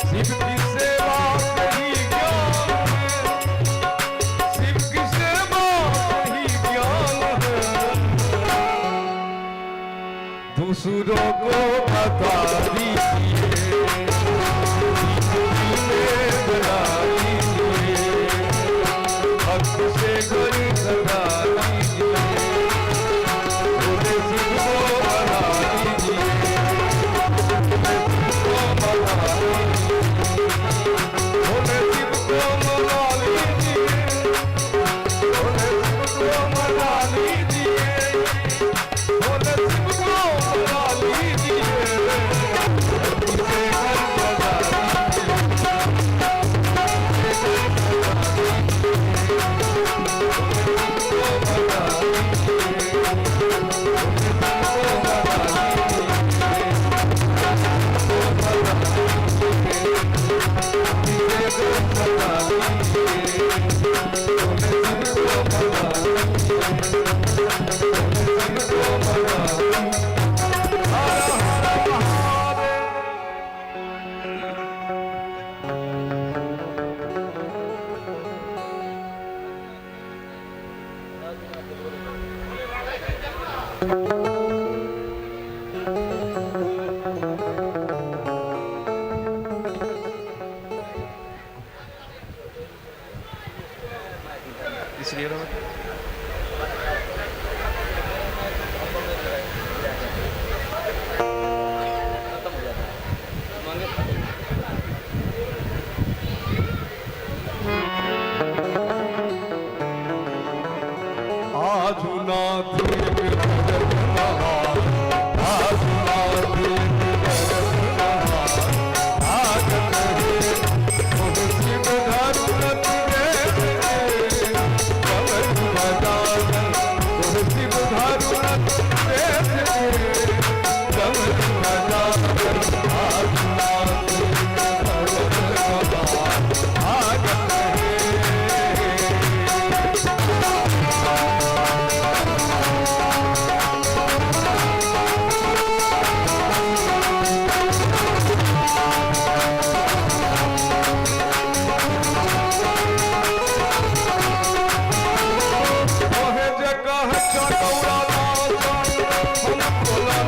शिव की सेवा से ही ज्ञान है, शिव की सेवा से ही ज्ञान है। दूसरों को बता दीजिए, में बना दीजिए, भक्त से घर सजा दीजिए, भोले शिव को बना दीजिए, भोले शिव को मना लीजिए, भोले शिव को मना लीजिए, भोले शिव को मना लीजिए, इसे घर सजा दीजिए। आजुनाथ एक भगत महान, आजुनाथ एक भगत महान, आगत है मोह शिव धरुणत देव के, कमर बजावन मोह शिव धरुणत देव के, कमर बजावन आजुनाथ एक भगत महान, आगत है। ओहे जगह चौरा नाचा, हम भोला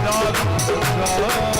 दारू